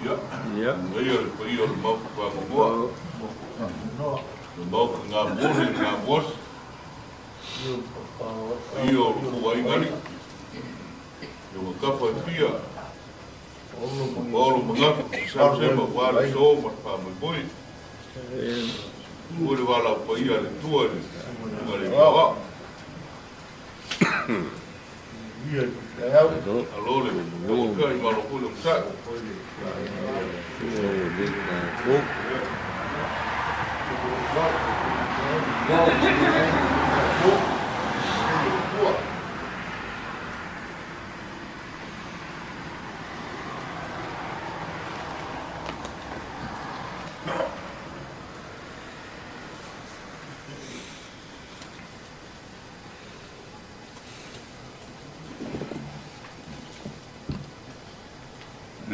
Ia, Ia le paia o le Maota Fagogoa, le Maota Gamosi le Gamosi, paia o le aiga alii, i ona tafa e fia, paolo manatu, semasema aua le aso ma le faamoemoe. Ua le valaau paia a le Atua i le susuga i le Aoao. Alo le tauatai malo foi le onosai.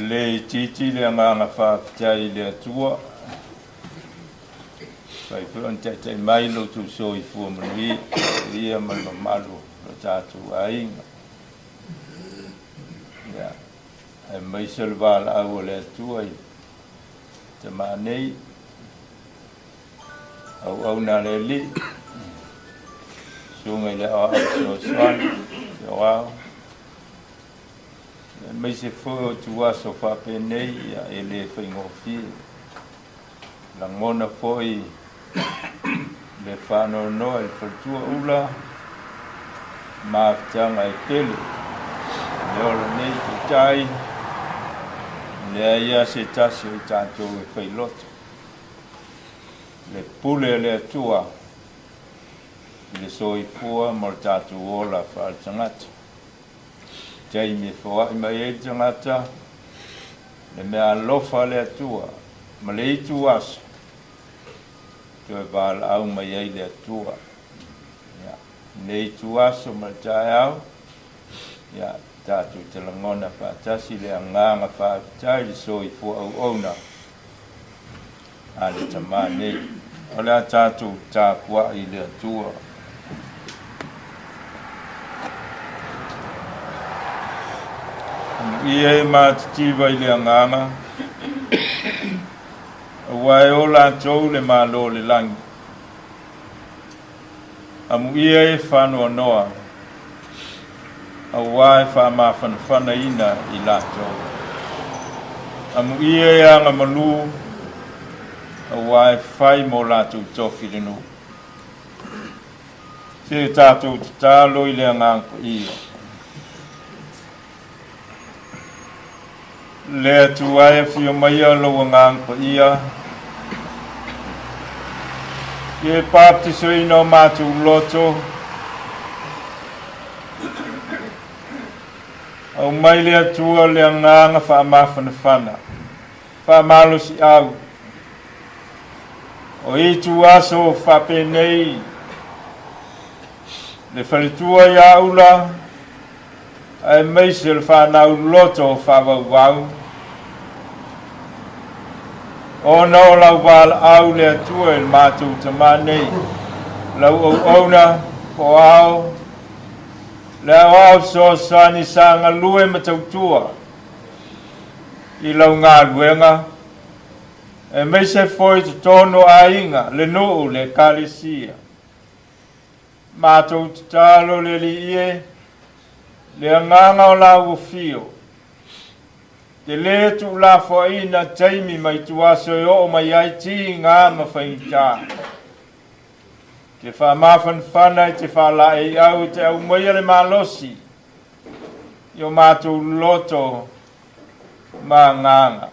Le itiiti le agaga faafetai i le Atua, fai foi ona taitai mai lo outou soifua manuia, ia ma le mamalu o lo tatou aiga. Ia, aemaise o le valaau a le Atua i tamaa nei, auauna a le Alii, susuga i le Aoao Fesoasoani, te Aoao, aemaise foi o ituaso faapenei, ia, e le faigofie. Lagona foi le faanoanoa i le faletua ula, mafutaga e tele. Le ola nei peitai, leai lava se tasi o i tatou e failoto. Le pule a le Atua i le soifua ma le tatou ola faaletagata. Taimi e foai mai ai le tagata, le mea alofa a le Atua ma le itu aso, toe valaau mai ai le Atua. Ia, lenei itu aso ma le taeao, ia, tatou te lagona faatasi le agaga faafetai i le soifua auauna a le tamā nei. O le a tatou tapuai i le Atua. Amuia e matitiva i le agaga, aua e o latou le Malo o le lagi. Amuia e faanoanoa, aua e faamafanafanaina i latou. Amuia e agamalu, aua e fai mo latou tofi le nuu. Se tatou tatalo i le Agaga Paia. Le Atua e afio maia lou Agaga Paia, e baptisoina o matou loto, aumai le Atua le agaga faamafanafana, faamalosiau, o itu aso faapenei, le faletua ia Ula, aemaise o le fanau loto o faavauvau, ona o lau valaau le Atua i le matou tamā nei, lau auauna, po ao, le aoao fesoasoani sa galue ma tautua i lau galuega, aemaise foi totonu o aiga, le nuu, le ekalesia. Matou tatalo le Alii e, le agaga o lau afio, te lē tuulafoaiina taimi ma ituaso e oo mai ai tiga ma faigata. Te faamafanafana i te faalaeiau i te aumaia le malosi i o matou loto ma agaga.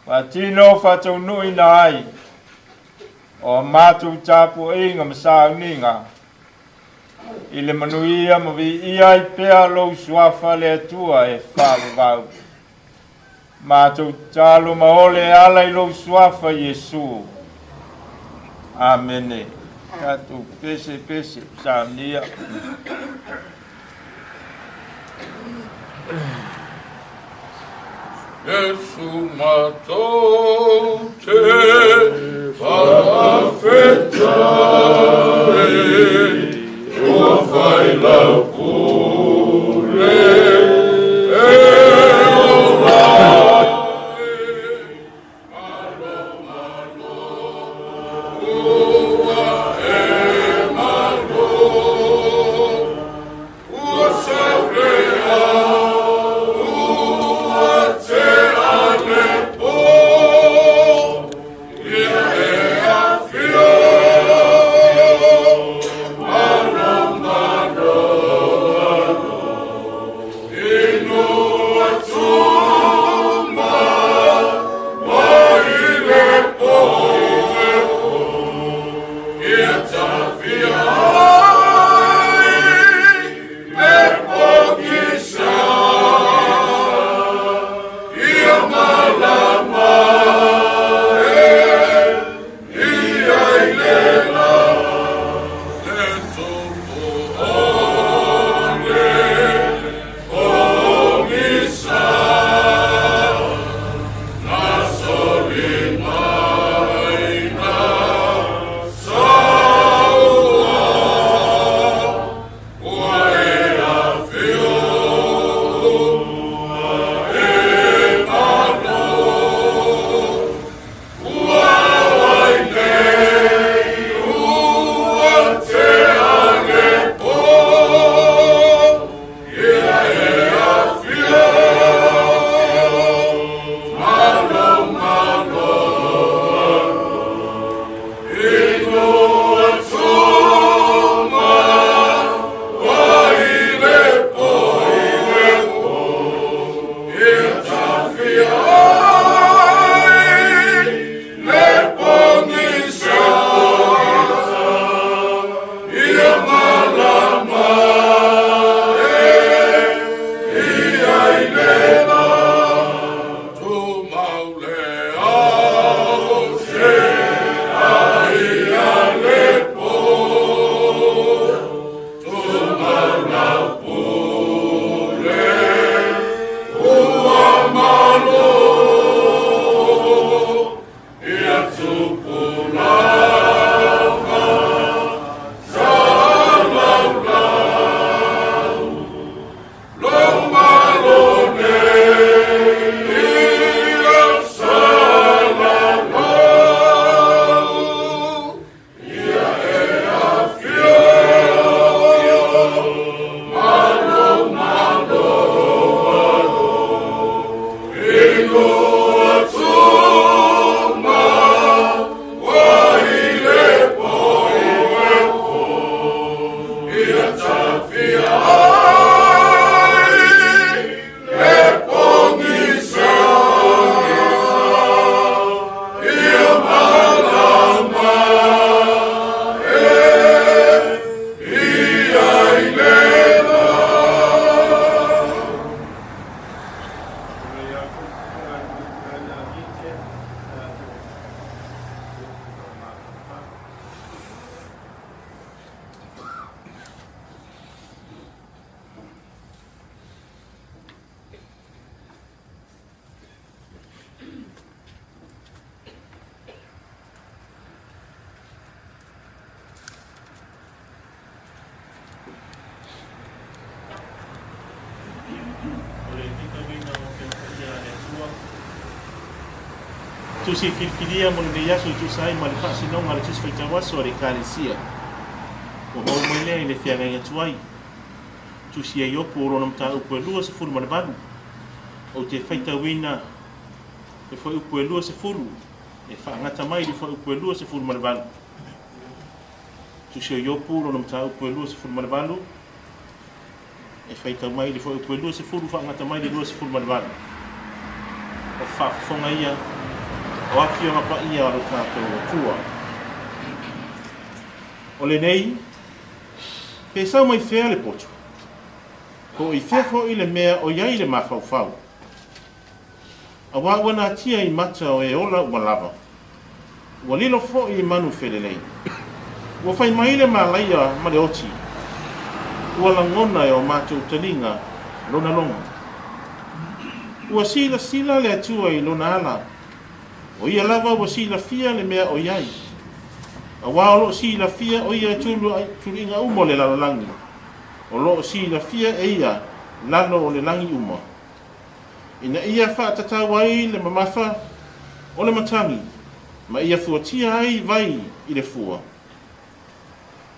Faatino faataunuuina ai o a matou tapuaiga ma sauniga i le manuia ma viia ai pea lou suafa le Atua e faavavau. Matou tatalo ma ole e ala i lou suafa Iesu. Amene. Tatou pese pese saunia. Iesu matou te faafetai, ua fai lau pule e ola ai. Malo, malo, ua e malo, ua saulea, ua tea le po, ia e afio. Malo, malo, malo, inu atuma, mai le po, ia tafia ai le pogisa, ia malama e ia i le la, le tupu o le pogisa, na solimaina saua, ua e afio, ua e malo, ua ai nei, ua tea le po, ia e afio. Malo, malo, inu atuma, mai le po, ia tafia ai le pogisa, ia malama e ia i le la, tumau le ao se ai a le po, tumau lau pule ua malo, ia tupu lava salaulau, lou malo nei ia salalau, ia e afio. Malo, malo, inu atuma, mai le po, ia tafia ai le pogisa, ia malama e ia i le la. O le faitauina o Afioga Paia a le Atua. Tusi filifilia mo lenei aso e tusa ai ma le faasinoga a le Tusi Faitau Aso a le Ekalesia. Ua maua mai lea i le feagaiga tuai. Tusi a Iopo o lona mataupu e 28. Ou te faitauina le fuaiupu e 20 e faagata mai i le fuaiupu e 28. Tusi o Iopo lona mataupu e 28 e faitau mai le fuaiupu e 20 faagata mai le 28. O faafofoga ia O Afioga Paia a lo tatou Atua. O lenei, pe sau mai fea le poto, po o i fea foi le mea o i ai le mafaufau. Auā ua natia i mata o e ola uma lava. Ua lilo foi i manu felelei. Ua fai mai le malaia ma le oti. Ua lagona e o matou taliga lona logo. Ua silasila le Atua i lona ala. O ia lava ua silafia le mea o i ai. Auā o lo o silafia o ia e tuluiga uma o le lalolagi. O lo o silafia e ia lalo o le lagi uma. Ina ia faatatau ai le mamafa o le matagi ma ia fuatia ai vai i le fua.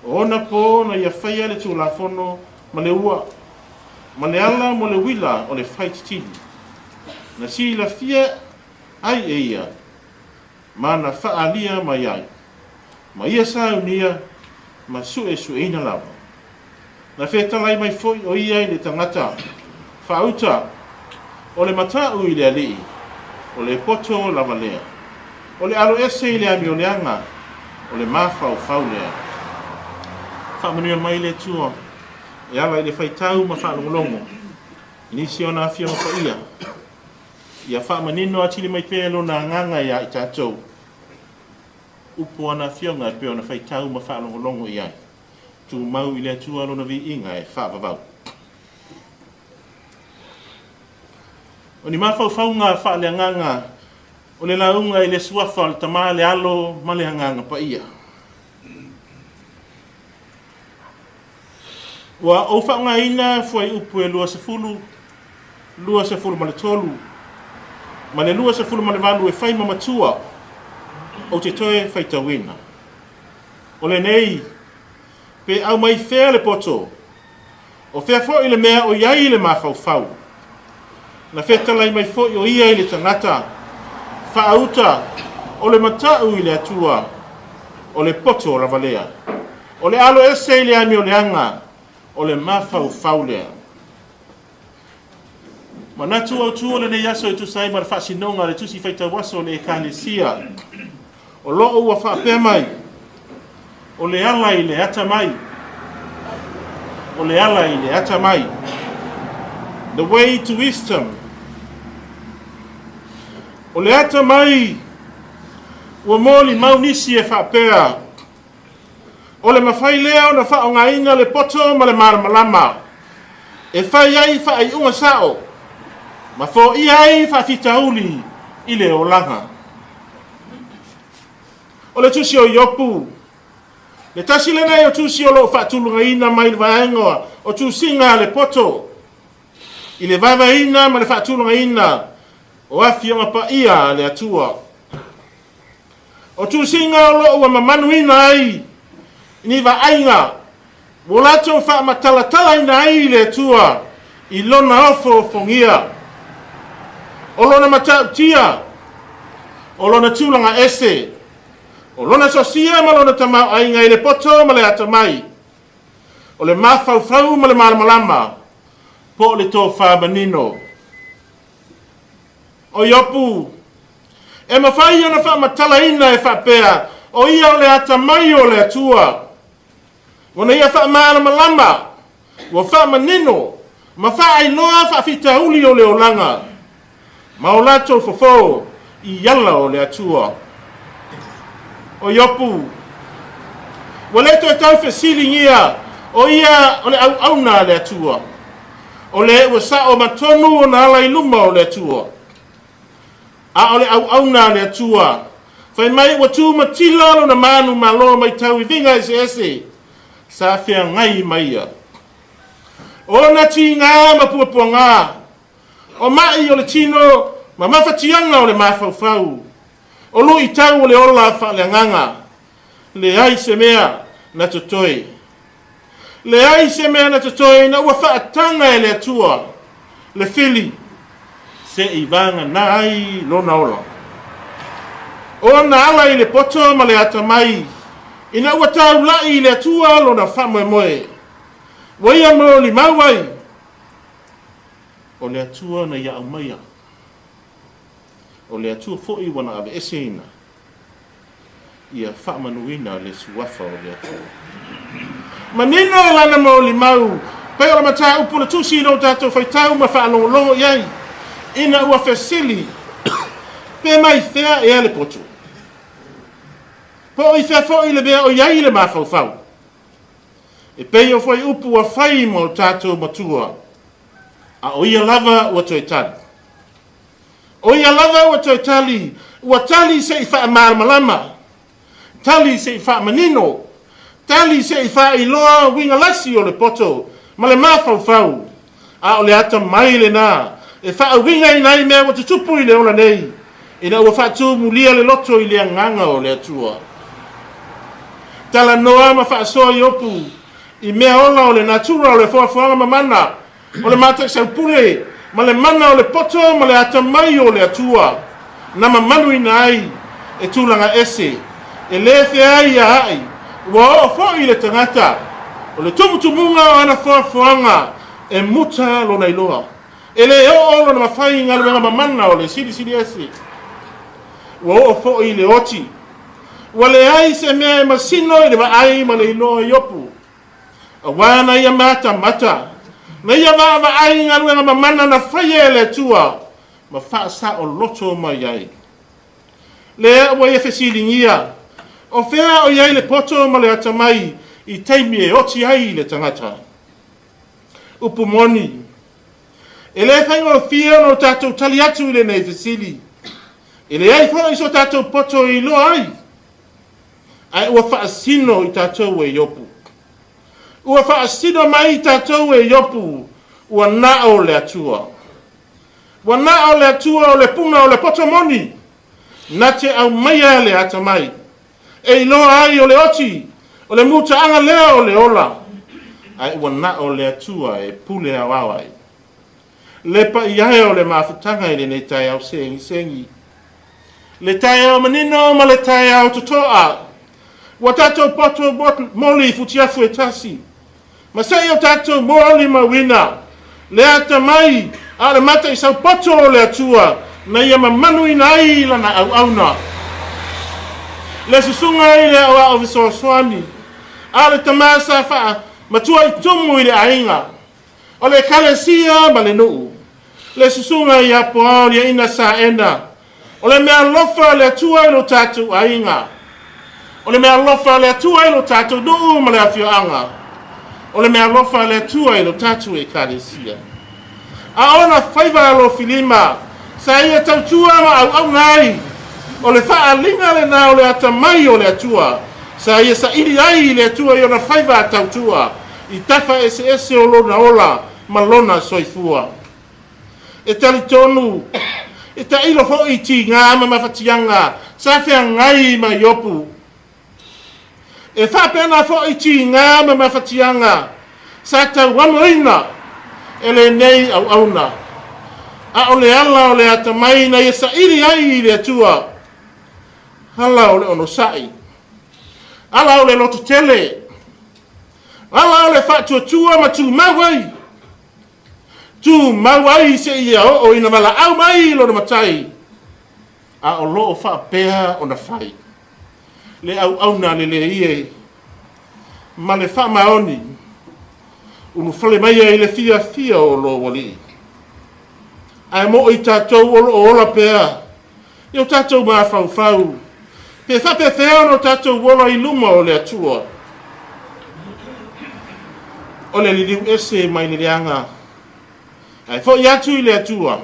O ona po na ia faia le Tulafono ma le ua, ma le ala mo le uila o le faititili, na silafia ai e ia ma na faaalia mai ai, ma ia saunia ma suesueina lava. Na fetalai mai foi o ia i le tagata faauta, o le matau i le Alii, o le poto lava lea. O le alo ese i le amioleaga, o le mafaufau lea. Faamanuia mai le Atua e ala i le faitau ma faalogologo i nisi o ana Afioga Paia. Ia faamanino atili mai pea Lona Agaga iā i tatou. Upu o ana Afioga e pei ona faitau ma faalogologo i ai. Tumau i le Atua Lona viiga e faavavau. O ni mafaufauga faaleagaga o le lauga i le Suafa o le Tama, le Alo ma le Agaga Paia. Ua ou faaaogaina fuaiupu e 20, 23 ma le 28 e fai ma matua ou te toe faitauina. O lenei, pe aumai fea le poto, o fea foi le mea o i ai le mafaufau. Na fetalai mai foi o ia i le tagata, faauta, o le matau i le Atua, o le poto lava lea. O le alo ese i le amioleaga, o le mafaufau lea. Manatu autu o lenei aso e tusa ai ma le faasinoga a le Tusi Faitau Aso o le Ekalesia, o lo o ua faapea mai, O le ala i le atamai, o le ala i le atamai. The way to wisdom. O le atamai ua molimau nisi e faapea, O le mafai lea ona faaaogaina le poto ma le malamalama e fai ai faaiuga sao ma foia ai faafitauli i le olaga. O le tusi o Iopu, le tasi lenei o tusi o lo o faatulagaina mai le vaega o tusiga a le poto i le vaevaeina ma le faatulagaina o Afioga Paia a le Atua. O tusiga o lo o ua mamanuina ai ni vaaiga ua latou faamatalatalaina ai le Atua i Lona ofoofogia, o Lona matautia, o Lona tulaga ese, o Lona sosia ma Lona tamaoaiga i le poto ma le atamai, o le mafaufau ma le malamalama, po o le tofa manino. O Iopu, e mafai ona faamatalaina e faapea, o ia o le atamai o le Atua. Ua na ia faamalamalama, ua faamanino, ma faailoa faafitauli o le olaga, ma o latou fofo i ala o le Atua. O Iopu, ua le toe tau fesiligia o ia o le auauna a le Atua, o le ua sao ma tonu ona ala i luma o le Atua. A o le auauna a le Atua, fai mai ua tu matila lona manu malo mai tauiviga eseese sa feagai ma ia. O ona tiga ma puapuaga, o maʻi o le tino ma mafatiaga o le mafaufau, o luitau o le ola faaleagaga, leai se mea na totoe. Leai se mea na totoe ina ua faataga e le Atua le fili se i vagana ai lona ola. O ona ala i le poto ma le atamai ina ua taulaʻi i le Atua lona faamoemoe, ua ia molimau ai, o le Atua na ia aumaia. O le Atua foi ua na aveeseina, ia faamanuina le suafa o le Atua. Manino lana molimau, pei o le mataupu le tusi i lo tatou faitau ma faalogologo i ai, ina ua fesili, pe mai fea ea le poto? Po o i fea foi le mea o i ai le mafaufau? E pei o foi upu ua fai ma o tatou matua, a o ia lava ua toe tali. O ia lava ua toe tali, ua tali se i faamalamalama, tali se i faamanino, tali se i faailoa uiga lasi o le poto ma le mafaufau, a o le atamai lena e faauigaina ai mea ua tutupu i le ola nei, ina ua faatumulia le loto i le agaga o le Atua. Talanoa ma faasoa Iopu i mea ola o le natura o le foafoaga mamana, o le mataisaupule ma le mana o le poto ma le atamai o le Atua, na mamaluina ai e tulaga ese, e le feai ia ai, ua oo foi le tagata, o le tumutumuga o ana foafoaga e muta lona iloa. E le oo lona mafai i galuega mamana o le silisili ese. Ua oo foi le oti. Ua leai se mea e masino i le vaai ma le iloa Iopu. Auā na ia matamata, na ia vaavaai i galuega mamana na faia e le Atua ma faasaoloto mai ai. Lea ua ia fesiligia, o fea o i ai le poto ma le atamai i taimi e oti ai le tagata? Upu moni, e le faigofie ona o tatou tali atu i lenei fesili. E leai foi so tatou poto e iloa ai, ae ua faasino i tatou e Iopu. Ua faasino mai i tatou e Iopu, ua na o le Atua. Ua na o le Atua o le puna o le poto moni, na te aumaia le atamai. E iloa ai o le oti, o le mutaaga lea o le ola, ae ua na o le Atua e pule aoao ai. Le paia e o le mafutaga i lenei taeao segisegi. Le taeao manino ma le taeao totoa. Ua tatou poto moli i futiafu e tasi. Ma sei o tatou molimauina le atamai a o le mataisauppoto o le Atua na ia mamaluina ai lana auauna. Le susuga i le aoao fesoasoani, a o le tama sa faamatua i tumu i le aiga, o le ekalesia ma le nuu. Le susuga i Apoao Liaina Saena, o le mea alofa le Atua i lo tatou aiga, o le mea alofa le Atua i lo tatou nuu ma le afioaga, o le mea alofa le Atua i lo tatou ekalesia. A ona faiva alofilima, sa ia tautua ma auauna ai, o le faaaliga lena o le atamai o le Atua, sa ia saili ai i le Atua i ona faiva tautua, i tafa eseese o lona ola ma lona soifua. E talitonu, e tailo foi i tiga ma mafatiaga sa feagai ma Iopu. E faapena foi i tiga ma mafatiaga sa tauamoina e lenei auauna. A o le ala o le atamai na ia saili ai i le Atua, ala o le onosai, ala o le lototele, ala o le faatuatua ma tumau ai, tumau ai seia oo ina valaau mai lona matai, a o loo faapea ona fai. Le auauna le lei e ma le faamaoni, ulufale mai ai le fiafia o lo ualii. Ae mo i tatou o loo ola pea, i o tatou mafaufau, pe faapefea ona o tatou ola i luma o le Atua. O le liliu ese mai le leaga, ae foi atu i le Atua,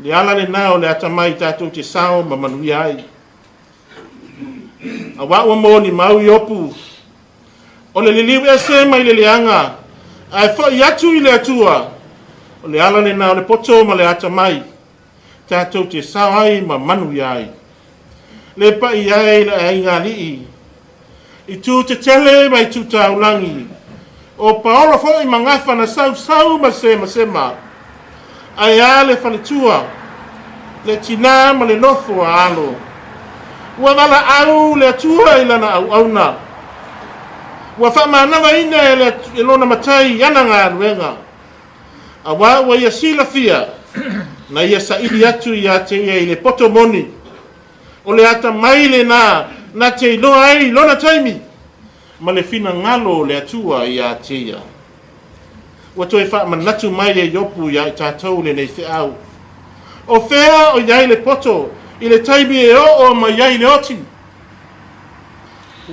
le ala lena o le atamai tatou te sao ma manuia ai. Auā ua molimau Iopu, o le liliu ese mai le leaga, ae foi atu i le Atua, o le ala lena o le poto ma le atamai, tatou te sao ai ma manuia ai. Le paia ai le aiga alii, i tu tetele ma i tu taulagi, o Paolo foi ma gafa na sausau ma semasema, ae a le faletua, le tinā ma le nofo a alo. Ua valaau le Atua i lana auauna, ua faamanavaina e lona matai i ana galuega, auā ua ia silafia Na ia saili atu ia te ia i le poto moni. O le atamai lenā na te iloa ai lona taimi ma le finagalo o le Atua ia te ia. Ua toe faamanatu mai e Iopu ia i tatou lenei feau. O fea o i ai le poto i le taimi e oo mai ai le oti?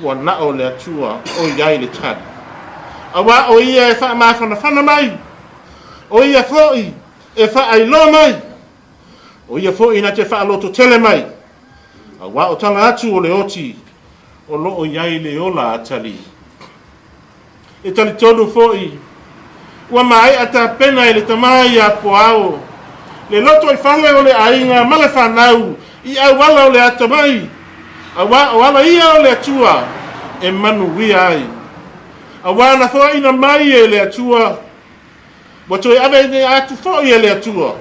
Ua na o le Atua o i ai le tali. Auā o ia e faamafanafana mai, o ia foi e faailoa mai, o ia foi na te faalototele mai, auā o tala atu o le oti o loo i ai le ola atalii. E talitonu foi ua maea tapena e le Tamā ia Puao le lotoifale o le aiga ma le fanau i auala o le atamai, auā o ala ia o le Atua e manuia ai. Auā na foaina mai e le Atua, ua toe ave atu foi e le Atua,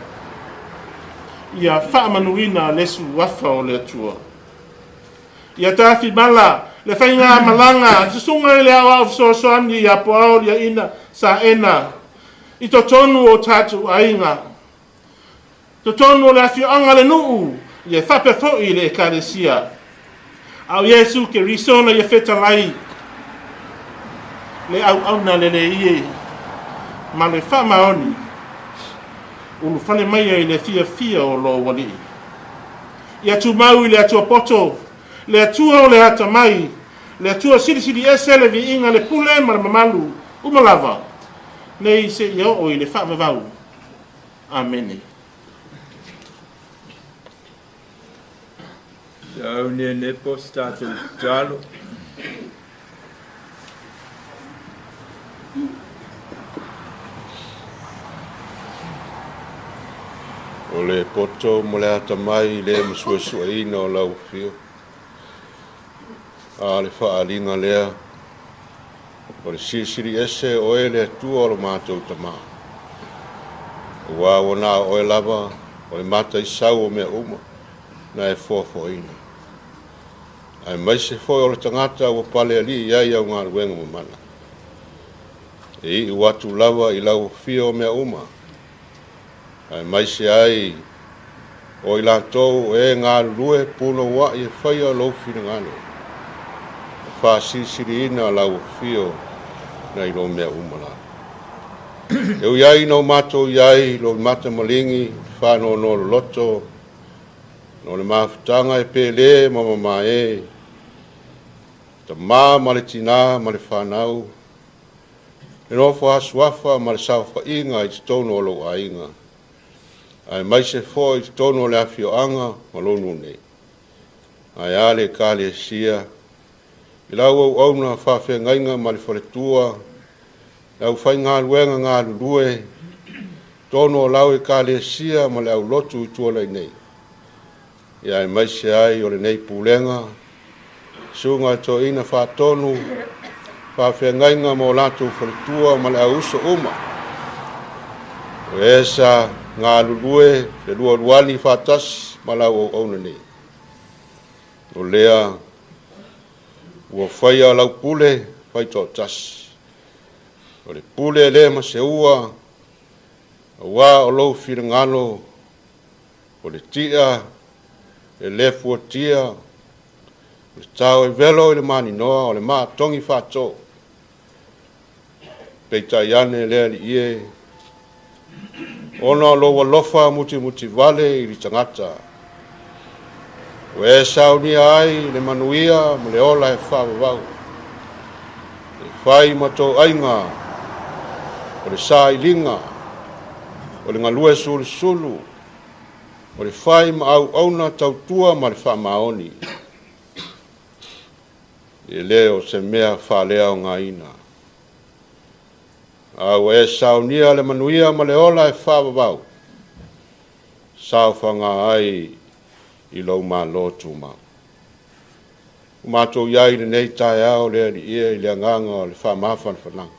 ia faamanuina le suafa o le Atua. Ia tafimala le faigamalaga susuga i le aoao fesoasoani ia Puao Liaina Saena i totonu o tatou aiga, totonu o le afioaga le nuu, ia faapea foi le ekalesia. A o Iesu Keriso na ia fetalai le auauna lelei e ma le faamaoni, ulufale mai ai le fiafia o lou Alii. Ia tumau i le Atua poto, le Atua o le atamai, le Atua silisili ese le viiga, le pule ma le mamalu uma lava, nei seia oo i le faavavau. Amene. Au ne ne po se tatou tatalo. O le poto mo le atamai le masuesueina o lau afio. A le faaaliga lea, o le silisili ese o oe le Atua o lo matou tamā. Auā ua na o oe lava o le mataisau o mea uma na e foafoaina. Aemaise foi o le tagata ua palealii i ai au galuega mamana. E iu atu lava i lau afio o mea uma, aemaise ai o i latou e galulue punouai e faia lou finagalo, e faasilisiliina lau afio nai lo mea uma la. E ui ai ina o matou i ai lou matamaligi, faanoanoa loloto, no le mafutaga e pele ma mamae, tamā ma le tinā ma le fanau, le nofo a suafa ma le saofaiga i totonu o lou aiga, aemaise foi i totonu o le afioaga ma lou nuu nei. Ae a le ekalesia, i lau auauna faafeagaiga ma le faletua, le aufaigaluega galulue, totonu o lau ekalesia ma le aulotu i tua nei nei. Ia aemaise ai o lenei pulega, susuga e toeaina faatonu, faafeagaiga ma o latou faletua ma le auuso uma. O e sa galulue felualuani faatasi ma lau auauna nei. O lea ua faia lau pule faitoatasi. O le pule le ma seua, auā o lou finagalo, o le tia, e le fuatia, o le tao e velo i le maninoa, o le maatogi faato. Peitai ane le Alii e, ona o lou alofa mutimutivale i le tagata, ua e saunia ai le manuia ma le ola e faavavau, e fai ma toaiga, o le sailiga, o le galue sulusulu, o le fai ma auauna tautua ma le faamaoni. E le o se mea faaleaogaina. A ua e saunia le manuia ma le ola e faavavau, saofaga ai i lou malo tumau. Ua matou i ai i lenei taeao le Alii e i le agaga o le faamafanafanaga.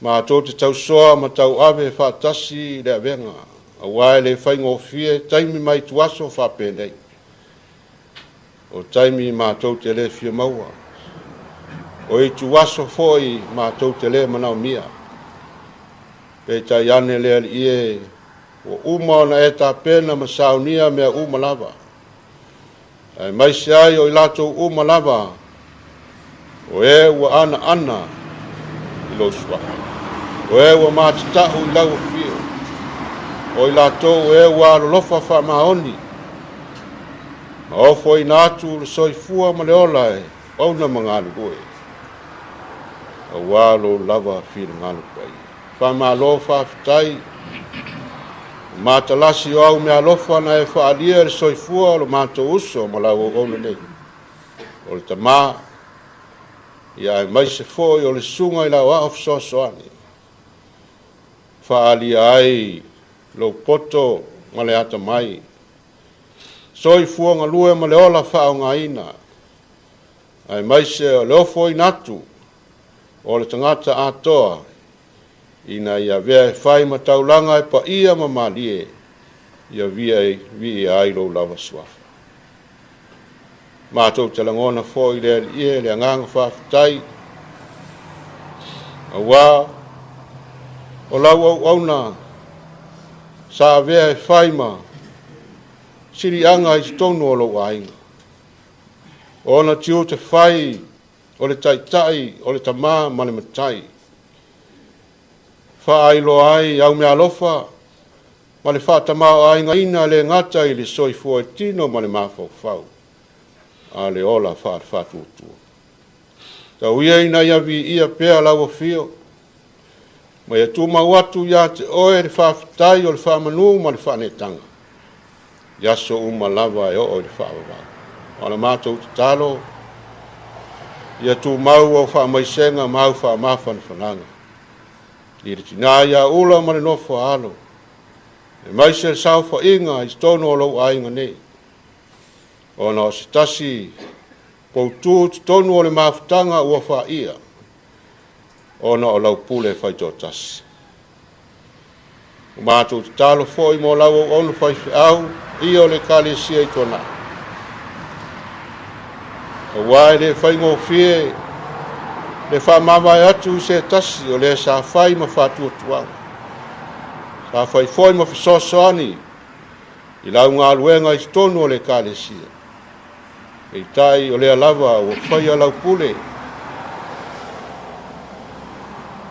Matou te tausoa ma tauave faatasi i le avega, auā e le faigofie taimi mai tuaso faapenei. O taimi matou te le fia maua, o ituaso foi matou te le manaomia. Peitai ane le Alii e, Ua uma ona e tapena ma saunia mea uma lava. Aemaise ai o i latou uma lava o e ua anaana i lou suafa, o e ua matatau i lau afio, o i latou o e ua alolofa faamaoni, ma ofoina atu le soifua ma le ola e auauna ma galulue, aua lou lava finagalo paia. Faamalo faafetai, o matalasi o au meaalofa na e faaalia i le soifua o lo matou uso ma lau auauna nei, o le tama, ia aemaise foi o le susuga i le aoao fesoasoani, faaalia ai lou poto ma le atamai, soifua galue ma le ola faaaogaina, aemaise o le ofoina atu o le tagata atoa ina ia avea e fai ma taulaga e paia ma malie, ia viia ai lou lava suafa. Matou te lagona foi le Alii e le agaga faafetai, aua o lau auauna sa avea e fai ma siliaga i totonu o lou aiga, o ona tiute fai o le taitai, o le tama ma le matai, faailoa ai au meaalofa ma le faatamaoaigaina le gata i le soifua i tino ma le mafaufau, a le ola faale-faatuatua. Tau ia ina ia viia pea lau afio, ma ia tumau atu ia te oe le faafetai o le faamanu ma le faaneetaga, i aso uma lava e oo i le faavavau. O le matou tatalo, ia tumau au faamaisega ma au faamafanafanaga, i le tina ia Ula ma le nofo a alo, aemaise le saofaiga i totonu o lou aiga nei, ona o se tasi poutu totonu o le mafutaga ua faia, ona o lau pule faitoatasi. O matou tatalo foi mo lau auauna faifeau, ia o le Ekalesia i Tuanai, aua e le faigofie le faamavae atu i se tasi o lea sa fai ma faatuatuaga, sa fai foi ma fesoasoani i lau galuega i totonu o le Ekalesia. Peitai o lea lava ua faia lau pule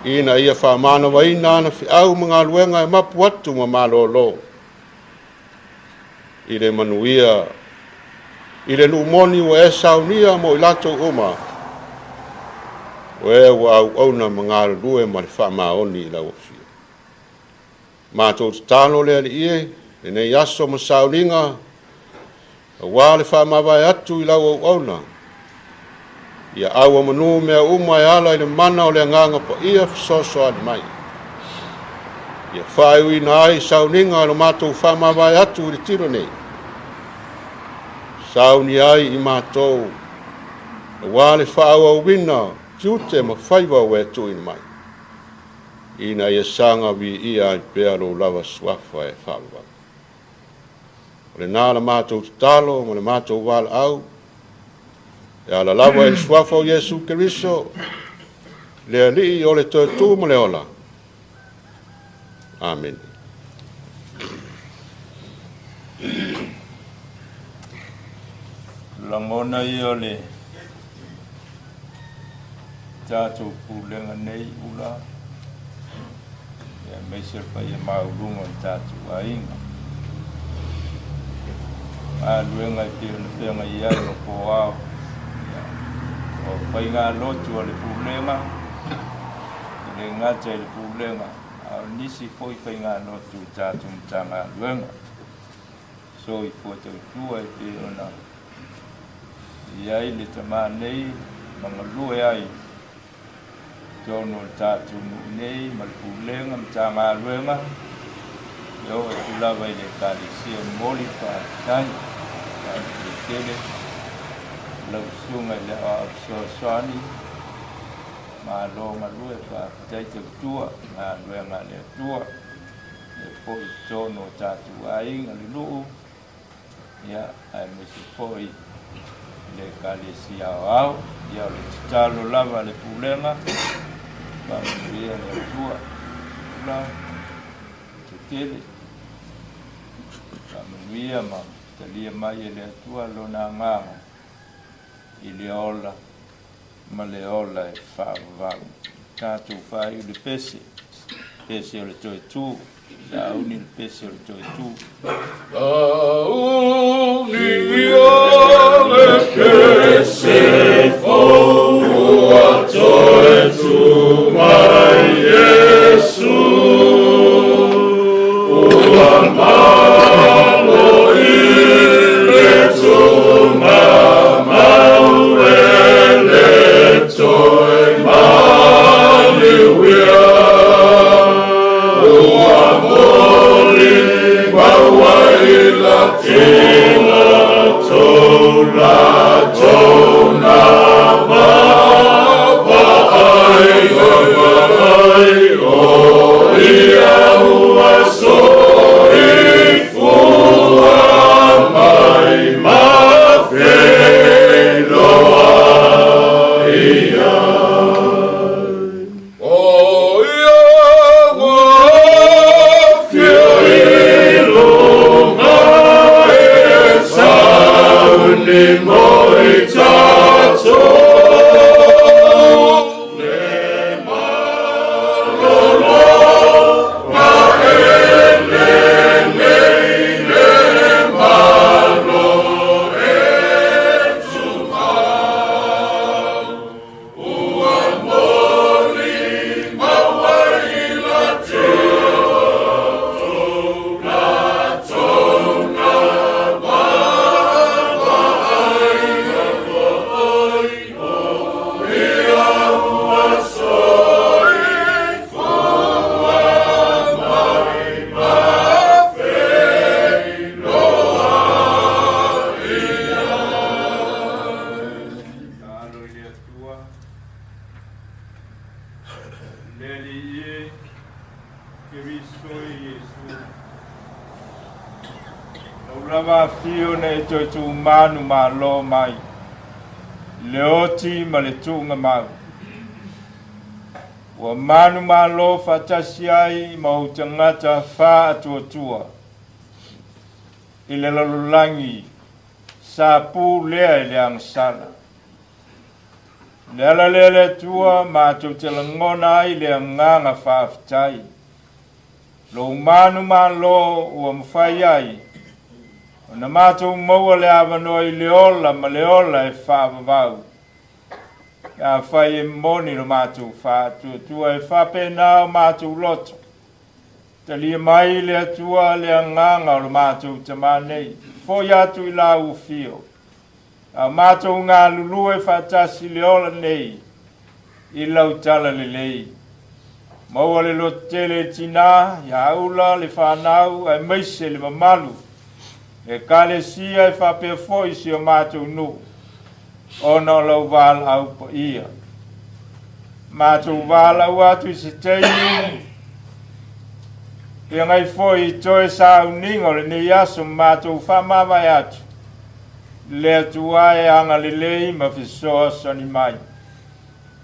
ina ia faamanavaina ana feau ma galuega e mapu atu ma malolo i le manuia i le nuu moni ua e saunia mo i latou uma o e ua auauna ma galulue ma le faamaoni i lau afio. Matou tatalo le Alii e, lenei aso ma sauniga, aua le faamavae atu i lau auauna, ia auamanu mea uma e ala i le mana o le agaga paia fesoasoani mai, ia faaiuina ai sauniga o le matou faamavae atu i le tino nei, saunia ai i matou, aua le faaauauina tiute ma faiva ua e tuuina mai, ina ia saga viia ai pea lou lava suafa e faavavau. O lena la matou tatalo ma le matou valaau, e ala lava i le suafa o Iesu Keriso, le Alii o le toe tu ma le ola. Amene. Lagona ia o le tatou pulega nei Ula, aemaise le paia maualuga o le tatou aiga. Galuega e pei ona feagai ai o poao, o faigalotu a le pulega, e le gata i le pulega, a o nisi foi faigalotu i tatou Matagaluega. Soifua tautua e pei ona i ai le tama nei ma galue ai totonu o le tatou nuu nei ma le pulega Matagaluega, e oo atu lava i le Ekalesia. Momoli le faafetai, faafetai tele lau susuga i le aoao fesoasoani, malo galue, faafetai tautua galuega a le Atua, e foi i totonu o tatou aiga le nuu, ia aemaise foi le Ekalesia aoao. Ia o le tatalo lava a le pulega, faamanuia le Atua, ula tetele. Manuia ma talia mai e le Atua lona agaga i le ola ma le ola e faavavau. Tatou faaiu le pese, pese o le toe tu, sauni le pese o le toe tu. Sauni ia le pese fou ua toe tu mai Iesu. Ua malo i le tuugamau e le toe maliuia. Ua molimau ai la tou latou na vaavaai o ia ua soifua mai ma feiloai ai. O ia ua afio i luga e sauni mo i tatou. Le malologa e lelei le malo e tumau. Ua molimau ai la tou latou na vaavaai o ia ua soifua mai ma feiloai ai. Tatalo i le Atua, le Alii e, Keriso e Iesu. Lau lava afio na e toe tumanu malo mai, le oti ma le tuugamau. Ua manumalo faatasi ai ma ou tagata faatuatua i le lalolagi sa pu lea i le agasala. O le ala lea le Atua matou te lagona ai le agaga faafetai. Lou manumalo ua mafai ai ona matou maua le avanoa i le ola ma le ola e faavavau. Pe afai e moni lo matou faatuatua e faapena o matou loto. Talia mai le Atua le agaga o lo matou tamā nei. Foi atu i lau afio. A matou galulue faatasi le ola nei i lau talalelei. Maua le lototele i tinā, ia aula le fanau aemaise le mamalu. Ekalesia e faapea foi si o matou nuu, ona o lau valaau paia. Matou valaau atu i se taimi, feagai foi i toe sauniga o lenei aso ma matou faamavae atu, le Atua e agalelei ma fesoasoani mai.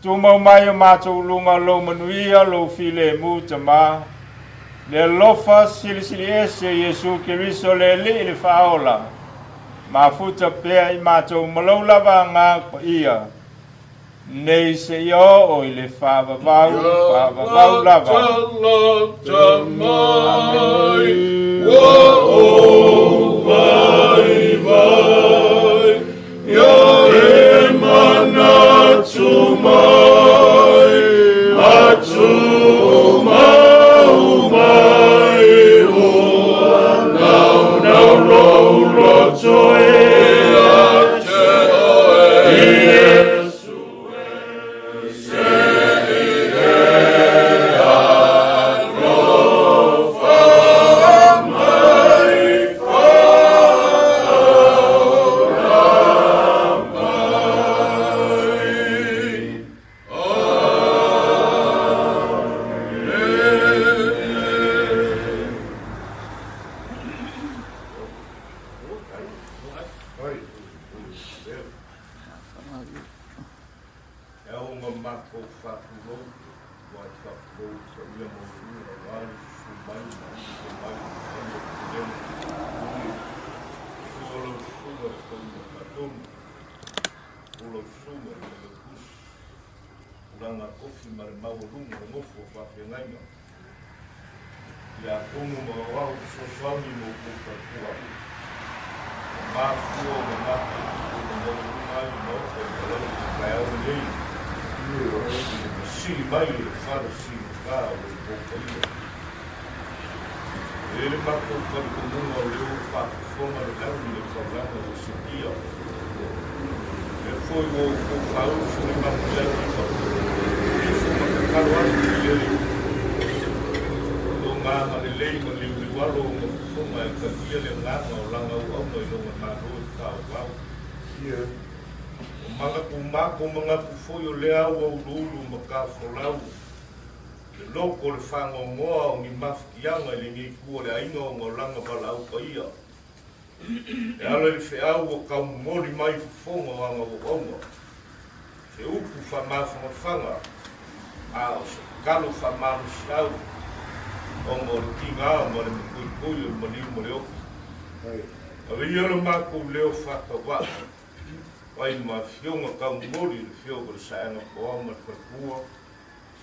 Tumau mai o matou luga o lou manuia, lou filemu Tamā, le alofa silisili ese o Iesu Keriso le Alii le Faaola, mafuta pea i matou ma lou lava agaga paia, nei seia oo i le faavavau, faavavau lava. Talata mai, ua ou vaivai, ia e manatu mai, a tumau mai, ua naunau lou loto ia te oe, Iesu e se i e alofa mai faaola mai. Amene. E ao ma matou faatulou. Matua i faapulou i paia maualuga aua le susu mai ma le mai o le paia o le lele. Susu lau susuga i le toeaina faatonu, o lau susuga i le Failautusi, tulaga tofi ma le maualuga o le nofo a faafeagaiga. Tiakono ma aoao fesoasoani mo outou faletua. Ua mafua ona mataitu ona maualuga ai le Maota i Palauli i le taeao lenei i le fesili mai o le fale sigata o lo outou paia. E i ai le matou talitonuga o lea ua faafofoga le lagi i le taulaga ua sikia. Lea foi ua outou faausu le matuiailima, ifo ma tatalo atu i le Alii. O lona agalelei ma liuliualo ona fofoga e talia le agaga o lana auauna i lona Malo e faaauau. O manatu matou manatu foi o lea ua uluulu ma tafolau le loto o le faanoanoa o ni mafatiaga i lenei itu o le aiga ona o lana valaau paia. E ala i le feau ua taumomoli mai i fofoga o ana auauna, se upu faamafanafana, a o se tatalo faamalosiau ona o le tiga ma le matuitui o le maliu ma le oti. Ave ia lo matou leo faatauva'a ai ma afioga taumomoli i le afioga i le Saega Poao ma le Faletua,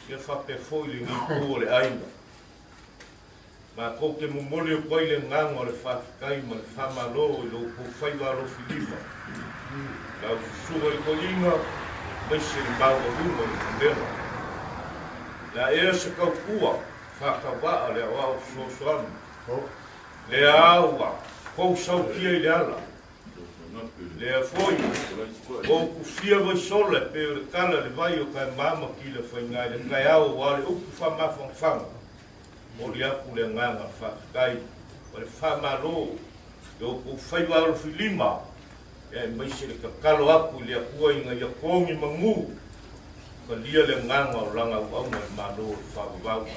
ia faapea foi lenei itu o le aiga. Matou te momoli atu ai le agaga o le faafetai ma le faamalo i lo outou faiva alofilima, lau susuga i le toeaina aemaise le maualuga o le pulega. O le a ea se tautua faatauvaa le aoao fesoasoani, lea ua tou sautia i le ala, lea foi ua ou tufia vaisola e pei o le tala i le vai o Taemama Tilafaiga i le taeao aua le upu faamafanafana. Momoli atu le agaga faafetai ma le faamalo i outou faiva alofilima aemaise le tatalo atu i le Atua ina ia togi manu talia le agaga o lana auauna i le Malo o le Faavavau.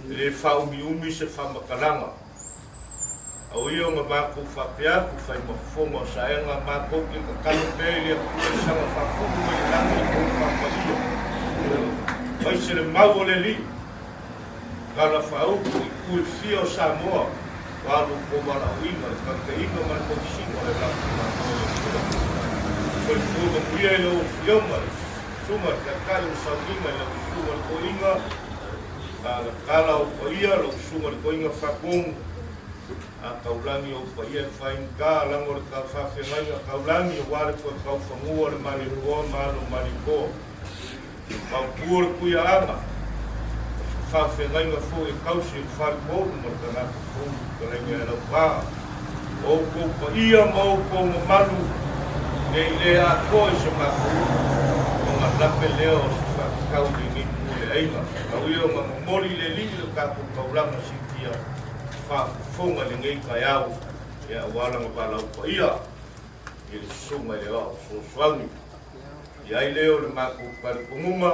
E le faaumiumi se faamatalaga, a o ia ona matou faapea atu, fai ma fofoga o saega, matou te tatalo pea i le Atua i saga faafulu mai le lagi i tofa paia, aemaise le mau o le Alii. Tala faaupu i tu e fia o Samoa, ua alu kou valaauina, le taitaiga ma le tausiga o le latou Malo i le Atua. Soifua manuia i lau Afioga, le Susuga i le Taitai o le Sauniga i lau Susuga i le Toeaina, Talatala ou paia, lau Susuga i le Toeaina Faatonu, a taulagi ou paia e faigata, lago le faafeagaiga taulagi aua le toe taufanua o le Malietoa ma alo o Malietoa. Mautu o le Tuiaaga, o se faafeagaiga foi e tausi i le faletolu ma le tagata fou i fetalaiga e laupa. O outou paia ma outou mamalu ne i le atoa i se matou upu, ona lape lea o se faatatau i lenei itu o le aiga. Tau ia ona momoli i le Alii le tatou taulaga siitia faafofoga i lenei taeao, ia aua lana valaau paia i le Susuga i le Aoao Fesoasoani. I ai lea o le matou talitonuga,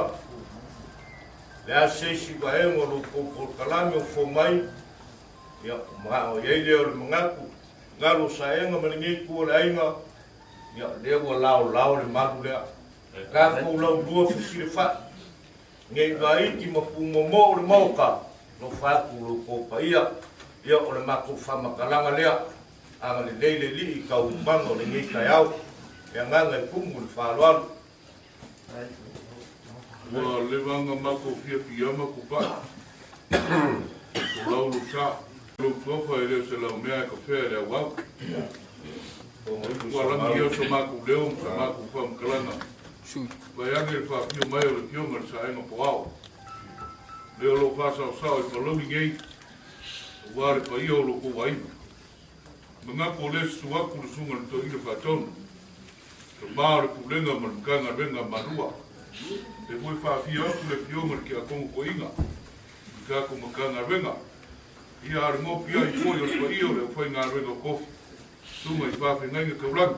le a se isi vaega o lo outou polokalame o fou mai, ia, manao i ai lea o le manatu, galo saega ma lenei itu o le aiga, ia, lea ua laolao le malu lea. Tatou laulua fesilafai, nei vaiti ma pūmomoo le Maota, alofa atu lo outou paia, ia, o le matou faamatalaga lea. Agalelei le Alii i taualumaga o lenei taeao. Le agaga e tumu i le faaaloalo. Ua leva ona matou fia piiama Tupai o lau lou sa. Lou suafa e le o se laumea e kafea i le auau. Ua lagi ia o so matou leo ma sa matou faamatalaga. Vaeane le faafio mai o le Afioga i le Saega Poao. Lea o lo o faasaosao i Palauli nei aua le paia o lo outou aiga. Manatu o lea susu atu le Susuga i le Toeaina Faatonu, tama o le Pulega ma le Matagaluega a Malua. Lea foi e faafia atu le Afioga i le Tiakono Toeaina i le tatou Matagaluega. Ia a o le nopiai foi o le paia o le aufaigaluega o Tofi, Susuga i Faafeagaiga Taulagi,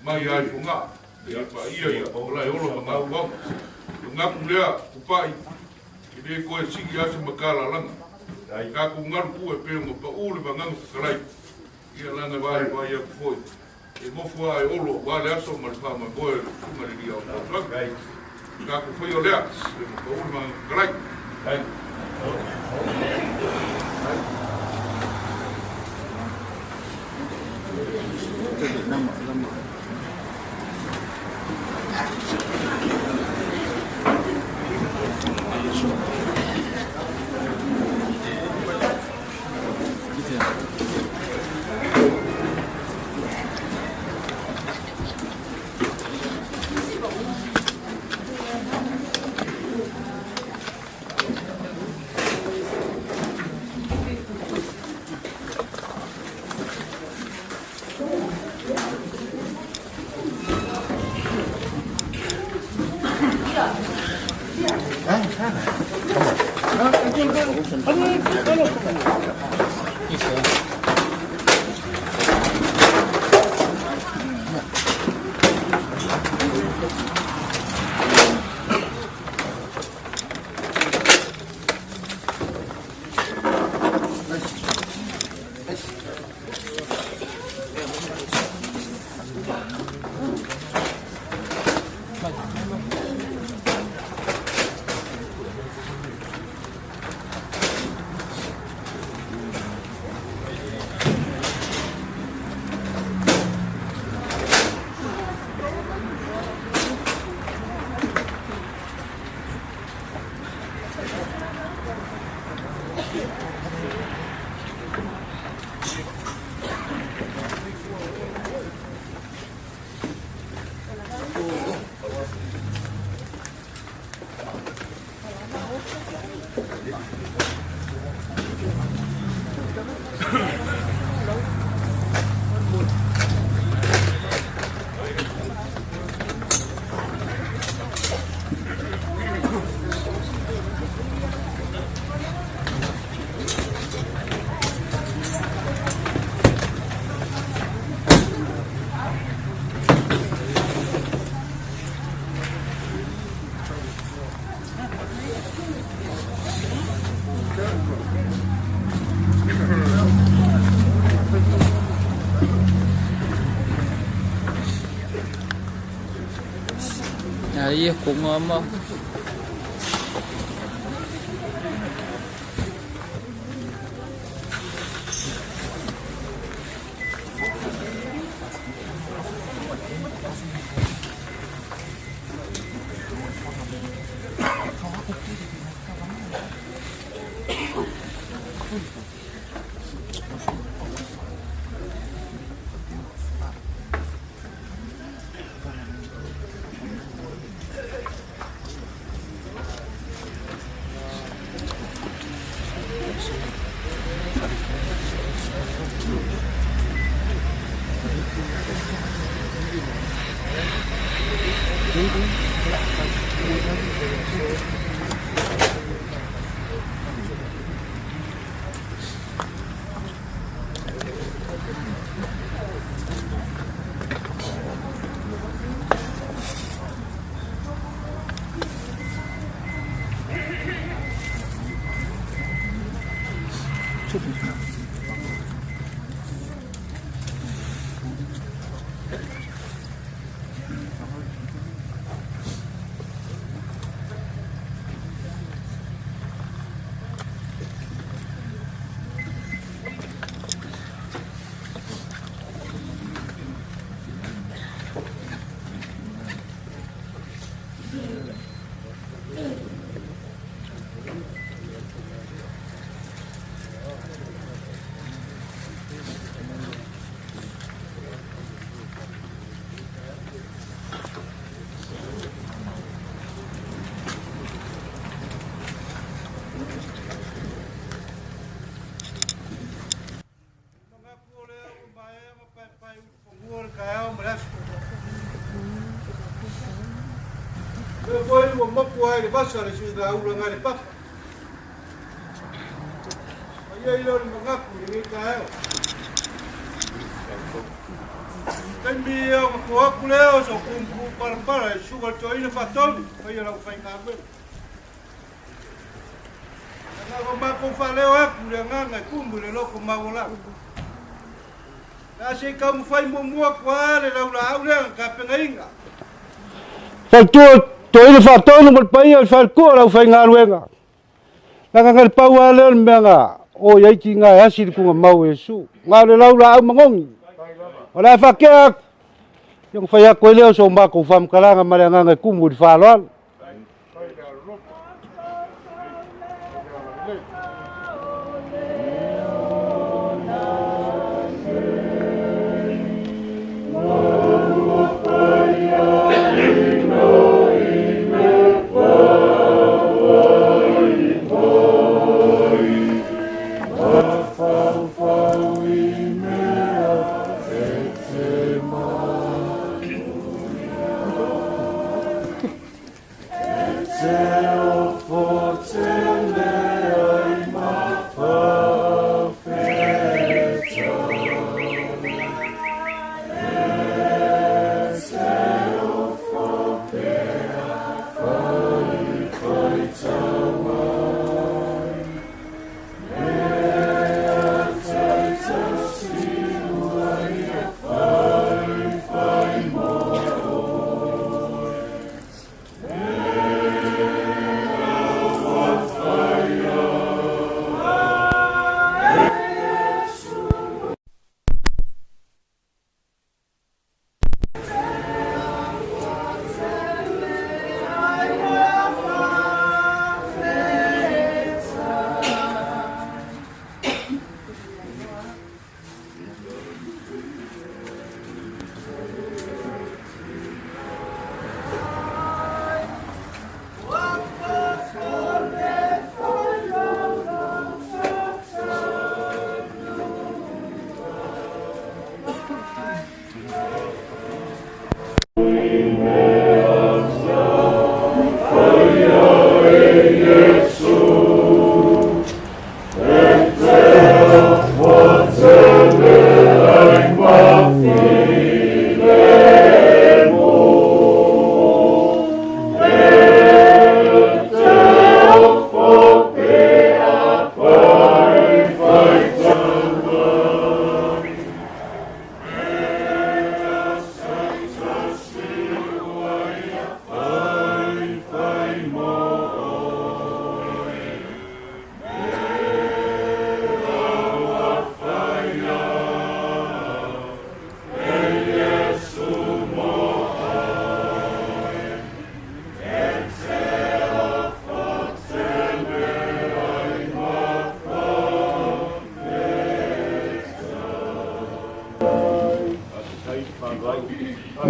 mai lava i Fogaa, ia paia ia Malaeola ma Gauauga. Manatu lea, Tupai, e le toe sii lava se matalalaga. Tatou galu pue pei ona pau le vagana fetalai, ia lana vaivai atu foi. E nofo lava e olo aua le aso ma le faamoemoe o le Susuga i le Alii Aoao Fesoasoani. Tatou faia o lea, le pau le fetalai. Ia ko ngā ma. Faletua. Toeaina Faatonu ma le paia o le faletua o le aufaigaluega, leaga na le pau lava lea o le mea na o i ai tiga e asi le tuugamau o Iesu, na o le laulaau manogi. O le a faatea atu, ia ona fai atu ai lea o so matou faamatalaga ma le agaga e tumu i le faaaloalo.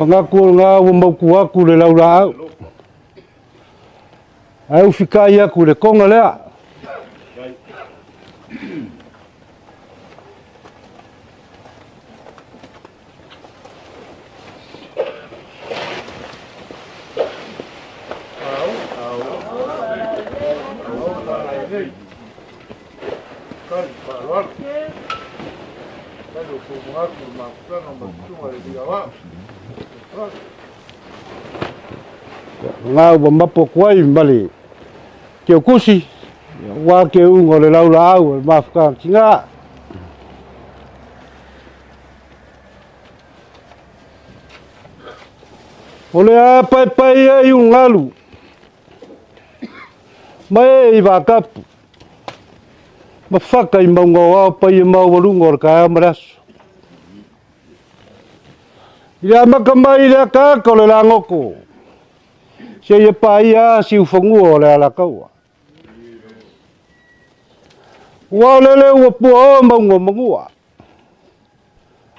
Manatu o lena ua mautu atu le laulaau, ae ufikai atu i le toga lea. Lena ua mapu atu ai ma le teukusi, aua keuga o le laulaau o le mafutaga tina. O le a paepae ai ulugalu ma e i vaatapu ma faka i mauga o ao paia maualuga o le taeao ma le aso. I le amata mai i le ataata o le lagoto, seia paia siufanua o le Alataua. Ua o lele ua puaoa mauga o Manua,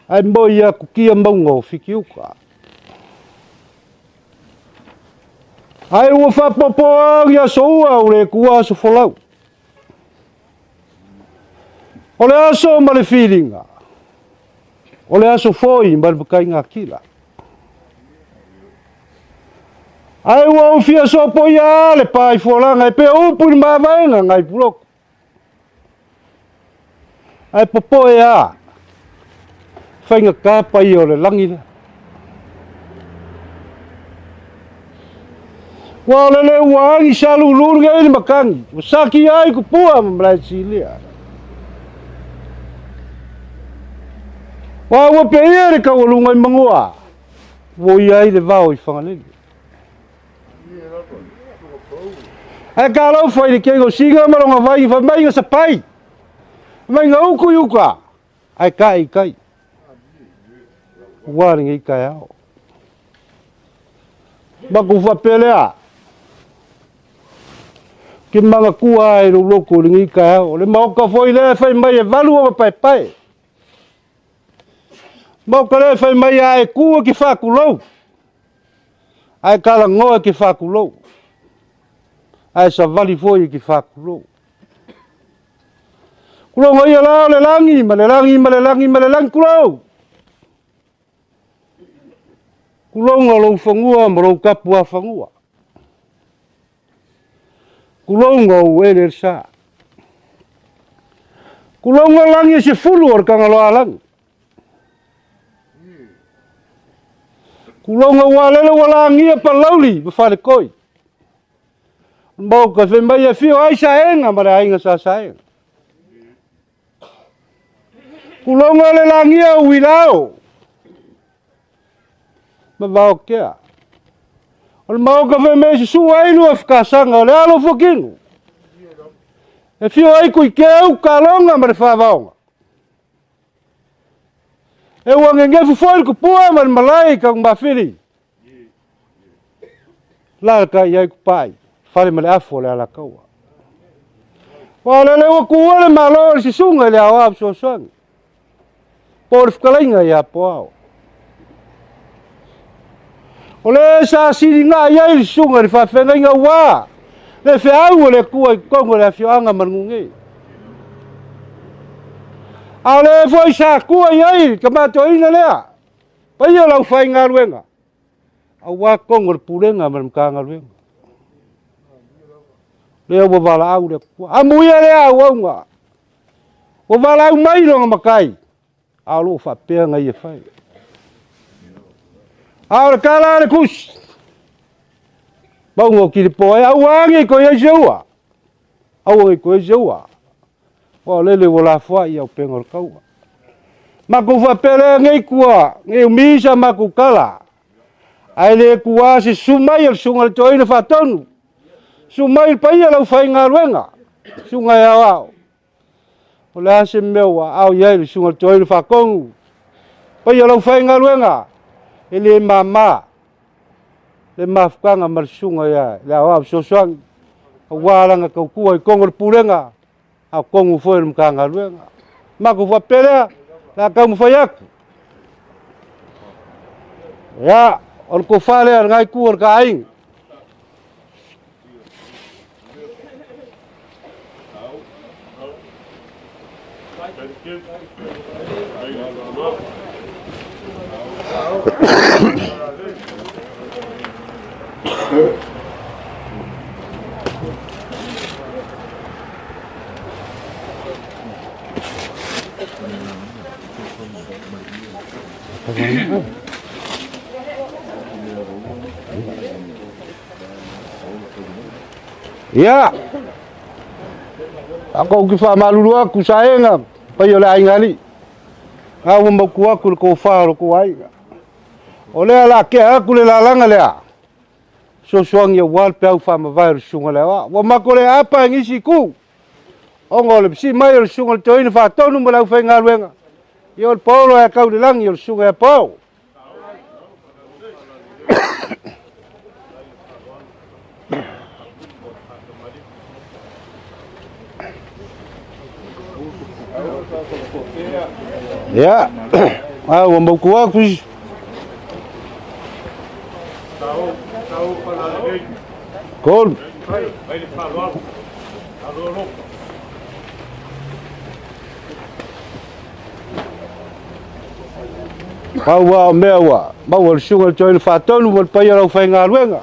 ae moi atu tia mauga o Fitiuta. Ae ua faapoapoa ni aso ua o le Atua aso folau. O le aso ma le filiga, o le aso foi ma le mataigatila. Ae ua ou fia sopoia le pa i fualaga e pei o upu i le mavaega nai pulotu. Ae popoe a faigata paia o le lagi lea. Ua o lele ua agi salulu nei le matagi, ua sakia ai tupua ma Malaesilia. Ua ua peia le taualuga i Manua, ua i ai le vao i Fagalele. Ae talofa i le kego singa ma longa vai fa mai ga sapai. Mai ga uku i uka. Ae kai kai. Ua lenei taeao. Matou faapea lea, ke manatua ai lou loto i lenei taeao. O le maota foi lea e fai mai e valu ona paepae. Maota lea e fai mai a e tu e te faatulou, ae talanoa e te faatulou, ae savali foi e te faatulou. Tulouna ia la o le lagi ma le lagi ma le lagi ma le lagi, tulou. Tulouna lou fanua ma lou tapuafanua. Tulouna ou eleelesa. Tulouna lagi e 10 o le Tagaloa lagi. Tulouna ua lele ua lagia palauli ma falekoi. Maoka fai mai e fio ai saega ma le aiga sa saega. Tulouna le lagia o uilao ma vaokea. O le maoka fai mai susu ai lua fakasaga o le alo fuakino. E fio ai kuikeu kalonga ma le favaoga. E ua ngegefu foi le kupua ma le malae i taugmafili. La ka iai kupai, fale ma le afu o le alakaua. Ua lele ua kuua le malo o le susuga i le aoao fesoasoani. Po o le fetalaiga ia Poao. O le sa siliga i ai le susuga i le faafeagaiga ua le feau o le Atua i totonu o le afioaga ma le nuu nei. A o le foi sa tua i ai le tamatoina lea, paia lau faigaluega, aua totonu o le pulega ma le Matagaluega. Lea ua valaau le Atua. Amuia lea auauna, ua valaau mai lona matai, a o loo faapea na ia fai. A o le tala a le tusi, mauga o kilipo ai, aua nei toe i ai se ua. Aua nei toe i ai se ua. Ua lele ua lafoai au pega o le taua. Matou faapea lea nei tua, nei umi sa matou tala. Ae le tua se susu mai o le susuga i le toeaina faatonu. Susu mai le paia lau faigaluega, susuga e aoao. O le a se mea ua aao i ai le susuga i le toeaina faatonu. Paia lau faigaluega, e le mama le mafutaga ma le susuga ia le aoao fesoasoani. Aua lana tautua i totonu o le pulega, a o totonu foi o le Matagaluega. Matou faapea lea, o le a taumafai atu. Ia, o le tofa lea o lena itu o le ta aiga. Ia, ako ki whaamalulu aku saenga, pai o le aiga alii. Ngā ua mautu aku le tofa o le tou aiga. O lea la kea aku le lalaga lea, sosoangi aua le peau whaamavae o le susuga le aoao. Ua mako le apa e nisi ku, ona o le pisi mai o le susuga le toeaina faatonu ma le aufaigaluega. Ia o le paolo e kau le lagi o le susuga ia Pao. Ia, a ua mautu aku isi. Kolu. Pau ua o mea ua, maua le susuga le toeaina faatonu ma le paia o lau faigaluega.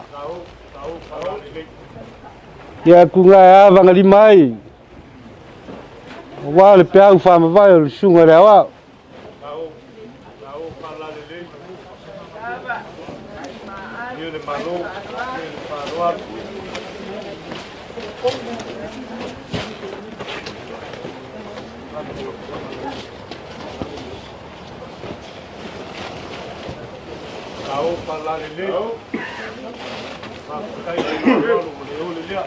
Ia kuga e avagalima ai, aua le peau whaamavae o le susuga i le aoao. Faafetai le faaaloalo ma le ole lea.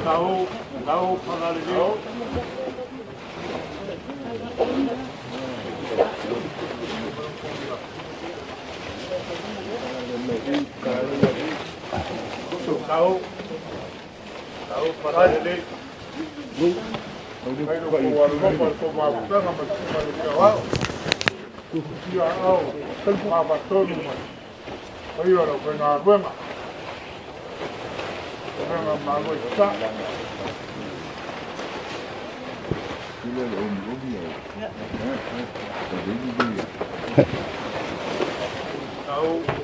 Tau, tau Fagalelei. Tau, tau Fagalelei.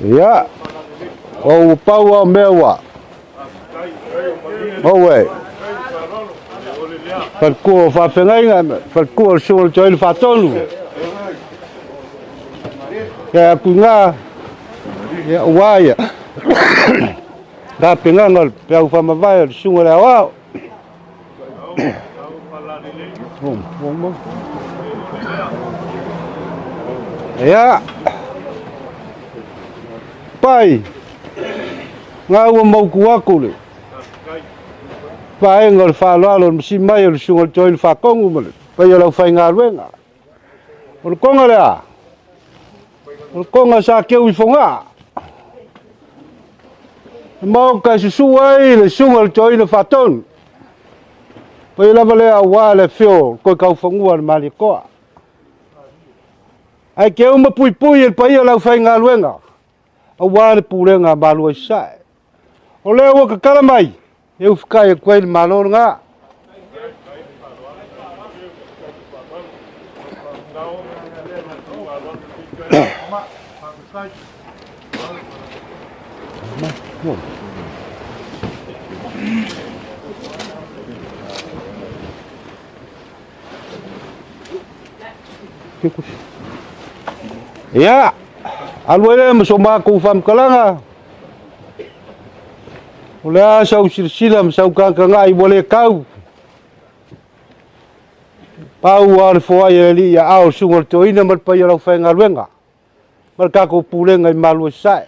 Ia, o ua pau lava o mea ua maua e faletua o faafeagaiga ma faletua o le susuga o le Toeaina Faatonu. Ia atu i ina, ia aua ia tapenaga o le peau faamavae o le susuga i le Aoao. Ia, pai, ngā ua mautu atu le vaega o le faaaloalo o le masii mai o le susuga o le Toeaina Faatonu ma le paia o le aufaigaluega. O le toga lea, o le toga sa teu i Fogaa. Le maota e susu ai le susuga o le Toeaina Faatonu. Paia lava lea aua le afio o le Toe Taufanua o le Malietoa. Ae teu ma puipui e le paia o le aufaigaluega aua le pulega a Malua i Sasae. O lea ua tatala mai, e ufikai atu ai le Malo lena. Ia, alu ai lea ma so matou faamatalaga. O le a sau silasila ma sau tagatagai ua le tau. Pau lava o le foai a le Alii ia ao le susuga o le Toeaina ma le paia o le aufaigaluega ma le tatou pulega i Malua i Sasae.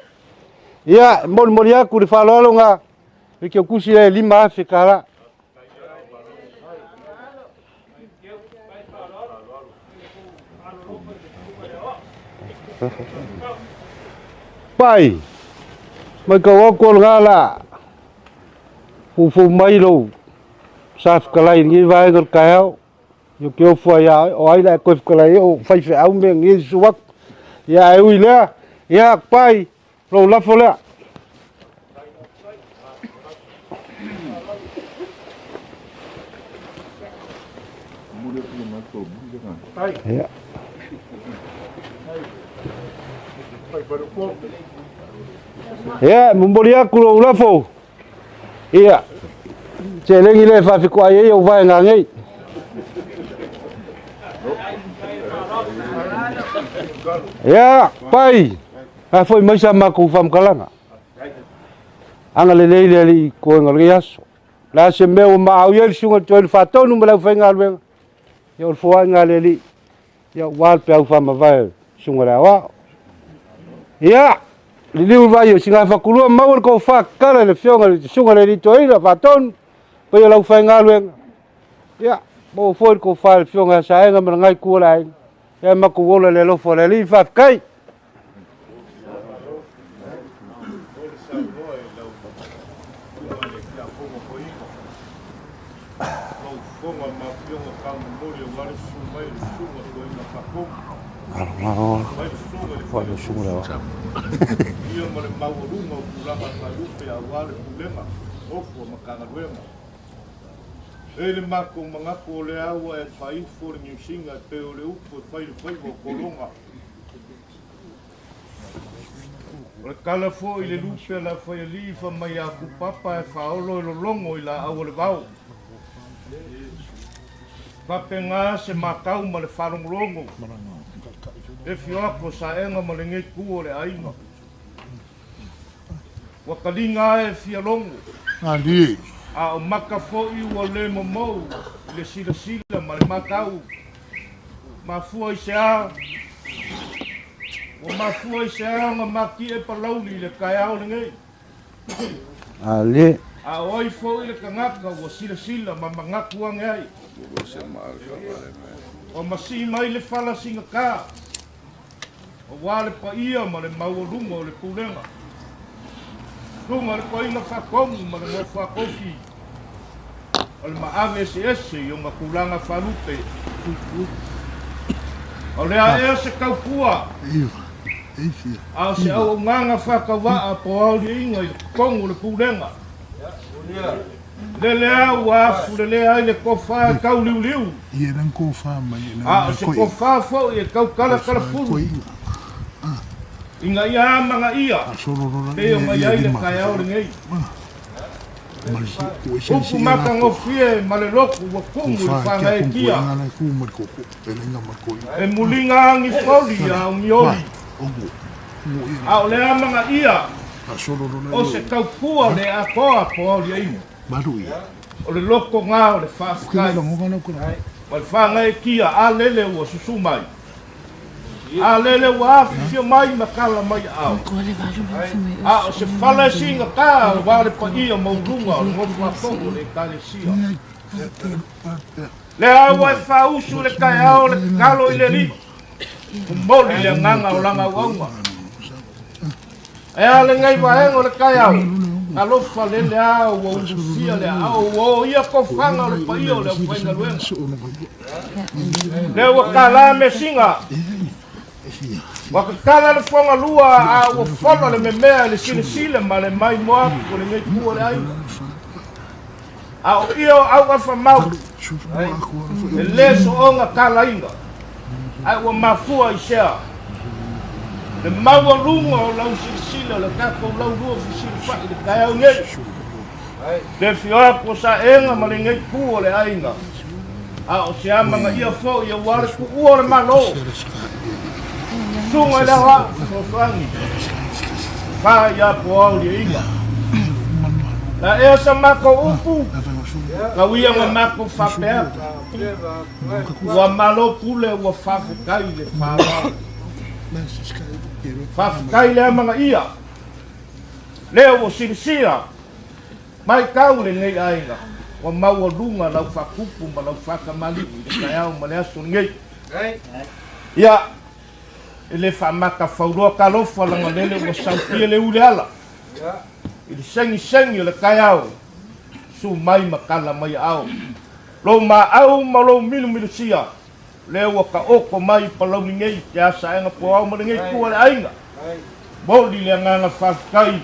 Ia, e molimoli atu le faaaloalo na le teutusi lea e $5,000. Pai, matau atu o lena la foufou mai lou sa fetalai i lenei vaega o le taeao. Ou te ofo ai ia oe, o ai la e toe fetalai ai o faifeau mea nei susu atu. Ia ae ui i lea, ia pai, lou lafo lea. Ia. Ia, momoli atu lou lafo. Ia, seleni lea e faafitoai ai au vaega nei. Ia, pai, a foi mai sa matou faamatalaga. Agalelei le Alii i toega o lenei aso. O le a se mea ua maau i ai le susuga i le Toeaina Faatonu ma le aufaigaluega, ia o le foaiga a le Alii, ia aua le peau faamavae o le susuga i le Aoao. Ia, liliu le vai o Sinafatulua, maua le tofa tatala i le afioga i le susuga i le Alii Toeaina Faatonu, paia o le aufaigaluega, ia, maua foi le tofa i le afioga ia Saega ma lena itu o le aiga, ia matou ola i le alofa o le Alii, faafetai. E le matou manatu o lea ua e faaifo le niusiga e pei o le upu e fai i le faiva o Kologa. O le tala foi i le lupe a le aufaialii fai mai a kupapa e faaolo e lologo i laau o le vao. Faapena se matau ma le faalogologo e fioapo saega ma lenei tu o le aiga. Ua taliga ae fia logo. A o maka foi ua le momou i le silasila ma le matau. Mafua i se a? Ua mafua i se aoga matie Palauli i le taeao lenei. Ale. A o ai foi le tagata ua silasila ma manatu ane ai? Ua masii mai le fala sigatā, aua le paia ma le maualuga o le pulega. Susuga le Toeaina Faatonu ma le Nofoatofi o le maave eseese i ona tulaga faalupe. O le a ea se taupua, a o se auaunaga faatauvaa po o aoliaiga i totonu o le pulega. Lele a ua afulelea ai le tofa e tauliuliu, a o se tofa foi e tautalatalafulu ina ia amanaia pei ona i ai le taeao lenei. Upu matagofie ma le lotu ua tumu i le fagaetia, e muliga agifoli a o nioli, a o le amanaia o se taupua le atoa po o aoliaiga. O le loto na o le faafetai ma le fagaetia, a lele ua susu mai, a lele ua afifio mai ma tala mai aao, a o se fala e sigatā aua le paia maualuga o le nofoatogo o le Ekalesia. Lea ua e faausu le taeao le tatalo i le Alii, momoli le agaga o lana auauna. Ae a lenei vaega o le taeao, talofa lele a ua ulusia le aao ua oia tofaga o le paia o le aufaigaluega. Lea ua tala measina, ua tatala le fogalua a ua fola le memea i le silasila ma le maimoa atu o lenei itu o le aiga. A o ia o auafa mau, e le soona talaina, ae ua mafua i sea le maualuga o lau silasila o le tatou laulua fesilafai i le taeao nei. Le afio atu o Saega ma lenei itu o le aiga, a o se amanaia foi aua le tuua o le Malo, susuga i le aoao fesoasoani, fa ia Poaoliaiga. Na ea sa matou upu, tau ia na matou faapea atu, ua malo pule ua faafetai le faaaloalo. Faafetai le amanaia, lea ua silasila matau lenei aiga, ua maualuga lau faatupu ma lau faatamalii i le taeao ma le aso lenei. Ia, e le faamatafauloa talofa laga lele ua sautia le ule ala i le segisegi o le taeao, su mai ma tala mai aao. Lou maau ma lou milumilusia, lea ua taoto mai i Palauli nei te asaega poao ma lenei itu a le aiga. Moli le agaga faafetai,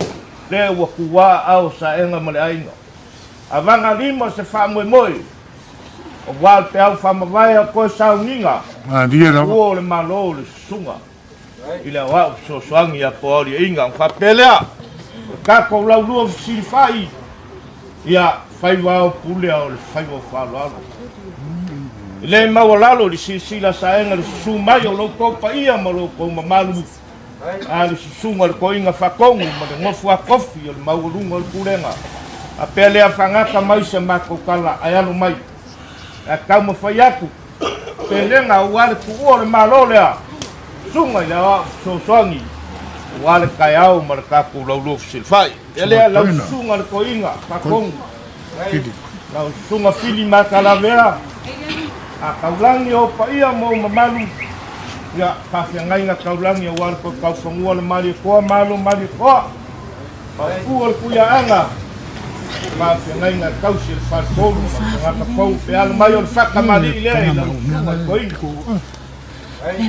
lea ua tuā aao saega ma le aiga. Avaga lima se faamoemoe, aua le peau faamavae a toe sauniga, ua o le Malo o le susuga i le aoao fesoasoani ia Poaoliaiga. Ona faapea lea, o le tatou laulua fesilafai, ia faiva ao pule ao le faiva o faaaloalo. E le maualalo i le silasila saega le susu mai o lo outou paia ma lo outou mamalu, a le susuga o le toeaina faatonu ma le nofo a tofi o le maualuga o le pulega. Faapea lea, faagata mai se matou tala ae alo mai ae taumafai atu pelega aua le tuua o le Malo lea, susuga i le aoao fesoasoani aua le taeao ma le tatou laulua fesilafai. Ia lea lau susuga le toeaina faatonu, lau susuga Fili Matalavea, a taulagi o paia ma ou mamalu, ia faafeagaiga taulagi aua le taufanua le Malietoa, Malo Malietoa, Maopu o le Tuiaaga, faafeagaiga e tausi e le faletolu ma le tagata fou pe alo mai o le fatamalii lea i lau susuga i toeaina.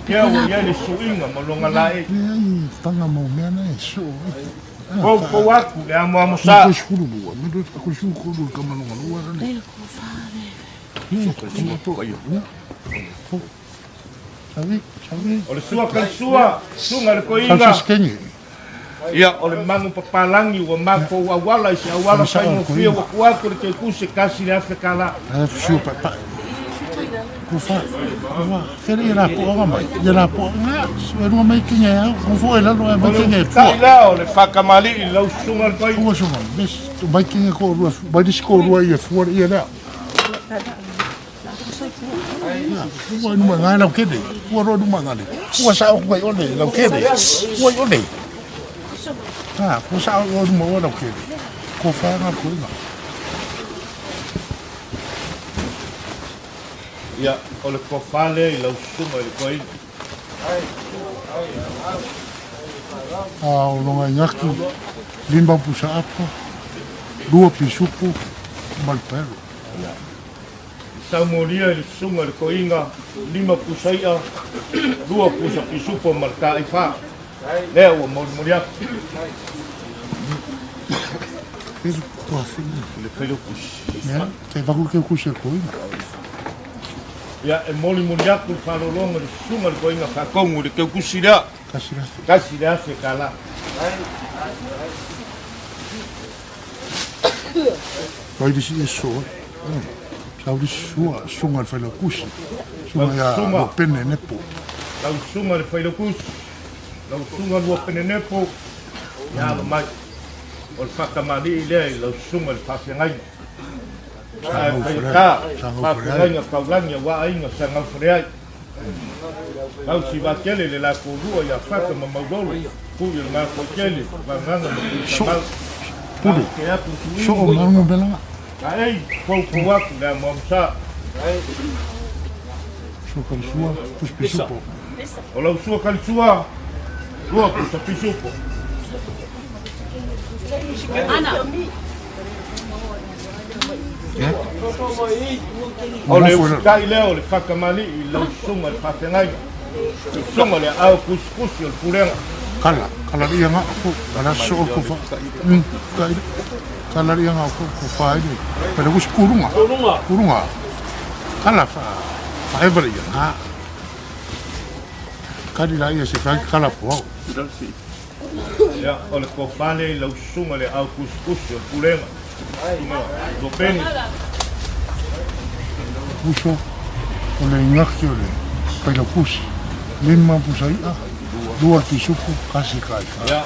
Lea ua i ai le suiga ma lona laei. Poupou atu le amoamo sa. O le sua kalisua, susuga i le toeaina, ia o le manu papalagi ua matou auala i se auala faigofie ua tuu atu le keikuse $1,000. O le usitai lea o le faatamalii i lau susuga i le toeaina. Ua numa ngai lau kene. Ua roa numa ngai. Ua sa o ngai ole lau kene. Ua i ole. Ha, ko sa o numa o lau kene. Ko whanga ko inga. Ia, o le tofa lea i lau susuga i le toeaina. A o longa ingaki, lima pusa apa, lua pisupo, ma le paelo. Ia. Saumolia i le susuga i le toeaina, lima pusa i'a, lua pusa pisupo ma le taaifa. Lea ua molimoli atu. Le failautusi. Ia, te vaku ke kusi a toeaina. Ia, e molimoli atu le faalologa i le susuga i le toeaina faatonu i le teukusi lea. Tasi le afe. Tasi le afe tala. Mai le si eso ai. Sau le sua, susuga i le failautusi. Susuga ia Luapene Nepo. Lau susuga i le failautusi, lau susuga Luapene Nepo, ia alo mai. O le faatamalii lea i lau susuga i le faafeagaiga. Ae faigata, faafeagaiga taulagi aua aiga sa gaufaleai. Tausi vatele le latou lua ia Fata ma Maulolo, Pui o le Gafoitele, Vagaga ma Tuisamau. Pule, soo ma melaga. Aei, poupou atu le amuamusa. Sua kalisua, pusi pisupo. O lau sua kalisua, lua pusa pisupo. O le usitai lea o le faakamali'i i lau susuga i le faafeagaiga, susuga i le aao kusikusi o le pulega. Kala, kala le ia ngao ko, kala so ko fa. Kai kala le ia ngao ko ko fa ile. Pero kus kurunga. Kurunga. Kala fa fa evere ia nga. Kali la ia se fa kala po. Ia, o le tofa lea i lau susuga i le aao kusikusi o le pulega, susuga Lopeni. Uso o le igaki o le failaukusi, lima pusa i'a, lua le pisupo, kasi kai fa. Ia,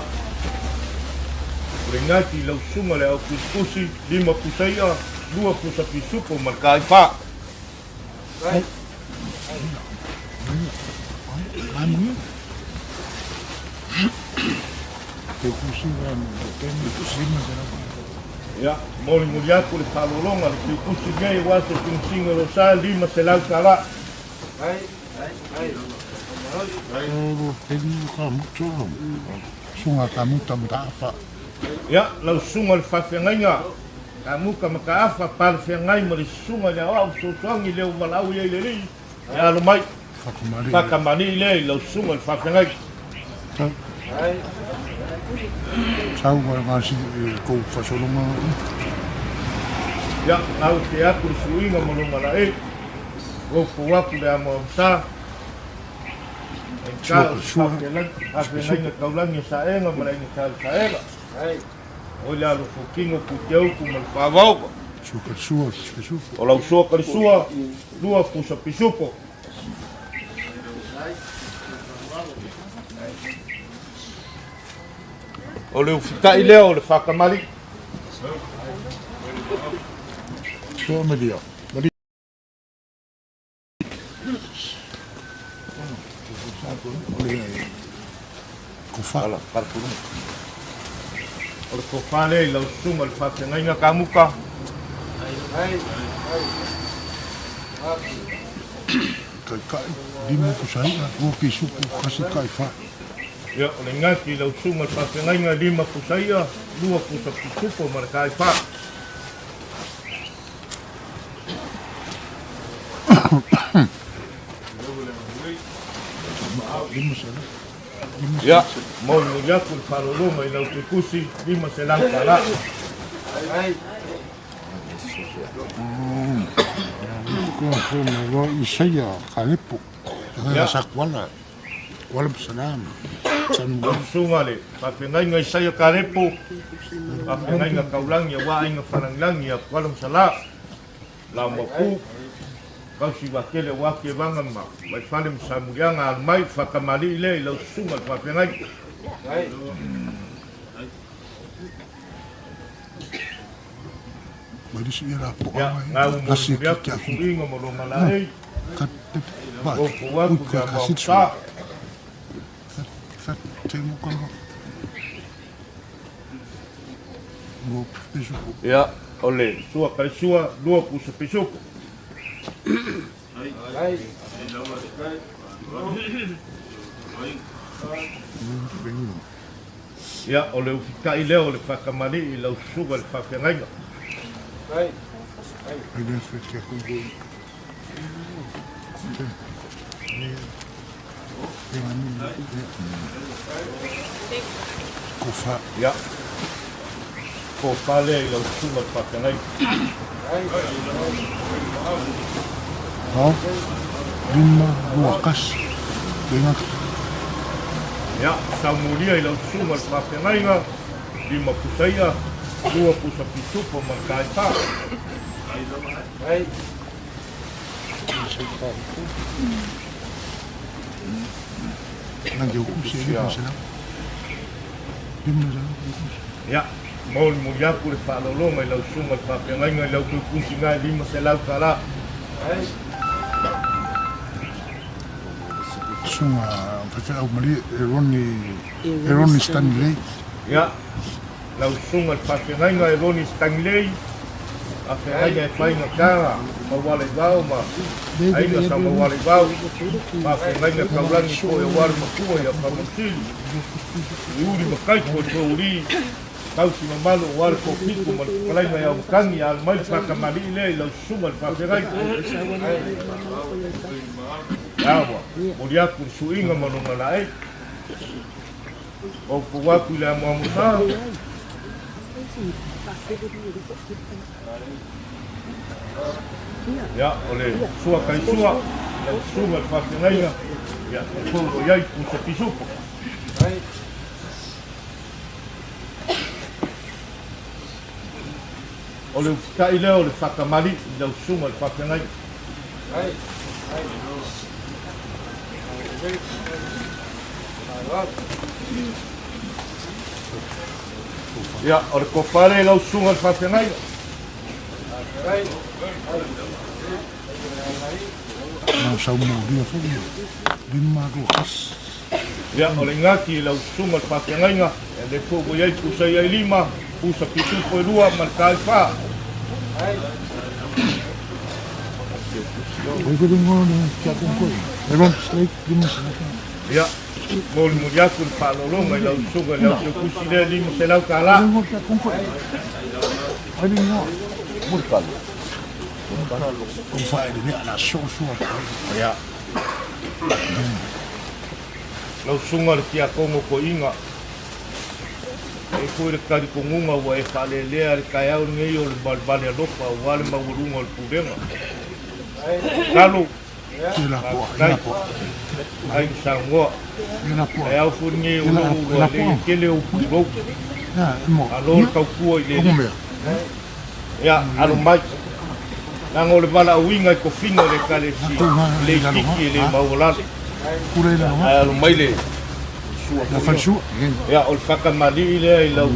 o le igaki i lau susuga i le aao kusikusi, lima pusa i'a, lua pusa pisupo ma le kai fa. Ia, molimoli atu le faalologa le piukusi nei aua se finisiga o lo sa $500. Ia, lau susuga i le faafeagaiga, Kamuka ma Kaafa, palefeagai ma le susuga i le aoao fesoasoani lea ua valaau i ai le Alii, ia alo mai, faakamali'i lea i lau susuga i le faafeagaiga. Ia, gau te atu le suiga ma lou malae, foufou atu le amoamusa, aigata o se faafeagaiga taulagi a Saega ma le aiga sa i Saega. O le alofokino puteuku ma le faavaoga. O lau sua kalisua, lua pusa pisupo. O le ufitai lea o le faakamali'i. Sua malia. O le tofa lea i lau susuga i le faafeagaiga kamuka. Taitai, lima pusa i'a, lua pisupo, kasi taifa. Ia, o le gati i lau susuga i le faafeagaiga, lima pusa i'a, lua pusa pisupo ma le taifa. Ia, molimoli atu le faalologa i lau tuikusi, $500. Ia. Lau susuga le faafeagaiga Isaia Kalepo, faafeagaiga taulagi aua aiga falagilagi ia Kuala ma Salā. Lau mapu, tausi vatele aua Tievaga ma Vaifale ma Samuliaga alu mai, faatamalii lea i lau susuga i le faafeagaiga. Ia, gau molimoli atu le suiga ma lou malaei. Foufou atu le amoamosa. Ia, o le sua kaisua, 2 pusa pisupo. Ia, o le ufitai lea o le faakamali'i i lau susuga i le faafeagaiga. Ia, tofa lea i lau susuga i le faafeagaiga. Ia, saumulia i lau susuga i le faafeagaiga, 5 pusa ia, 2 pusa pisupo ma le taefa. Ia, molimoli atu le faalologa i lau susuga i le faafeagaiga i lau toe pusiga e 500 tala. Susuga faifeau malie e Ronnie Stanley. Ia, lau susuga i le faafeagaiga e Ronnie Stanley, faafeagaiga e faigata mauala i vao ma aiga sa mauala i vao, faafeagaiga taulagi foi aua le matua ia Faamausili, i uli ma kaiko i touli, tausi mamalu aua le tofitu ma le fetalaiga ia Aumatagi, ia alu mai le faatamalii lea i lau susuga i le faafeagaiga. Ia ua moli atu le suiga ma lona laei. Foufou atu i le amoamosa. Ia, o le sua kaisua, lau susuga i le faafeagaiga, ia, e fou o i ai pusa pisupo. O le ufitai lea o le faakamali'i i lau susuga i le faafeagaiga. Ia, o le tofa lea i lau susuga i le faafeagaiga. Ia, o le igati i lau susuga i le faafeagaiga, ia le foi ua i ai pusa ia e 5, pusa pisupo e 2 ma le taefa. Ia, molimoli atu le faalologa i lau susuga i le autopusi lea 500 tala. Ia, lau susuga i le tiakono toeaina, e foi le talitonuga ua e faalelea le taeao lenei o le valevale alofa aua le maualuga o le pulega. Talo, faafetai, ai Samoa. Taeao foi lenei o lou ua le tele ou pulou. Alo le tautua i le alii. Ia, alo mai. Leaga o le valaauina i tofiga o le Ekalesia, e le itiiti e le maualalo. Ae alo mai le sua. Ia, o le faatamalii lea i lau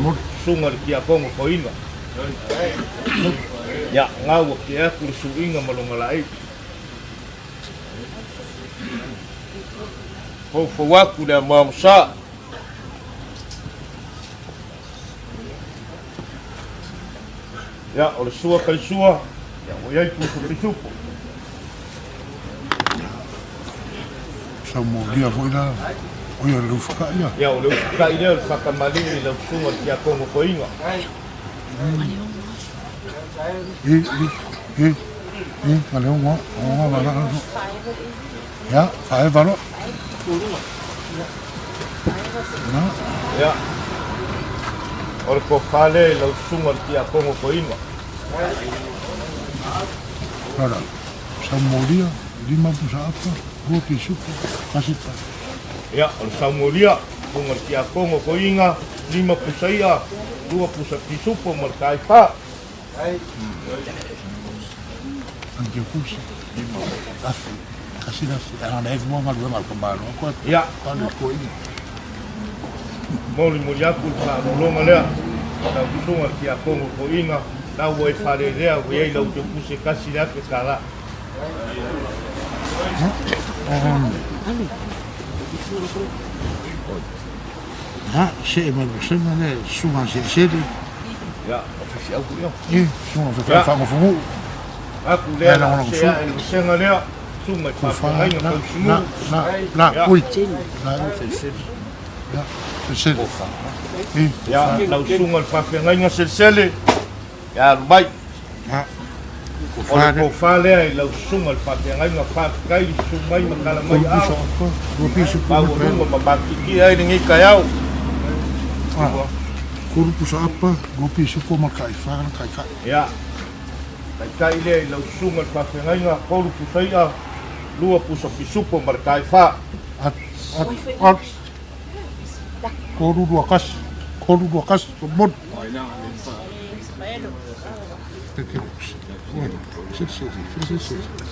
susuga i le tiakono toeaina. Ia, na ua tea atu le suiga ma lona laei. Foufou atu le amoamosa. Ia, o le sua kaisua, ia, ua i ai pusa pisupo. Ia, o le ufukai lea o le faatamalii i lau susuga i le tiakono toeaina. Ia, o le tofa lea i lau susuga i le tiakono toeaina. Ia, o le saumolia, susuga i le tiakono toeaina, 5 pusa ia, 2 pusa pisupo ma le taefa. Ia, molimoli atu le faalologa lea, lau susuga i le tiakono toeaina, lau ua e faalelea ua i ai lau teupusi e tasi le afe tala. Ha, see mai le vasega lea, susuga a Selesele. Ia, o faifeau foi ia. I, susuga faifeau faagofogu'u. Aku lea la see ae le vasega lea, susuga i faafeagaiga tausinuu. La, la, la, ui. La, Selesele. Ia, Selesele. I, Ia, lau susuga i le faafeagaiga Selesele, ia alu mai. Ha. O le tofa lea i lau susuga i le faafeagaiga, faafetai le susu mai ma tala mai aao, maualuga ma matitikia ai lenei taeao. Tolu pusa apa, lua pisupo ma le taifa le taitai. Ia, taitai lea i lau susuga i le faafeagaiga, tolu pusa i'a, lua pusa pisupo ma le taifa. At, at, at. Tolu lua kasi, tolu lua kasi, momoli.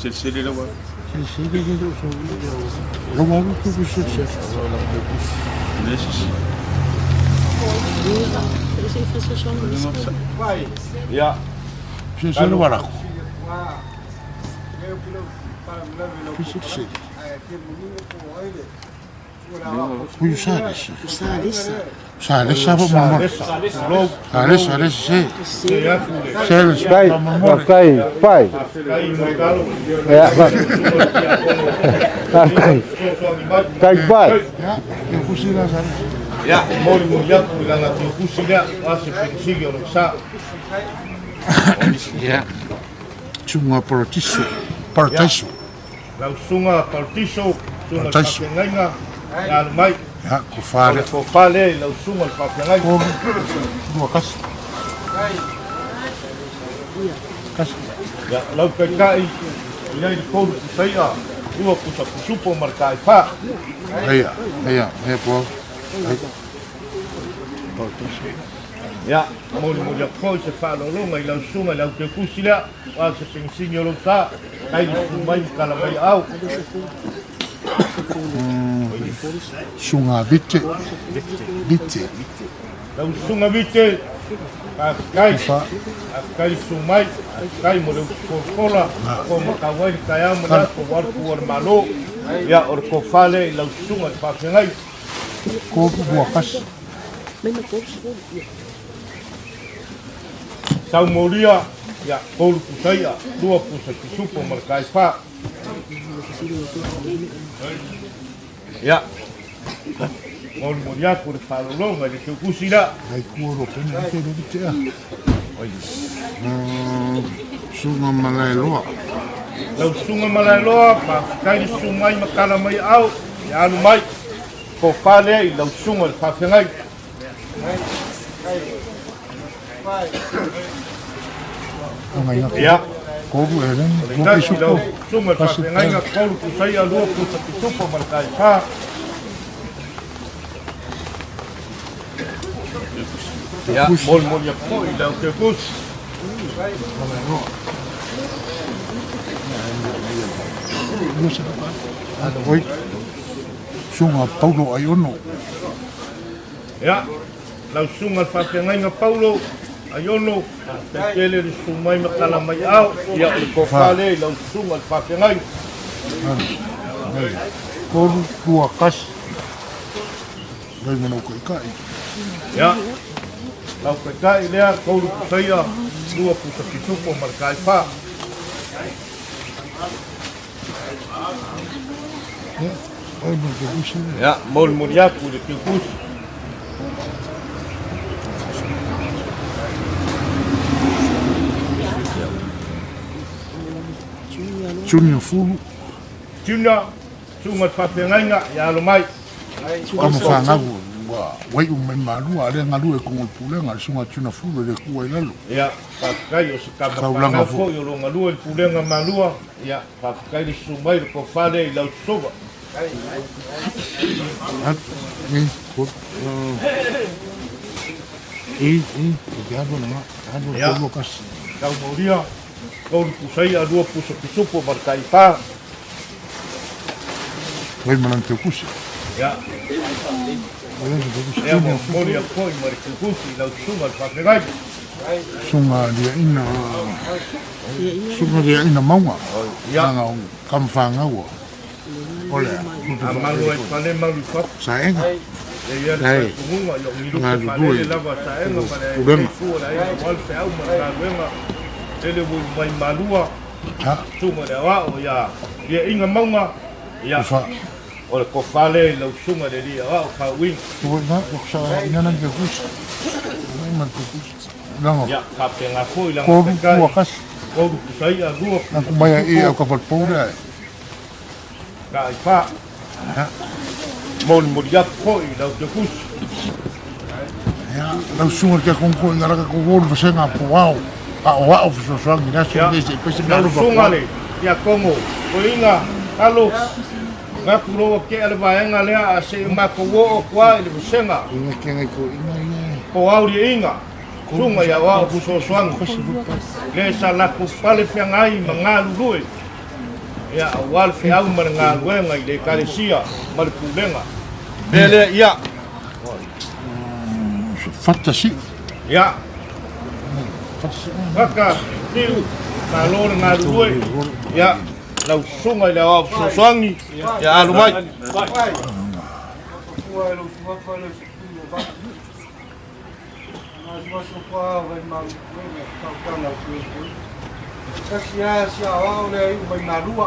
Selesele lava. Ia. Salesa, Salesa, Salesa, se. Faafetai, faafetai, pai. Ia, faafetai. Faafetai, pai. Ia, molimoli atu i lana teukusi lea, o a se penisini o lou sa. Ia. Susuga Paratiso. Parataiso. Lau susuga Paratiso, susuga i le faafeagaiga, ia alu mai. Ia, tofa lea. O le tofa lea i lau susuga i le faafeagaiga. Tolu, lua, kasi. Kasi. Ia, lau taitai, i ai le tolu pusa i'a, lua pusa pusupo ma le taefa. Aia, aia, aia po. Ai. Ia, molimoli atu foi se faaaloaloga i lau susuga i le auteukusi lea, aua se penisini o lou sa, tai le mai ma tala mai aao. Susuga Vite, Vite. Lau susuga Vite, faafetai, faafetai le susu mai, faafetai mo le utu folafola, ua matau ai le taeao ma le aso ua alu fua le Malo. Ia, o le tofa lea i lau susuga i le faafeagai. Tolu lua kasi. Saumolia, ia, tolu pusa i'a, lua pusa pisupo ma le taefa. Ia, molimoli atu le faalologa i le teukusi la. Nai kua ro pene ake ro ki te a. Susuga Malaeloa. Lau susuga Malaeloa, faafetai le susu mai ma tala mai aao, ia alu mai. Tofa lea i lau susuga i le faafeagai. Ia. Tolu e leni, O le lua tasi i lau pisupo. susuga i le faafeagaiga, tolu pusa i'a, lua pusa pisupo ma le taifa. Ia, molimoli atu foi i lau teukusi. Oi, susuga Paulo Aiono. Ia, lau susuga i le faafeagaiga Paulo Aiono, faafetai tele le susu mai ma tala mai aao, ia o le tofa lea i lau susuga i le faafeagaiga. Tolu, lua, kasi. Nai ma lau taitai. Ia, lau taitai lea, tolu pusa ia, lua pusa pisupo ma le taifa. Ia, oi ma le teukusi lea. Ia, molimoli atu i le teukusi. Junior Fulu. Junior, susuga i le faafeagaiga, ia alo mai. Tama fanau ua wai'u mai Malua, a lea galue i kogo o le pulega, le susuga Junior Fulu e le tuua i lalo. Ia, faafetai o se tama Taulaga fanau foi. foi o lo o galue i le pulega Malua. Ia, faafetai le susu mai le tofa lea i lau susuga. E, e, e, e te alu na, alu Ia. tolu kasi. Tau mauria, tolu pusa i'a, lua pusa pisupo ma le taifa. Wai ma lana teukusi. Ia. Wai lana teukusi. Ia, mo moli atu foi ma le teukusi i lau susuga i le faafegai. Susuga Liaina. Suga le aina mauga. Langa o kamafangau o le A malu ai fale malu fatu. Saega. E ia le Ai. faatuguga, ia o ngilupe Nga lulue. faalele lava saega ma le Pulega. sua le aiga o le feau ma le galuega. Lele ua mai malua. Ha. Suga le aoao ia ia inga mauga. Ia. Fa. O le kofale i lau suga le lia aoao fauiga. Tuo ina o sa ina na ke kusi. Ina ma ke kusi. Langa. Ia kapenga foi langa Koru pekai. kua kasi. Koru kusaia lua. Na kumaya i au ka falpoura. Ka ai fa. Ha. Moli moli atu foi lau te kusi. Ya, lau sunga ke kongko inga raka ko wolu fasenga po wao. A o ao fesoasoani la Ia. so le se pese Lau lau suga le ia Kongo. O inga alo gaku loa ke ale vaega lea a se makou oo kua i le vasega. Inga ke ngai ko inga ia. Po au le inga. Suga ia wao fesoasoani. Le sa lakou pale feagai ma galulue. Ia auā le feau ma le galuega i le ekalesia ma le pulega. Mea lea ia. Fata si. Ia. Faka, tiu, malo le galulue. Ia, lau suga i le aoao fesoasoani. Ia alu mai.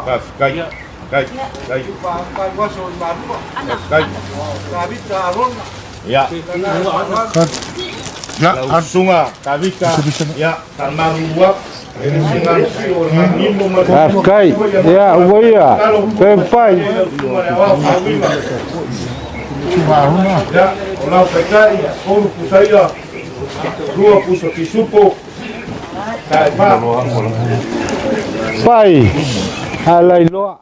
Faafetai. Kai, kai. Faafetai. Ia. Ya, Lau suga, Tavita, ia, tamalua. E le siga o le nimo ma le Faafetai. Ia, ua ia. Pe mafai. Suga aruna. Ia, o lau taitai, tolu pusaia, lua pusa pisupo, tae fa. Pai. Alai loa.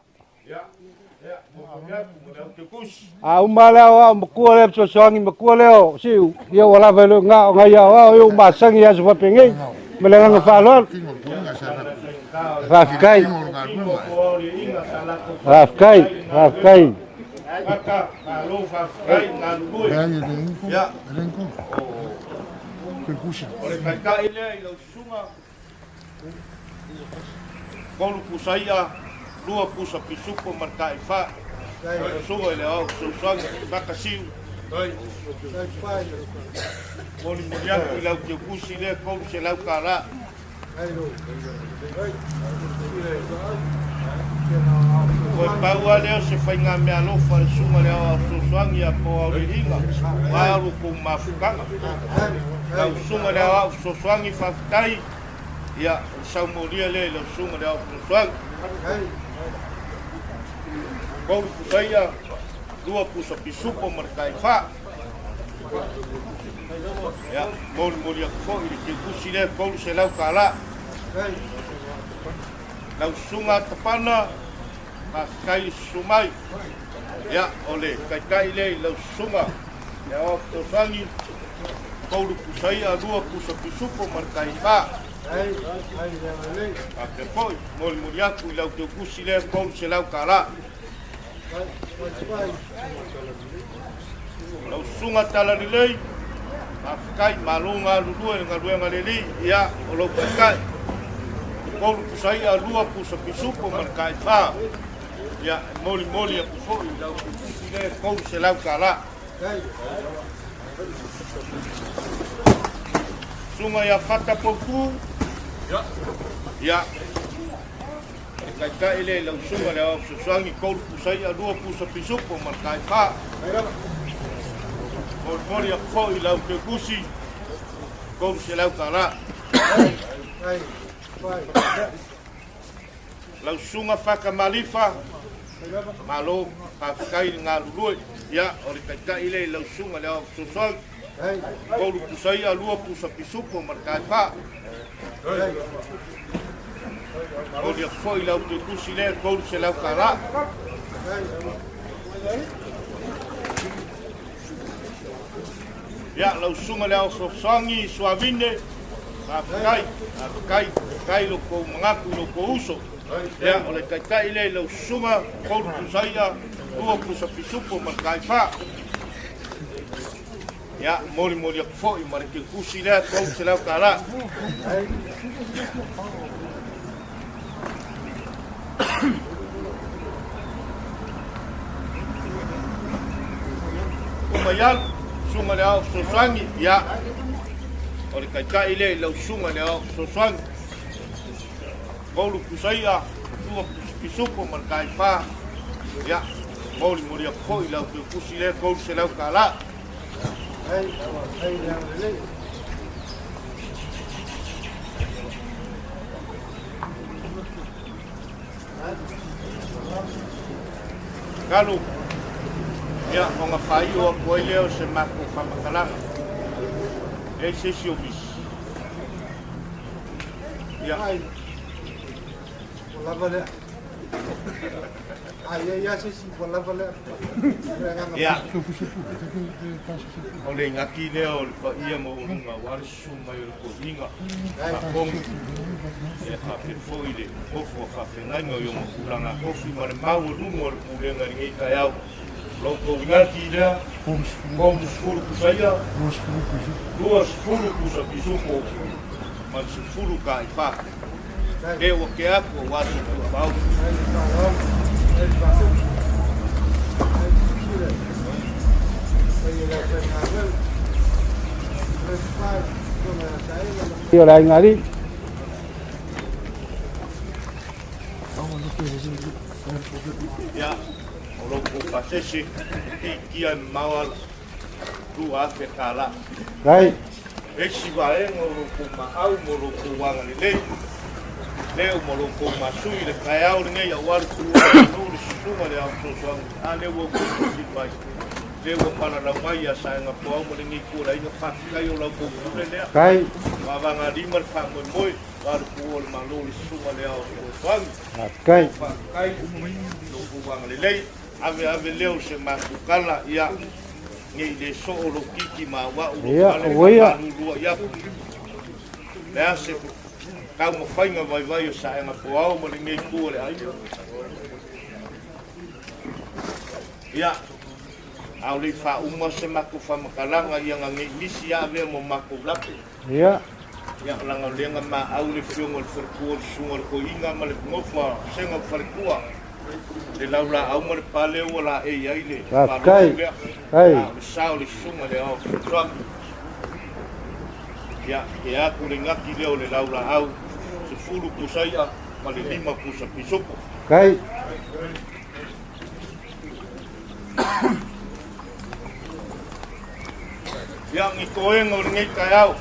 A uma lea o au makua lea fesoasoani makua lea o siu. Ia ua lava i le ngā o ngai au au ia u masangi i aso faapenei. Ma le agaga faaaloalo. Kingo ko inga sa na. Faafetai. Kingo nga lunga. Faafetai. Faafetai. Faka, malo, faafetai, galulue. Ya ye le inko. Ia. Le inko. Ke kusi. O le taitai lea i lau susuga, tolu pusaia, lua pusa pisupo ma le taifā. Lau susuga i le aoao fesoasoani, fakasiu. Molimoli atu i lau teukusi lea, 300 kālā. Ua pau lava lea o se faigameaalofa a le susuga i le aoao fesoasoani ia po o Auliliga, ua alu kou mafutaga. Lau susuga i le aoao fesoasoani faafetai, ia, o le saumolia lea i lau susuga i le aoao fesoasoani. Tolu pusaia, lua pusa pisupo ma le taifā. Ia, molimoli atu foi i le teukusi lea, 300 kālā. Lau susuga Tapana, faafetai le susu mai. Ia, o le taitai lea i lau susuga le aoao fesoasoani, tolu pusaia, lua pusa pisupo ma le taifā. Faapea foi, molimoli atu i lau teukusi lea, 300 kālā. Lau susuga Talalelei, faafetai, malo galulue i le galuega lelei, ia, o lou taitai. Tolu pusaia, lua pusa pisupo ma le taifā. Ia, e molimoli atu foi i lau teukusi lea, 300 kālā. Susuga ia Fata Poutu, ia, le taitai lea i lau susuga le aoao fesoasoani, tolu pusaia, lua pusa pisupo ma le taifā. Molimoli atu foi i lau teukusi, 300 kālā. Lau susuga Faka Malifa, malo, faafetai i le galulue. Ia, o le taitai lea i lau susuga le aoao fesoasoani, tolu pusaia, lua pusa pisupo ma le taifā. Moli atu foi i lau teukusi lea, 300 kālā. Ia, lau susuga le aoao fesoasoani Suavine, faafetai, faafetai, faafetai lo kou manatu i lo kou uso. Ia, o le taitai lea i lau susuga, tolu pusaia, lua pusa pisupo ma le taifā. Ia, molimoli atu foi ma le teukusi lea, 300 kālā. Maialu, Susuga i le Aoao Fesoasoani, ia, o le taitai lea i lau Susuga i le Aoao Fesoasoani. Koulu pusa i'a, tua pusa pisupo ma le taifā, ia, molimoli atu foi i lau teutusi lea $300. Kalu, ia, ona faaiu atu ai lea o se matou faamatalaga. E i ai se isi o misi? Ia. Ua lava lea. A i ai lava se isi, ua lava lea. Ia. O le igati lea o le paia maualuga aua le susu mai o le toeaina faatonu e faapea foi le nofo a faafeagaiga i ona tulaga tofi ma le maualuga o le pulega i lenei taeao. O la outou igati lea, 30 pusa ia, 20 pusa pisupo ma le 10 taifa. Lea ua tea atu aua se tuufaaupu. O le aiga alii. Ia, o lo outou pasese, tiitia e mamao ala, $2,000. Rai. Isi vaega o lo outou maau ma lo outou agalelei, lea ma lo outou masui i le taeao lenei aua le tuualalo le susuga i le Ao Fesoasoani, a lea ua outou silasila mai, lea ua palalau mai ia Saega Poau ma lenei tuualaiga, faafetai o la outou pule lea. Rai. Vaavagalima le faamoemoe, aua le tuua o le Malo le susuga i le Ao Fesoasoani. Faafetai. Faafetai i lo outou agalelei, ave ave lea o se matou tala, ia ne i le soo lou titi ma auau lou Ia, fale ua ia. faamaluluai atu. Le a se taumafaiga vaivai o Saega Poao ma lenei itu o le aiga. Ia, a o le i faauma se matou faamatalaga, ia na nei misi a avea mo matou lape. Ia. Ia, leaga o lea na maau le afioga i le faletua o le susuga o le toeaina ma le nofo a Sega o Faletua, le laulaau ma le pale ua laei ai le Faafetai. malosi lea. Ai. A o le sa o le susuga i le Ao Fesoasoani. Ia, e atu le gati lea o le laulaau, 10 pusa i'a ma le 5 pusa pisupo. Kai. Ia, ni toega o lenei taeao,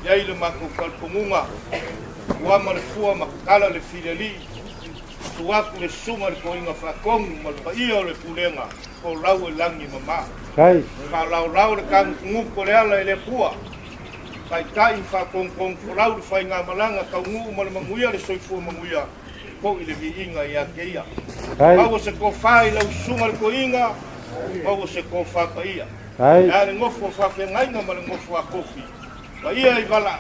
i ai le matou talitonuga, ua ma le fua ma tala le filialii, tu atu le susuga i le toeaina faatonu ma le paia o le pulega, folau e lagi e mama. Kai. Faalaolao le tagutugutu o le ala i le Atua, taitai ma faatonutonu folau le faigamalaga taunuu ma le manuia le soifua manuia, foi le viiga ia te ia. Kai. Maua se tofa i lau susuga i le toeaina, maua se tofa paia. Kai. E a le nofo a faafeagaiga ma le nofo a kofi, paia i vala,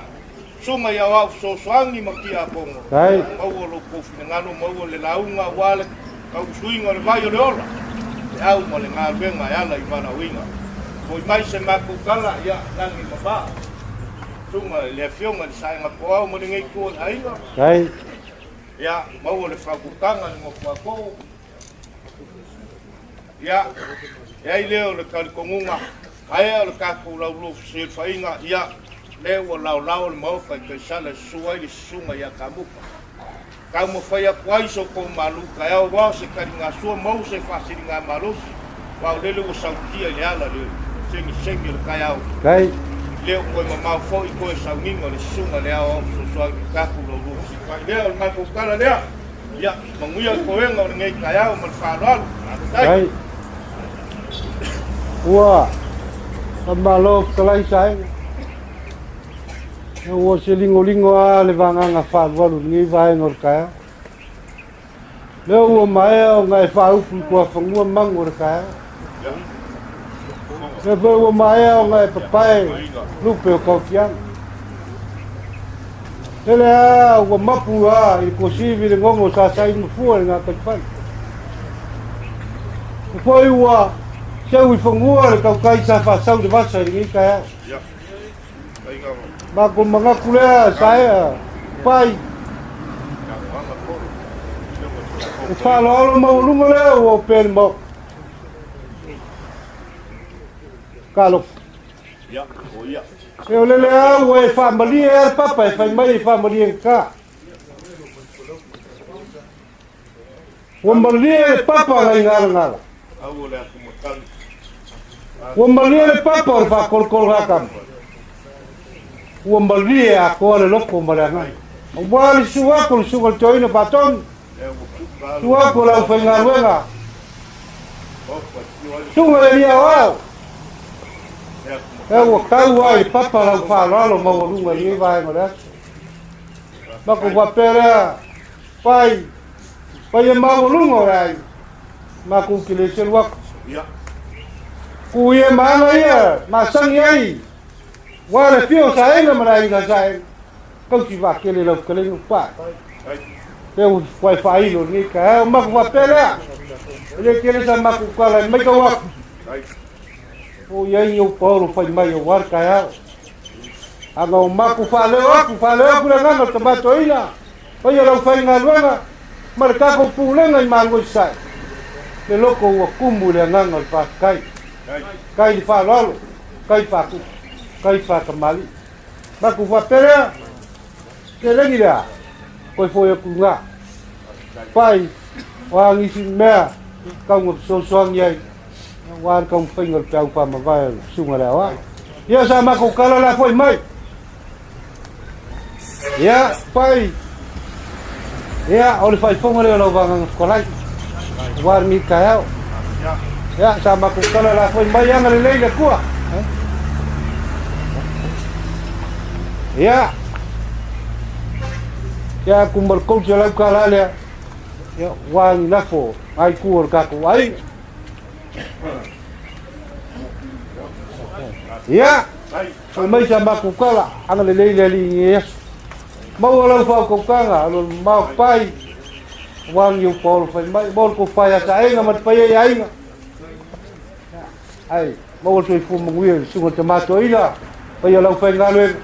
susuga i aoao fesoasoani ma tiakono. Kai. Maua lo outou finagalo, maua le lauga aua le tausuiga o le vai o le ola, le au ma le galuega e ala i valaauina. Foi mai se matou tala, ia lagi ma ba. Susuga i le afioga i le Saega Poao ma lenei itu o le aiga. Kai. Ia, maua le faautautaga i le nofo a too. Ia, e ai lea o le talitonuga, aea o le tatou laulua fesilafaiga, ia, lea ua laolao le Maota i Kaisala e susu ai le susuga ia Kamuta. Taumafai atu ai so outou malu taeao aua se taligasua maua se faasiligamalosi, aua o lele ua sautia i le ala le segisegi o le taeao. Kai. Lea ua toe mamao foi toe sauniga o le susuga i le Aoao Fesoasoani i tatou laulua fesilafai. Lea o le matou tala lea. Ia, manuia le toega o lenei taeao ma le faaaloalo. Faafetai. Kai. Ua faamalo fetalai Saega. Ua se ligoligo lava le vagaga faalualu i lenei vaega o le taeao. Lea ua maea ona e faaupu i tuafanua manu o le taeao. Lea foi ua maea ona e papae lupe o tautiaga. Lele lava ua mapu lava i le tuasivi le gogo sa saili mafua i le gataifale. Lea foi ua seu i fanua le tautai sa faasau i le vasa i lenei taeao. Matou manatu lea Saea pai e faaaloalo maualuga lea ua opea i le Maota. Talofa. E o lele au ua e faamalie a le papa e fai mai e faamalie ka. Ua malie le papa ngai ngalangala. Ua malie le papa o le faakolokolo hakama. Ua malie atoa le loko ma le agaga. Aua le susu atu o le susuga i le toeaina faatonu, susu atu o le aufaigaluega, susuga i le Alii Aoao, e ua tau ai i le papa lau faaaloalo maualuga i lenei vaega o le aso. Matou faapea lea, Pai, paia maualuga o le aiga, matou te le selu atu. Ku ia ma aga ia masani ai, ua le fia o Saega ma le aiga Saega, tausi vaatele lau fetalaiga pai. Lea ua e faailo i lenei taeao, matou faapea lea, e le tele sa matou tala e maitau atu. O i ai ni ou paolo fai mai aua le taeao. Ana o matou faaleo atu, faaleo atu le agaga o le tama toeaina, Paia lau faigaluega ma le tatou pulega i Malua i Sasae, le loko ua tumu i le agaga o le faafetai. Tai le faaaloalo, tai faatupu, tai faatamalii. Matou faapea lea, seleni lea, toe foi atu i luga. Pai, o a nisi mea tau na fesoasoani ai, aua le taumafaiga o le peau faamavae o le susuga i le aoao. Ia sa matou tala la foi mai. Ia, pai. Ia, o le faaifoga lea o lau vagaga fetalai. Aua lenei taeao. Ia, sa matou tala la foi mai aga lelei le Atua. Ia, ia atu ma le $300 lea. Ia, ua ni lafo ai tu o le tatou aiga. Ia, Fai mai sa matou tala, agalelei le Alii i lenei aso. Maua lau faautautaga, alualu mamao pai, aua ni ou paolo fai mai, maua le tofa ia Saega ma le paia i aiga. Ai, maua le soifua manuia i le susuga i le tama toeaina, paia o le aufaigaluega,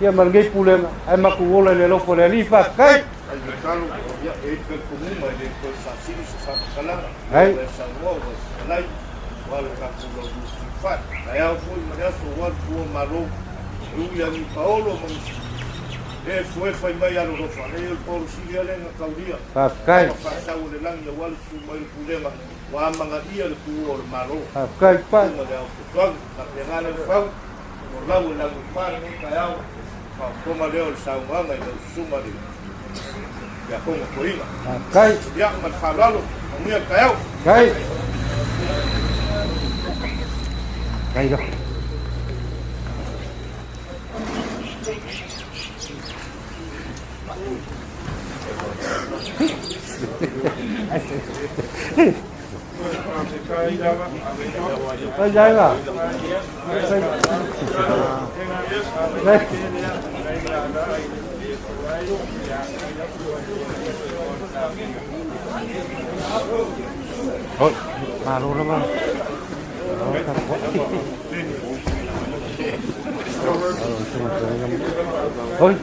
ia ma lenei pulega, ae matou ola i le alofa o le Alii, faafetai. Ai. Ua le tatou laulua fai. Taeao foi ma le aso ua tua malo. E ui a ni paolo ma nisi. E foe fai mai alo lofa. Le o le paolo sili ale na taulia. Faafetai. Faasau o le lagi aua le susu mai o le pulega. Ua amagaia le tuua o le Malo. Faafetai pai. Susuga le ao fesoasoani. Faapena le fau. O lau e lagi pa lenei taeao. Faafofoga lea o le saunoaga i lau susuga le Tiakono Toeaina. Faafetai. Ia, ma le faaaloalo, manuia le taeao. Faafetai. Faafetai lava. Vai vai. Oi, malo lava. Oi.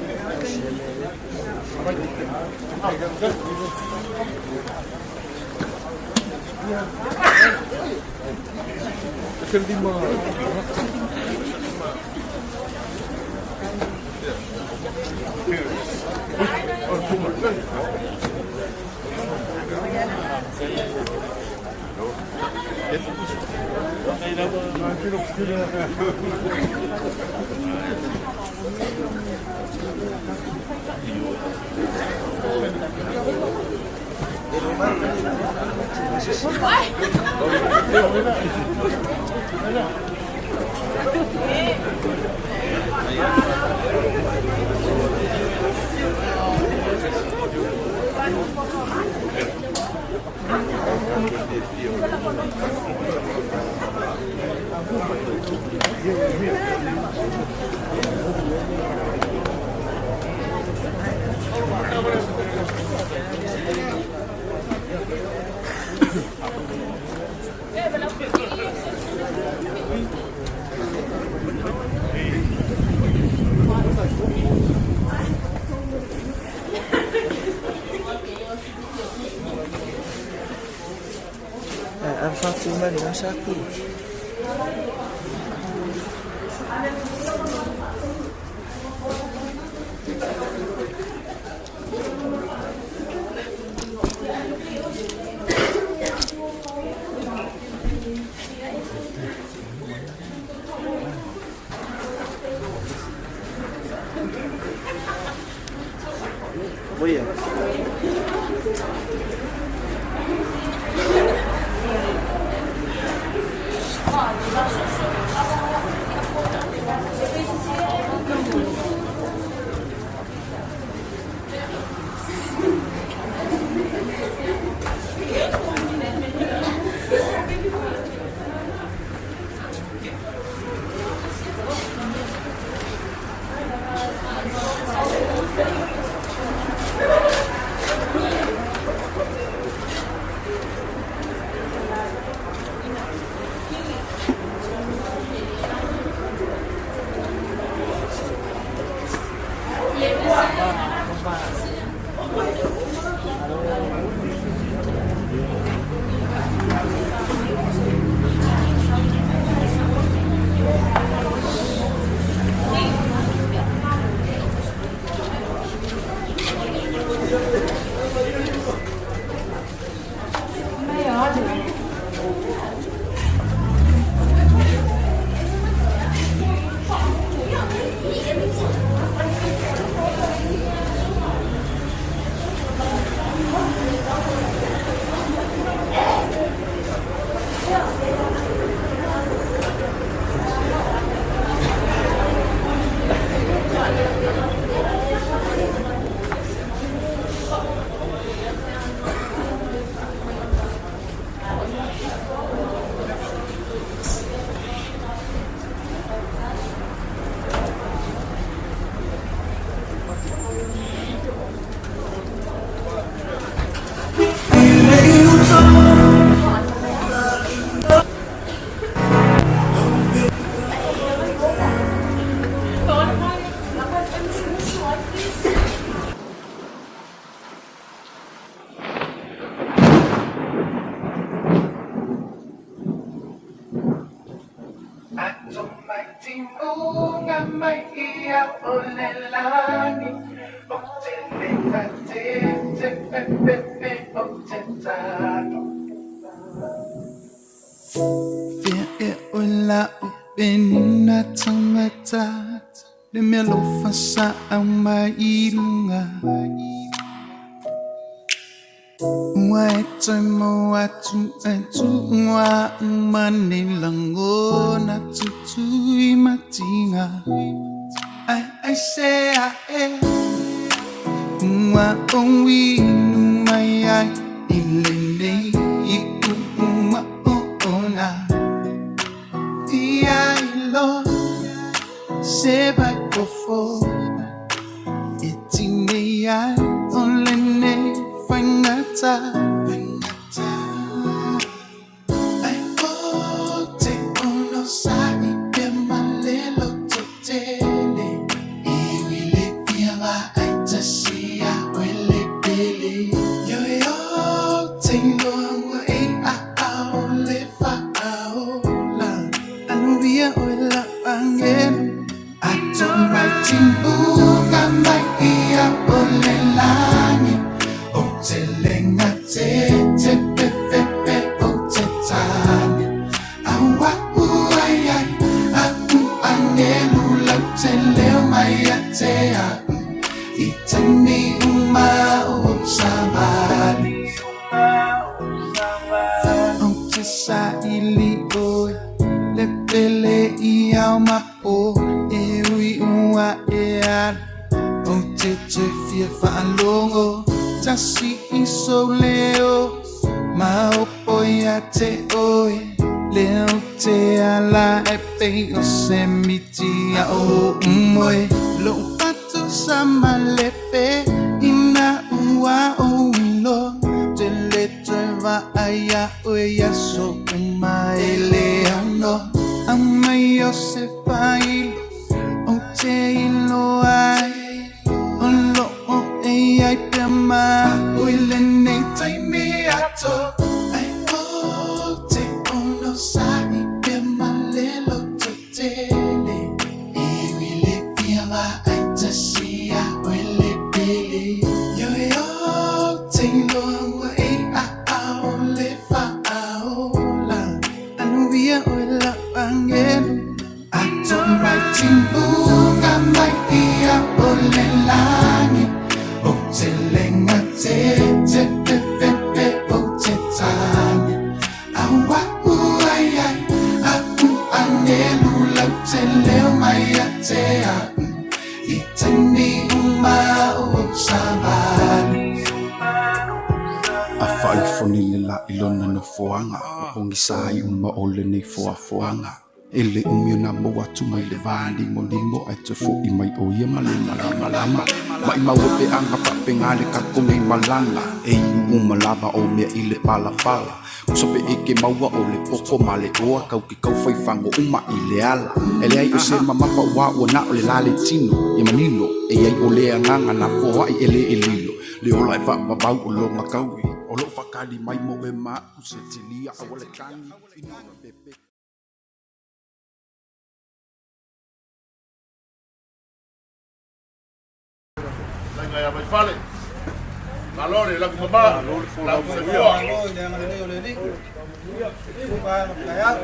Manuia o la angelo Ato mai timuga mai ia o le lani O te lenga te te fe fe fe o te tane Aua uai ai a u angelo lau te leo mai a te a I te ni uma o savali. A faaifoni le la i lona nofoaga ua pogisa ai uma o lenei foafoaga. E le umi ona maua atu mai le vālimolimo ae toe fo'i mai o ia ma le malamalama. Maʻimau e peaga faapega le tatou nei malaga e iu uma lava o mea i le palapala. Kusa pe eke maua o le poto ma le oa kau ke kau fai fago uma i le ala. E leai o se mamafa ua ua na o le la le tino ia manino e iai o le agaga na foai e le e lilo le ola e faavavau o loga kaui o loo faakali mai mo e ma se tilia aua le tagi ina ua pepe. Laga ia Vaifale. Malo le lagu mama. Lagu soifua. Malo i le agalelei o le Alii. Manuia taeao.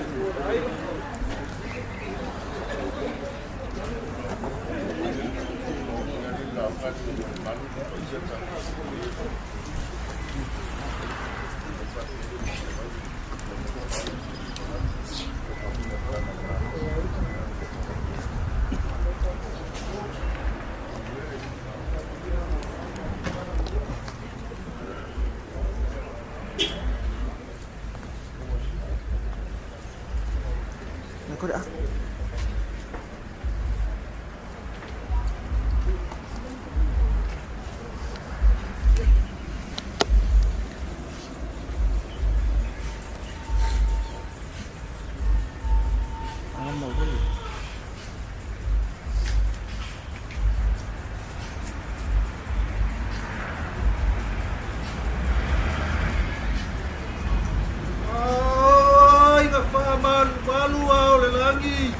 Ai na faamalumalu ao le lagi.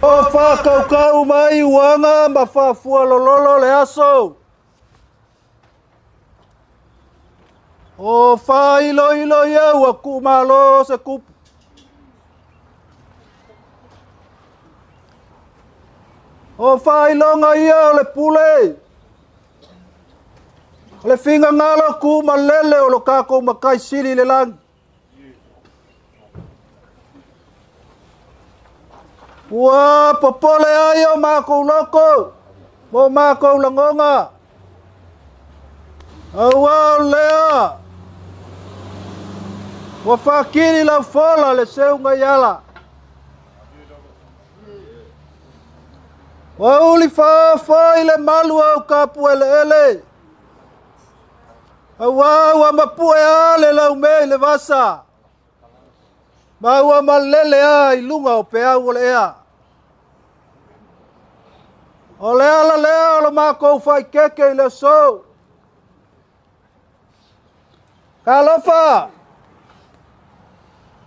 O faakaukau mai uaga ma faafualololo le aso. O faailoilo ia ua kuumalo se kupu. O faailoga ia o le pule. O le finagalo kuumalele o lo tatou Matai Sili i le lagi. Ua popole ai o makou loko ma o makou lagoga. Aua o lea ua faakili laufola le seuga i ala. Ua uli faaofa i le malu au kapueleele. Aua ua mapue a le laumea i le vasa. Ma ua malele a i luga o peau o le ea. O le ala lea o lo makou faaikeke i le aso. Talofa!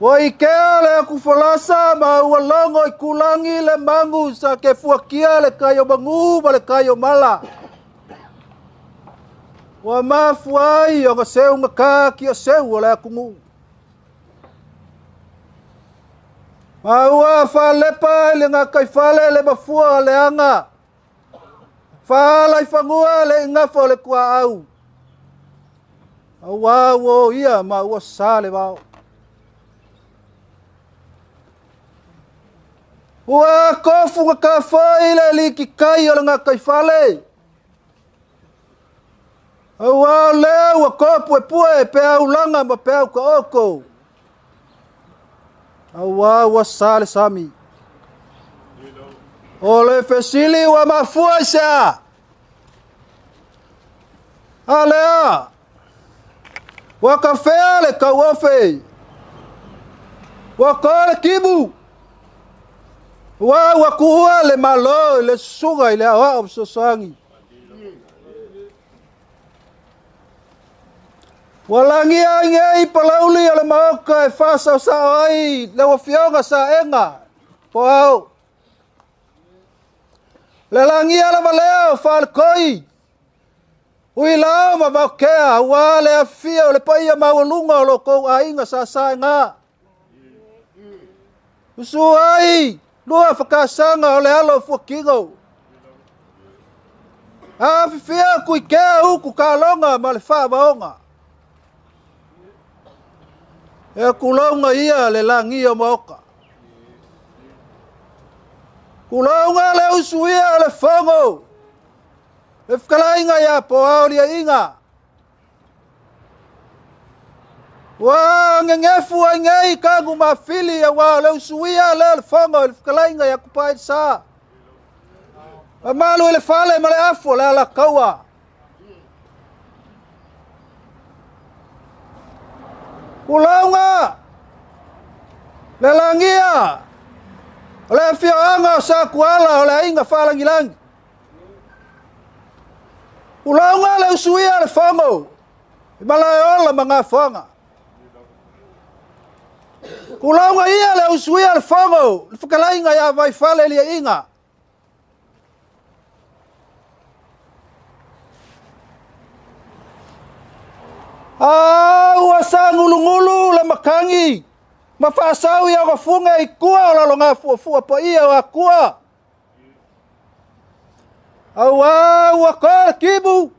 Ua ikea le atufolasa ma ua logo i kulagi le magu sa kefuakia le kai o magū ma le kai o mala. Ua mafua ai ona seugatā kiaseu o le atunuu. Ma ua faalepa i le gataifale le mafua o le aga. Faala i fanua le igafa o le tuaau. Auā ua oia ma ua sa le vao. Ua tofugatā foi le alitikai o le gataifale. Auā o lea ua topuepue peau laga ma peau taoto. Auā ua sa le sami. O le fesili ua mafua i se a? A lea, ua tafea le tauofe, ua to le timu, ua ua tuua le Malo i le susuga i le aoao fesoasoani. Ua lagia ai nei palauli o le Maota e faasaosao ai lau Afioga Saega po ao. Le lagia lava lea o Faletoi, Uilao ma vaokea auā le afifio o le paia maualuga o lo outou aiga sasaega. Usu ai lua fakasaga o le alo o Fuakino. Afifio Tuikea utu kaloga ma le faavaoga. E tulouna ia le lagi o maoka. Tulouna le usuia o le fono. Le fetalaiga ia Poao Liaiga. Ua gegefu ai nei kagu mafili auā o le usuia lea o le fono i le fetalaiga ia Tupailesa. Mamalu i le fale ma le afu o le Alataua. Tulouna le lagia o le afioaga o Satuala o le aiga Faalagilagi. Tulouna le usuia o le fono i Malaeola ma Gafoaga. Tulouna ia le usuia o le fono le fetalaiga ia Vaifale Liaiga. A ua sagulugulu le matagi ma faasau i ogafuga i tua o lalogafuafua paia o Atua. Auā ua toa le timu,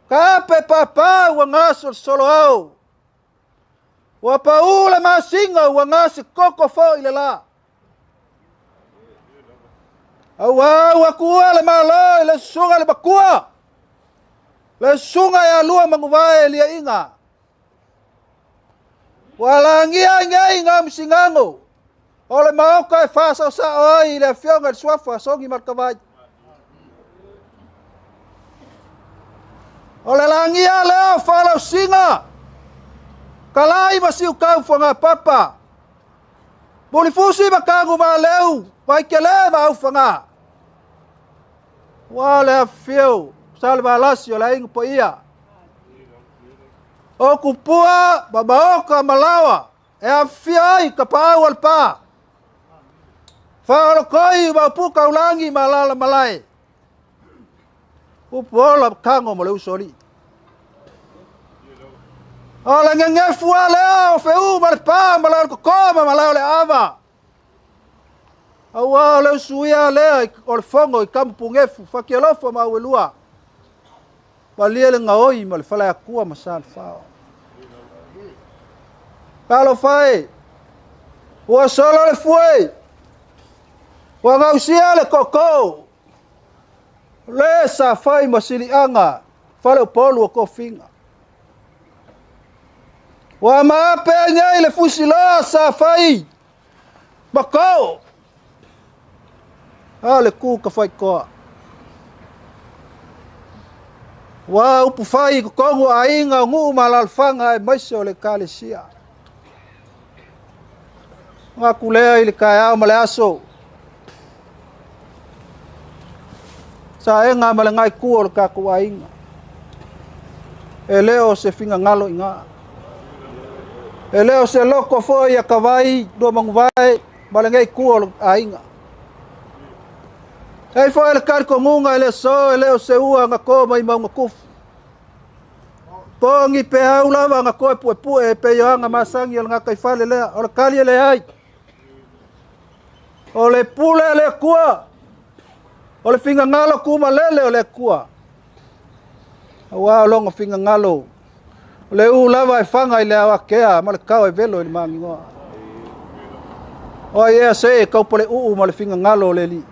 ka ape papa ua gasolosolo ao. Ua paū le masina ua gasekoko foi le lā. Auā ua tuua le Malo i le susuga i le Matua, le susuga ia Lua Manuvae Liaiga. Ua lagia ai nei Gamusigago o le maota e faasaosao ai i le afioga i le Suafa Sogi Malakavai. O le lagia lea o faalausiga, kalai ma siukau fagapapa, mulifusi ma kagu maleu, vaikele ma aufaga. Ua le afifio Salevalasi o le aiga paia. O kupua ma maoka ma laoa e afifio ai ka paau o le pa. Faaolokoi ma upu kaulagi ma alala malae. Upu ola kago ma le usoalii. O le gegefu lava lea o feū ma le pa ma le koko ma malae o le ava. Auā o le usuia lea o le fono i kamupugefu, fatialofa ma auelua. Malie le gaoi ma le faleakua ma Salefao. Talofa e, ua solo le fue, ua gausia le koko, le sa fai ma siliaga, faleupolu o tofiga. Ua maape ai nei le fusiloa sa fai ma ko. A le ku ka faikoa. Ua upu fai i totonu o aiga o nuu ma alaalafaga aemaise o le Ekalesia. Manatu lea i le taeao ma le aso. Saega ma le gaetua o le tatou aiga. E le o se finagalo i ina. E le o se loto foi ia Kavai, lua manuvae ma lenei itu o le aiga. E ai foi le talitonuga e le so, e le o se ua na to mai Maungatufu. Po ni peau lava na toe puepue e pei o aga masani o le gataifale lea, o le tali e leai. O le pule a le Atua, o le finagalo tumalele o le Atua. Auā o lona finagalo, o le ū lava e faga i le aoakea ma le kao e velo i le maginoa. O ai ea se e taupaleuu ma le finagalo o le Alii.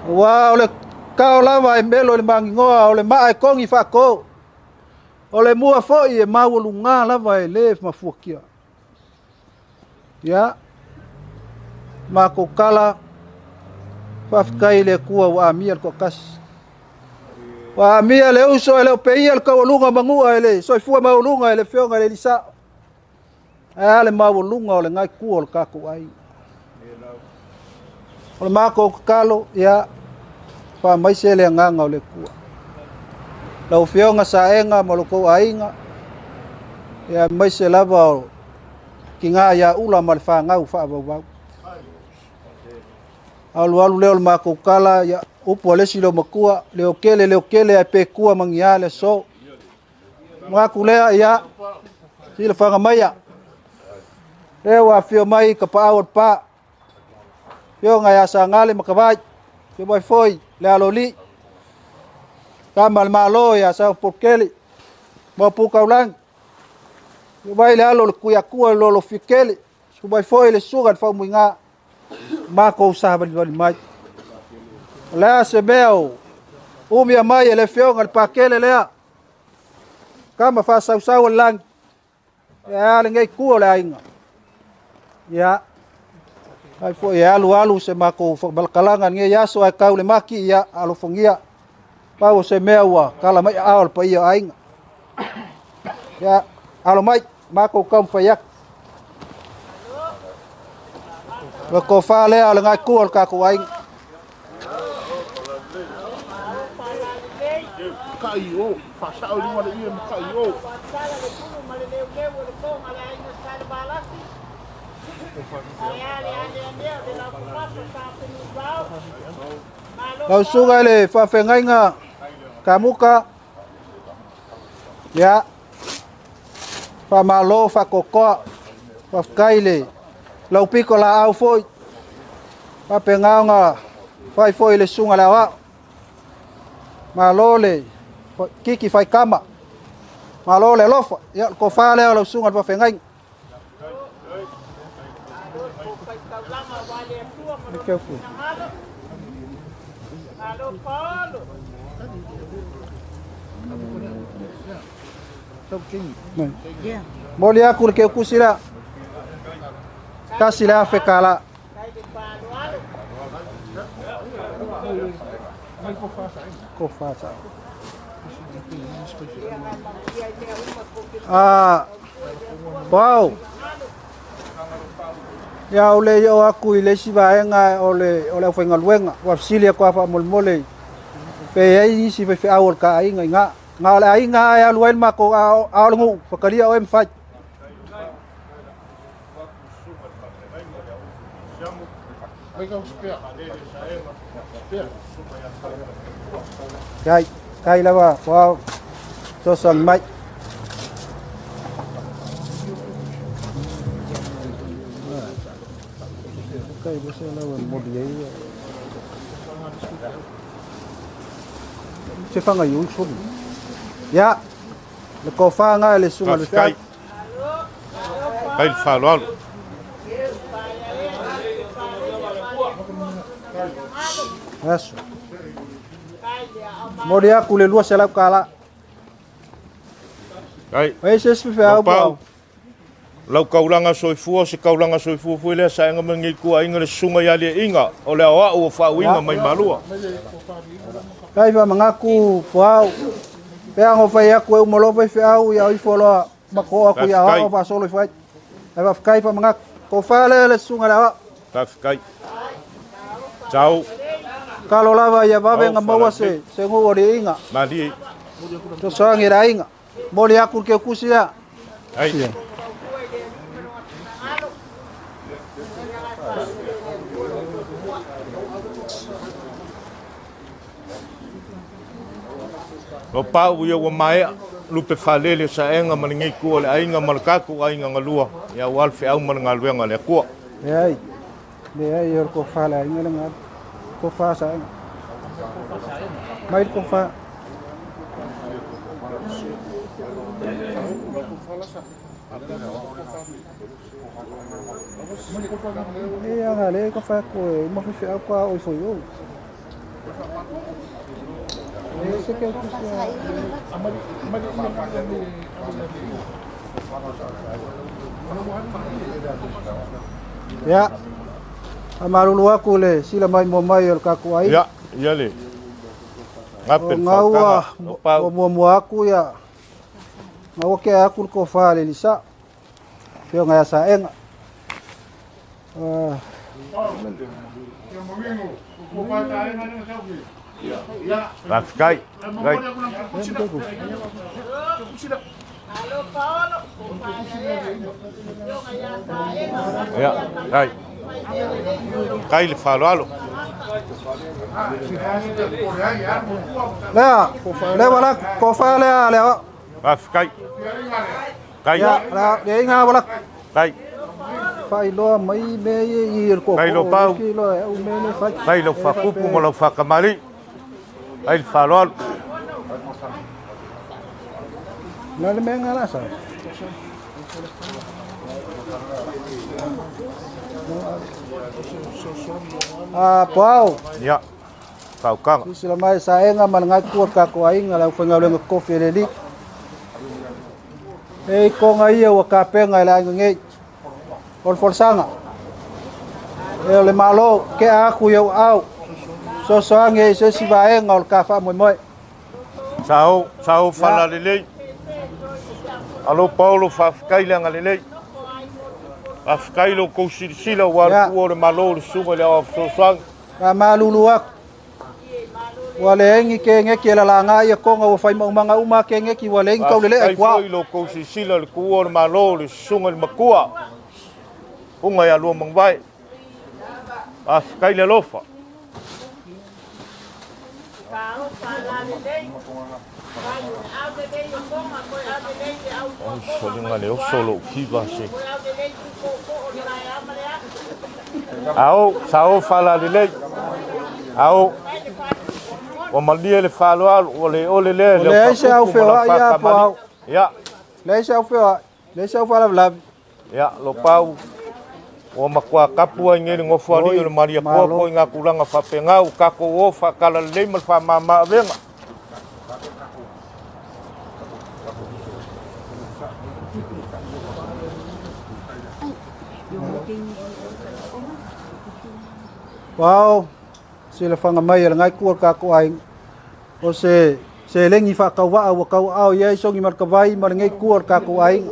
Auā o le kao lava e melo i le maginoa, o le maa e togi faato, o le mua foi e maualugā lava e lē mafuatia. Ia, matou tala, faafetai i le Atua ua amia le toatasi. Ua amia le uso e le o peia le taualuga manua e le soifua maualuga e le afioga i le Elisao. Ae a le maualuga o le gaetua o le tatou aiga. O le matou tatalo, ia, faamaise le agaga o le Atua. Lau Afioga Saega ma lo tou aiga, ia aemaise lava o tiga ia Ula ma le fanau faavauvau. Alualu lea o le matou tala, ia Upu a le isi loomatua, leokele leokele ae pekua magia le aso. Manatu lea ia silafaga maia. Lea ua afio mai kapaau o le pa. Afioga ia Sagale ma Kavai. Afio mai foi le Alolii. Tama a le Malo ia Saopolokele. Maopu Taulagi. Afio mai le alo o le Tuiatua le Lolofiakele. Susu mai foi le susuga i le Faumuiga. Matou savalivali mai. O le a se mea o umia mai e le afioga i le Pakele lea. Kama faasausau o le lagi. Ia a lenei itu o le aiga. Ia, ai foi e alu alu se matou malakalaga i lenei aso ae tau le mati, ia alofagia. Pau o se mea ua tala mai aao o le paia o aiga. Ia, alo mai, matou taumafai atu. O le tofa lea o le itu o le tatou aiga. Lau susuga i le faafeagaiga Kamuta, ia, faamalo faatoatoa, faafetai le lau pito laau foi, faapena ona fai foi le susuga i le aoao. Malo le kiki faitama, malo le alofa, ia o le tofa lea o lau susuga i le faafeagaiga. Momoli atu le keukusi lea, $1,000. Wow. Ia o le oo atu i le isi vaega o le aufaigaluega, ua fesili atu lava faamolemole pe i ai nisi faifeau o le ta aiga i ina. Na o le aiga lava e alu ai le matou, a o le nuu, fatalia oe ma fai. Kai, kai lava, wow, fesoasoani mai. Se fanga i usu. Ia, le tofa lena i le susuga i le Faafetai. Fai le faaaloalo. Aso. Momoli atu le $200. Ai. Ai se isi faifeau po Mapau. Lau kaulaga soifua, o se kaulaga soifua foi lea saega mai lenei ituaiga le susuga ia Liaiga o le aoao o faauiga mai Malua. Kai faamanatu po au. Pe ana fai atu e uma loa faifeau ia o ifo loa matou oo atu i aoao faasolo ifo ai. Ae faafetai faamanatu. Tofa lea le susuga i le aoao. Faafetai. Ciao. Tatalo lava ia vave ona maua se nuu o Liaiga. Malie. Fesoasoani i le aiga. Momoli atu le keukusi lea. Ai. O pau ia ua maea, lupe faalele saega ma lenei itu o le aiga ma le tatou aiga galua, ia aua le feau ma le galuega a le Atua. Leai, leai o le tofa a le aiga lena, tofa saega. Mai le tofa. E aga le ka fai atu e uma faifeau ka oo ifo i o. E se ke kusi a. Ia, faamalulu atu le sila maimoa mai o le tatou aiga. Ia, ia le gape O le gau faautaga o pau. ua muamua atu ia, gau ua tea atu le tofa a le Elisa, afioga ia Saega. Faafetai. Faafetai. Ia, ai. Kai le faaaloalo. Lea, lea wala kofa lea lea. Faafetai. Kai. Ia, lea lea inga wala. Kai. Failoa mai mea ia i le koko. Kai lo pau. Ki loa e au mea le fai. Kai lau faakupu ma lau faakamali'i. Kai le faaaloalo. Na le mea ngala sa. Ah, pau. Ia. Faukaga. Sisila mai saenga ma le ngai kua ka ko ainga lau whaingaluenga kofi le li. E konga ia ua kapenga i le ainga ngei. O le folosanga. E o le malo ke a aku iau au. Sosoangi e se isi vaega o le ka faamoemoe. Sao, sao faalalelei. Alo Paolo faafetai le agalelei. Faafetai lo kou silasila ua Ia. le tuua o le Malo o le susuga i le Aoao Fesoasoani. Ka malulu aku. Ua leai ni kegeki e lalaga ia konga ua faimaumaga uma kegeki ua leai ni taulele'a i Faafetai puao. foi lo kou silasila i le tuua o le Malo o le susuga i le Matua. Uga ia lua manuvai. Faafetai le alofa. Ai soliga le oso lou fiva se. Ao, sao faalalelei. Ao. Ua malie le faaaloalo, ua le ole lea O le leai se au faakupu ma lau feoai ia faakamali'i. puao. Ia. Leai se au feoai, leai se au faalavelave. Ia, lopau. Ua matua kapu ai nei le nofoalii o le Oi, Maliakoa malo. po i ngā tulaga faapena ua tatou o faatalalelei ma le faamama-avega. Pao, silafaga mai e le gai kua le takou aiga. O se seleni faatauva'a ua tauaao i ai sogi ma le tavai ma lenei kua o le takou aiga.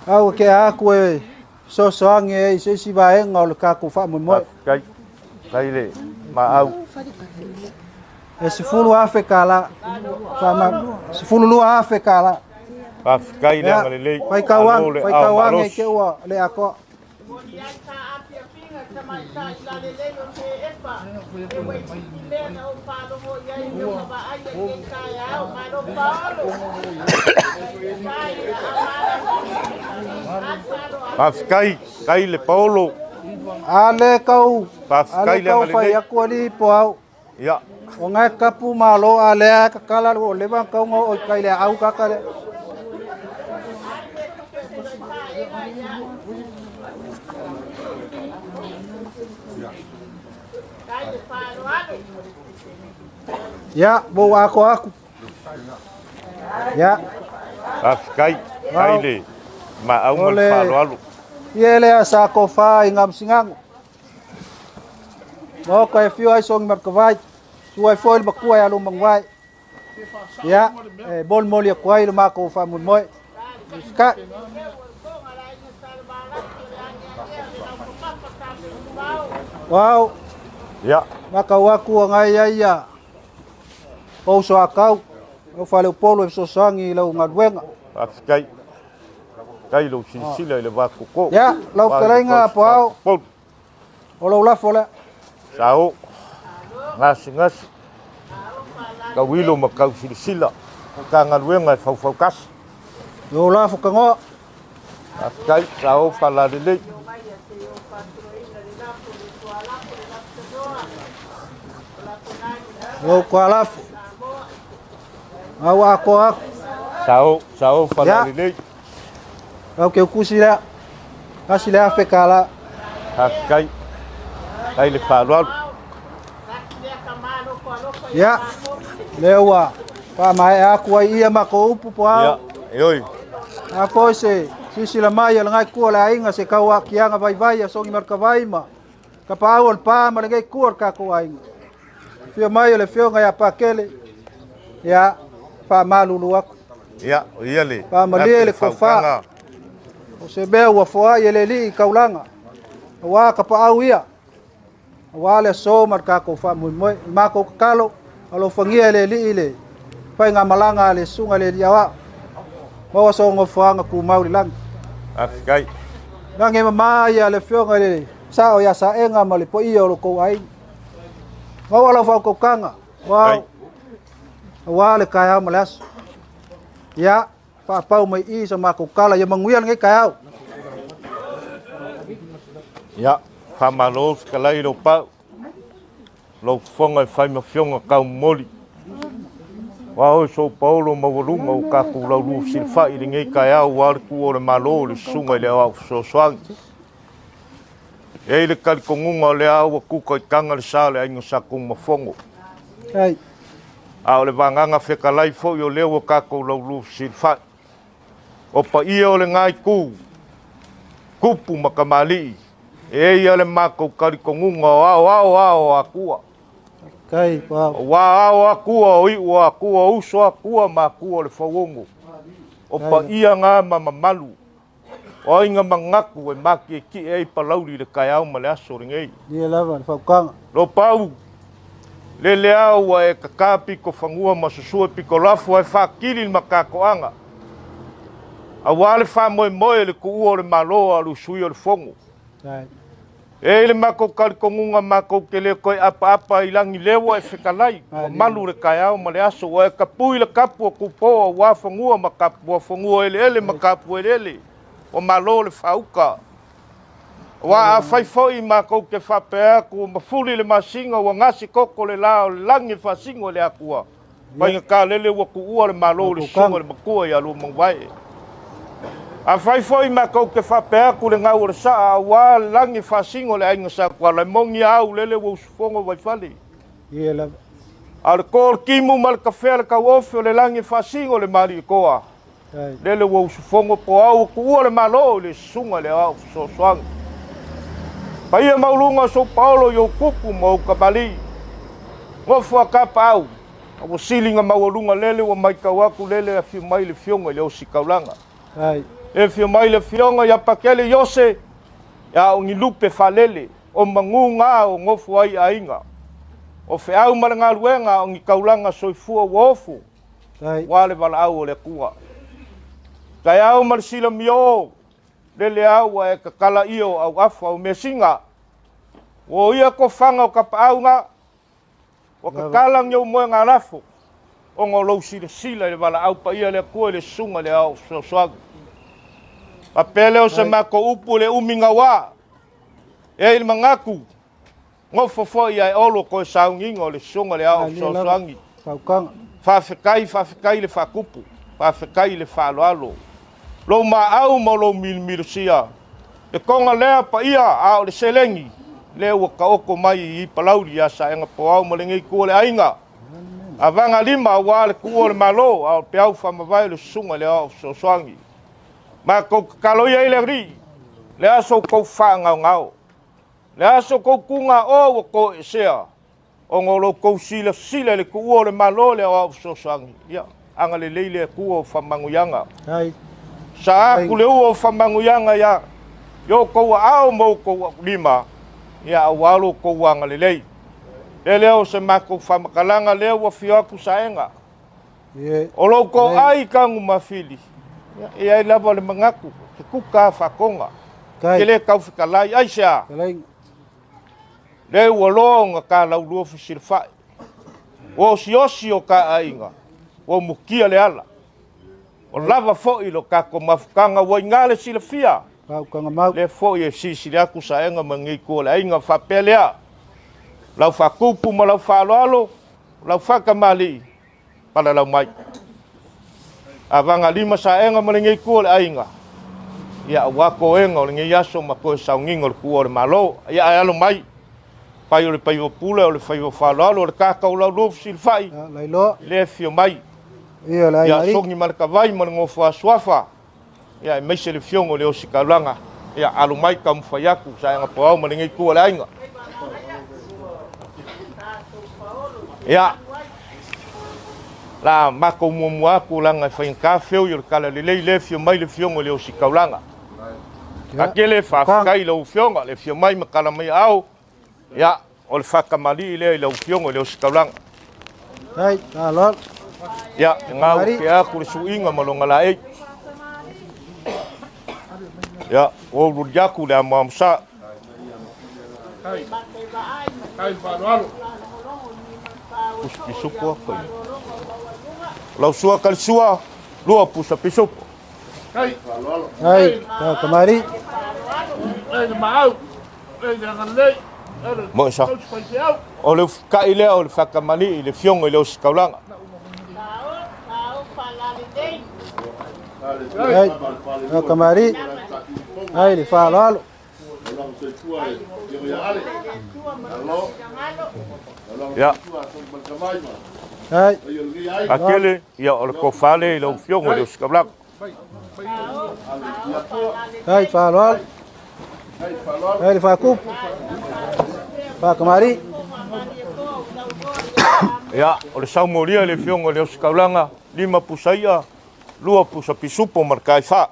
Au e kea atu e fesoasoagi ai i se isi vaega o le takou faamoemoe. Faafetai. Kai le maau. E 10,000 tala. Faama 12,000 tala. Faafetai le Ia, agalelei. faitau Malo age, le ao faitau age malosi. ke ua le atoa. Faafetai, kai le Paolo. Ale kau, Faafetai ale le kau fai agalelei. aku ali po au. Ia. O ngai kapu malo a lea kakala o leva kau ngo o kai le au kakale. Ia, bo ako aku. Ia. Faafetai, kai Au. le maau ma O le le faaaloalo. Ia lea sa kofa i ngamsingango. Mo ka e fio ai songi markavai. Suai foi le makua e alu mangwai. Ia, e bol moli aku ai le mako fa moi. Ska. Wow. Ia. Makau aku o ngai ai ia. O so akau. O fale polo e sosoangi lau ngaluenga. Faafetai. Kai lou silasila i le vakoko. Ia, lau Ua i le fetalaiga po au. Paolo. O lau lafo lea. Sao. Gasegase. Tauilo ma kau silasila. Ka galuega e faufaukasi. Lau lafo kagoa. Faafetai, sao faalalelei. Lau kwa lafo. Au ako aku. Sao, sao faalalelei. Lau ke ukusi lea. Asi lea afe kala. Faafetai. Kai le faaaloalo. Ia. Lea ua faamaea aku ai ia ma ko upu po au. Ia, e oi. A foi se sisila mai a le ngai kua le aiga se kau akiaga vaivai a sogi markavai ma ka paau o le pā ma lenei kua o le takou aiga. Fia mai o le fioga ia Pakele. Ia, faamalulu aku. Ia, o ia le. Faamalie le kofa. O se mea ua foai e le alii i kaulaga. Auā ka paau ia. Auā le aso ma le takou faamoemoe. I makou kakalo, alofagia e le alii le faigamalaga a le susuga le alii aoao. Maua sogofoaga tumau i le lagi. Faafetai. Lagi mama ia le afioga i le sao ia Saega ma le paia o lo kou aiga. Maua lau faautautaga ua aua le taeao ma le aso. Ia, faapau mai i sa matou tala ia manuia lenei taeao. Ia, faamalo fetalai i lou pau, lou fofoga e fai ma fioga taumomoli. Aua oe sou paolo maualuga o tatou laulua fesilafai i lenei taeao aua le tuua o le Malo i le Susuga i le Aoao Fesoasoani. E i ai le talitonuga o lea ua tuta i taga le sa o le aiga Sa Tunumafono. A o le vagaga fetalai foi o lea ua tatou laulua fesilafai. O paia o lena itu, tupu ma tamalii, e i ai le matou talitonuga o ao ao ao o Atua. Aua ao o Atua, o iu o Atua, o uso o Atua ma Atua o le fauono. O paia na ma mamalu, o aiga manatu e matietie ai Palauli i le taeao ma le aso lenei. Ia lava le fautuaga. Lopau, lele ao ua e tata pito fanua ma susue pito lafo ae faatili le matatoaga aua le faamoemoe i le tuua o le Malo a o le usuia o le Fono. E i ai le matou talitonuga matou te le toe apaapa i lagi lea ua e fetalai, ua malu le taeao ma le aso, ua e tapui le tapu o Tupo aua fanua ma tapu fanua eleele ma tapu eleele, ua malo le faauta. Aua afai foi matou te faapea atu ua mafuli le masina ua gase toto le la o le lagi e faasino e le Atua, faigata lele ua tuua le Malo i le susuga i le Matua ia Luamanuvae. Afai foi matou te faapea atu le gau o le saa aua le lagi e faasino e le aiga Sa Tuala, e moni a au lele ua usufono Vaifale. A o le to o le timu ma le kafea le tauofe o le lagi e faasino e le Malietoa, lele ua usufono po au ua tuua le Malo i le susuga i le Aoao Fesoasoani. Paia maualuga o sou paolo i ou tupu ma ou tamalii, nofo a tapaau, a ua sili na maualuga lele ua matau atu lele afio mai le Afioga i le Ositaulaga. E afio mai le Afioga ia Pakele Iose, ia o ni lupe faalele, o manu na o nofo ai aiga. O feau ma le galuega o ni taulaga soifua ua ofo, ua le valaau o le Atua. Taeao ma le silamio, lele au ua e tatala ia o auafa o measina. Ua o ia tofaga o tapaau na, ua tatala ni ou moega lafo, ona o lou silasila i le valaau paia le Atua i le susuga i le Aoao Fesoasoani. Faapea lea o se matou upu i le umi gaua, e ai le manatu, nofo foi ae olo toe sauniga o le susuga i le Aoao Fesoasoani. Faafetai, faafetai le faatupu, faafetai le faaaloalo. Lou maau ma lou milomilosia, le toga lea paia a o le seleni, lea ua taoto mai i Palauli ia Saega Poao ma lenei itu o le aiga. Avaga lima aua le tuua o le Malo, a o le peau faamavae o le susuga i le Aoao Fesoasoani. Matou tatalo ia i le Alii, le aso o tou faagaogao, le aso o tou tugaoa ua toesea, ona o lo outou silasila i le tuua o le Malo i le Aoao Fesoasoani. Ia, agalelei le Atua o faamanuiaga. Sa atu le ua o faamanuiaga ia i outou aao ma outou lima, ia aua lo outou agalelei. Le lea o se matou faamatalaga lea ua afio atu Saega. O lo outou ai Tanumafili, ia, e ai lava le manatu, te tuta a faatoga, te le tau fetalai, ai se a? Le ua loa ona ta laulua fesilafai, ua osiosi o ta aiga, ua mutia le ala. O lava foi lo tatou mafutaga ua iga le silafia, lea foi e silisili atu Saega ma lenei itu o le aiga. Faapea lea, lau faatupu ma lau faaaloalo, lau faatamalii, palalau mai. Avaga lima Saega ma lenei itu o le aiga, ia aua toega o lenei aso ma toe sauniga o le tuua o le Malo. Ia ae alo mai, fai o le paiva pule, o le faiva faaaloalo, o le kakau laulua fesilafai, le afio mai. Ia sogi ma le tavai ma le nofo a suafa, ia aemaise le afioga o le Ositaulaga, ia alo mai taumafai atu Saega Poao ma lenei itu o le aiga. Ia, la matou muamua atu laga e faigata feoi o le tala lelei le afio mai le afioga i le Ositaulaga. Atele faafetai i lau afioga le afio mai ma tala mai aao, ia o le faatamalii lea i lau afioga i le Ositaulaga. Ia, e gau ke atu le suiga ma longa laei. Ia, ua ou loli atu le amoamosa. Pusa pisupo a kai. O lau sua kalisua, lua pusa pisupo. Ai, ta kamari. Mo sa. O le ufukai lea o le faakamali'i i le fioga i le ositaulaga. Ai, ta kamari. Ai, le faaaloalo. Ia. Ai. Akele, ia o le kofale i lau fioga i le ositaulaga. Ai, faaaloalo. Ai, le faakupu. Faakamari. Ia, o le saumolia i le fioga i le ositaulaga, lima pusa ia, lua pusa pisupo ma le kaifā.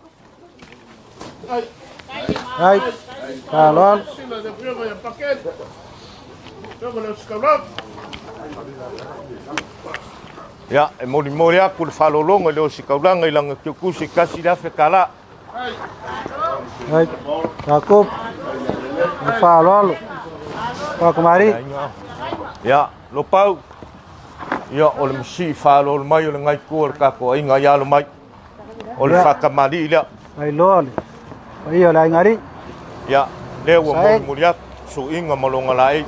Ai, faaaloalo. Ia, e molimoli atu le faalologo i le ositaulaga i laga kiukusi kasi le afe kalā. Ai, faakupu. Faaaloalo. Faakamari. Ia, lopau. Ia, o le masii faalolo mai o le gaikua o le tatou aiga i alo mai. O le Ia. faakamali'i lea. Ai loa le. Paia o le aiga alii. Ia, lea ua Sae. molimoli atu suiga ma loga laei.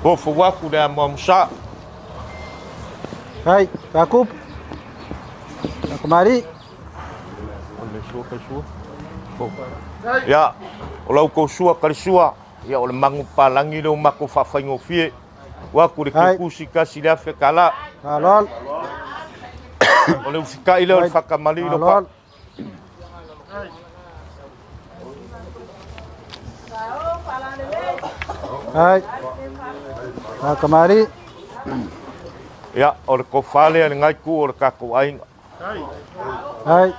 Ofou atu le amoamosā. Ai, faakupu. Faakamari. O le sua kai sua. Ia, o lau kou sua kalisua, ia o le magu palagi lea o matou faafaigofie. Ua atu le Ai. kiukusi kasi le afe kalā. Faaaloalo. O le ufikai lea o le Ai. faakamali'i lo pa. Faaaloalo. Ai. Faakamari. Ia, o le kofa lea le gaiku o le tatou aiga. Ai.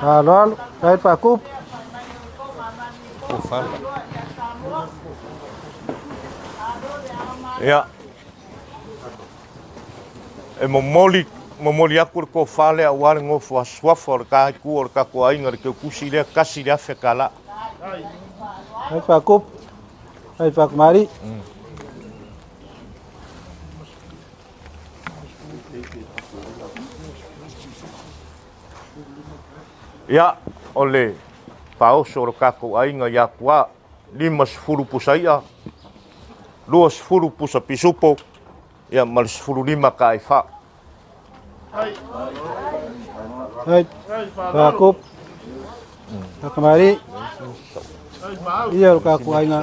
Faaaloalo. Ai, faakupu. Kofa lea. Ia. E momoli, momoli atu le kofa lea aua le gofo asuafa o le gaiku o le tatou aiga le kiukusi lea kasi le afe kalā. Ai, faakupu. Ai, faakamari. Ia, o le paoso o le tatou aiga ia Akuā, 50 pusa i'a, 20 pusa pisupo, ia ma le 15 kaaifā. Ai, faakupu. Faakamari. Ia o le tatou aiga.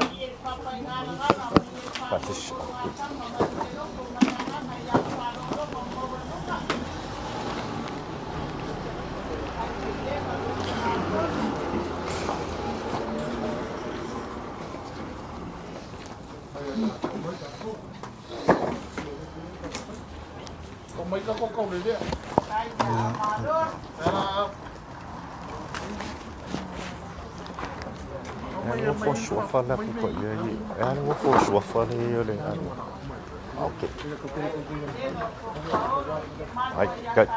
E ngofo suafa le aku pa ia i. E ana ngofo suafa le ia le anu. Ok. Ai, kai.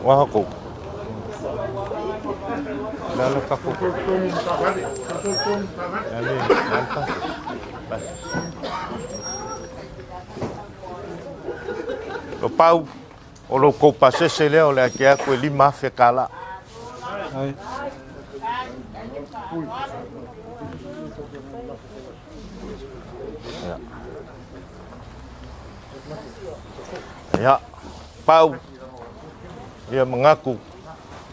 Waha kou. Lala ka kou. Lale, lale pa. Lo pau, o lo kou pasese lea o le ake aku e lima afe kalā. Ai. Ia, pau, ia magaku.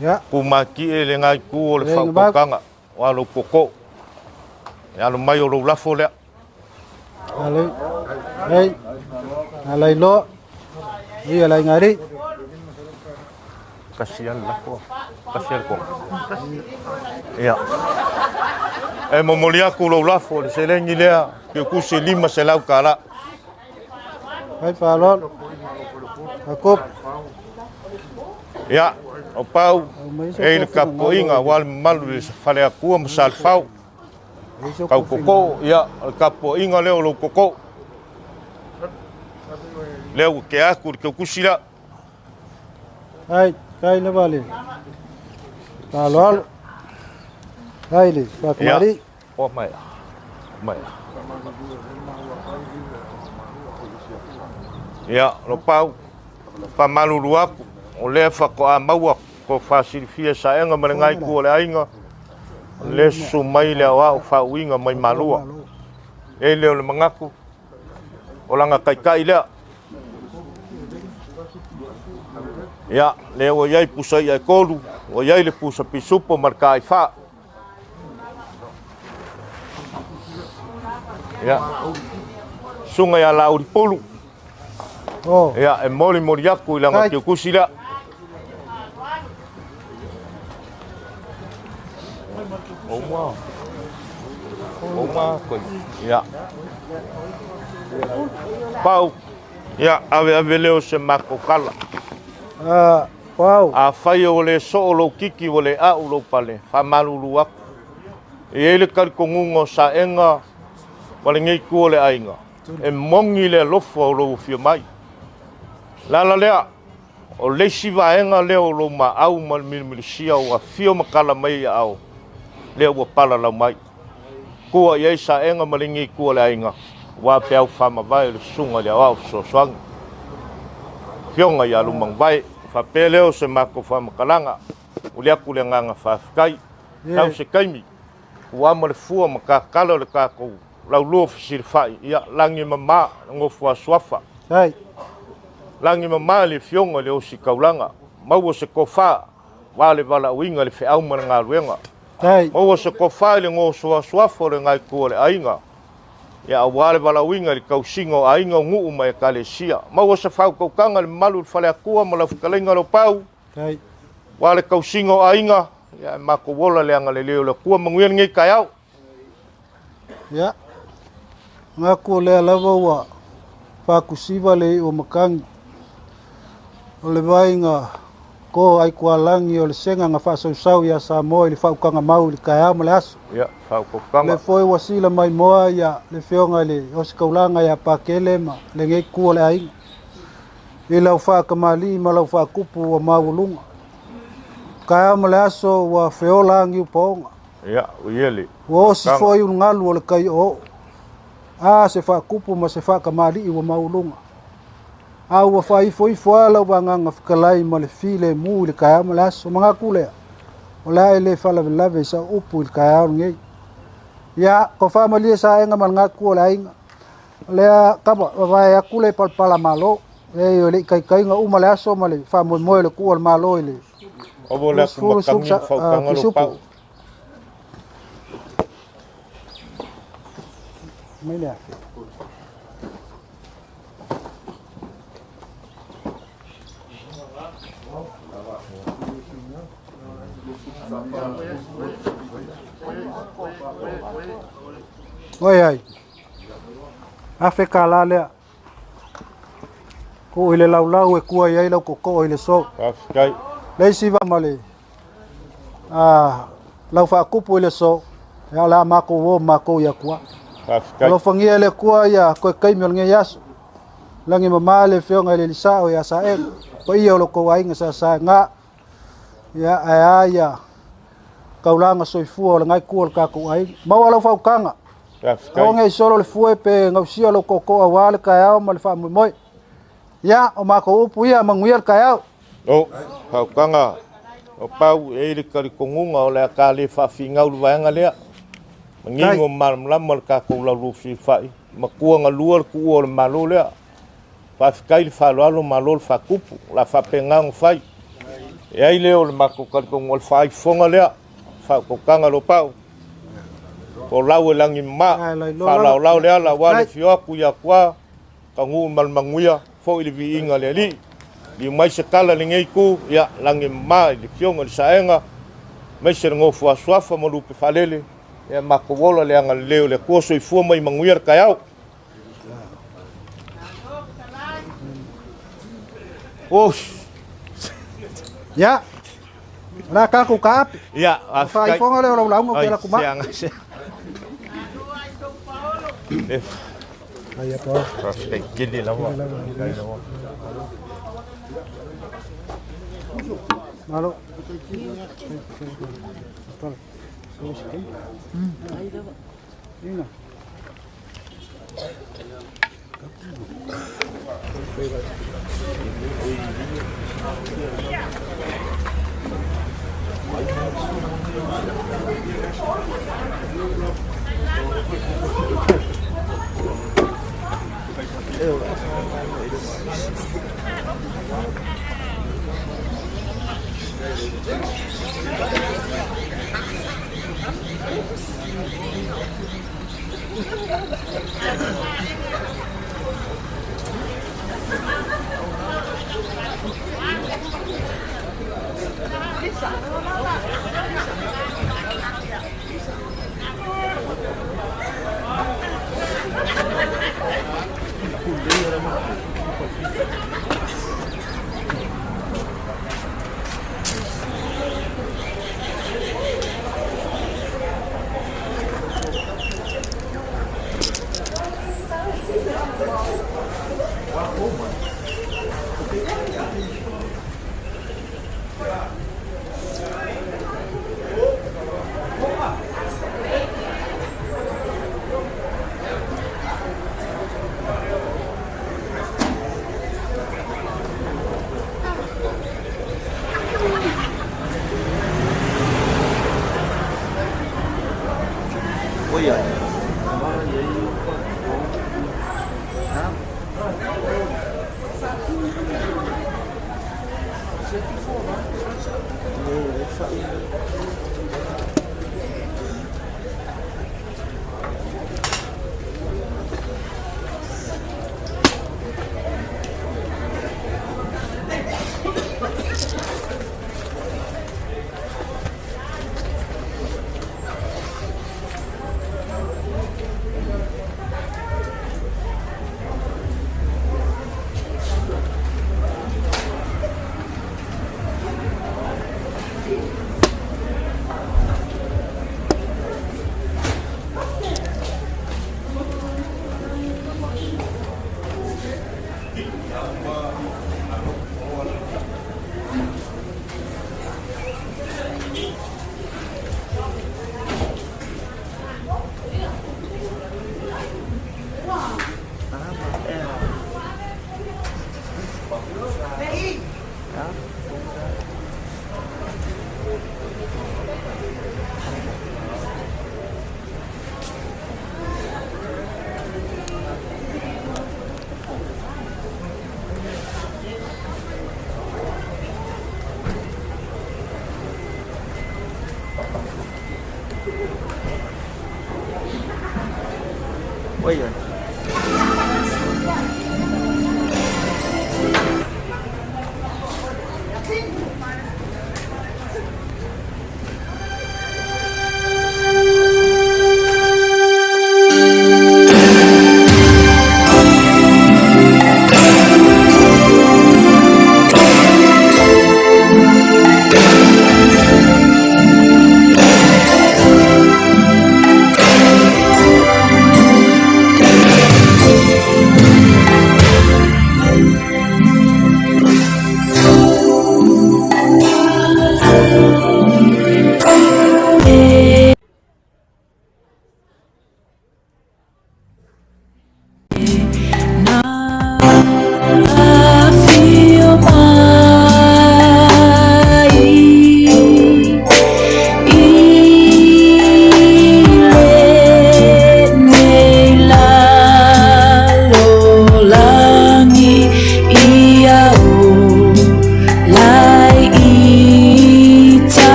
Ia. Ku maki e le ngai ku o le Le faautautaga o alo koko. E alo mai o lou lafo lea. Ale. Ai. Alai loa. Ia le aiga alii. Kasi ale lafo. Kasi ale konga. Ia. E momoli aku lou lafo le seleni lea keukusi 500 tala. Ai faaaloalo. Akupu. Ia, o pau e i le tapuaiga aua le mamalu i le Faleatua ma Salefao. Tau koko, ia, o le tapuaiga lea o lou koko. Lea ua tea atu i le keukusi lea. Ai, kai lava le faaaloalo. Ai le faakamali'i. Ia, o mai. Mai. Ia, Lopau, faamalulu atu, o lea faatoa maua ko faasilifia saega ma le gaitu o le aiga, o lea susu mai le aoao faauiga mai Malua. E le o le manatu, o lana taitai lea. Ia, lea ua i ai pusa i'a e 3, ua i ai le pusa pisupo ma le taifā. Ia, susuga ia Laauli Pulu. Oh. Ia, e molimoli atu i lana tiukusi lea. Oma. Oma koi. Ia. Pau. Ia, ave ave leo se mako kala. Ah, pau. A fai o le soo lou kiki o le au lou pale, faamalulu atu. E i ai le talitonuga o saega ma lenei itu o le aiga, e moni le alofa o lou afio mai. Le ala lea, o le isi vaega lea o lou maau ma le milimilisia ua afio ma tala mai i aao, lea ua palalau mai. Tua i ai saega ma lenei itu o le aiga, aua peau faamavae o le susuga i le aoao fesoasoani. Afioga ia Lumanuvae, faapea lea o se matou faamatalaga, uli atu le agaga faafetai. Tau se taimi, ua ama le fua ma tatala o le tatou laulua fesilafai, ia lagi e mama le nofo a suafa. Ai. Lagi e mama le afioga i le ositaulaga, maua se tofa, aua le valaauina i le feau ma le galuega. Ai. Maua se tofa i le gosoasoafo o le gaitu o le aiga, ia aua le valaauina i le tausiga o aiga o nuu ma ekalesia. Maua se faautautaga i le mamalu i le Faleatua ma lau fetalaiga Lopau, Ai. aua le tausiga o aiga, ia e matou ola le agalelei o le Atua. Manuia lenei taeao. Ia, manatu o lea lava ua faakusiva le iu o matagi. O le vaaiga to Aitualagi o le sega na faasausau ia Samoa i le faautaga mau i le taeao ma le aso. Ia, faautautaga. Le foi ua sila mai moa ia le afioga i le Ositaulaga ia Pakele ma lenei itu o le aiga. I lau faatamalii ma lau faakupu ua maualuga. Taeao ma le aso ua feola agiu paoga. Ia, ua ia le Ua osi faautaga. foi ulugalu o le tai oooo. A se faakupu ma se faatamalii ua maualuga. A ua faaifoifo lava lau agaga fetalai ma le filemu i le taeao ma le aso. Manatu lea, o le a e le faalavelave i sau upu i le taeao lenei. Ia, ko faamalie saega ma le gatu o le aiga. O lea kapa, vavae atu le palapala malo. E o le ikaikaiga uma le aso ma le faamoemoe o le tuu o le malo i le Ovo le atu 20 matagi ma faautaga pisupu. Lopau. Mai le afe. Oi ai. Afe ka la lea. Ko i le laulau e kua i ai lau koko i le so. Faafetai. Le isi va ma le lau faakupu i le so. Ia o le a makou o makou ia kua. Faafetai. Alofagia le Atua ia koe kaimi o lenei aso. Lagi mama le afioga i le Elisao ia Saega. Paia o lo kou aiga sa saega. Ia ae a ia kaulaga soifua o le ngai kua o le tatou aiga. Maua lau faukaga. Faafetai. Aua nei solo le fue pe gausia lou tootoo aua le taeao ma le faamoemoe. Ia, o matou upu ia, manuia le taeao. O, faukaga o pau e i le talitonuga o le a ta le faafinau le vaega lea. Manino malamalama le tatou laulua fesilafai, matua galua le tuua o le Malo lea. Faafetai le faaaloalo, malo le faatupu, o le a faapena ona fai. E ai lea o le matou talitonuga o le faaifofoga lea, faautautaga Lopau. O lau e lagi mama, faalaolao le ala aua le afio atu i Atua, taunuu ma le manuia, foi le viiga le Alii. Liu mai se tala i lenei itu, ia lagi mama i le afioga i le Saega, aemaise le nofo a Suafa ma Lupe Faalele, Ia matou ola le agalelei o le Atua. Soifua ma ia manuia le taeao. Oh. Ia, o le a tatou taape. Ia, O faaifoga lea o lau lauga ou te alu atu ma. Faafetai tele lava. Malo.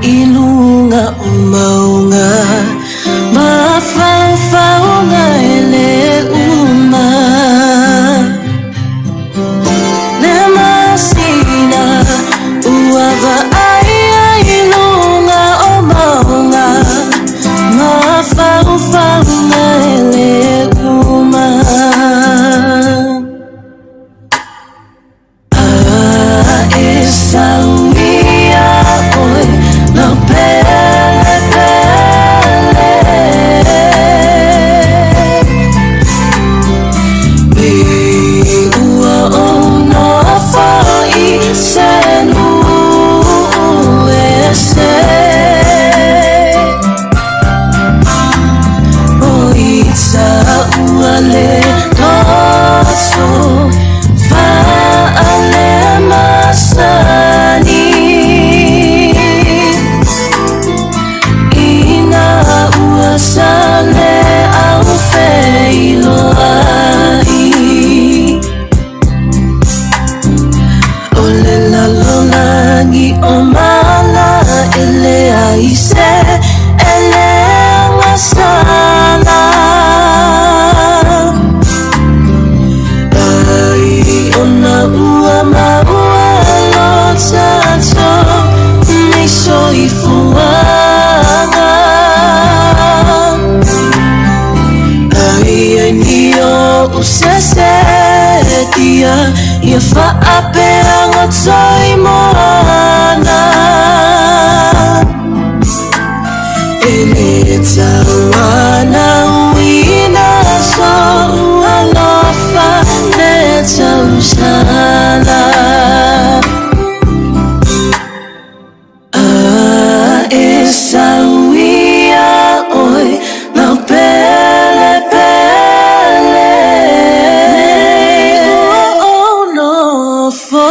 i luga o mauga Mafaufauga e lē uma Le masina ua vaai ai i luga o mauga Mafaufauga e lē uma A e sau ia oe lau pele pele Pei ua ou nofo i se nuu ese O i taua le loto faalemasani Ina ua sa le au feiloai O le lalolagi o mala e leai se e le agasala Ai ona ua maua lo tatou nei soifuaga Ai ai ni o'u sesetia Ia faapeaga toi moana E lē tauana uina so'u alofa le tausala A e sau ia oe lau pele pele Nei ua ou nofo.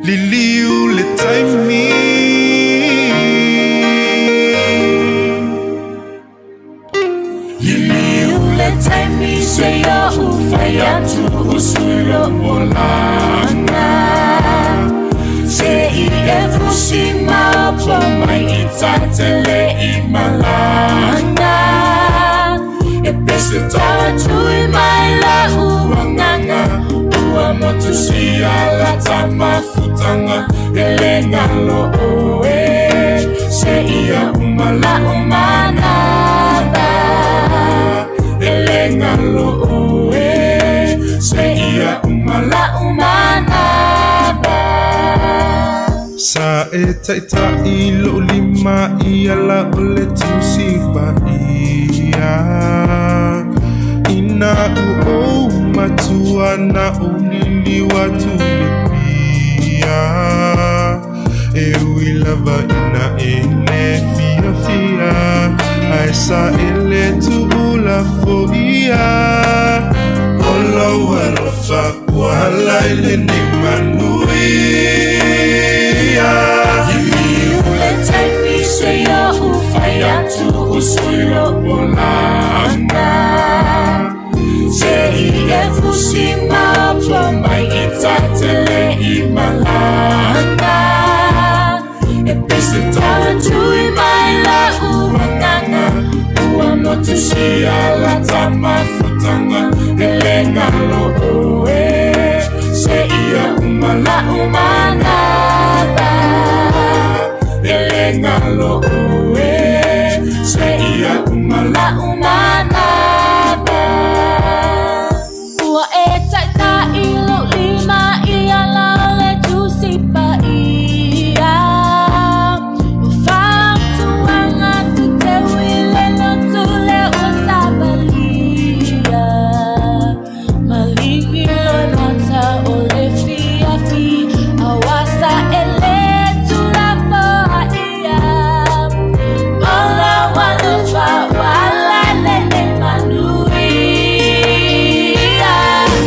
Liliu le taimi. Liliu le taimi se ia ufai atu usulo olaga. Se i e fusi mapo mai i tatele i malaga. E pese tau tui mai la uanganga. Ua motu sia la tamafutanga. E le ngalo oe. Se ia umala umanava. E le ngalo oe. Se ia umala umanava. Sa e taʻitaʻi loʻu lima i ala o le tusi paia. Ina u ou matua na ou liliu atu i le pia. E ui lava ina e le fiafia, ae sa e le tuulafoia. O lou alofa ua ala i lenei manuia. Liliu le taimi se ia ufai atu usulo olaga. Se i e fusi mapo mai i tatele i malaga. E pese tau tui mai la uanganga. Ua motu sia la tamafutanga. E le ngalo oe. Se ia umala umanava. E le ngalo oe. Se ia umala umanava. Ua e taʻitaʻi lou lima i ala o le tusi paia. O fautuaga se teu i le lotu lea ua savalia. Maligi loimata o le fiafi auā sa e le tuulafoaia. O lou alofa ua ala i lenei manuia.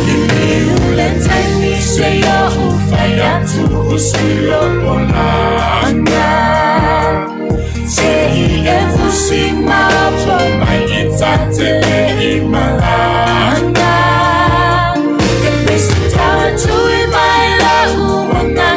Liliu le taimi se ia ufai atu usulo olaga. Se i e fusi mapo mai i tatele i malaga. E pese tau tui mai la uanganga.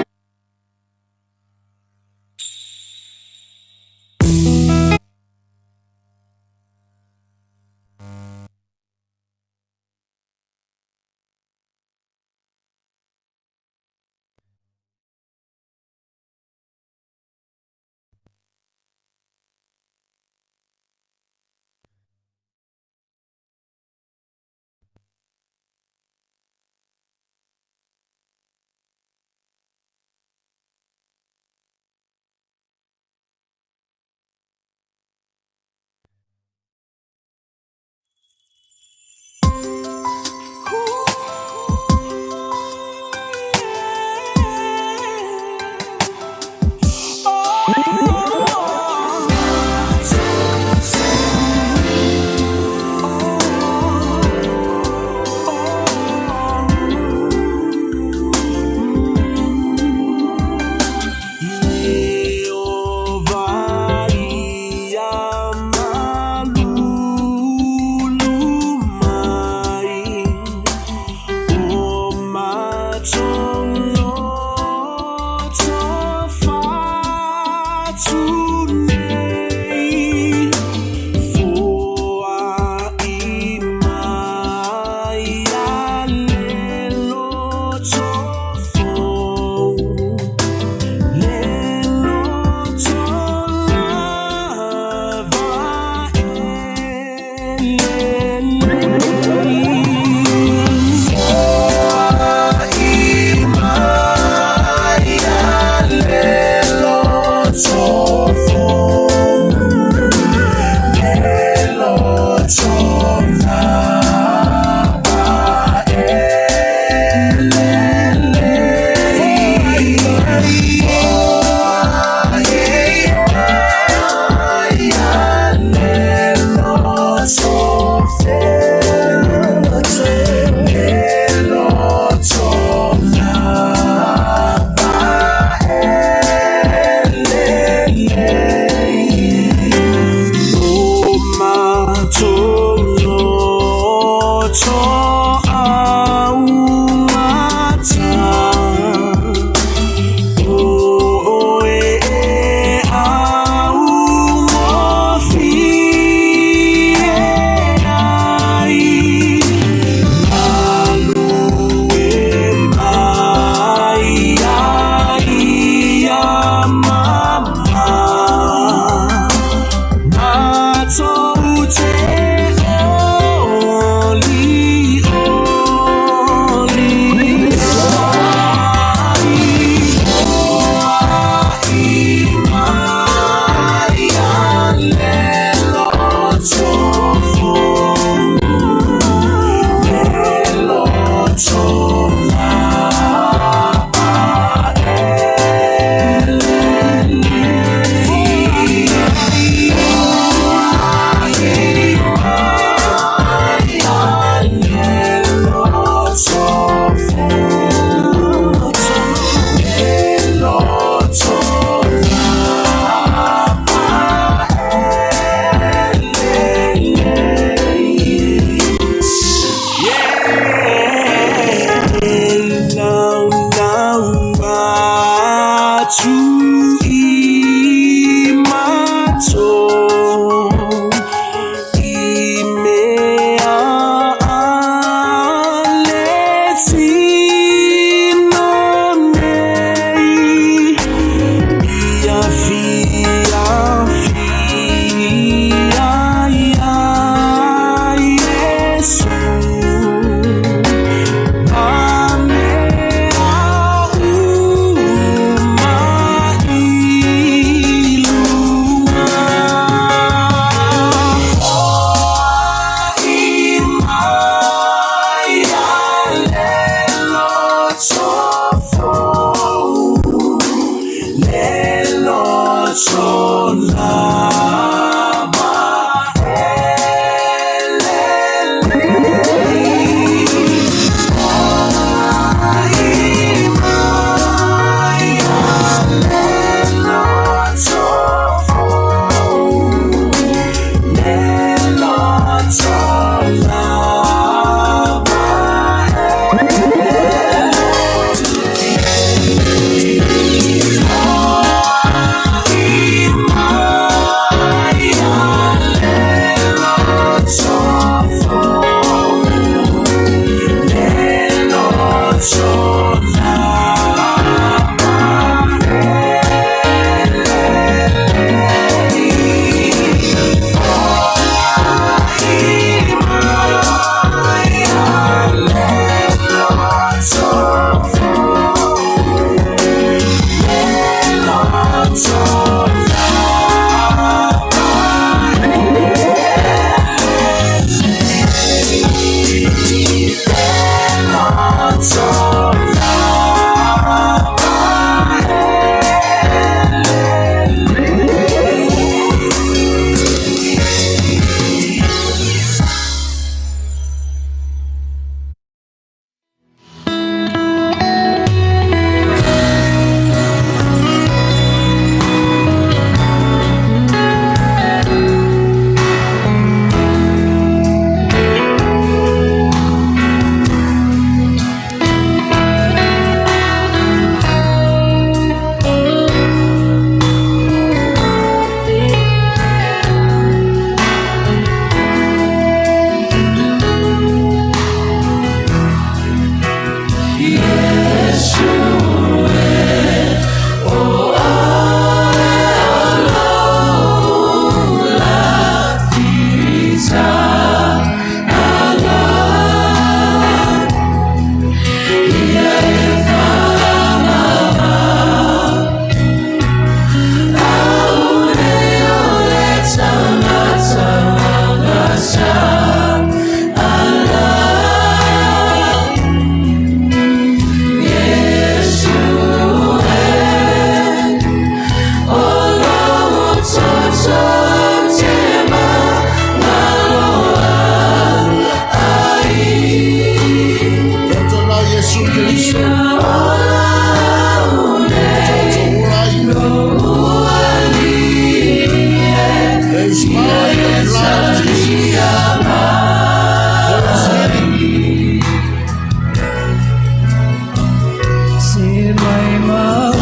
Mai mau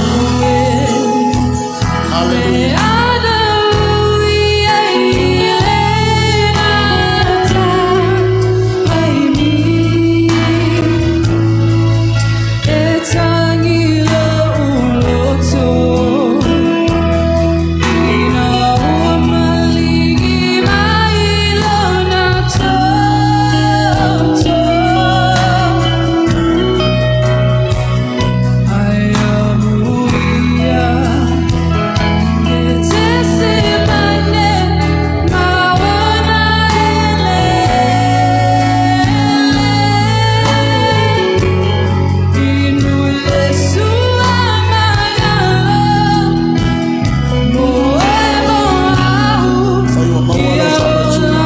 e. Hallelujah. Le ana ui ai le nata mai mi. E tangi lo uloto. Ina ua maligi mai lona toto. Ai amuia e tese mane maona ele. Inu le sua magalo. Mo e mo au. Fai ua maua lau faamatuna.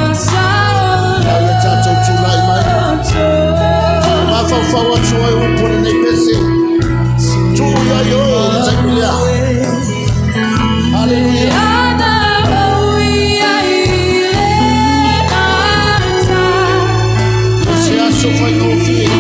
Lau ia tatou tulai mai. Mafaufau atu ai upu o lenei pese. Tuu iai oe i le taimi lea. Haleluia. O se aso faigofie.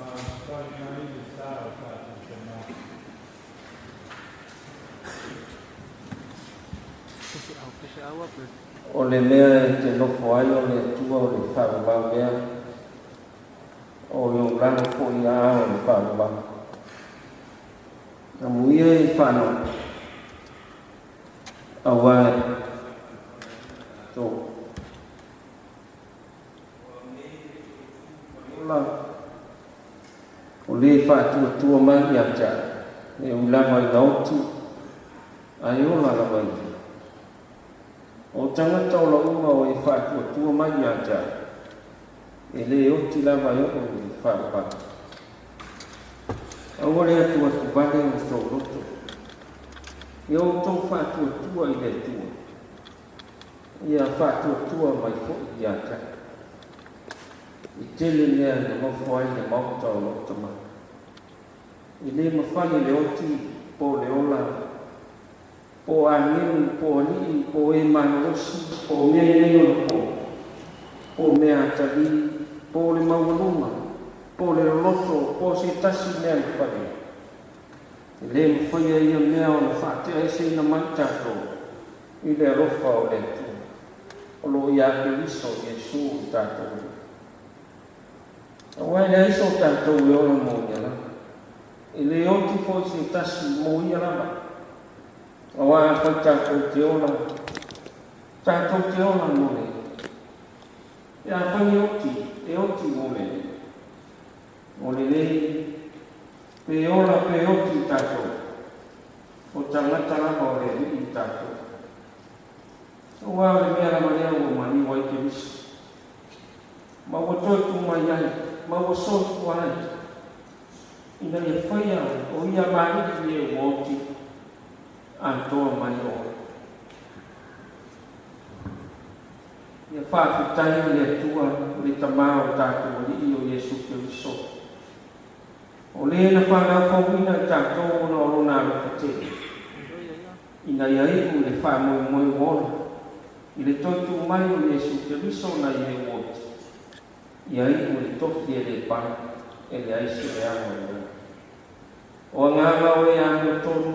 Faafetai mai le sa o tatou Tama. O le mea e te nofo ai o le Atua o le faavavau ea, o i ou lalo foi aao o le faavavau. Amuia e faanoanoa, auā e tou ola, o lē faatuatua mai ia te a'u, e ui lava ina oti, ae ola lava ia. O tagata ola uma o e faatuatua mai ia te a'u, e lē oti lava e oo i le faavavau. Aua le atuatuvale o tou loto, ia outou faatuatua i le Atua, ia faatuatua mai foi ia te a'u. E tele mea e nonofo ai le maota o lou Tama. E lē mafai e le oti po o le ola, po o agelu, po o alii, po o e malolosi, po o mea i nei ona po, po o mea atalī, po o le maualuga, po o le loloto, po o se tasi mea na faia. E lē mafaia ia mea ona faateaeseina mai tatou i le alofa o le Atua o lo o iā Keriso Iesu lo tatou Alii. Auā e leai so tatou e ola mo ia lava, e lē oti foi se tasi mo ia lava. Auā afai tatou te ola, tatou te ola mo le Alii. Pe afai e oti, e oti mo le Alii. O lelei, pe ola pe oti tatou, o tagata lava o le Alii tatou. Auā o le mea lava lea ua maliu ai Keriso, ma ua toe tu mai ai, ma ua soifua ai, ina ia faia o ia ma alii e ua oti atoa mai ola. Ia faafetaia le Atua, le Tamā o tatou Alii o Iesu Keriso, o lē na fanau fouina i tatou ona o lona alofa tele, ina ia iu le faamoemoe ua ola i le toe tu mai o Iesu Keriso nai e ua oti, ia iu le tofi e lē pale, e leai se leaga o i ai. O agaga o e amiotonu,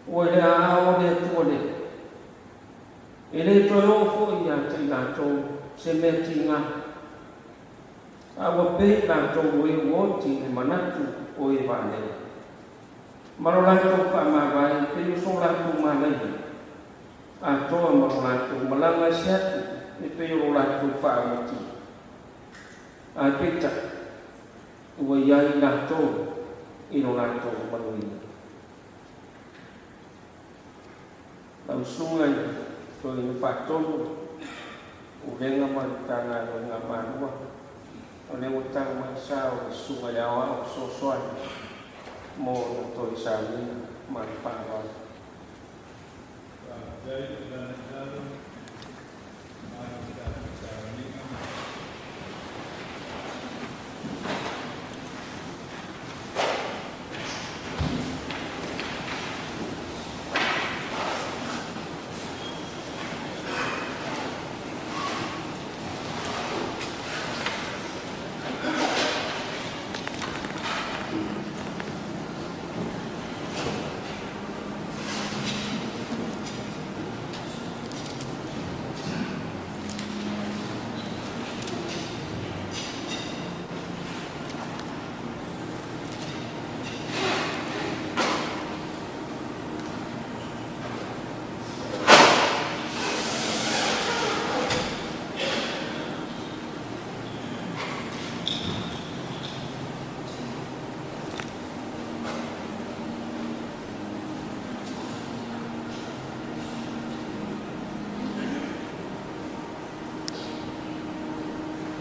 ua i le aao o le Atua lea. E lē toe oo foi ia te i latou se mea tigā, a ua pei latou o e ua oti i le manatu o e valea, ma lo latou faamavae pei o so latou manaia atoa ma lo latou malaga ese atu e pei o lo latou faaaugatia. Ae peitai, ua i ai latou i lo latou manuia. Lau Susuga i le Toeaina Faatonu, Pulega ma le Matagaluega a Malua, o lea ua tau mai sa o le Susuga i le Aoao Fesoasoani mo ona toe sauniga ma le faaaloalo. Faafetai i lana i lalo ma le tatou sauniga.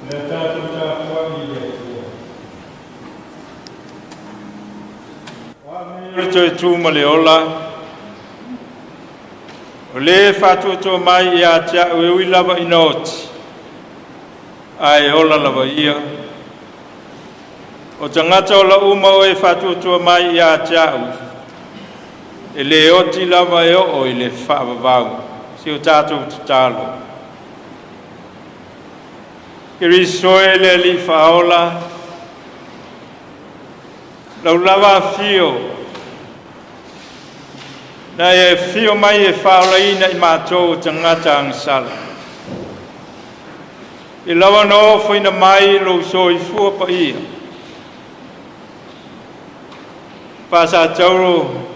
Le a tatou tapuai i le Atua. O a mea o le toe tu ma le ola, o lē faatuatua mai ia te a'u e ui lava ina oti, ae ola lava ia. O tagata ola uma o e faatuatua mai ia te a'u, e lē oti lava e oo i le faavavau. Si o tatou tatalo. Keriso e le Alii faaola, Lau lava afio na e afio mai e faaolaina i matou o tagata agasala. I lau ona ofoina mai lou soifua paia. Faasatauro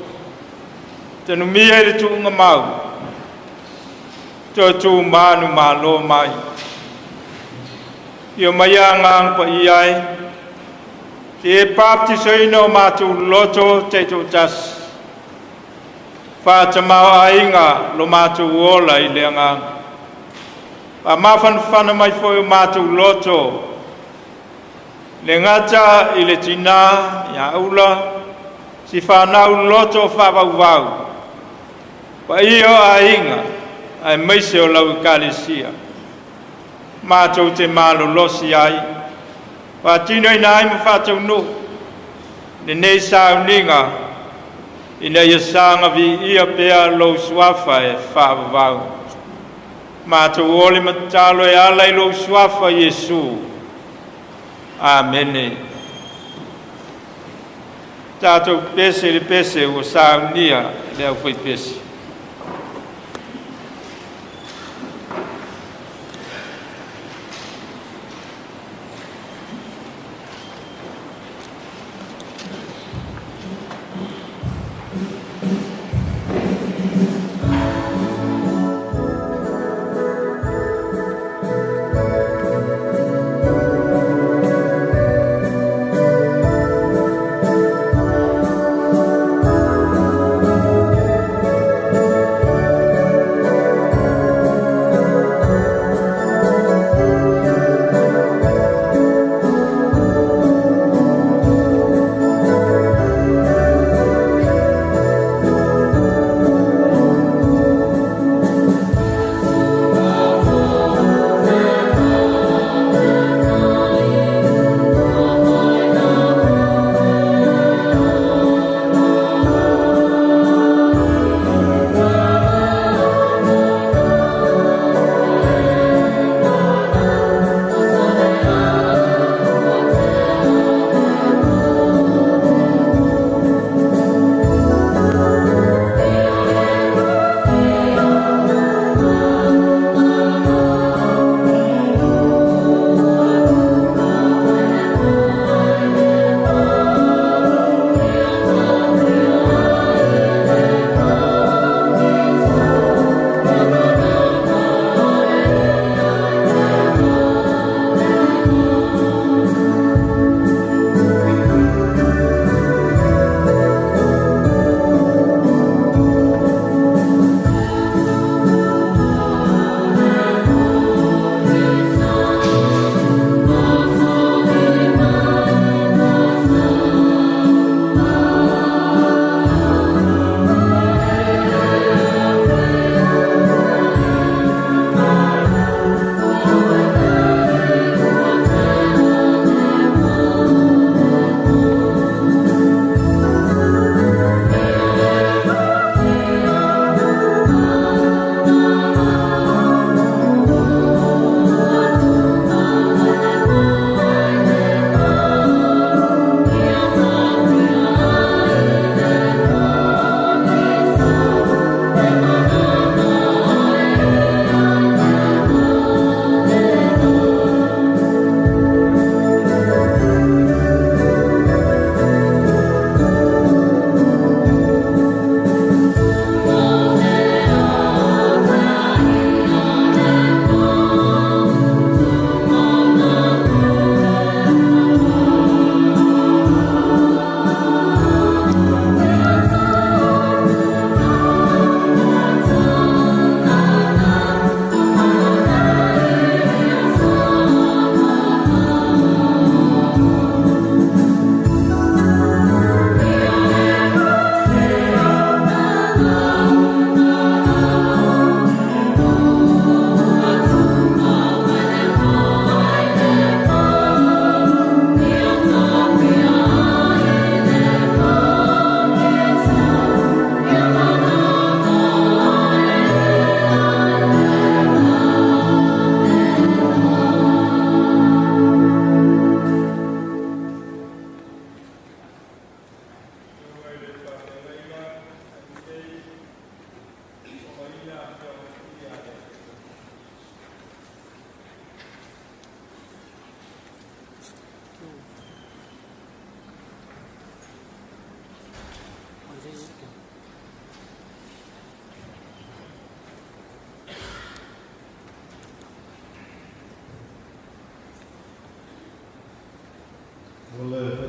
tanumia i le tuugamau, toe tu manumalo mai. Ia mai agaga paia ai, te e baptisaina o matou loto taitoatasi, faatamaoaiga lo matou ola i le agaga. Faamafanafana mai foi o matou loto, le gata i le tinā ia Ula, si fanau loto faavauvau, paia o aiga, aemaise o lau ekalesia. Matou te malolosi ai, faatinoina ai ma faataunuu lenei sauniga, ina ia saga viia pea lou suafa e faavavau. Matou ole ma tatalo e ala i lou suafa Iesu. Amene. Tatou pese i le pese ua saunia e le aufaipese.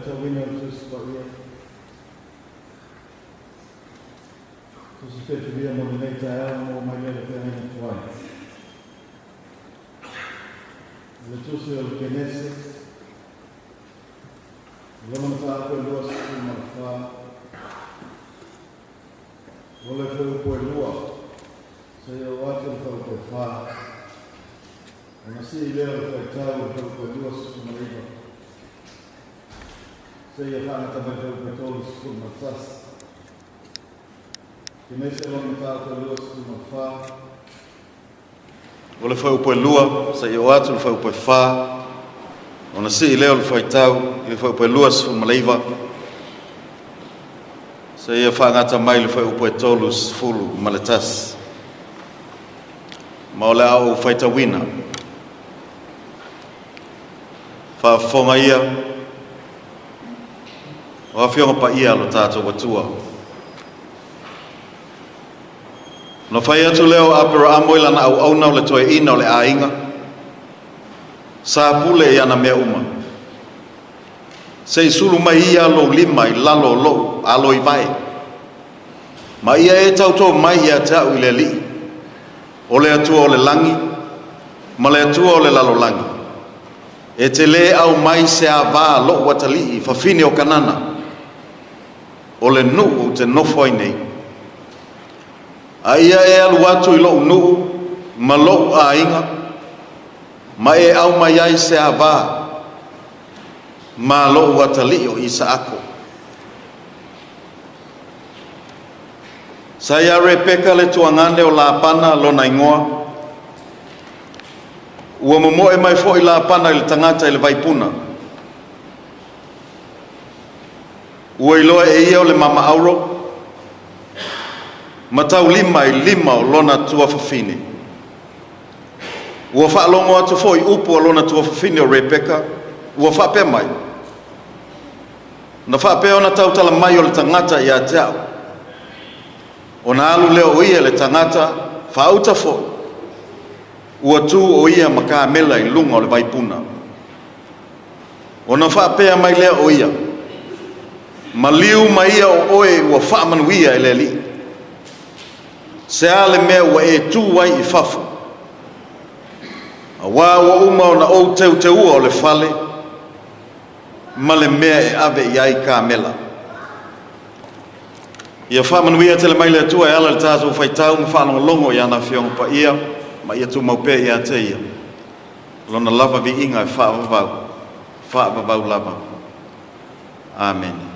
Faitauina o le Tusi Paia. Tusi filifilia mo lenei taeao na maua mai lea i le feagaiga tuai. O le Tusi o le Kenese, i lona mataupu e 24, o le fuaiupu e 2, seia oo atu i le fuaiupu e 4, ona sii lea o le faitau i le fuaiupu e 29, seia faagata mai le fuaiupu e 31. Kenese lona mataupu e 24, O le fuaiupu e 2 seia oo atu i le fuaiupu e 4, ona sii lea o le faitau i le fuaiupu e 29, seia faagata mai le fuaiupu e 31. Ma o le a ou faitauina. Faafofoga ia o Afioga Paia a lo tatou Atua. Ona fai atu lea o Aperaamo i lana auauna o le toeaina o le aiga, sa pule i ana mea uma. Se i sulu mai ia lou lima i lalo o lou aloivae, ma ia e tautō mai ia te au i le Alii, o le Atua o le lagi ma le Atua o le lalolagi, e te lē aumai se avā a lou atalii i fafine o Kanana, o le nuu ou te nofo ai nei. A ia e alu atu i lou nuu ma lou aiga, ma e aumai ai se avā ma lou atalii o Isaako. Sa iā Repeka le tuagane o Lapana lona igoa. Ua momoe mai foi Lapana i le tagata i le vaipuna. Ua iloa e ia o le mama auro, ma taulima i lima o lona tuafafine. Ua faalogo atu foi upu a lona tuafafine o Repeka, ua faapea mai, Na faapea ona tautala mai o le tagata ia te au, ona alu lea o ia i le tagata faauta foi, ua tu o ia ma kamela i luga o le vaipuna. Ona faapea mai lea o ia, Maliu mai ia o oe ua faamanuia e le Alii. Se a le mea ua e tu ai i fafo? Auā ua uma ona ou teuteua o le fale ma le mea e ave i ai kamela. Ia faamanuia tele mai le Atua e ala i le tatou faitau ma faalogologo i ana Afioga Paia, ma ia tumau pea ia te Ia Lona lava viiga e faavavau, faavavau lava. Amene.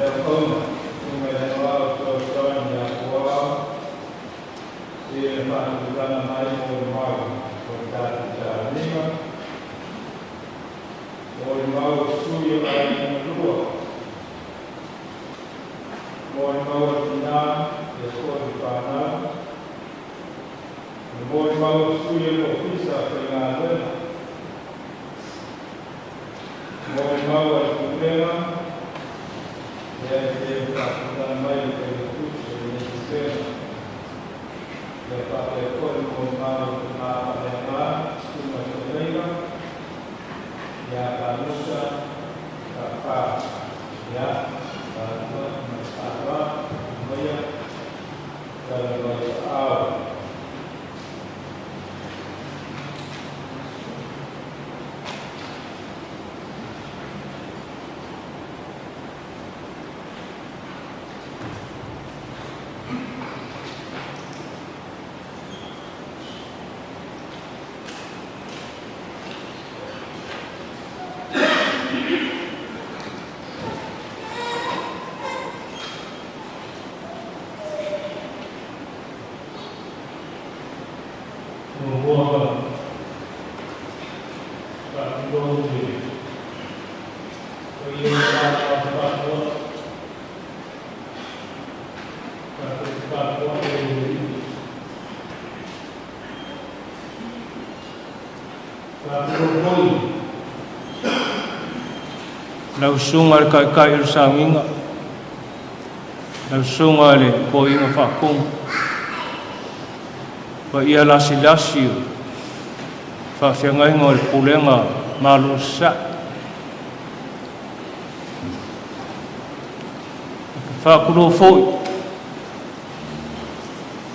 Le auauna, susuga i le Aoao Fesoasoani ia Puao, i le faatulaga mai molimau o le tatou tauniga, molimau o sui o aiga galua, molimau a tinā ia foi le fanau, le molimau o sui o le ofisa faigaluega, molimau a le pulega, lea e pei ona faatulaga mai e le Failautusi o lenei Pulega. Ia faapea foi le molimau a le Tama Faaleaga, Susuga i le Feagaiga, ia Kamusa Tapa. Ia, tatou ma le faaaloalo, maia tala mai aao. Muamua faatulou i le paia o le tatou tatou tapuai e le Alii. Faatulou foi lau susuga i le Taitai o le Sauniga, lau susuga i le Toeaina Faatonu, paia lasilasi o faafeagaiga o le Pulega Malo Sasae. Faatulou foi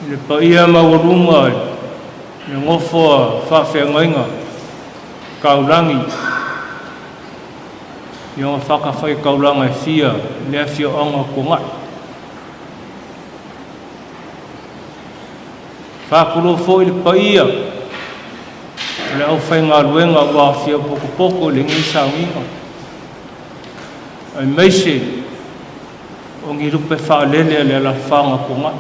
i le paia maualuga i le nofo a faafeagaiga taulagi i ona fatafaitaulaga e fia i le afioaga o Toga'i. Faatulou foi i le paia o le aufaigaluega ua aofia potopoto i lenei sauniga, aemaise o ni lupe faalele a le alafaga o Toga'i.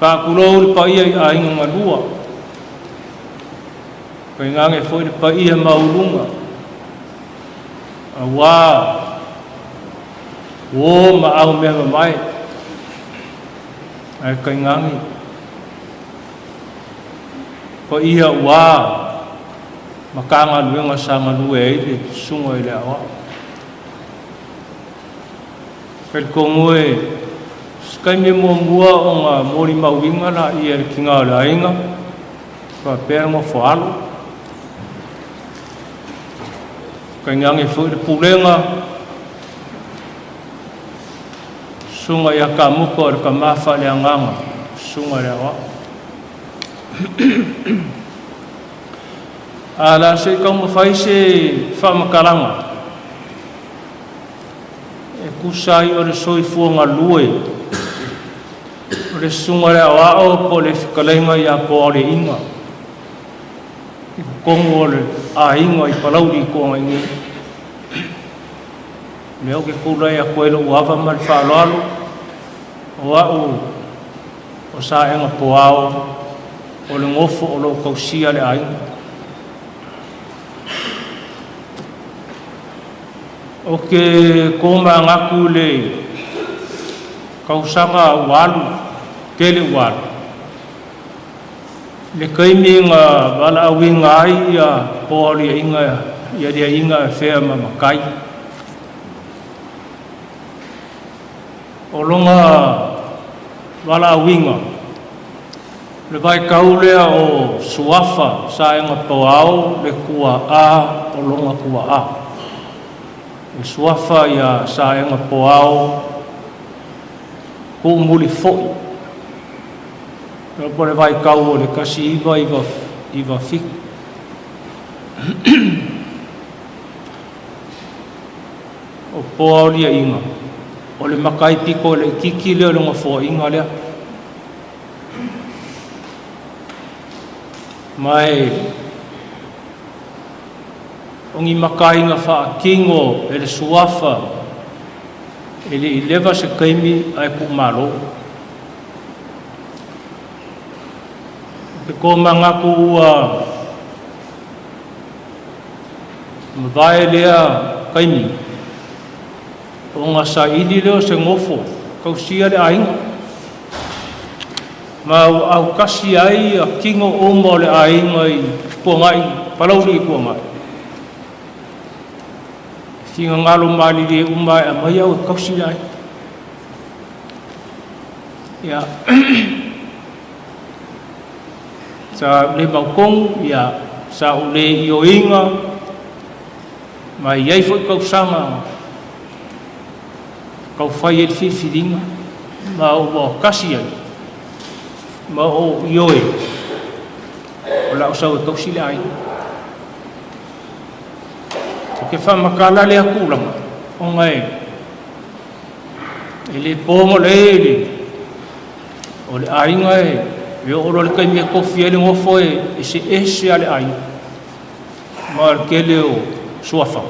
Faatulou le paia i aiga galua, tainane foi le paia maualuga aua uo ma au mea mamae, ae tainane paia ua Matagaluega sa galue ai le susuga i le aoao. Talitonu e se taimi muamua ona molimauina laia i le tiga o le aiga faapea le nofo alo, tainane foi le pulega, susuga ia Kamuta o le tama faaleagaga, susuga i le aoao. A la se i taumafai se faamatalaga e tusa ai o le soifua galue o le susuga i le aoao po o le fetalaiga ia Poaoleina i totonu o le aiga i Palauli i Toga nei. Lea ou te tulai atu ai lou ava ma le faaaloalo o au o Saega Poao o le nofo o lo o tausia le aiga. Ou te tomanatu i le tausaga ua alu, tele ua alu, le taimi na valaauina ai ia Poaoliaiga i aliaiga e fea ma matai. O lona valaauina, le vaitau lea o Suafa Saega Poao le tuaa o lona tuaa. O Suafa ia Saega Poao tuumuli foi. Po le vaitau o le 1997. O Poaoliaiga, o le matai pito i le itiiti lea o le nofoaiga lea. Ma e o ni matai na faatino e le Suafa E le i leva se taimi ae kuumalo. Ou te tomanatu ua mavae lea taimi ona saili lea o se nofo tausia le aiga ma ua autasi ai ia tino uma o le aiga i Tuanai, Palauli i Tuanai. Finagalo malilie uma e aumai au e tausi le aiga. Ia, sa ou le mautonu, ia, sa ou le ioeina, ma e i ai foi tausaga taufai ai le filifiliga, ma ua tasi ai, ma ou ioe, o le a ou sau e tausi le aiga. Ou te faamatala lea tulaga, ona e e le po ma le e le o le aiga e e oo loa le taimi e tofi ai le nofo e eseese lava le aiga ma o le tele o suafa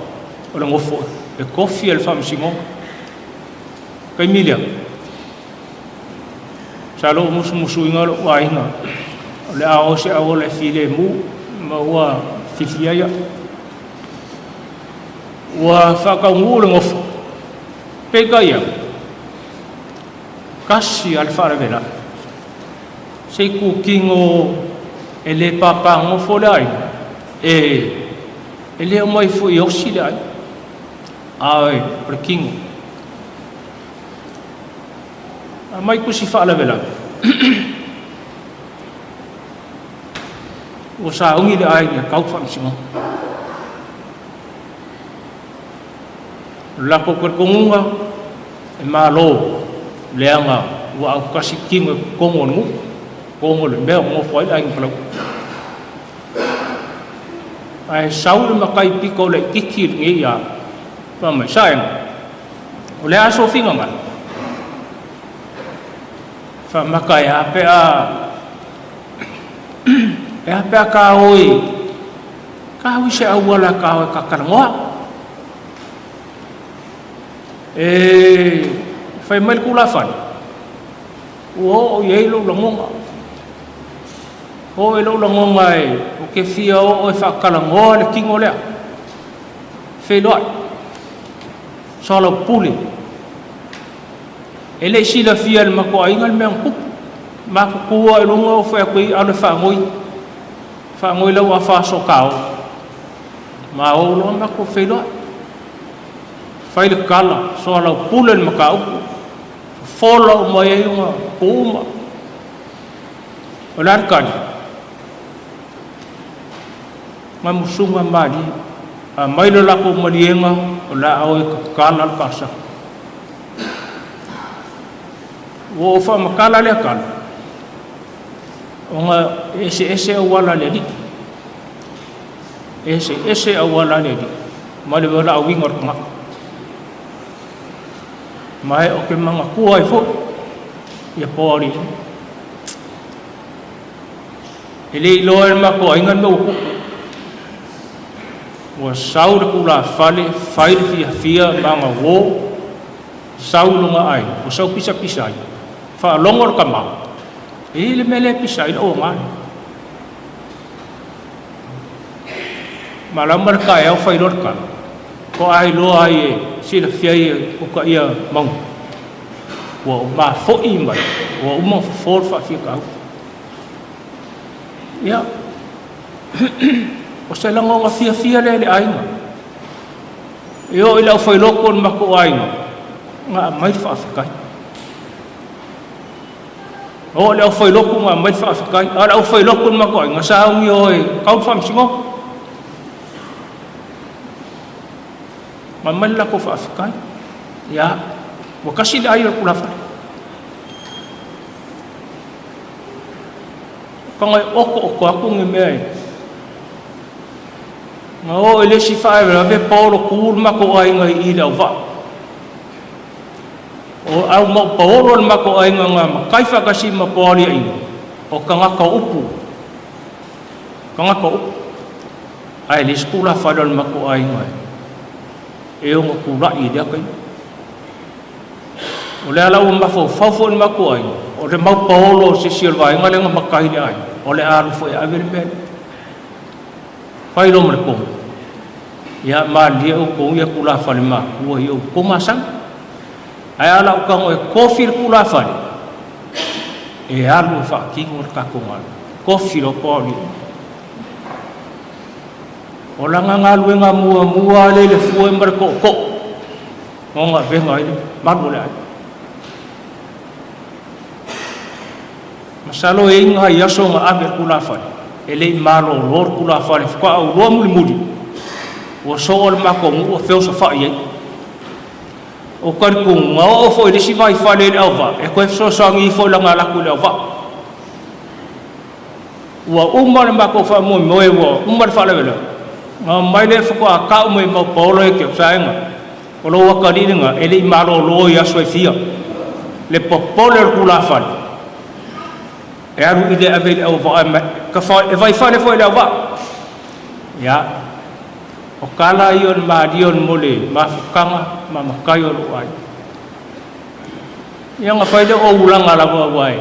o le nofo e tofi e le faamasinoga. Taimi lea, sa lou musumusuina lou aiga o le a o se auala e filemu ma ua filifili ai au. Ua faataunuu le nofo, peitai ane, tasi lava le faalavelave. Se itutino e le papagofo le aiga, e le omai foi e osi le aiga, a o le tino. Aumai tusi faalavelave. Ua sauni le aiga e tau le faamasinoga. O le latou talitonuga, e malo leaga ua autasi tino i totonu o le nuu, totonu o le mea o nofo ai le aiga Palauli. Ae sau le matai pito laitiiti lenei ia fai mai, Saega, o le a sou finagalo? Faamata e a pe a e a pe a ta o i ta o i se auala ta o e ta talanoa. E fai mai le tulafale, ua oo i ai lou lagona. Oo i lou lagona e ou te fia oo e faatalanoa le tino lea. Feiloai. Soalaupule. E le i silafia e le matou aiga le mea na tupu. Matou tu lava i luga ou fai atu i ai, alu e faanoi. Faanoi lau afa aso ta o. Ma o loa matou feiloai. Fai le tala, soalaupule le mataupu. Fofola uma i ai ona tu uma. O le a le tali? Mamusuga malie. Aumai le latou maliega o le a o e tatala le talosaga. Ua ou faamatala lea tala, ona e eseese auala a le Alii. E eseese auala a le Alii ma le valaauina o le tagata. Ma e ou te manatua ai foi ia Poaliina. E le iloa e le matou aiga le mea ua tupu. Ua sau le tulafale, fai le fiafia ma ana uo, sau i lona aiga, ua sau pisapisa ai. Faalogo le tama, e i ai le mea lea e pisa ai le oga lea. Malama le taeao fai loa le tala, toa iloa ai e silafia ai e uka ia mauga. Ua ou mafo'i mai, ua uma ona fofo le faafiatauli. Ia, o se lagona fiafia lea i le aiga. E oo i le aufailotu o le matou aiga, na aumai le faafetai. Oo i le aufailotu na aumai le faafetai. A o le aufailotu o le matou aiga, sa agi o e tau le faamasinoga. Na aumai le latou faafetai. Ia, ua tasi le ai o le tulafale. Taga e otooto atu ni mea e na oo i le isi faalavelave paolo tu le matou aiga i i le auvaa. O au mau paolo le matou aiga na matai faatasi ma Poaliaiga o tagata o upu. Tagata o upu. Ae le isi tulafale o le matou aiga e ono tulai i lea taimi. O le ala ua mafaufau foi le matou aiga, o le mau paolo o se isi o le vaega lea na maka ai le aiga, o le a alu foi e ave le mea lea. Fai loa ma le komu. Ia, malilie outou ia tulafale matua i outou masani. Ae a lau tago e tofi le tulafale, e alu e faatino le tatou galuega. Tofi loa toa O lana galuega muamua lea i le fue ma le tootoo, ona avega ai le malu o le aiga. Masalo e i ai nai aso na ave i le tulafale, e le i malolo le tulafale faatoa auloa mulimuli, ua soo le matou nuu ua feosofai ai. O talitonu na oo foi i le isi vaifale i le auvaa e toe fesoasoani ifo i lana alu atu i le auvaa. Ua uma le matou faamoemoe, ua uma le faalavelave, na omai lea faatoa tau mai e Maupaolo ia te au, “Saega, o lou atalii lena e le i malolo i aso e fia.” Le popole o le tulafale, e alu i le ave i le auvaa e vaifale foi i le auvaa. Ia, o tala ia o le malie mo le mafutaga ma matai o lou aiga. Ia ona fai lea o ulaga lava ua e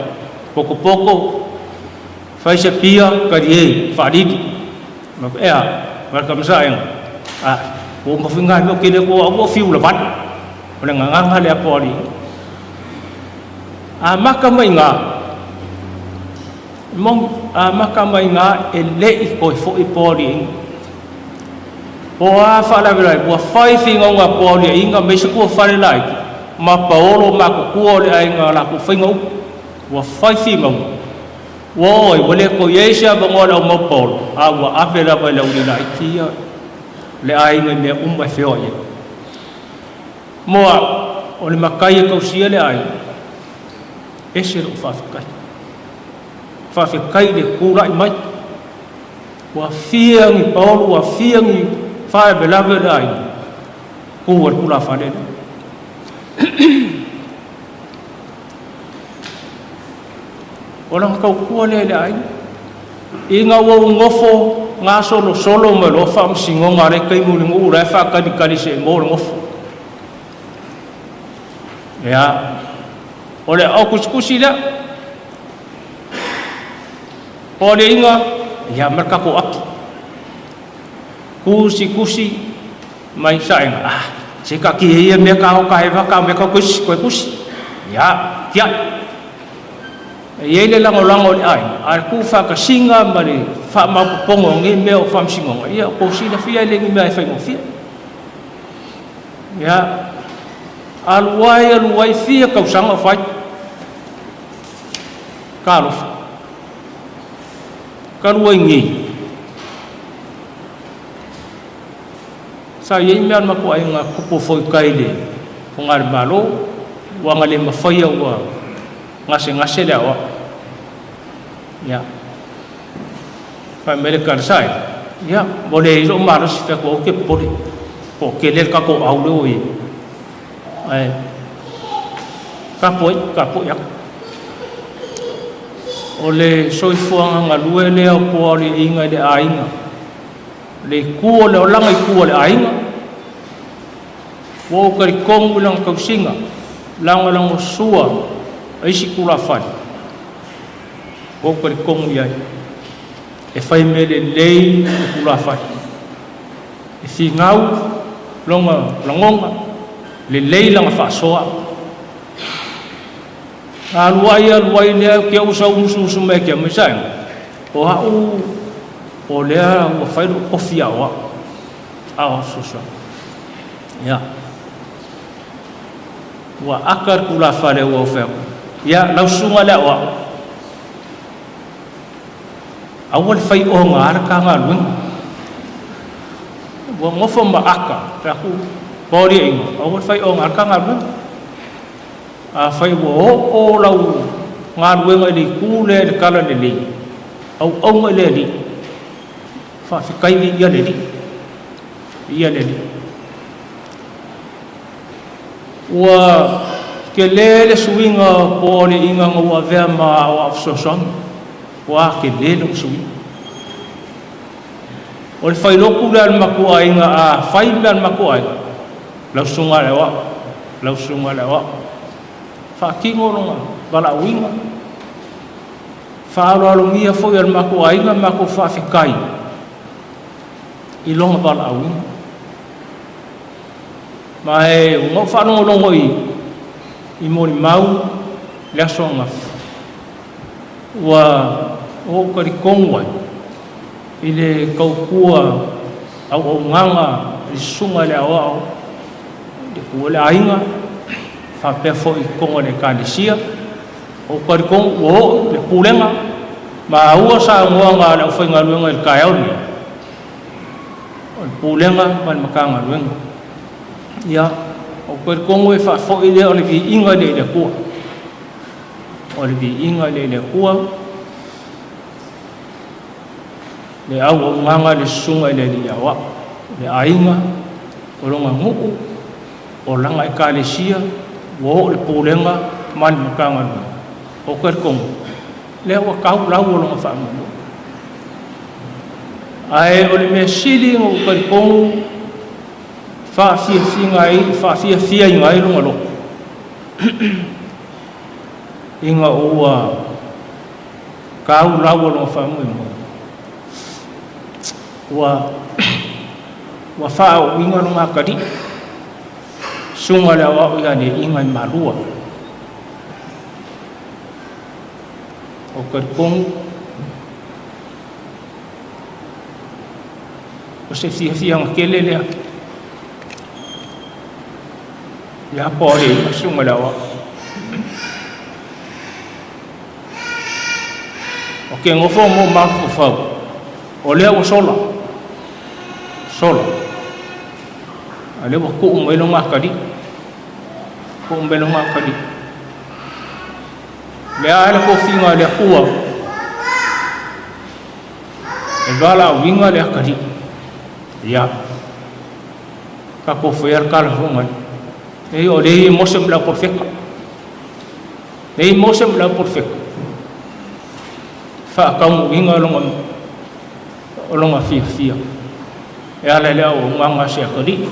potopoto, fai se pia, talie, faalili. Ea, ma le tamasaega, a, ua uma foi ngā mea o kele ko au o fiu la vale. O le nganganga le apo ali. A maka mai ngā, mong a maka mai ngā e le i koe fo i po ali inga. Po a whaalawe ua fai whinga po ali inga, me se kua whare lai, ma paolo ma kukua o le ainga la ku whainga upu. Ua fai whinga ua oi, ua le ko iei se avangoa le au mau paolo, a ua ave lava i le aulina i tia, le aiga i mea uma e feoai ai. Moa, o le makai e tausia le aiga, ese lou faafetai. Faafetai i le tulai mai. Ua fia ni paolo, ua fia ni faalavelave o le aiga, tu a le tulafale lea. O lana tautua lea i le aiga. Ina ua ou nofo gasolosolo mai loa faamasinoga a le taimi o le nuu la e faatalitali se mo le nofo. Ia, o le aao kusikusi lea. O le iga, ia ma le tatou api. Kusi kusi mai saega, ah, se taatia ia mea ka o ka hewa ka mea ka kusi, koe kusi. Ia, tiai. E i ai le lagolago o le aiga, a le tuufaatasiga ma le faamaopoopoga o nei mea o faamasinoga, ia o tou silafia e le ni mea e faigofie. Ia, alu ai, alu ai, fia tausaga o fai. Talofa. Talu ai nei, sa i ai mea a le matou aiga tupu foi i tai i le fogalemalo, ua na le mafaia ua gasegase le aoao. Ia, fai mai le tala sae, ia, ua leai lou malosi fai atu aua te popole, po o tele le tatou au lea ua i ai. Ae tapuai, tapuai atu. O le soifuaga galue lea o puaoliiga i le aiga, le itu o le olaga i tua o le aiga, ua ou talitonu i lana tausiga, lagolagosua a isi tulafale, ua ou talitonu i ai, e fai mea lelei le tulafale, e finau lona lagona, lelei lana faasoa. Alu ai, alu ai lea ke ou sau musumusu mai ke mai saega, o au o lea ua fai lou tofi aoao, aoao fesoasoani. Ia, ua aka le tulafale ua ou fai atu, ia, lau susuga le aoao, aua le fai oga le ta galuega. Ua nofo ma aka, fai atu, paoliaiga, aua le fai oga le ta galuega. Afai ua oo lau galuega i le itu lea i le tala lelei, auauna i le Alii, faafetai viia le Alii, viia le Alii. Ua tele le suiga po o le iga na ua avea ma aoao fesoasoani, ua tele lona suiga. O le failotu lea a le matou aiga, a fai mea a le matou aiga, lau susuga i le aoao, lau susuga i le aoao. Faatino lona valaauina, faaaloalogia foi e le matou aiga ma matou faafetai i lona valaauina. Ma e ua ou faalogologo i molimau i le aso ananafi, ua ou talitonu ai i le tautua auaunaga i le susuga i le aoao, le aiga, faapea foi i totonu o le ekalesia. Ou talitonu ua oo i le pulega, maua saunoaga a le aufaigaluega i le taeao lenei, o le pulega ma le Matagaluega. Ia, ou te talitonu e faafoi lea o le viiga lea i le Atua. O le viiga lea i le Atua, le auaunaga a le susuga i le alii aoao, le aiga, o lona nuu, o lana ekalesia, ua oo i le pulega ma le Matagaluega. Ou te talitonu, lea ua tau lau o lona faamoemoe. Ae o le mea sili ona ou talitonu faafiafiaina ai lona loto, ina ua tau lau o lona faamoemoe, ua faaauuina lona atalii, susuga i le aoao ia Liaina i Malua. Ou te talitonu o se fiafiaga tele lea ia po o le susuga i le aoao. O ke nofo mo mafaufau, o lea ua sola, sola. A lea ua tuu mai lona atalii, tuu mai lona atalii. Lea ai le tofiga a le Atua, e valaauina le atalii. Ia, tatou faia le talafoga. E o le i Mose ma le au profeta. Le i Mose ma le au profeta. Faataunuuina o lona fiafia. E ala i le auaunaga a se atalii.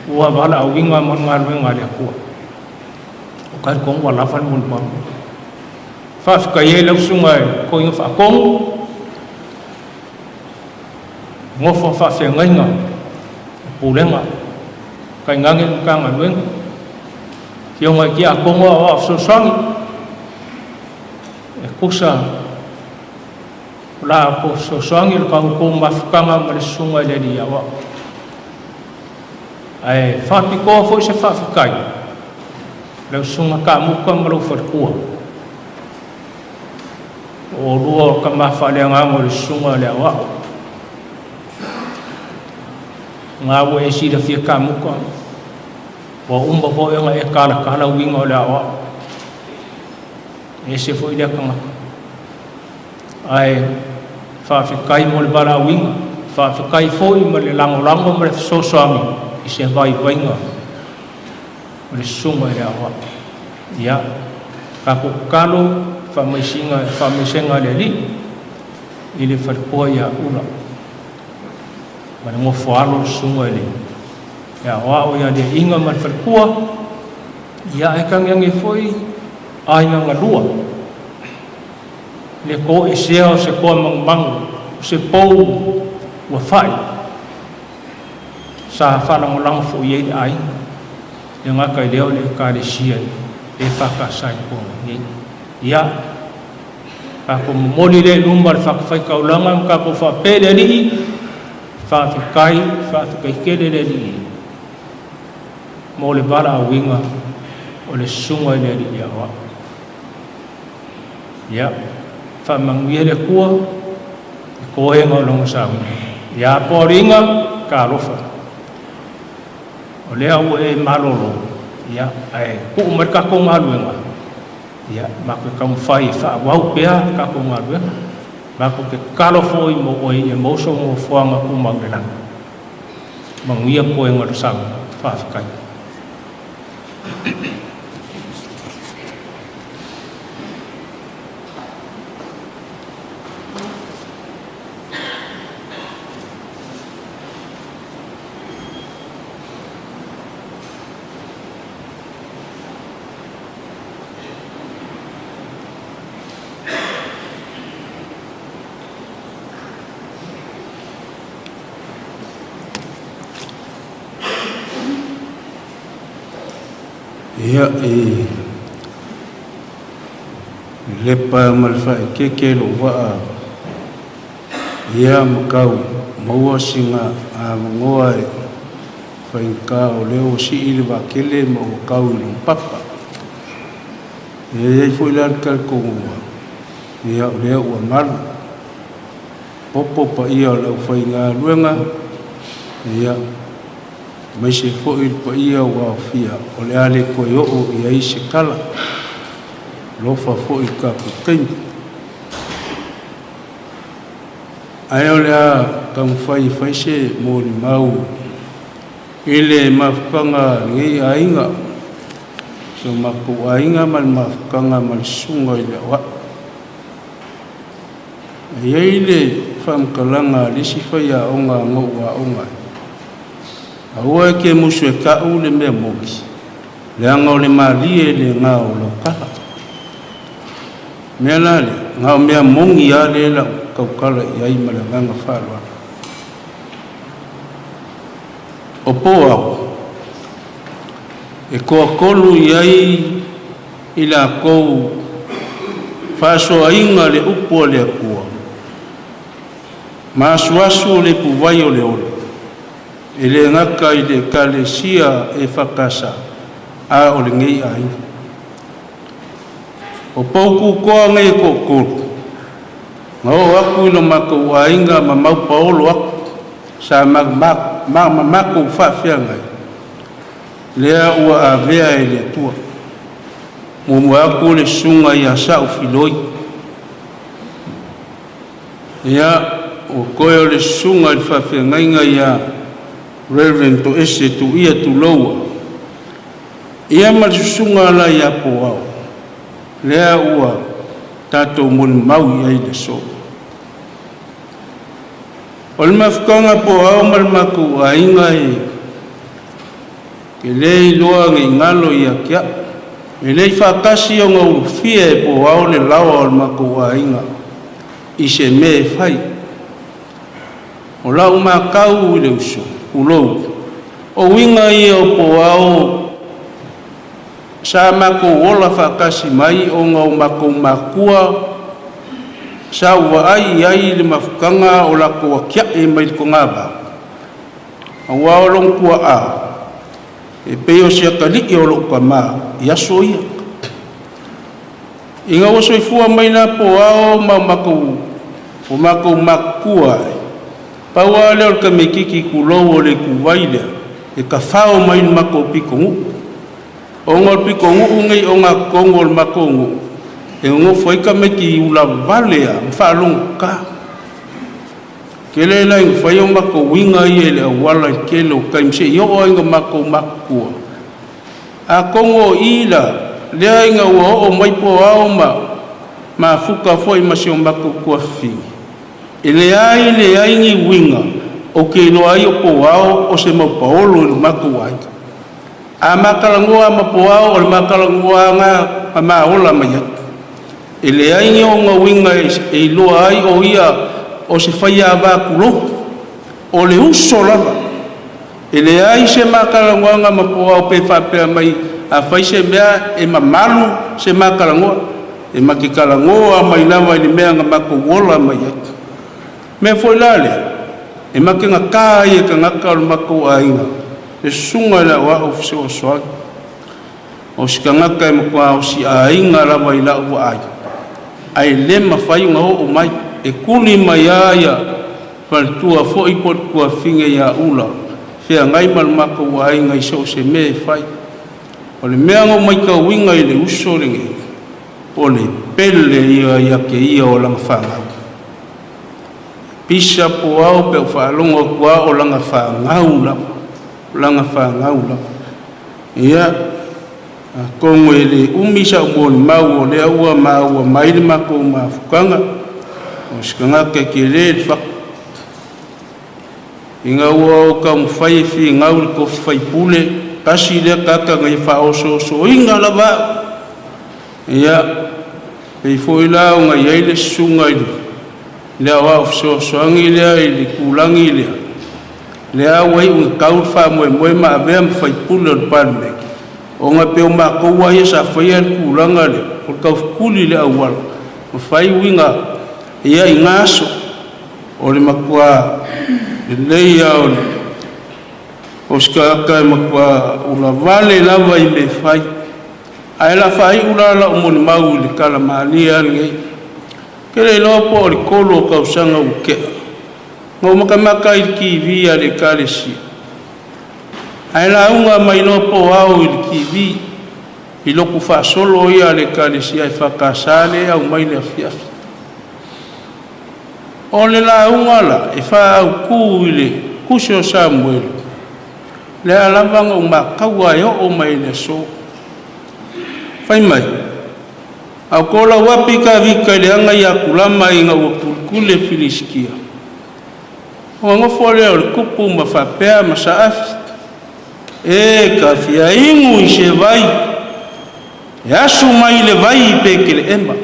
Ua valaauina mo le galuega a le Atua. O talitonu ua lava le molimau. Faafetai ai lau susuga e toeaina faatonu, nofo faafeagaiga, pulega, tainane le Matagaluega, afioga i tiakono aoao fesoasoani, e tusa o la outou fesoasoani o le tatou mafutaga ma le susuga i le alii aoao. Ae faapitoa foi se faafetai lau susuga Kamuta ma lou faletua, o oulua o tama faaleagaga o le susuga i le aoao. Ngā ua e silafia Kamuta, ua uma foi ona e talatala uiga o le aoao. E ese foi lea tagata. Ae faafetai mo le valaauina, faafetai foi ma le lagolago ma le fesoasoani i se vaivaiga o le susuga i le aoao. Ia, tatou tatalo faamaisega a le Alii i le faletua ia Ula ma le nofo alo le susuga i le aoao ia Liaina ma le faletua. Ia, ae tagiagi foi aiga galua le toesea o se toa manumanu, o se pou ua fai sa faalagolago foi ai le aiga, le gata i lea o le ekalesia e EFKS i totonu nei. Ia, tatou momoli lea i luma le fatafaitaulaga ma tatou faapea i le Alii, faafetai, faafetai tele le Alii mo le valaauina o le susuga i le alii aoao. Ia, faamanuia le Atua i toega o lona sauga. Ia poaliga, talofa. O lea ua e malolo, ia, ae tuu mai le tatou galuega, ia, matou te taumafai e faaauau pea le tatou galuega. Matou te tatalo foi mo oe ia maua sou nofoaga tumau i le lagi. Manuia toega o le sauga. Faafetai. Ia, e lepa ma le faaeteete lou vaa ia ma tau maua sina avanoa e faigata o lea ua sii le vaatele ma ua tau i lona papa. E i ai foi la le talitonuga, ia o lea ua malu popo paia o le aufaigaluega, ia aemaise foi le paia ua aofia, o le a le toe oo i ai se tala. Alofa foi i le tatou taimi. Ae o le a taumafai e fai se molimau i le mafutaga a lenei aiga, si o matou aiga ma le mafutaga ma le susuga i le Aoao. E i ai le faamatalaga a le isi faiaoga na ou aoga ai, aua e te musu e tau le mea moni, leaga o le malie lena o lau tala. Mea la lea, na o mea moni lava lea la ou tautala i ai ma le agaga faaaloalo. O Poao, e toatolu i ai i latou faasoaina le upu a le Atua, ma asuasu o le ipuvai o le ola, e le gata i le Ekalesia EFKS, a o lenei aiga. O poututoa nei e toatolu, na oo atu i lo matou aiga ma maupaolo atu, sa ma matou faafeagai, lea ua avea e le Atua. Muamua atu le susuga ia Sa'u Filoi, ia ua toe o le susuga i le faafeagaiga ia Reverend Toese Tuia Tuloua, ia ma le susuga la ia Poao, lea ua tatou molimau i ai i le aso. O le mafutaga Poao ma le matou aiga e le iloa nei galo ia te a'u. E le i faatasi ona ulufia e Poao le laoa o le matou aiga i se mea e fai. O lau matau i le uso, tulou, o uiga ia o Poao sa matou ola faatasi mai ona o matou matua sa ou vaai i ai i le mafutaga o latou atia'e mai le togavao, aua o lona tuaa e pei o se atalii o lou tama i aso ia. Ina ua soifua mai la Poao ma o matou matutua ai, pau lava lea o le tamaitiiti tulou o le ituvai lea e tafao mai i le matou pitonuu, ona o le pitonuu nei ogatotonu o le matou nuu e nonofo ai tamaiti ulavavale a ma faalogotata. Tele la ina fai o matou uiga ia i le auala i le tele o taimi seia oo lava ina matou matutua. Atonu o i la lea ina ua oo mai Poao ma mafuta foi ma si o matou tuafafine, e leai leai ni uiga ou te iloa ai o Poao o se maupaolo i lo matou aiga. A ma talanoa ma Poao, o le ma talanoa lava na ma ola mai ai. E leai ni ona uiga e iloa ai o ia o se faiava tulou, o le uso lava. E leai se ma talanoaga ma Poao pe faapea mai a fai se mea e mamalu se ma talanoa, e ma te talanoa mai lava i le mea na matou ola mai ai. Mea foi la lea, e mategata ai e tagata o le matou aiga le susuga i le aoao fesoasoani. O se tagata e matua osiaiga lava i lau vaai, ae le mafai ona oo mai. E tuli mai lava ia faletua foi po o le tuafafine ia Ula, feagai ma le matou aiga i so o se mea e fai. O le mea na ou matauina i le uso lenei, o le pele ia ia te ia o lana fanau. Pisa Poao pe ou faalogo atu lava o lana fanau lava, o lana fanau lava. Ia, atonu e le umi sau molimau o lea ua maua mai le matou mafutaga, o se tagata e tele le fatu. Ina ua ou taumafai e finau i le tofi faipule, tasi lea tagata na ia faaosoosoina lava au. Ia, pei foi la ona i ai le susuga i le aoao fesoasoani lea i le itulagi lea, lea ua iu ina tau le faamoemoe ma avea ma faipule o le Palemene. Ona e pei o matou lava ia sa faia le tulaga lea, o le taufetuli i le auala ma fai uiga ia i na aso. O le matua lelei lava o le o se tagata e matua ulavale lava i mea e fai. Ae o le a faaiu la lau molimau i le tala malie lava lenei. Ou te le iloa po o le 3 o tausaga ua tea, na ou matamata ai i le TV a le Ekalesia, ae lauga mai loa po ao i le TV i lotu faasolo ia a le Ekalesia EFKS lea e aumai i le afiafi. O le lauga la e faaautu i le tusi o Samuelu, lea lava na ou mataua e oo mai i le aso. Fai mai, A o lauapi Tavita i le aga ia Kulama ina ua tuletule le Filisitia, ona nofo lea o le tupu ma faapea ma saafi, e ta fia inu i se vai, e asu mai le vai i Petelehema.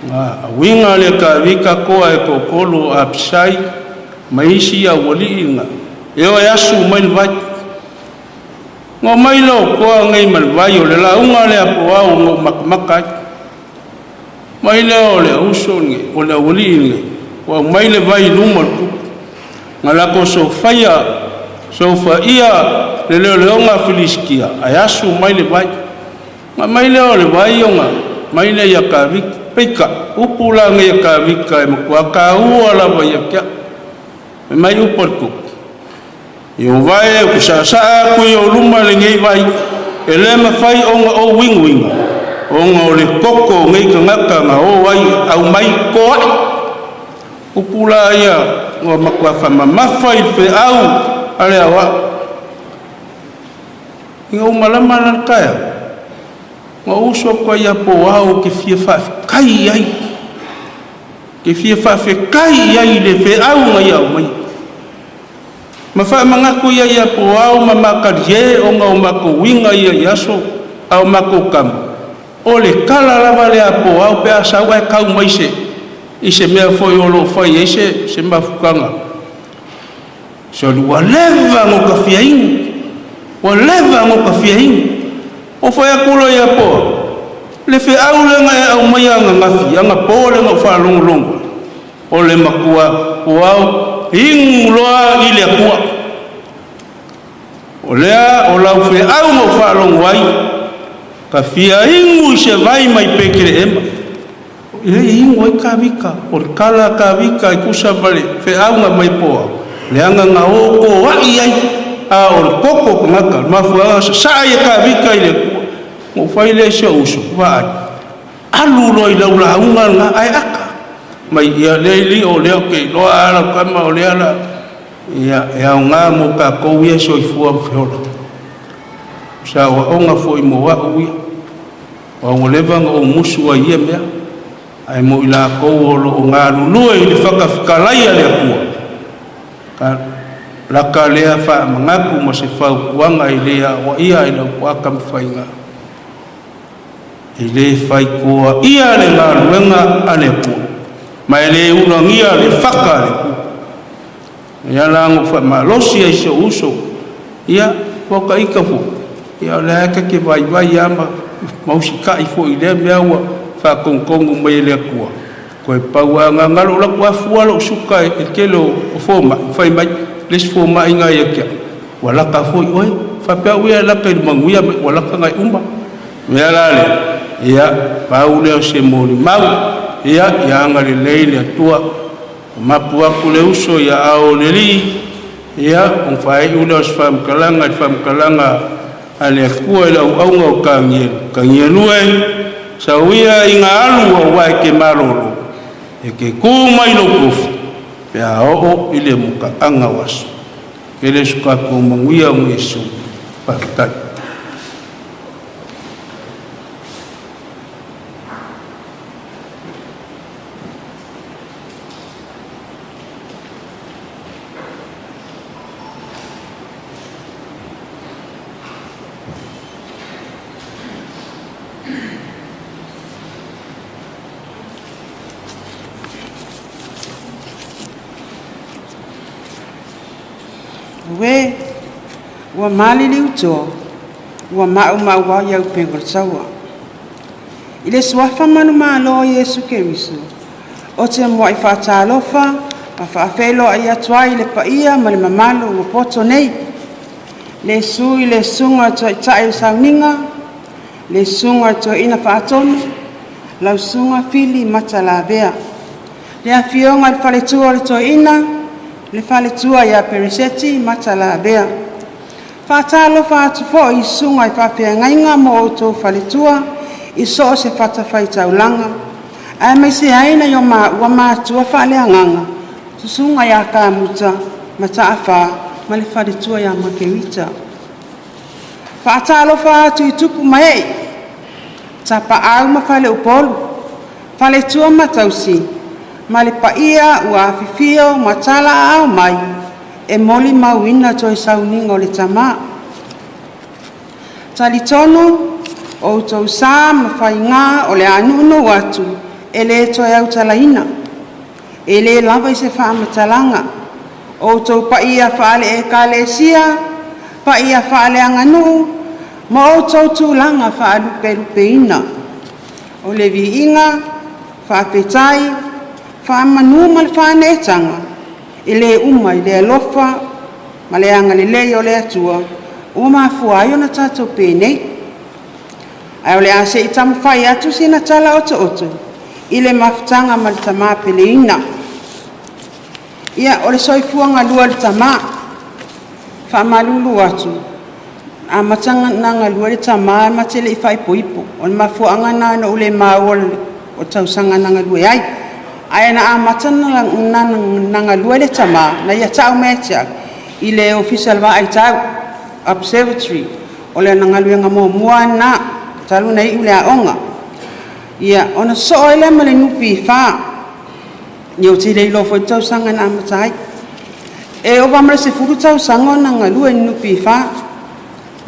Na auiga le Tavita toa e toatolu o Apisai ma isi aualii na, e o e asu mai le vai. Na omai lea o toa nei ma le vai o le lauga lea po ao na ou matamata ai. Mai lea o le auso lenei, o le aualii lenei, ua aumai le vai i luma o le tupu. Na latou sofaia, sofaia le leoleoga a Filisitia, ae asu mai le vai. Na aumai lea o le vai ona mai lea ia Tavita. Peitai, upu la nei a Tavita e matua taua lava ia te au. Fai mai upu a le tupu, Ieova e, ou te saasaa atu i ou luma lenei vai, e le mafai ona ou inuina, ona o le toto o nei tagata na o ai aumai toa'i. Upu la ia ua matua faamamafa i le feau a le aoao. Ina ua malama la le taeao, na ou usu atu ai ia Poao ou te fia faafetai ai, te fia faafetai ai i le feau na ia aumaia. Ma faamanatu ia ia Poao ma Makalie ona o matou uiga ia i aso a o matou tama, o le tala lava lea a Poao pe a sau ae tau mai se i se mea foi o lo o fai ai se se mafutaga. Soli ua leva ona ota fia inu, ua leva ona ota fia inu. Ou fai atu loa ia Poao, le feau lea na e aumaia ananafi, anapo lea na ou faalogologo ai, O le matua puao inu loa i le Atua. O lea o lau feau na ou faalogo ai, ka fia inu i se vai mai Petelehema. E le inu ai Tavita, o le tala a Tavita e tusa ma le feau na aumai Poao, leaga na o toai ai, a o le toto o tagata, o le mafuaaga sasaa ai e Tavita i le Atua. Na ou fai lea i si ou uso, vaai, Alu loa i lau lauga lena ae aka mai ia lea i o lea ou te iloa a lau tama o lea la ia e aoga mo tatou ia soifua ma feola. O se aoaoga foi mo au ia. Aua ua leva ona ou musu ai ia mea ae mo i latou o lo o galulue i le fatafitalai a le Atua ka laka lea faamanatu ma se fautuaga e le aoaia i lau toaka ma faiga. E le faikoaia le galuega a le Atua, ma e le ulagia le faka a le Atua. Ia la na ou faamalosi ai si ou uso, ia, ua ta ita foi, ia o lea ta te vaivai lava ma ma usitai foi i lea mea ua faatonutonu mai e le Atua. Toe pau lava na galo o latou afua lou suka i le tele o fomai, fai mai le isi fomai na ia te au, ua lata foi oe. Faapea au ia e lata i le manuia, ua lata nai uma. Mea la lea, ia, pau lea o se molimau, ia, ia agalelei le Atua. Ua mapu atu le uso i aao o le Alii, ia, ona faaiu lea o se faamatalaga i le faamatalaga a le Atua i le auauna o Tanielu. Tanielu e, sau ia ina alu aua e te malolo, e te tu mai lou tofi, pe a oo i le mutaaga o aso. Tele so tatou manuia o Iesu. Faafetai. Auē, ua maliliu toa, Ua maumau ai auupega o le taua. I le suafa manumalo o Iesu Keriso, ou te muai faatalofa ma faafeiloai atu ai i le paia ma le mamalu ua poto nei. Le susu i le susuga i le Taitai o le Sauniga, le susuga i le Toeaina Faatonu, lau Susuga Fili Matalavea. Le afioga i le faletua o le Toeaina, le faletua ia Pereseti Matalavea. Faatalofa atu foi i susuga i faafeagaiga ma outou faletua i so o se fatafaitaulaga, aemaise ai nai o maua matua faaleagaga, Susuga ia Kamuta Mataafa ma le faletua ia Makerita. Faatalofa atu i tupu ma ee, tapaau ma faleupolu, faletua ma tausi, ma le paia ua afifio ma talaaao mai e molimauina toe sauniga o le tama. Talitonu o outou sa ma faiga o le a nuunuu atu e le toe autalaina, e le lava i se faamatalaga. O outou paia faale-Ekalesia, paia faaleaganuu ma outou tulaga faalupelupeina. O le viiga, faafetai, faamanu ma le faaneetaga, e le uma i le alofa ma le agalelei o le Atua ua mafua ai ona tatou penei. Ae o le a se i taumafai atu sina tala otooto i le mafutaga ma le tama peleina. Ia, o le soifua galue o le tama, e faamalulu atu, na amata ona galue le tama ma te le i faaipoipo. O le mafuaaga lena na ou le maua o tausaga na galue ai. Ae na amata ona galue le tama, na ia tau mai ia te au, i le Ofisa o le Vaai Tau, Observatory. O lana galuega muamua lava lena talu ona iu le aoga. Ia, ona sosoo ai lea ma le NPF. Ia ou te le iloa foi le tausaga na amata ai. E ova ma le 10 tausaga o galue i le NPF.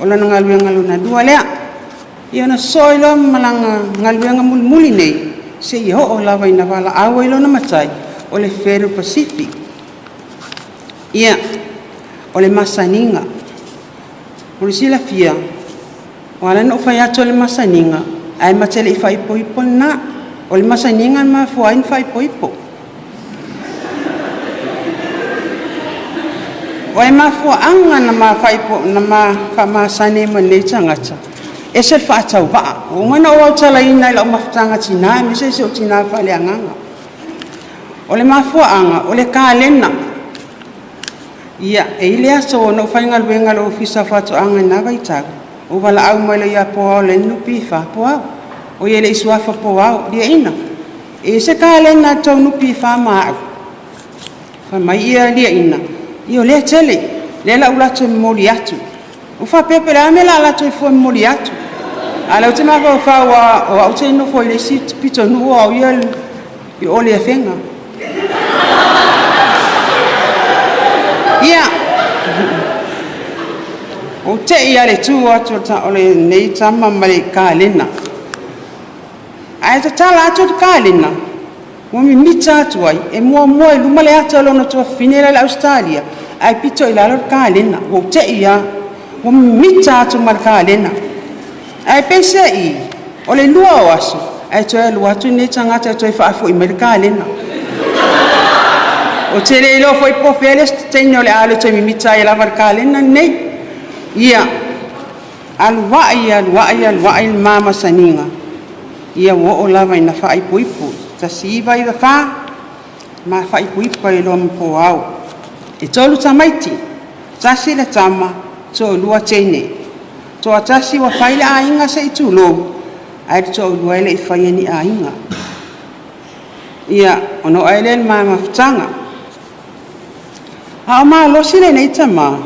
O lana galuega lona lua lea. Ia ona sosoo ai loa ma lana galuega mulimuli nei, seia oo lava ina valaau ai lona matai, o le Federal Pacific. Ia, o le masaniga. Mo le silafia, ua ala ona ou fai atu o le masaniga, ae ma te le i faaipoipo lena. O le masaniga na mafua ai ona faaipoipo. O le mafuaaga na ma faamasani ai ma lenei tagata, e ese le faatauvaa. Ua uma ona ou autalaina i lau mafutaga tina aemaise si ou tina faaleagaga. O le mafuaaga, o le kalena. Ia, e i ai le aso na ou faigaluega i le Ofisa o Faatoaga i lena vaitau, ou valaau mai loa ia Poao o le NPF, “Poao, oi e le i suafa Poao, Liaina, e i ai se kalena a le tou NPF ma au?” Fai mai ia Liaina, “Ia o lea e tele, o lea o le a ou alu atu e momoli atu.” Ou faapea po o le a le mea o le a alu atu ai fua e momoli atu, a o lea ou te mafaufau lava o au ou te nofo i le isi pitonuu a o ia i o i Afega. Ia, ua ou te i lava i le tu atu o lenei tama ma le kalena. Ae tatala atu le kalena, ua mimita atu ai, e muamua i luma le ata o lona tuafafine la e i Ausetalia, ae pito i lalo le kalena. Ua ou te i lava, ua mimita atu ma le kalena. Ae peiseai, o le lua o aso, ae toe alu atu lenei tagata e toe faafoi mai le kalena. Ou te le iloa foi po o fea le isi teine o le a alu e toe mimita ai e lava i le kalena lenei. Ia, alu ai, alu ai, alu ai le ma masaniga, ia ua oo lava ina faaipoipo. 1994, ma faaipoipo ai loa ma Poao. E 3 tamaiti, tasi le tama, toalua teine. Toatasi ua fai le aiga se i tulou, ae o le toalua e le i faia ni aiga. Ia, ona oo ai lea i le ma mafutaga. A o malosi lenei tama,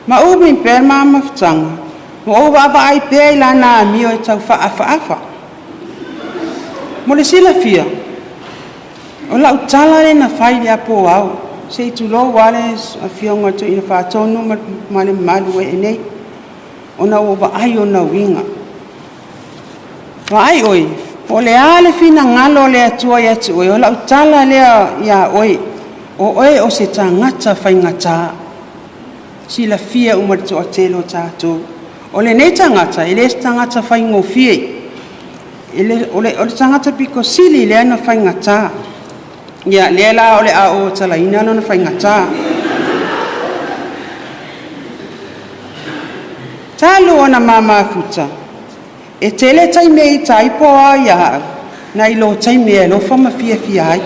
ma umi pea le ma mafutaga, ma ou vaavaai pea i lana amio e tau faaafaafa. Mo le silafia, o lau tala lea na fai ia Poao, se i tulou lava le afioga i le Toeaina Faatonu ma le mamalu ua ee nei, ona ua ou vaai i ona uiga. Vaai oe, po o le a le finagalo o le Atua ia te oe, o lau tala lea ia oe, o oe o se tagata faigata. Silafia uma e le toatele o tatou. O lenei tagata, e le o se tagata faigofie. E le, o, le, o le tagata pito sili lea na faigata. Ia, lea la o le a ou talaina lona faigata. Talu ona ma mafuta, e tele taimi e ita ai po ao ia au, nai lo taimi e alofa ma fiafia ai.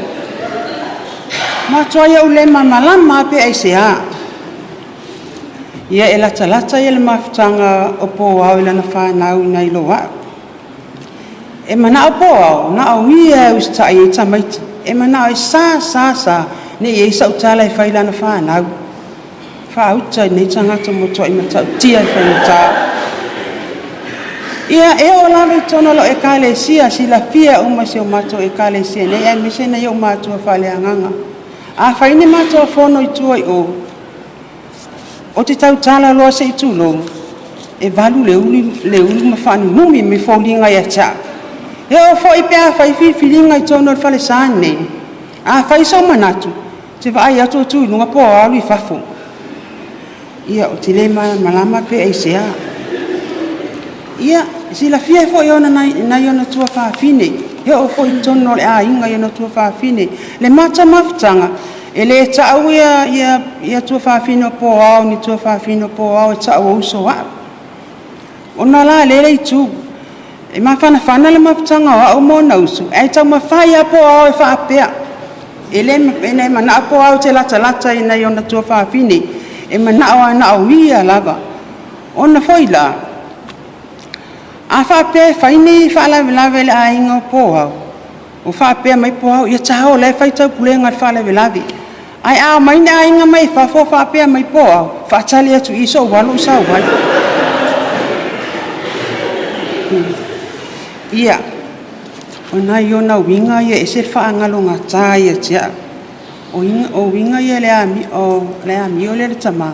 Matuai ou le malamalama pe aisea. Ia e latalata ia le mafutaga o po ao i lana fanau nai lo a'u. E mana'o po ao na o ia e usita'i ai tamaiti. E mana'o e sa sa sa ne i i ai sa'u tala e fai i lana fanau. Faauta i lenei tagata ua matua'i mata'utia le faigata. Ia e oo lava i totonu o lau Ekalesia, silafia uma e si o matou Ekalesia nei aemaise nai ou matua faaleagaga. Afai ni matou fono i tua i o, ou te tautala loa se i tulou, e valu le ulu, le ulu ma faanunumi mai foliga ia te a'u. E oo foi pe afai filifiliga i totonu o le falesa lenei, afai sou manatu, ou te vaai atu o tu i luga po o alu i fafo. Ia, ou te le malamalama pe aisea. Ia, silafia foi e ona nai ona tuafafine, e oo foi i totonu o le aiga i ona tuafafine. Le mata mafutaga, e le ta'u ia, ia, ia tuafafine o Poao ni tuafafine o Poao e ta'u o uso a'u. Ona la lea le itu, e mafanafana le mafutaga o a'u ma ona uso, ae taumafai lava Poao e faapea. E le e mana'o Poao e te latalata i nai ona tuafafine, e mana'o lava na o ia lava. Ona foi la, a faapea e fai ni faalavelave i le aiga o Poao, ua faapea mai Poao, ia ta o la e fai taupulega i le faalavelave. Ae a omai ni aiga mai fafo o faapea mai Poao, faatali atu i i so'u alu ou sau ai. Ia, o nai ona uiga ia e ese le faagalogata ia te a'u. O uiga ia o le amio lea a le tamā,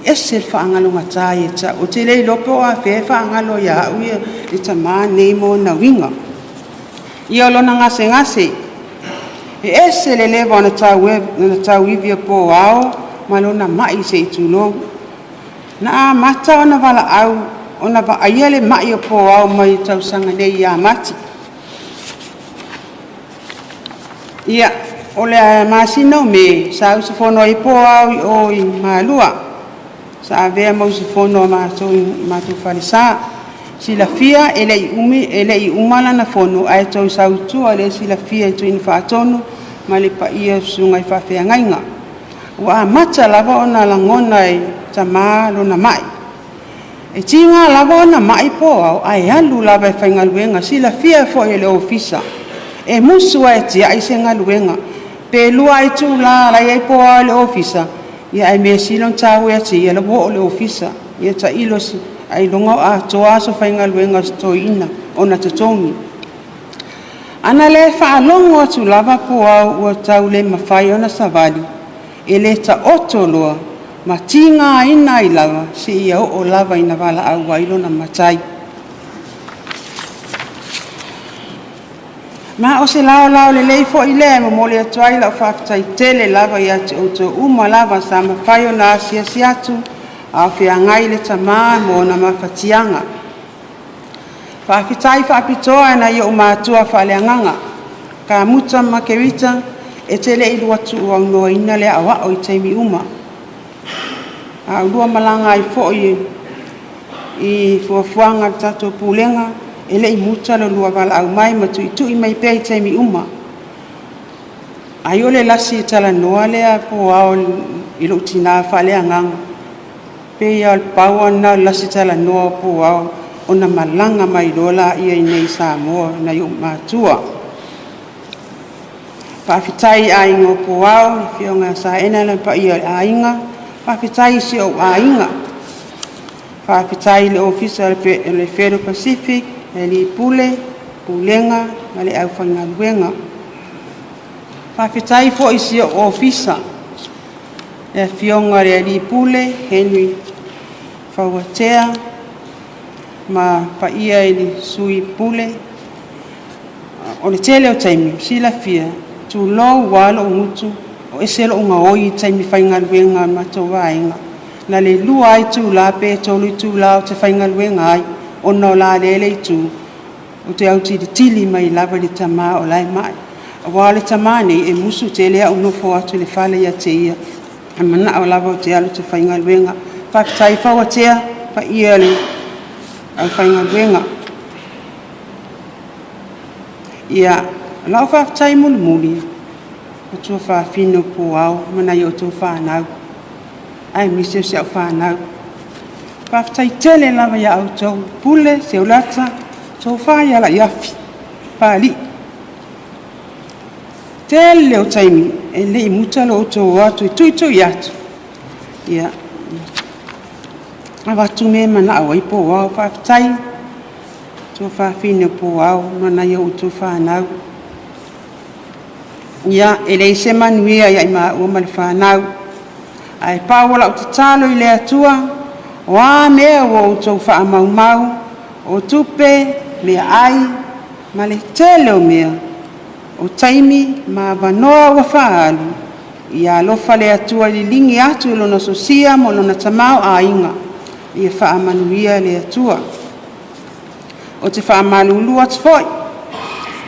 e ese le faagalogata ia te a'u. Ou te le iloa po o afea e faagalo ia a'u ia le tamā lenei ma ona uiga. Ia o lona gasegase, e ese le leva ona tauivi o Poao ma lona ma'i se i tulou. Na amata ona valaau ona vaaia le ma'i o Poao mai le tausaga nei ia Mati. Ia, o le masina o Me sa usufono ai Poao i o i Malua. Sa avea ma usufono a matou i matou falesa. Silafia e le i umi e le i uma lana fono ae toe sau i tua le silafia e Tuina Faatonu ma le paia o susuga i faafeagaiga. Ua amata lava ona lagona e tamā lona ma'i. E tiga lava ona ma'i Poao ae alu lava e faigaluega, silafia foi e le ofisa. E musu lava e tiai se galuega. Pe 2 itula la e i ai Poao i le ofisa, ia ae measili ona taua ia te ia la ua oo i le ofisa. Ia tailo ailoga o atoa aso faigaluega o si toeaina ona totogi. Ana le faalogo atu lava Poao ua tau le mafai ona savali, e le taoto loa ma tigaina ai lava seia oo lava ina valaau ai lona matai. Ma o se laolao lelei foi lea e momoli atu ai lau faafetai tele lava ia te outou uma lava sa mafai ona asiasi atu a o feagai le tamā ma ona mafatiaga. Faafetai faapitoa i nai ou matua faaleagaga, Kamuta ma Makerita, e te le i lua tuuaunoaina le aoao i taimi uma. A o lua malaga ai foi i fuafuaga a le tatou Pulega, e le i muta lo lua valaau mai ma tuitui mai pea i taimi uma. Ai o le lasi e talanoa lea Poao i lou tinā faaleagaga, pei lava o le pau lava lena o le lasi talanoa o Poao ona malaga mai loa laia i inei i Samoa nai ou matua. Faafetai i aiga o Poao, le afioga ia Saena ma le paia o le aiga. Faafetai i si ou aiga. Faafetai i le Ofisa o le Federal Pacific, le Alii Pule, Pulega ma le aufaigaluega. Faafetai foi i si ou ofisa, le afioga i le Alii Pule Henry Fauatea ma paia i le Sui Pule. O le tele o taimi, silafia, tulou lava lou gutu, o ese lou gaoi i taimi faigaluega a le matou vaega. Na le 2 itulā pe 3 itulā ou te faigaluega ai, ona o la lea le itu, ou te autilitili mai lava i le tamā o la e ma'i. Auā o le tamā nei e musu tele a'u nofo atu i le fale ia te ia, e mana'o lava ou te alu ou te faigaluega. Faafetai Fauatea, paia o le aufaigaluega. Ia, o la'u faafetai mulimuli, o tuafafine o Puao ma nai outou fanau, aemaise o si a'u fanau. Faafetai tele lava iā outou, Pule, Seulata, Tofa ia Laiafi, Papalii. Tele o taimi e le i muta lo outou o atu e tuitui atu, ia, avatu mea e manao ai Puao. Faafetai tuafafine o Puao ma nai a outou fanau. Ia, e leai se manuia ia i maua ma le fanau, ae pau o lau tatalo i le Atua, o a mea ua outou faamaumau, o tupe, meaai, ma le tele o mea, o taimi ma avanoa ua faaalu, ia alofa le Atua e liligi atu i Lona sosia ma Lona tamaoaiga, ia faamanuia le Atua. Ou te faamalulu atu foi,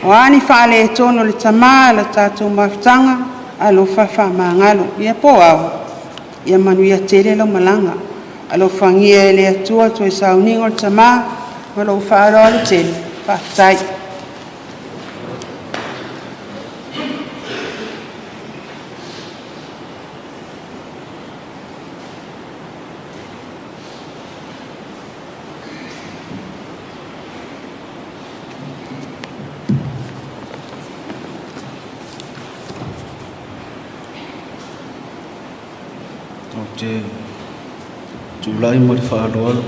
o a ni faaletonu o le tamā i le tatou mafutaga, alofa faamagalo. Ia Puao, ia manuia tele lau malaga. Alofagia e le Atua toe sauniga o le tamā. Ma lou faaaloalo tele, faafetai. Ou te tulai ma le faaaloalo,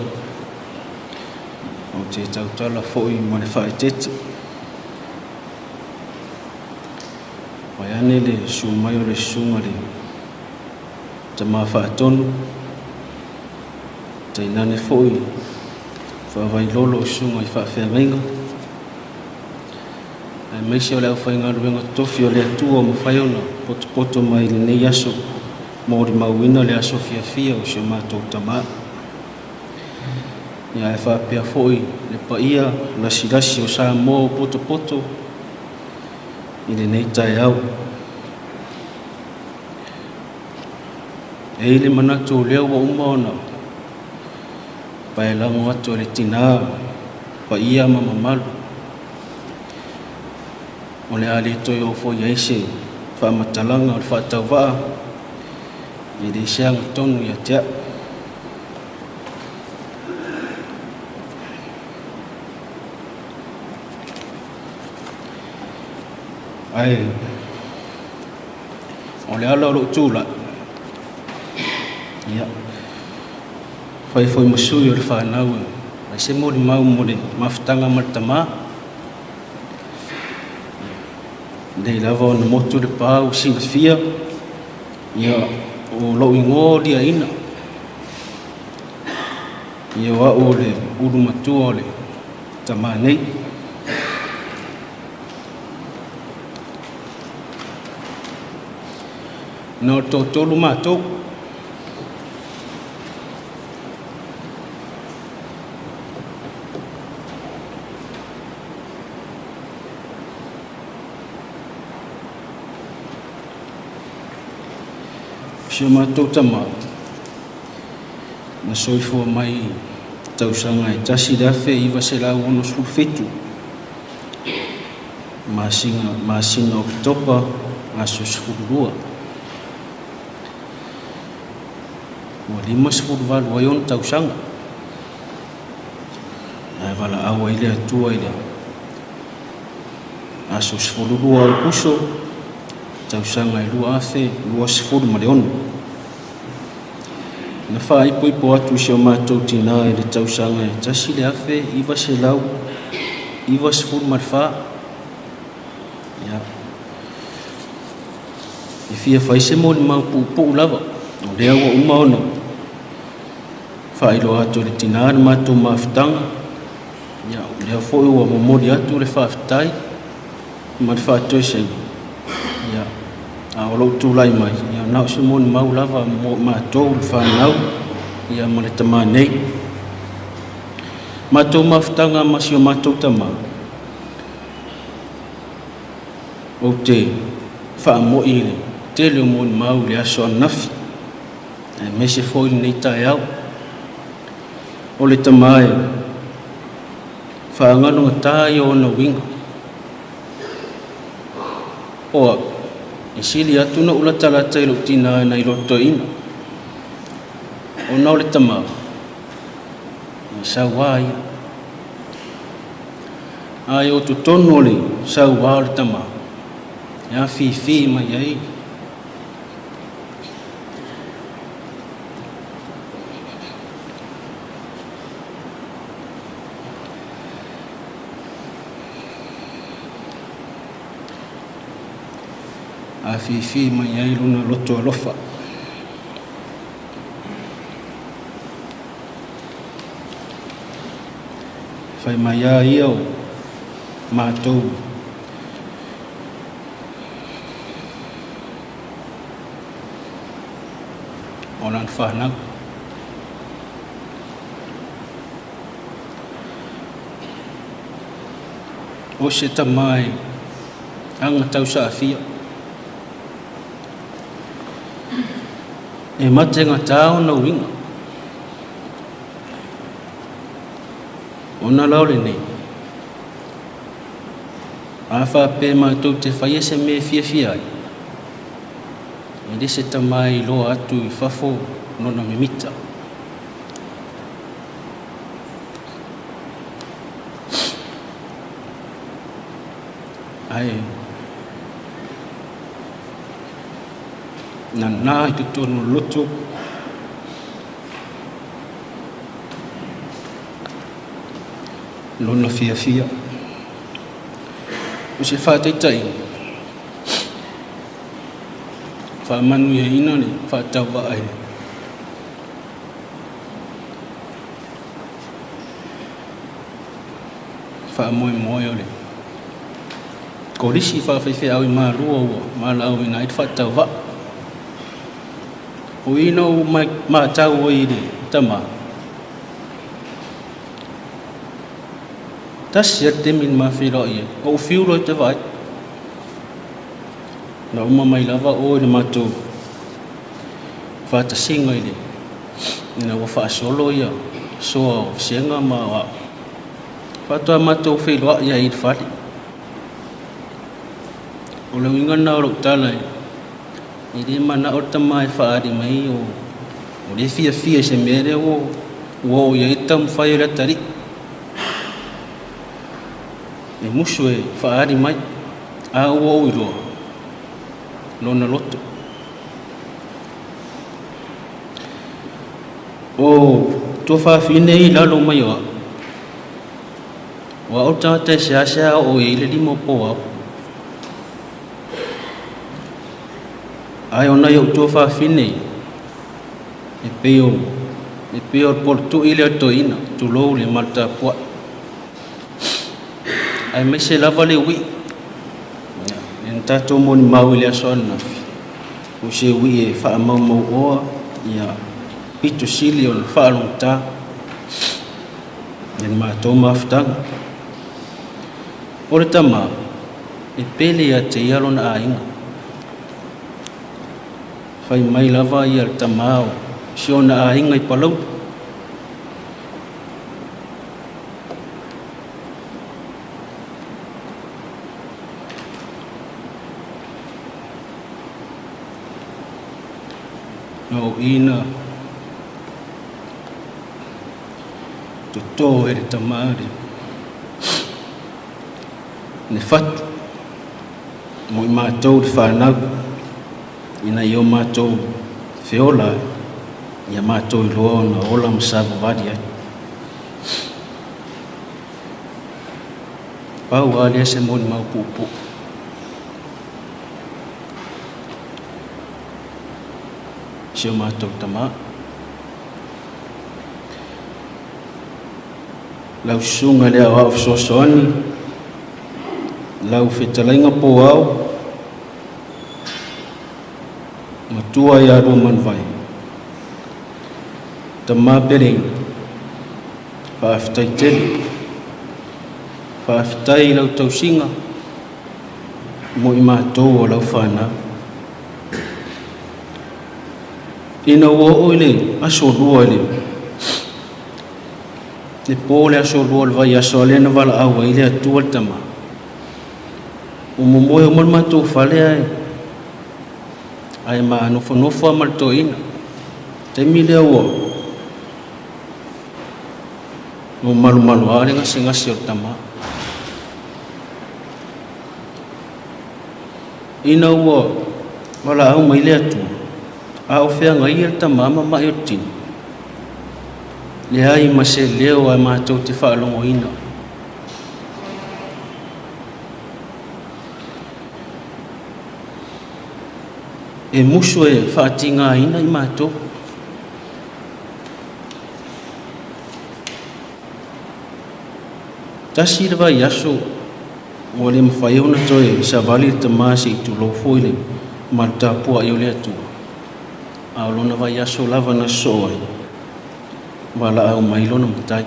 ou te tautala foi ma le faaeteete. Vaeane le susu mai o le susuga i le Tama Faatonu, tainane foi faavailolo o susuga i faafeagaiga, aemaise o le aufaigaluega totofi o le Atua ua mafai ona potopoto mai i lenei aso molimauina le aso fiafia o si o matou tamā. Ia ae faapea foi le paia lasilasi o Samoa ua potopoto i lenei taeao. E i ai le manatu o lea ua uma ona paelago atu e le tinā paia ma mamalu, o le a le toe oo foi i ai se faamatalaga o le faatauvaa e le se agatonu ia te au. Ae o le ala o lou tulai, ia, fai foi ma sui o le fanau e fai se molimau mo le mafutaga ma le tamā. Lelei lava ona motu le pa ua silafia, ia, o lou igoa o Liaina. Ia, o au o le ulu matua o le tamā nei. Na o le toatolu matou. Si o matou tamā, na soifua mai i tausaga e 1967, masina, masina o Oketopa, aso 12. Ua 58 ai ona tausaga. Ae valaau ai le Atua i le aso 12 o Aokuso, tausaga e 2026. Na faaipoipo atu i si o matou tinā i le tausaga e 1994. Ia, e fia fai se molimau puupuu lava, o lea ua uma ona faailoa atu e le tinā le matou mafutaga. Ia, o lea foi ua momoli atu le faafetai ma le faatoesega. Ia, a o lou tulai mai, ia, na o se molimau lava mo matou le fanau. ia ma le tamā nei. Matou mafutaga ma si o matou tamā, ou te faamo'i i le tele o molimau i le aso ananafi, aemaise foi lenei taeao. O le tamā e faagalogata ia ona uiga. O au, e sili atu na ou latalata i lou tinā nai lo toeaina, ona o le tamā, e sauā ia. Ae o totonu o le sauā o le tamā, e afifi mai ai afifi mai ai lona loto alofa. Fai mai a ia o matou o lana whanau. O se tama e aga tausaafia. E mate gatā ona uiga. Ona la o lenei. A faapea matou te faia se mea e fiafia ai, e le se tama e iloa atu i fafo lona mimita. Ae nanā i totonu o le loto lona fiafia. O se faataitaiga, faamanuiaina le faatauvaa i le faamoemoe o le kolisi faafaifeau i Malua ua valaauina ai le faatauvaa. O i na ou matau ai i le tamā, tasi lava le taimi na ma feiloai ai, ou fiu loa i te vaai. Na uma mai lava oe i le matou faatasiga i le ina ua faasolo ia soa o Sega ma o au. Faatoa matou feiloai ai i le fale. O le uiga lena o lou tala e le manao le tama e faaali mai o o le fiafia i se mea lea ua ua oo i ai le taumafai o le atalii. E musu e faaali mai, a ua ou iloa lona loto. O tuafafine i lalo mai o au. O au le tagata e seasea oo i ai le lima o po au. Ae o nai ou tuafafine ia, e pei o, e pei o le polotu'i lea o le toeaina, tulou le malu tapua'i. Aemaise lava le ui'i, lea na tatou molimau i le aso ananafi, o se ui'i e faamaumauoa, ia, pito sili ona faalogotā i le matou mafutaga. O le tama, e pele ia te ia lona aiga. Fai mai lava ia le tama o si ona aiga i Palauli. Na o ina totō e le tama le le fatu mo i matou le whanau ina ia o matou feola ai, ia matou iloa ona ola ma savavali ai. Pau lava lea se molimau puupuu. Si o matou tamā. Lau susuga i le Aoao Fesoasoani, lau fetalaiga po ao, matua ia Luamanuvai. Tamā peleina, faafetai tele. Faafetai i lau tausiga mo i matou o lau fanau. Ina ua oo i le aso lua i le po o le aso lua o le vaiaso a lea na valaau ai le Atua le Tama. Ua momoe uma le matou fale ae ae ma nofonofo lava ma le toeaina. Taimi lea ua ua malumalu lava le gasegase o le tama. Ina ua valaau mai le Atua, a o feagai le tama ma ma'i o le tino, leai ma se leo ae matou te faalogoina. E musu e faatigaina i matou. Tasi le vaiaso ua le mafai ona toe savali le tama se i tulou foi le malu tapuai o le Atua, a o lona vaiaso lava na sosoo ai, valaau mai lona matai.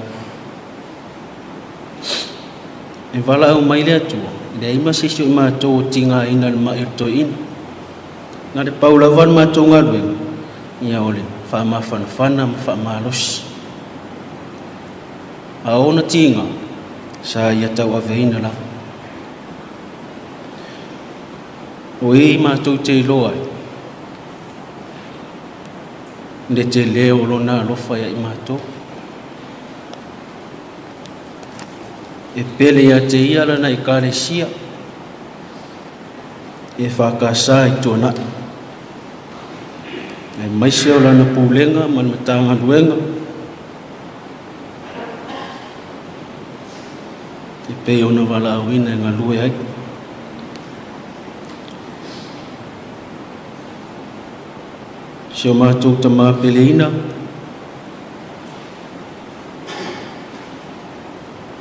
E valaau mai le Atua, e leai ma se isi o i matou o tigaina i le ma'i o le toeaina. Na le pau lava le matou galuega, ia o le faamafanafana ma faamalosi. A o ona tiga, sa ia tauaveina lava. O i matou te iloa ai, le tele o lona alofa ia i matou. E pele ia te ia lana ekalesia EFKS i Tuanai, aemaise o lana pulega ma le Matagaluega e pei ona valaauina e galue ai. Si o matou tama peleina,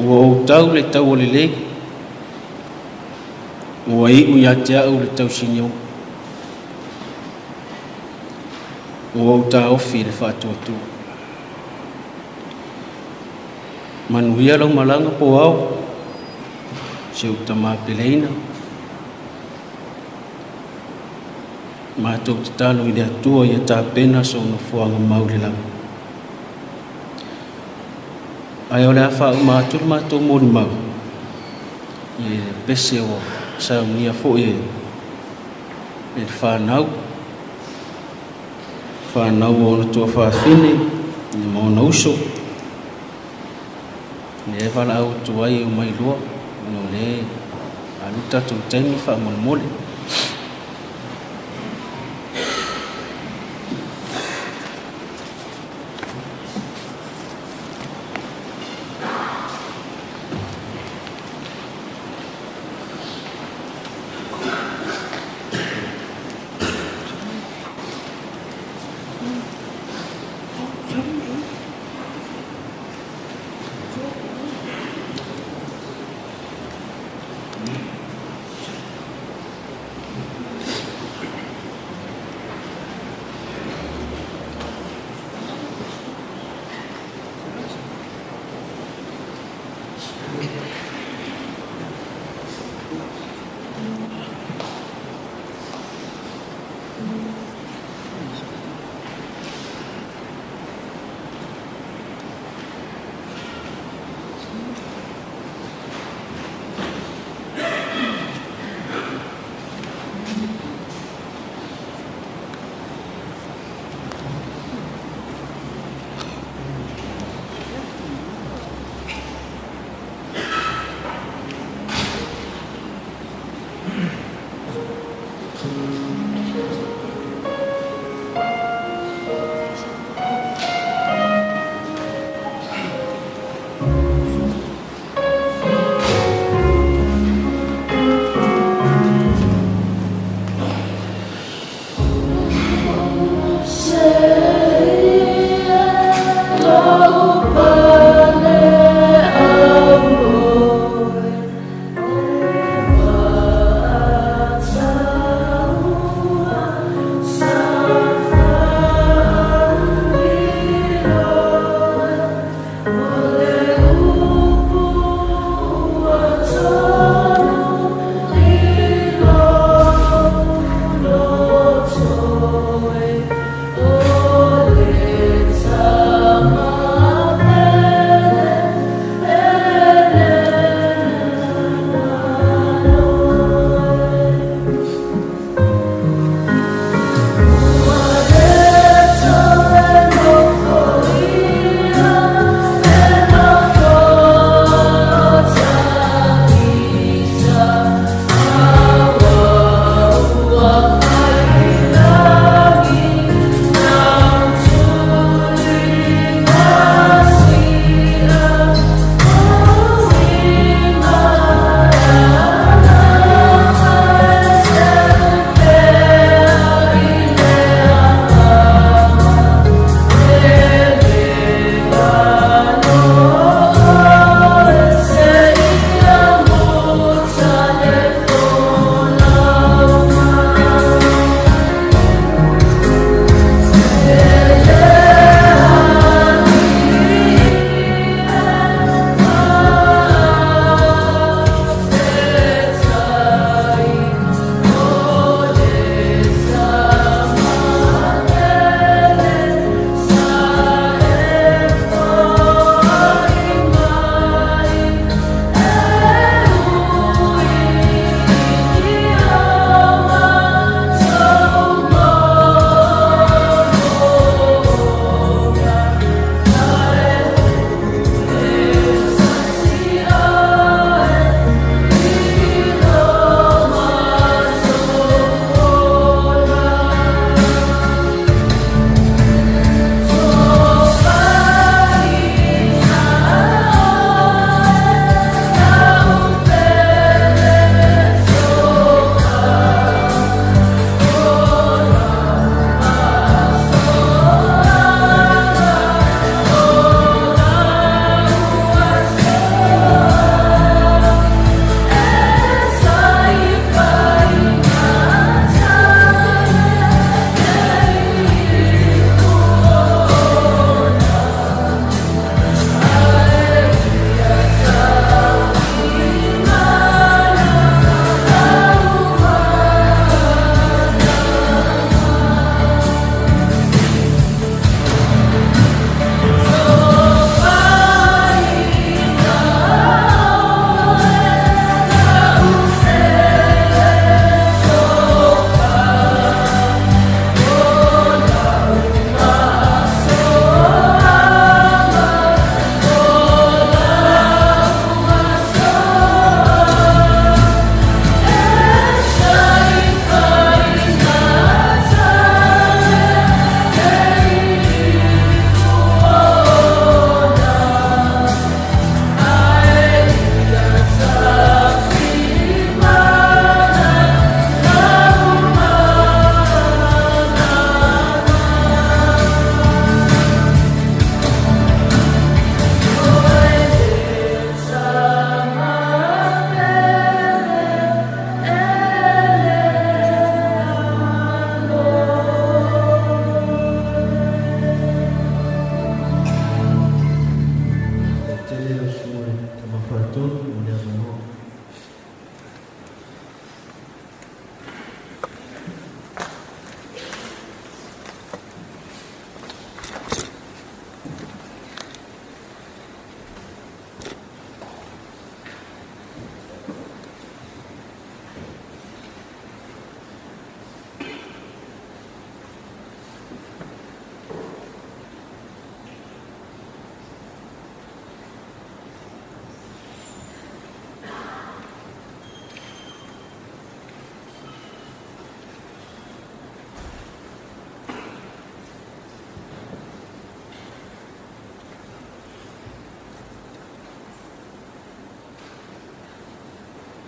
Ua ou tau le taua lelei, ua iu ia te au le tausinioga. Ua ou taofi i le faatuatua. Manuia lau malaga po ao, si ou tama peleina. Matou tatalo i le Atua ia tapena sou nofoaga mau i le lagi. Ae o le a faauma atu le matou molimau i le pese ua saunia foi e le fanau, fanau o ona tuafafine ma ona uso. Lea e valaau atu ai e omai loa, ona o lea e alu le tatou taimi faamolemole.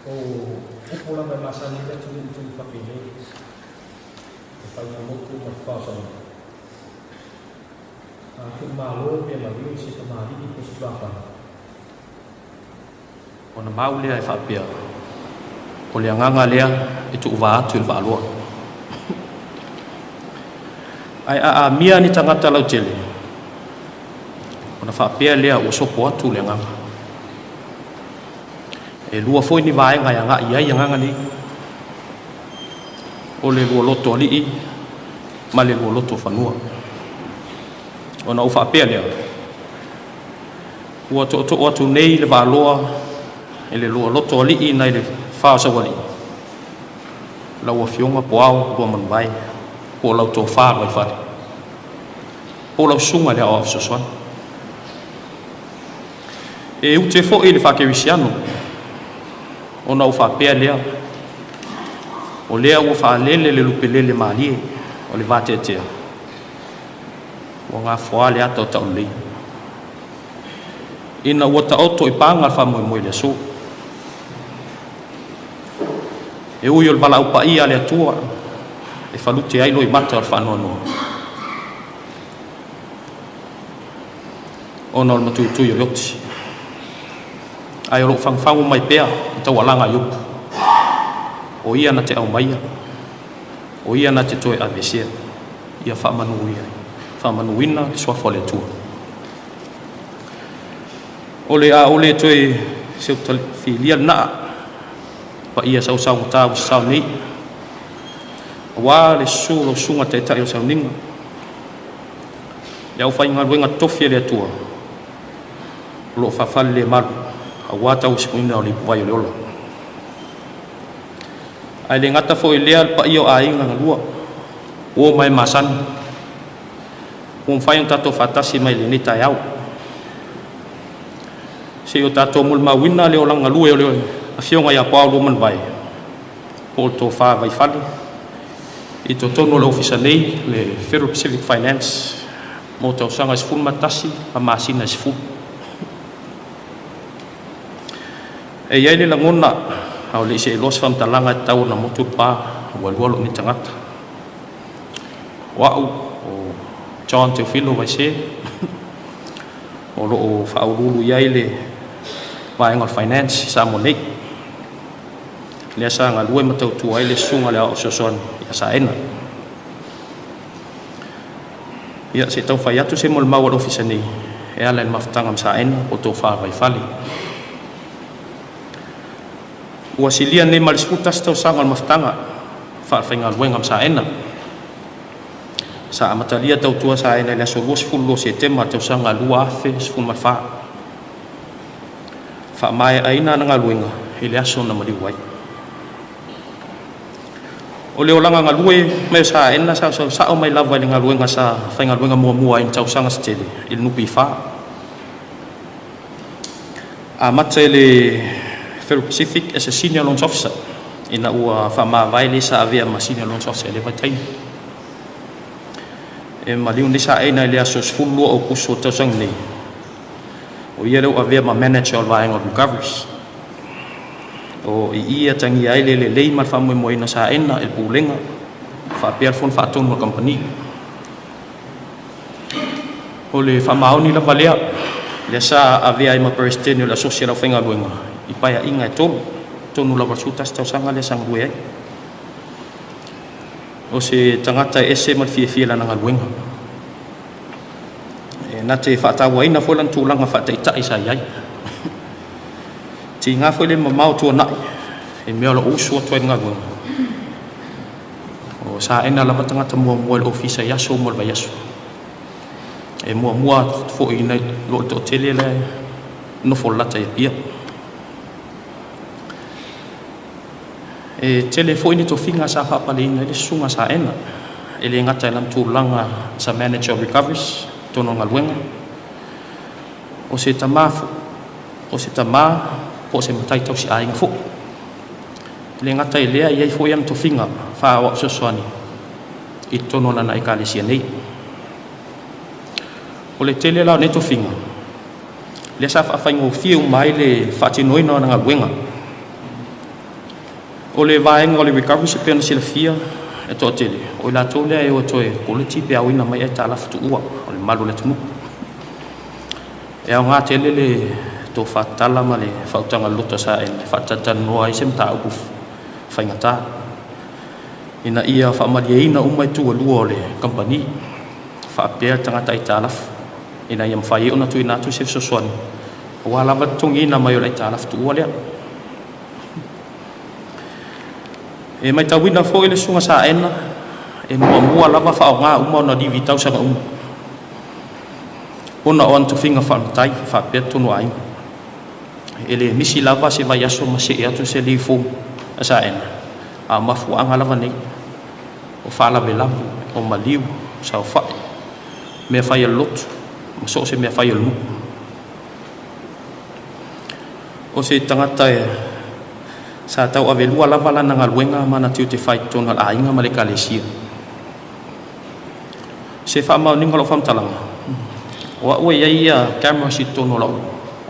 O upu lava e masani ai le atunuu i taimi faapenei, e faiga-motu ma le faosaoina. A tuumalo pe maliu i se tamalii po o se tulafale. Ona mau lea e faapea, O le agaga lea e tuuvā atu i le vaaloa. Ae a amia ni tagata lautele, ona faapea lea ua sopo atu le agaga. E lua foi ni vaega e agai i ai agaga nei, o le lualoto alii ma le lualoto fanua. Ona ou faapea lea, Ua tootoo atu nei le vaaloa i le lualoto alii nai le fa o Saualii, lau Afioga Poao Luamanuvae, po o lau Tofa Vaifale, po o lau Susuga i le Aoao Fesoasoani. E ute foi i le faakerisiano, ona ou faapea lea, o lea ua faalele le lupelele malie o le vateatea, ua gafoa le ata o taulelei, ina ua taoto i paga le faamoemoe i le aso. E ui o le valaau paia a le Atua e falute ai loimata o le faanoanoa, ona o le matuitui o le oti, ae o loo fagufagu mai pea i taualaga i upu, o ia na te aumaia, o ia na te toe aveesea. Ia faamanuia, faamanuina le suafa o le Atua. O le a ou le toe filia le naa paia sausaugata ua sasao nei, aua le susu o lau susuga taitai o le sauniga, le aufaigaluega totofi a le Atua o lo o faafalelemalu aua tausimaina o le ipuvai o le ola. Ae le gata foi i lea le paia o aiga na lua, uo ma e masani, ua mafai ona tatou faatasi mai lenei taeao. Se i o tatou molimauina le olaga galue o le Afioga ia Poao Luamanuvae, po o le Tofa Vaifale, i totonu o le Ofisa nei, le Federal Pacific Finance, mo tausaga e 11 ma masina e 10. E i ai le lagona, a o le i seeloa se faamatalaga e tatau ona motu le pa ua lua lou nei tagata. O au, o John Teofilo Vaise, o lo o faauluulu i ai le vaega o le Finance i Samoa nei. Lea sa galue ma tautua ai le susuga i le Aoao Fesoasoani ia Saena. Ia, se i taumafai atu se molimau a le Ofisa nei e ala i le mafutaga ma Saena po o Tofa Vaifale. Ua silia nei ma le 11 tausaga o le mafutaga faafaigaluega ma Saena. Sa amatalia tautua Saena i le aso 22 Setema tausaga 2014. Faamaeaina ana galuega i le aso na maliu ai. O le olaga galue mai o Saena sa sausao mai lava i le galuega sa faigaluega muamua ai i tausaga se tele i le NPF. Amata i le Federal Pacific as a Senior Loans Officer ina ua faamavae le sa avea ma Senior Loans Officer i lea vaitaimi. E maliu nei Saena i le aso 12 Aokuso o le tausaga nei, o ia lea ua avea ma Manager o le vaega o Recoveries. O i i e atagia ai le lelei ma le faamoemoeina o Saena i le Pulega faapea le Fono Faatonu a le Kamupani. O le faamaoni lava lea, lea sa avea ai ma Peresetene o le Asosi a le Aufaigaluega i paeaiga e tolu, tonu lava i le 11 tausaga lea sa galue ai. O se tagata e ese ma le fiafia i lana galuega. E na te faatauaina foi lana tulaga faataitai sa i ai. Tiga foi le mamao tuanai i mea o lo o usu atu ai i le galuega. O Saena lava tagata muamua i le ofisa i aso uma o le vaiaso. E muamua atu foi nai lo le toatele lea nofo lalata i Apia. E tele foi ni tofiga sa faapaleina ai le susuga Saena, e le gata i lana tulaga sa Manager of Recoveries i totonu o galuega, o se tama fo, o se tama po o se matai tausiaiga foi. E le gata i lea, e i ai foi ana tofiga faaoao fesoasoani i totonu o lana Ekalesia nei. O le tele la o nei tofiga, lea sa faafaigofie uma ai le faatinoina o ana galuega. O le vaega o le recovery se pei ona silafia e toatele, o i latou lea e o e toe koleti pe aoina mai aitalafu tuua o le mamalu o le atunuu. E aoga tele le tofa tatala ma le faautaga loloto a Saena e faatalatalanoa ai se mataupu faigata ina ia faamalieina uma itu e lua o le kamupani faapea le tagata aitalafu ina ia mafai ai ona tuuina atu se fesoasoani aua lava le totogiina mai o le aitalafu tuua lea. E matauina foi le susuga Saena e muamua lava faaaoga uma ona livi i tausaga uma ona o ana tofiga faamatai faapea totonu o aiga. E le misi lava se vaiaso ma see atu se leave form a Saena, a o mafuaaga lava nei o faalavelave, o maliu, o saofai, mea fai a le lotu ma so o se mea fai a le nuu. O se tagata e sa tauavelua lava lana galuega ma ana tiute fai i totonu o le aiga ma le Ekalesia. Se faamaoniga o lau faamatalaga, o au e i ai ia cameras i totonu o lau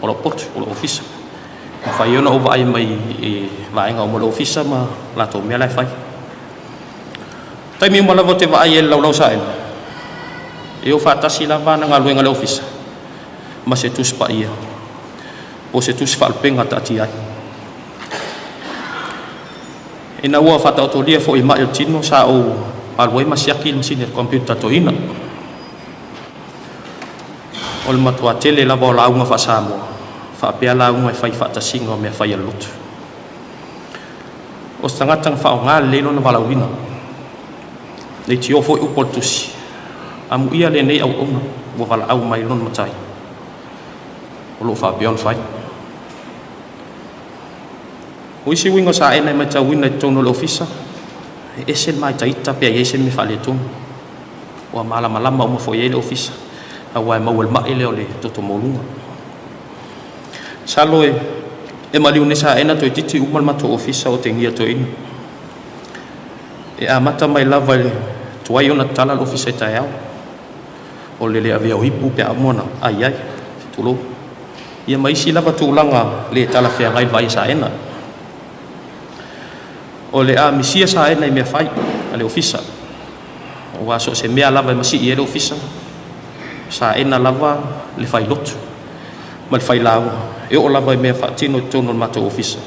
o lau potu, o lau ofisa. E mafai ai ona ou vaai mai i vaega uma o le ofisa ma latou mea la e fai. Taimi uma lava ou te vaai ai i le laulau saena, e o faatasi lava ana galuega i le ofisa ma se Tusi Paia po o se tusi faalupega taatia ai. Ina ua faataotolia foi i mai o le tino, sa ou alu ai ma siaki le masini a le computer toeaina. O le matua tele lava o lauga faa-Samoa, faapea lauga e fai i faatasiga o mea fai a le lotu. O se tagata na faaaoga lelei lona valaauina. Leitio foi upu a le tusi, amuia lenei auauna ua valaau mai lona matai. O lo o faapea ona fai. O isi uiga o Saena e matauina i totonu o le ofisa, e ese le maitaita pe a i ai se mea faaletonu. Ua malamalama uma foi i ai le ofisa, aua e maua i le mai lea o le toto maualuga. Masalo e e maliu nei Saena toeitiiti uma le matou ofisa o otegia toeaina. E amata mai lava i le tuai ona tatala le ofisa i taeao, o le le avea o ipu pe a uma ona ai ai, tulou. Ia ma isi lava tulaga le talafeagai i le vaai a Saena. O le a misia Saena i mea fai a le ofisa, aua so o se mea lava e masii ai le ofisa, Saena lava le fai lotu ma le fai lauga, e oo lava i mea faatino i totonu o le matou ofisa.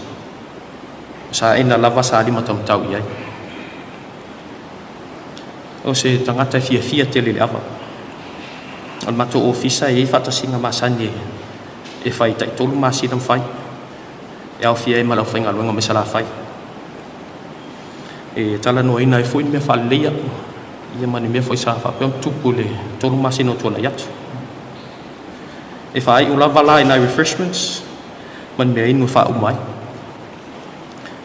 O Saena lava sa limataumatau i ai. O se tagata e fiafia tele i le ava. O le matou ofisa e i ai faatasiga masani e fai taitolu masina ma fai, e aofia ai ma le aufaigaluega mai Salafai. E talanoaina ai foi ni mea faaleleia ia ma ni mea foi sa faapea ona tutupu i le 3 masina o tuanai atu. E faaiu lava la i nai refreshments ma ni meainu e faauma ai.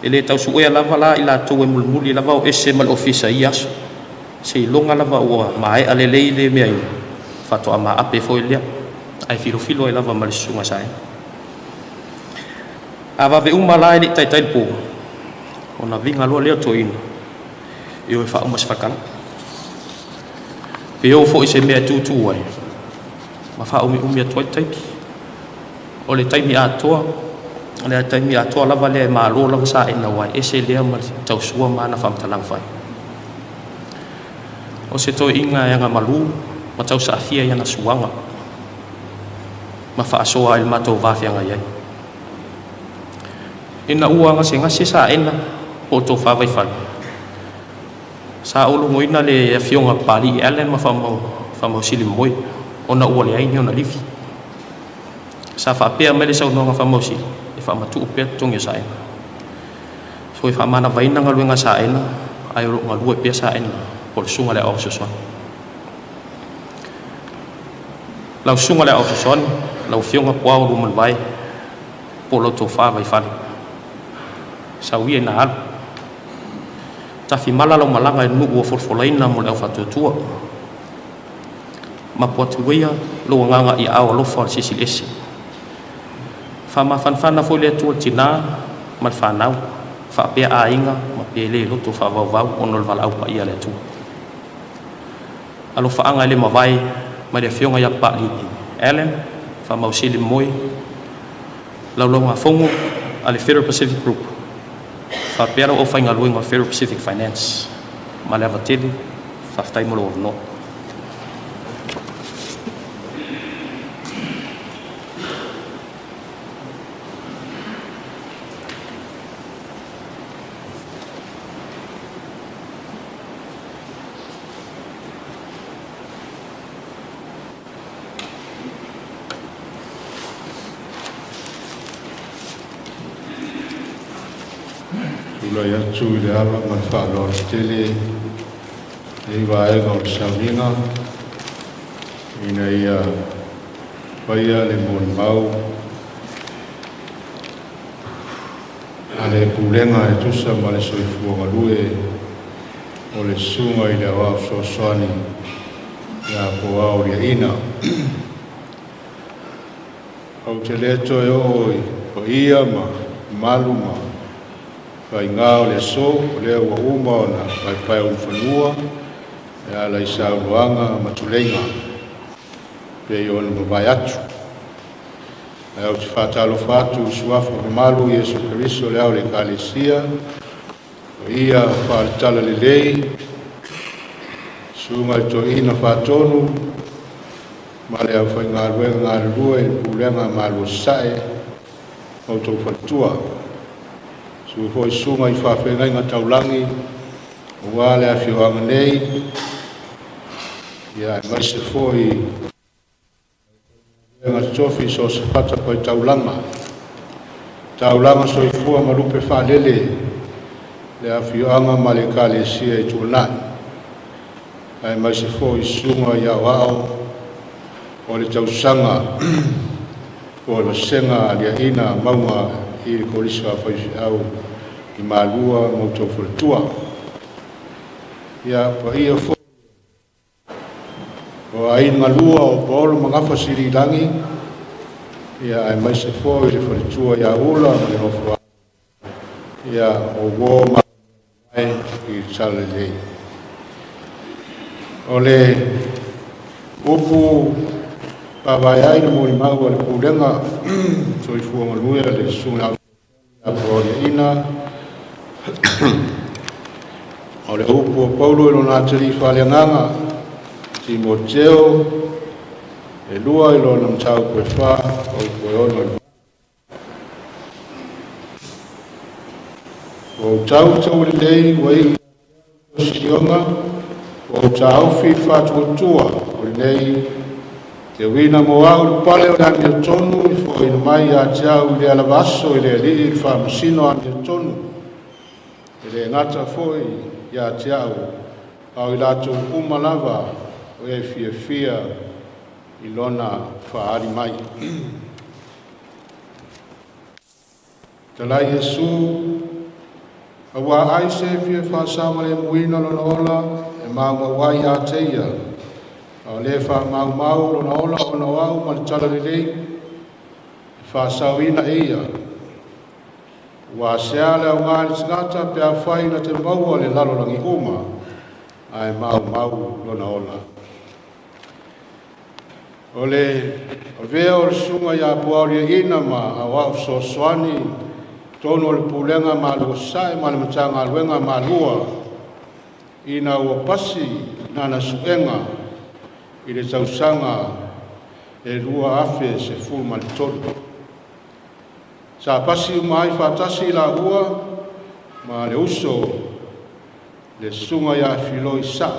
E le tau suea lava la i latou e mulimuli lava o ese ma le ofisa i ia aso. Seiloga lava ua maea lelei le meainu, faatoa maape foi lea, ae filofilo ai lava ma le susuga Saena. A vave uma la e le i taitai le po, ona viga loa lea o toeaina e o e faauma se falekalape. Pe oo foi i se mea e tutu ai ma faaumiumi atu ai le taimi. O le taimi atoa, o le taimi atoa lava lea e malo lava Saena aua e ese lea ma le tausua ma ana faamatalaga fai. O se toeaina e agamalu ma tausaafia i ana suaga ma faasoa ai le matou va feagai ai. Ina ua gasegase Saena po o Tofa Vaifale, sa ou logoina le afioga a Papalii Allan ma Faamausili Momoe ona ua leai ni ona livi. Sa faapea mai le saunoaga faamausili e faamatuu pea totogi o Saena. So e faamanavaina galuega a Saena ae o lo o galue pea Saena po o le susuga i le Aoao Fesoasoani. Lau susuga i le Aoao Fesoasoani, lau Afioga Puao Luamanuvae po o lau tofa Vaifale, sau ia ina alu. Tafimala lau malaga i le nuu ua folafolaina mo le aufaatuatua. Mapu atu ia lou agaga i aao alofa o le Silisili Ese. Faamafanafana foi le Atua i le tina ma le fanau, faapea aiga ma pele loto faavauvau ona o le valaau paia a le Atua. Alofaaga e le mavae mai le Afioga ia Papalii Allan Faamausili Momoe, Laulaugafono a le Federal Pacific Group. Faapea lau aufaigaluega o Federal Pacific Finance. Ma le ava tele, faafetai mo lou avanoa. Tulai atu i le ava ma le faaaloalo tele lenei vaega o le sauniga ina ia faia le molimau a le pulega e tusa ma le soifua galue o le susuga i le Aoao Fesoasoani ia Poao Liaina. Ou te le toe oo i paia ma mamalu ma faiga o le aso, o lea ua uma ona paepae ulufanua e ala i saunoaga ma tuleiga pei ona mavae atu. Ae ou te faatalofa atu i suafa mamalu o Iesu Keriso o le ao o le Ekalesia, o ia faaletala lelei, susuga i le toeaina faatonu ma le aufaigaluega galulue i le pulega a Malua Sasae ma outou faletua. Susu foi susuga i faafeagaiga taulagi aua le afioaga nei, ia aemaise foi galuega totofi so o se fatafaitaulaga, taulaga soifua ma lupe faalele le afioaga ma le Ekalesia i Tuanai, aemaise foi susuga i aoao o le tausaga po o le vasega aliaina mauga i le Kolisi o Faifeau i Malua ma outou faletua. Ia paia foi o aiga lua o Paolo ma Gafa Sililagi, ia aemaise foi le faletua ia Ula ma le nofo ia o uo ma i le talalelei. O le upu faavae ai le molimau a le pulega soifua galue a le susuga ia Paoliaina, o le upu a Paulo i lona atalii faaleagaga Timoteo e 2 i lona mataupu e 4 o upu e 6 i le Ua ou tau i taua lelei ua iu ia te au le silioga, ua ou taofi i le faatuatua o lenei teuina mo au le pale o le amiotonu i foaina mai ia te au i lea lava aso i le Alii le faamasino amiotonu, e le gata foi ia te au, a o i latou uma lava o e fiafia i lona faaali mai. Talai Iesu, aua ai se fia faasaogalemuina lona ola e maumau ai ia te ia, a o le faamaumau lona ola ona o au ma le talalelei e faasaoina e ia. Ua sea le aoga i le tagata pe afai na te maua le lalolagi uma, ae maumau lona ola. O le avea o le susuga ia Puaoliaina ma Aoao Fesoasoani tonu o le pulega Malua Sasae ma le Matagaluega Malua ina ua pasi lana suega i le tausaga e 2013. Sa pasi uma ai faatasi i laua ma le uso le susuga ia Filoi Sa,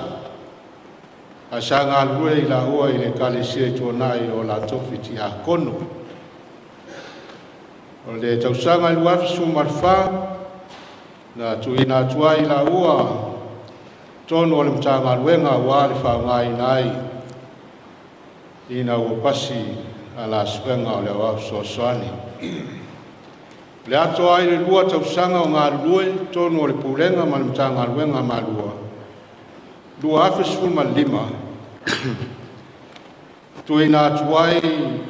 ae sa galulue i laua i le Ekalesia i Tuanai o latou fitiakono. O le tausaga i 2014, na tuuina atu ai i laua tonu o le Matagaluega aua le faaaogaina ai ina ua pasi a la suega o le Aoao Fesoasoani. O le atoa ai le 2 tausaga o galulue tonu o le Pulega ma le Matagaluega Malua 2015, tuuina atu ai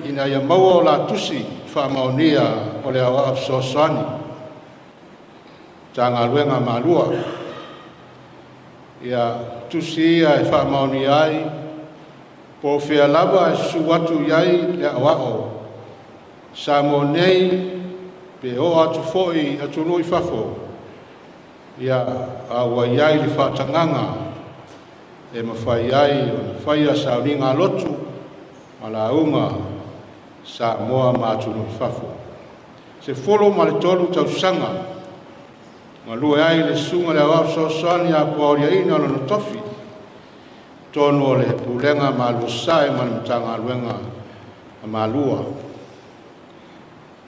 ina ia maua o la tusi faamaonia o le Aoao Fesoasoani Matagaluega Malua. Ia tusi ia e faamaonia ai po o fea lava e susu atu i ai le aoao Samoa nei pe oo atu foi atunuu i fafo. Ia, a ua i ai le faatagaga e mafai ai ona faia sauniga a lotu ma lauga Samoa ma atunuu i fafo. 13 tausaga galue ai le susuga i le Aoao Fesoasoani ia puaoliaina lona tofi totonu o le Pulega Malua Sasae ma le Matagaluega a Malua.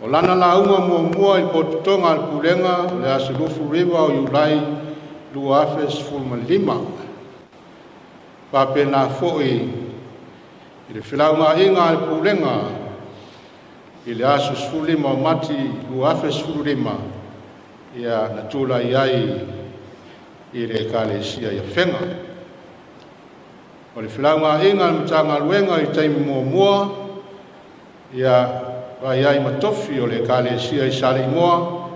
O lana lauga muamua i le potopotoga a le Pulega o le aso 29 o Iulai 2015, faapena foi i le felaugaaiga a le Pulega i le aso 15 o Mati 2015, ia na tulai ai i le Ekalesia i Afega. O le felaugaaiga a le Matagaluega i taimi muamua, ia vaai ai ma tofi o le Ekalesia i Saleimoa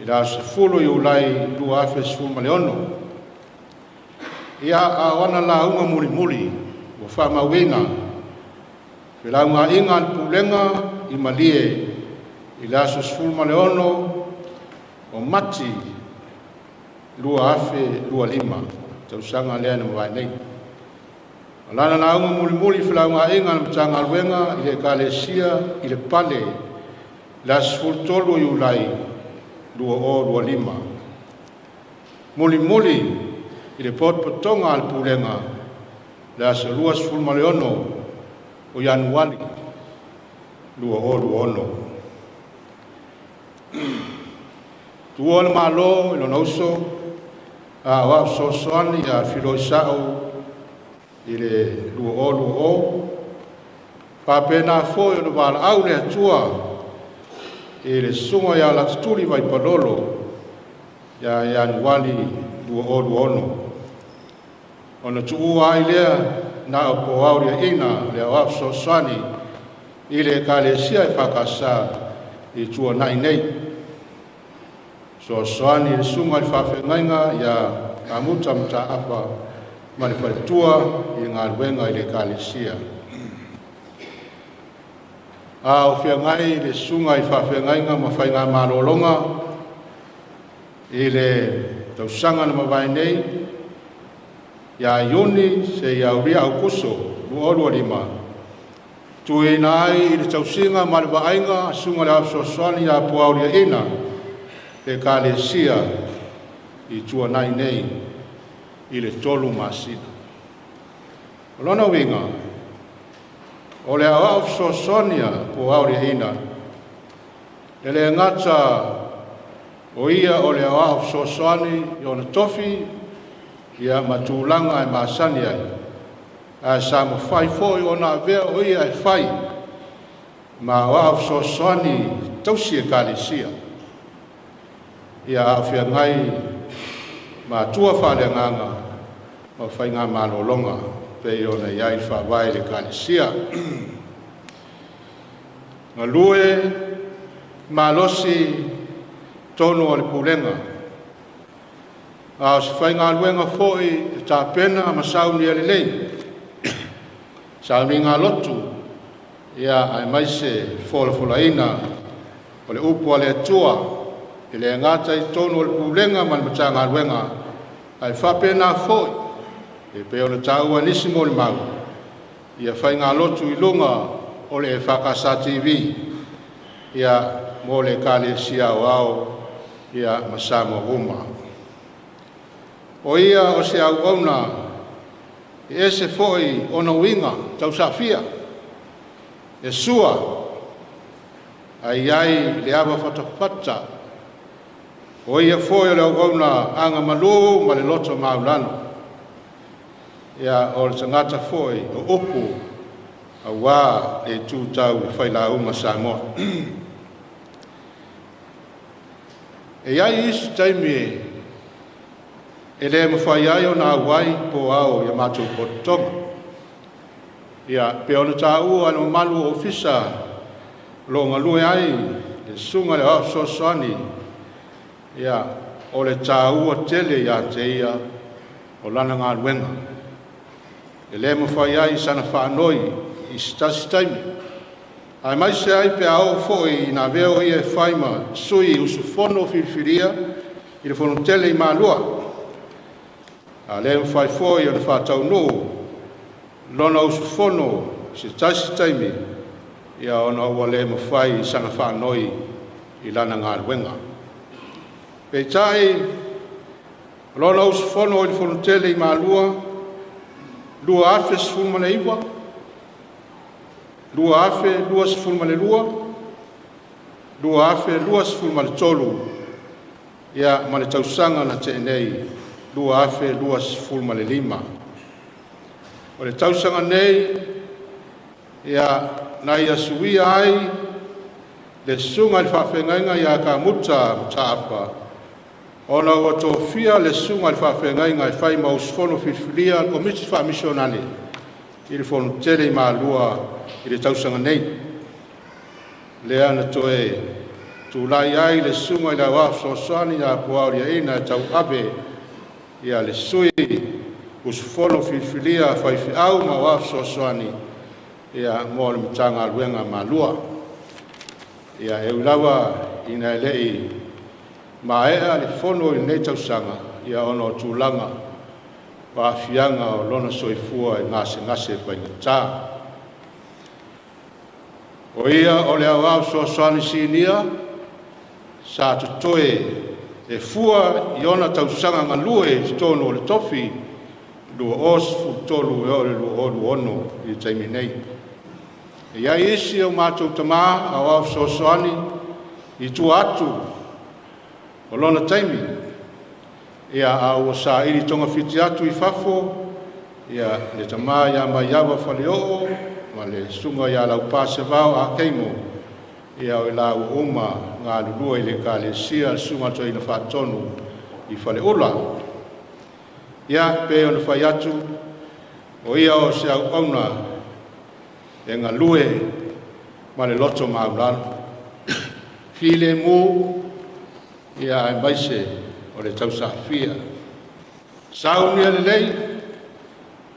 i le aso 10 o Iulai 2016. Ia, a o ana lauga mulimuli ua faamauina felaugaaiga a le Pulega i Malie i le aso 16 o Mati 2025, tausaga lea na mavae nei. O lana lauga mulimuli i felaugaaiga a le Matagaluega i le Ekalesia i le Pale le aso 13 o Iulai 2025. Mulimuli i le potopotoga a le Pulega le aso 26 o Ianuari 2026. Tuua le Malo i lona uso a Aoao Fesoasoani ia Filoi Sa'o i le 2020, faapena foi ona valaau le Atua i le susuga ia Latatuli Vaipalolo ia Ianuari 2026, ona tuua ai lea na o poaoliaina le Aoao Fesoasoani i le Ekalesia EFKS i tuanai nei. Fesoasoani i le susuga i le faafeagaiga ia Kamuta Mataafa ma le faletua i le galuega i le Ekalesia. A o feagai le susuga i faafeagaiga ma faigamalologa i le tausaga na mavae nei, ia Iuni seia aulia Aukuso 2025, tuuina ai i le tausiga ma le vaaiga a susuga i le Aoao Fesoasoani ia puaoliaina le Ekalesia i tuanai nei i le 3 masina. O lona uiga, o le Aoao Fesoasoani a puaoliaina, e le gata o ia o le Aoao Fesoasoani i ona tofi ia ma tulaga e masani ai, ae sa mafai foi ona avea o ia e fai ma Aoao Fesoasoani tausi Ekalesia, ia a o feagai ma atua faaleagaga ma faigamalologa pei ona i ai le faavae i le Ekalesia. Galue malosi tonu o le Pulega, a o se faigaluega foi e tapena ma saunia lelei sauniga a lotu, ia aemaise folafolaina o le upu a le Atua, e le gata i totonu o le Pulega ma le Matagaluega, ae faapena foi e pei ona taua e nisi molimau ia faigalotu i luga o le EFKS TV ia mo le Ekalesia Aoao ia ma Samoa uma. O ia o se auauna e ese foi ona uiga tausafia e sua ai i le ava fatafata. O ia foi o le auauna agamalu ma le loto maulalo. Ia o le tagata foi o upu auā le itu tau i failauga Samoa. E i ai isi taimi e le mafai ai ona auai po ao i a matou pototoga. Ia, pei ona taua e le mamalu o ofisa o lo o galue ai le susuga i le Aoao Fesoasoani, ia, o le taua tele ia te ia o lana galuega. E le mafai ai sana faanoi i se tasi taimi, aemaise ai pe a oo foi ina avea o ia e fai ma sui usufono filifilia i i le Fonotele i Malua. A le mafai foi ona faataunuu lona usufono i se tasi taimi, ia ona ua le mafai sana faanoi i lana galuega. Peitai, o lona usufono i le Fonotele i Malua 2019, 2022, 2023, ia ma le tausaga na tea nei 2025. O le tausaga nei, ia na ia suia ai le susuga i le faafeagaiga ia Kamuta Mataapa, ona ua tofia le susuga i le faafeagaiga e fai ma usufono filifilia le Komiti Faamisionale i le Fonotele i Malua i le tausaga nei. Lea na toe tulai ai le susuga i le Aoao Fesoasoani ia Puao Liaina e tauave ia le sui usufono filifilia faifeau ma Aoao Fesoasoani ia mo le Matagaluega Malua. Ia e ui lava ina e le'i maea le fono i lenei tausaga, ia ona o tulaga o aafiaga o lona soifua i gasegase faigata. O ia o le Aoao Fesoasoani Sinia sa totoe e fua i ona tausaga galue i totonu o le tofi 2013 e oo i le 2026 i le taimi nei. E i ai isi o matou tamā Aoao Fesoasoani i tua atu o lona taimi, ia a ua saili togafiti atu i fafo, ia le tamā ia Maiava Faleoo ma le susuga ia Laupa Sevao Akeimo, ia o i laua uma galulue i le Ekalesia le Susuga i le Toeaina Faatonu i Faleula. Ia pei ona fai atu, o ia o se auauna e galue ma le loto maualalo, filemu, ia aemaise o le tausaafia. Saunia lelei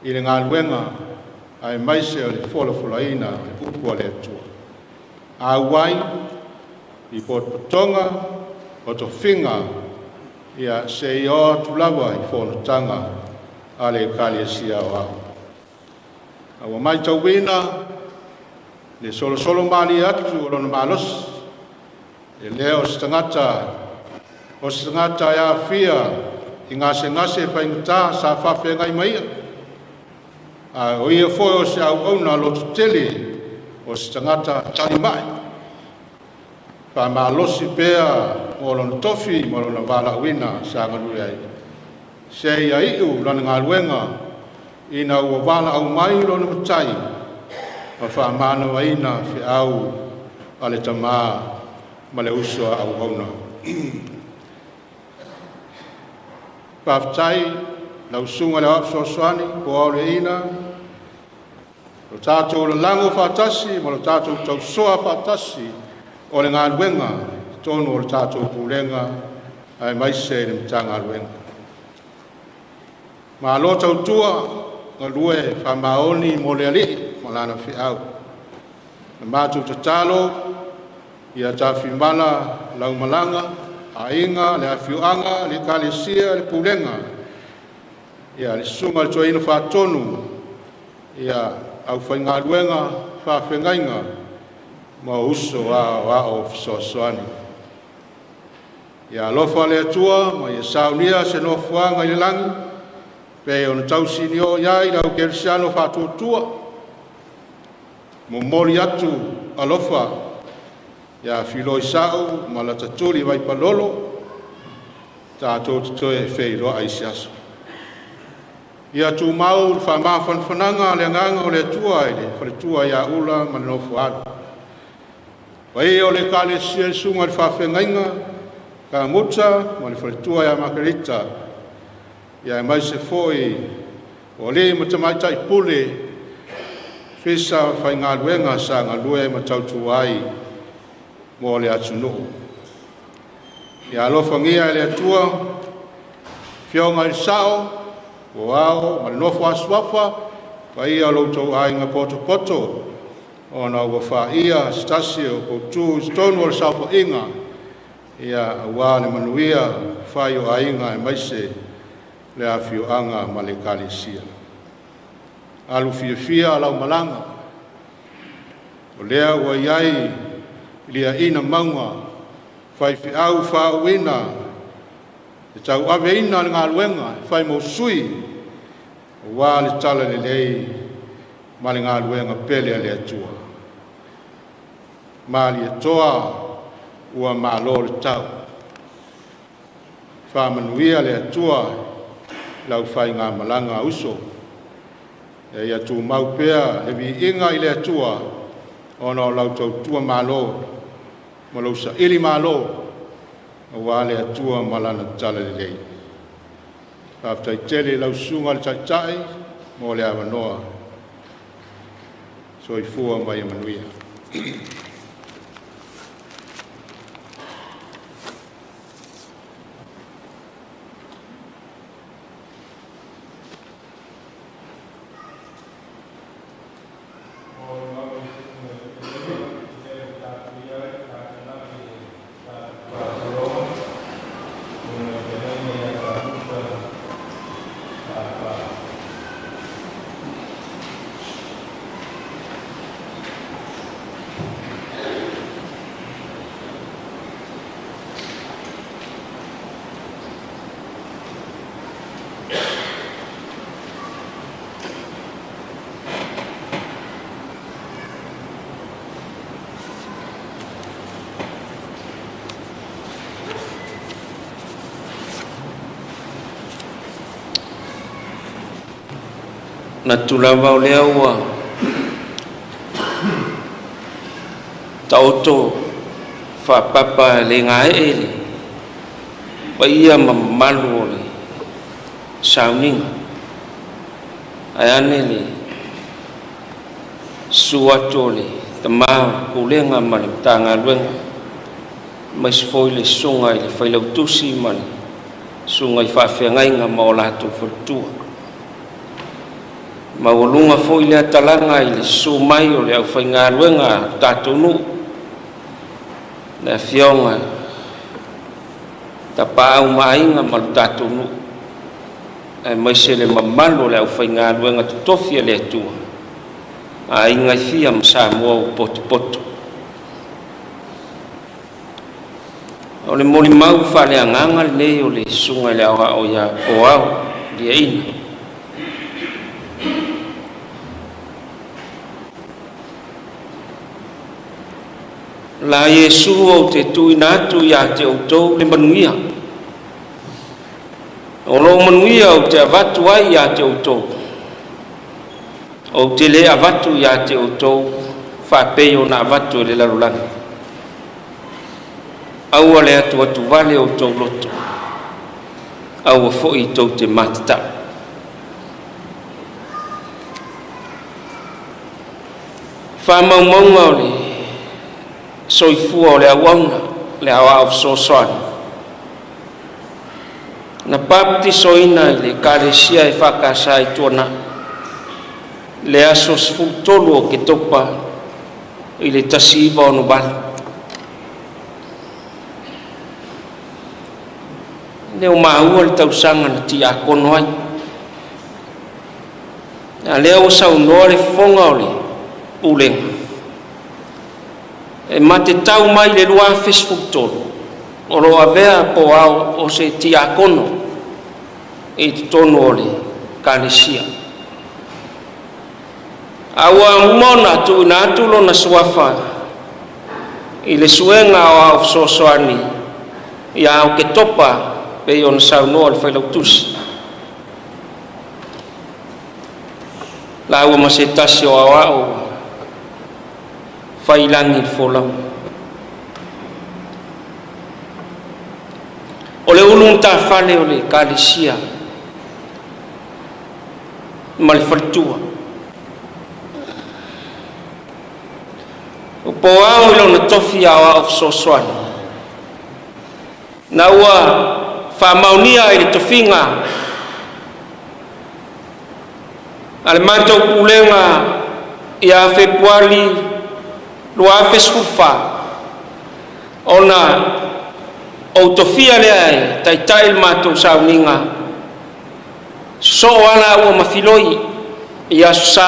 i le galuega aemaise o le folafolaina o le upu a le Atua. Auai i potopotoga o tofiga, ia seia oo atu lava i fonotaga a le Ekalesia Aoao. A ua matauina le solosolo malie atu o lona malosi, e le o se tagata o se tagata e aafia i gasegase faigata sa faafeagai ma ia, a o ia foi o se auauna lototele, o se tagata talimai, faamalosi pea mo lona tofi ma lona valaauina sa galue ai, seia iu lana galuega ina ua valaau mai lona Matai ma faamānawaina feau a le tamā ma le uso a auauna. Faafetai lau susuga i le Aoao Fesoasoani po o Aoleina, lo tatou lalago faatasi ma lo tatou tausoa faatasi o le galuega i totonu o le tatou Pulega aemaise i le Matagaluega. Malo tautua, galue faamaoni mo le Alii ma lana feau. Na matou tatalo ia tafimala laumalaga, aiga, le afioaga, le Ekalesia, le Pulega, ia le susuga i le Toeaina Faatonu, ia aufaigaluega faafeagaiga ma uso aoao fesoasoani. Ia alofa le Atua ma ia saunia se nofoaga i le lagi, pei ona tausinio i ai le au kerisiano faatuatua, momoli atu alofa ia filoi sa'u ma latatuli vaipalolo, tatou te toe feiloai i se aso. Ia tumau le faamafanafanaga a le agaga o le Atua i le faletua ia Ula ma le nofo alu. Paia o le Ekalesia i le susuga i le faafeagaiga Kamuta ma le faletua ia Makerita, ia aemaise foi o alii ma tamaitai pule, fisa faigaluega sa galue ma tautua ai mo le atunuu. Ia alofagia e le Atua afioga i le Sao, o ao ma le nofo a suafa, paia o lo outou aiga potopoto, ona ua faia se tasi o poutu i totonu o le saofaiga Ia auā le manuia fai o aiga aemaise le afioaga ma le Ekalesia. Alu fiafia lau malaga, o lea ua i ai liaina mauga, faifeau faauuina e tauaveina le galuega e fai mo sui, aua le talalelei ma le galuega pele a le Atua. Malietoa ua malo le tau. Faamanuia le Atua i lau faigamalaga uso. E ia tumau pea le viiga i le Atua ona o lau tautua malo ma lou saili malo aua le Atua ma lana talalelei. Faafetai tele i lau susuga i le Taitai mo le avanoa. Soifua ma ia manuia. Manatu lava o lea ua taoto faapapa e le gaee le paia ma mamalu o le sauniga, ae ane le susu atu o le tama o le Pulega ma le Matagaluega, aemaise foi le susuga i le Failautusi ma le susuga i faafeagaiga ma o latou faletua. Maualuga foi lea talaga i le susu mai o le aufaigaluega a le tatou nuu, le afioga Tapaau ma Aiga ma le tatou nuu, aemaise le mamalu o le aufaigaluega totofi a le Atua, aiga e fia ma Samoa ua potopoto. O le molimau faaleagaga lenei o le susuga i le aoao ia Poao Liaina. La Iesu ou te tuuina atu ia te outou le manuia. O lou manuia ou te avatu ai ia te outou. Ou te le avatu ia te outou faapei ona avatu e le lalolagi. Aua le atuatuvale o outou loto, aua foi tou te matatau. Faamaumauga o le soifua o le auauna, le aoao fesoasoani, na papatisoina i le Ekalesia EFKS i Tuanai le aso 13 o Oketopa i le 1968. E le o maua le tausaga na tiakono ai. A lea ua saunoa le fofoga o le pulega, e matetau mai le 2013 o lo o avea po ao o se tiakono i totonu o le Ekalesia. A ua uma ona tuuina atu lona suafa i le suega aoao fesoasoani ia Oketopa pei ona saunoa le Failautusi. Laua ma se tasi o aoao fai lagi i le folauga. O le ulu matafale o le Ekalesia ma le faletua. O Poao i lona tofi aoao fesoasoani, na ua faamaonia i le tofiga a le matou pulega ia Fepuari 2014, ona Ou tofia lea e taitai le matou sauniga, sosoo lava laua ma Filoi i Aso Sa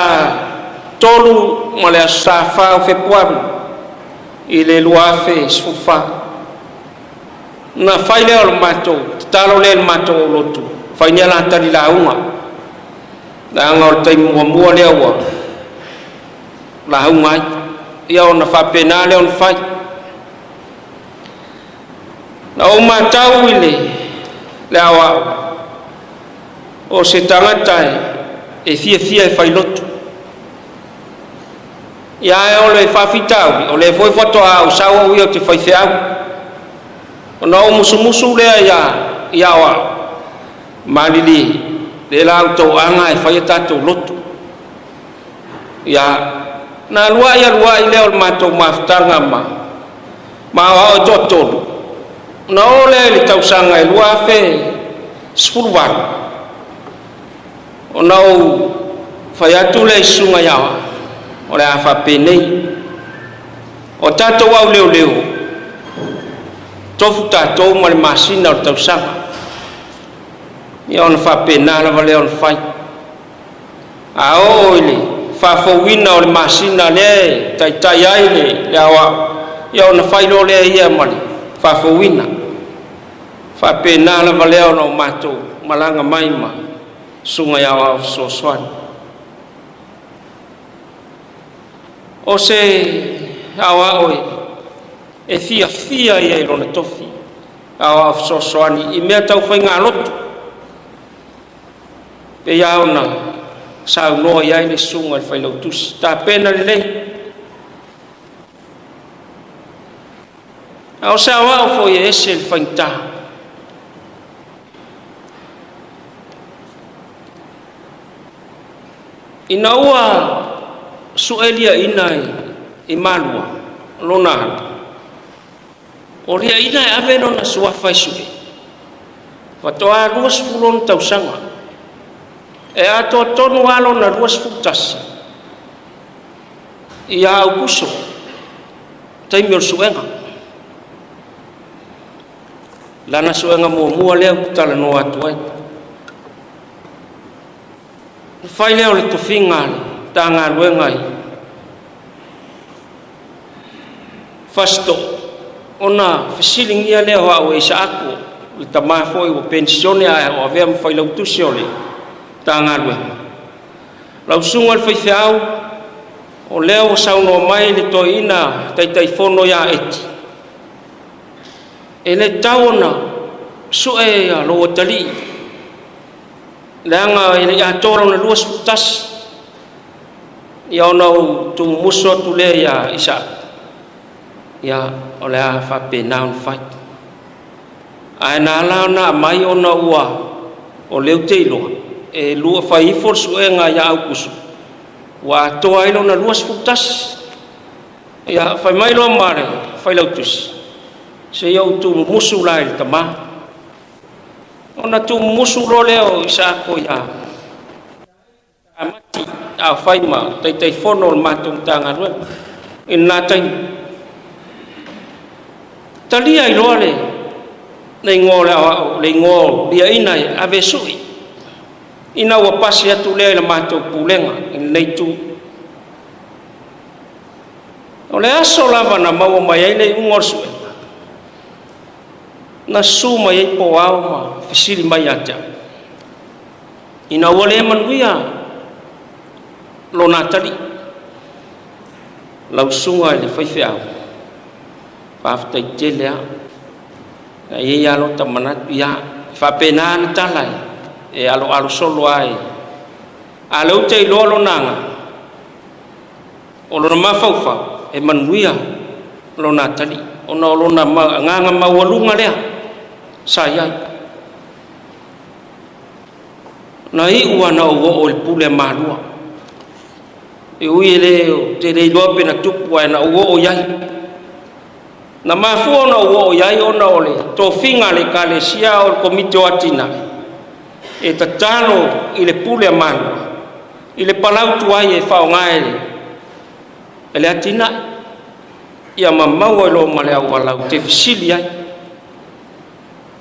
3 ma le Aso Sa 4 o Fepuari i le 2014. Ona fai lea o le matou tatalo lea i le matou aulotu, fai nia la tali lauga, leaga o le taimi muamua lea ua lauga ai. Ia ona faapena lea ona fai. Na ou matau i le aoao, o se tagata e fiafia e failotu. Ia ae o le faafitauli, o lea foi faatoa ou sau au ia ou te faifeau. Ona ou musumusu lea ia aoao, malilie, lea la ua outou aga e fai a tatou lotu. Ia, na alu ai lea o le matou mafutaga ma aoao e toatolu, ona o lea i le tausaga e 2018, ona ou fai atu lea i susuga ia aoao, o le a faapenei. O tatou au leoleo, tofu tatou ma le masina o le tausaga. Ia ona faapena lava lea ona fai. A oo i le faafouina o le masina lea e taitai ai le aoao, ia ona fai loa lea ia ma le faafouina. Faapena lava lea ona o matou malaga mai ma susuga i aoao fesoasoani. O se aoao e fiafia ia i lona tofi, aoao fesoasoani i mea tau faigalotu, pei lava ona saunoa i ai le susuga i le failautusi, tapena lelei. A o se aoao foi e ese le faigata. Ina ua sueliaina i Malua lona alu, o liaina e ave lona suafa e sue, faatoa 26 tausaga, e atoa tonu lava lona 21 ia Aukuso, taimi o le suega. Lana suega muamua lea ou te talanoa atu ai. Fai lea o le tofiga a le Matagaluega i Fasitoo, ona fesiligia lea o au e Isaaku, le tama foi ua penisione ae o avea ma failautusi o le Matagaluega. Lau susuga i le faifeau, o lea ua saunoa mai le toeaina Taitaifono ia Eti, e le tatau ona sue lou atalii, leaga e le i atoa lona 21, ia ona ou tumumusu atu lea ia Isaaku, ia o le a faapena ona fai. Ae na ala ona aumai ona ua o lea ou te iloa, e lua fai ifo le suega ia Aukuso, ua atoa ai lona 21. Ia fai mai loa ma le failautusi, se i ou tumumusu la i le tama. Ona tumumusu loa lea o Isaako ia Amati, a fai ma Taitaifono o le matou Matagaluega i lena taimi. Talia ai loa le igoa o le aoao, le igoa o liaina e ave sui, ina ua pasi atu lea i le matou pulega i lenei itu. O le aso lava na maua mai ai le iuga o le suega, na susu mai ai po ao ma fesili mai ia te au, ina ua le manuia lona atalii. Lau susuga i le faifeau, faafetai tele lava. E i ai lava lota manatu, ia, faapena na tala e aloalo solo lava. A lea ou te iloa lona aga, o lona mafaufau, e manuia lona atalii, ona o lona agaga maualuga lea sa i ai. Na iu lava na ou oo i le pule a Malua. E ui e le te le iloa pe na tupu ae na ou oo i ai. Na mafua ona ou oo i ai ona o le tofiga a le Ekalesia o le Komiti o Atinae e tatalo i le pule a Malua i le palau tuai e faaaoga e le atinae. Ia ma maua i loa ma le auala ou te fesili ai.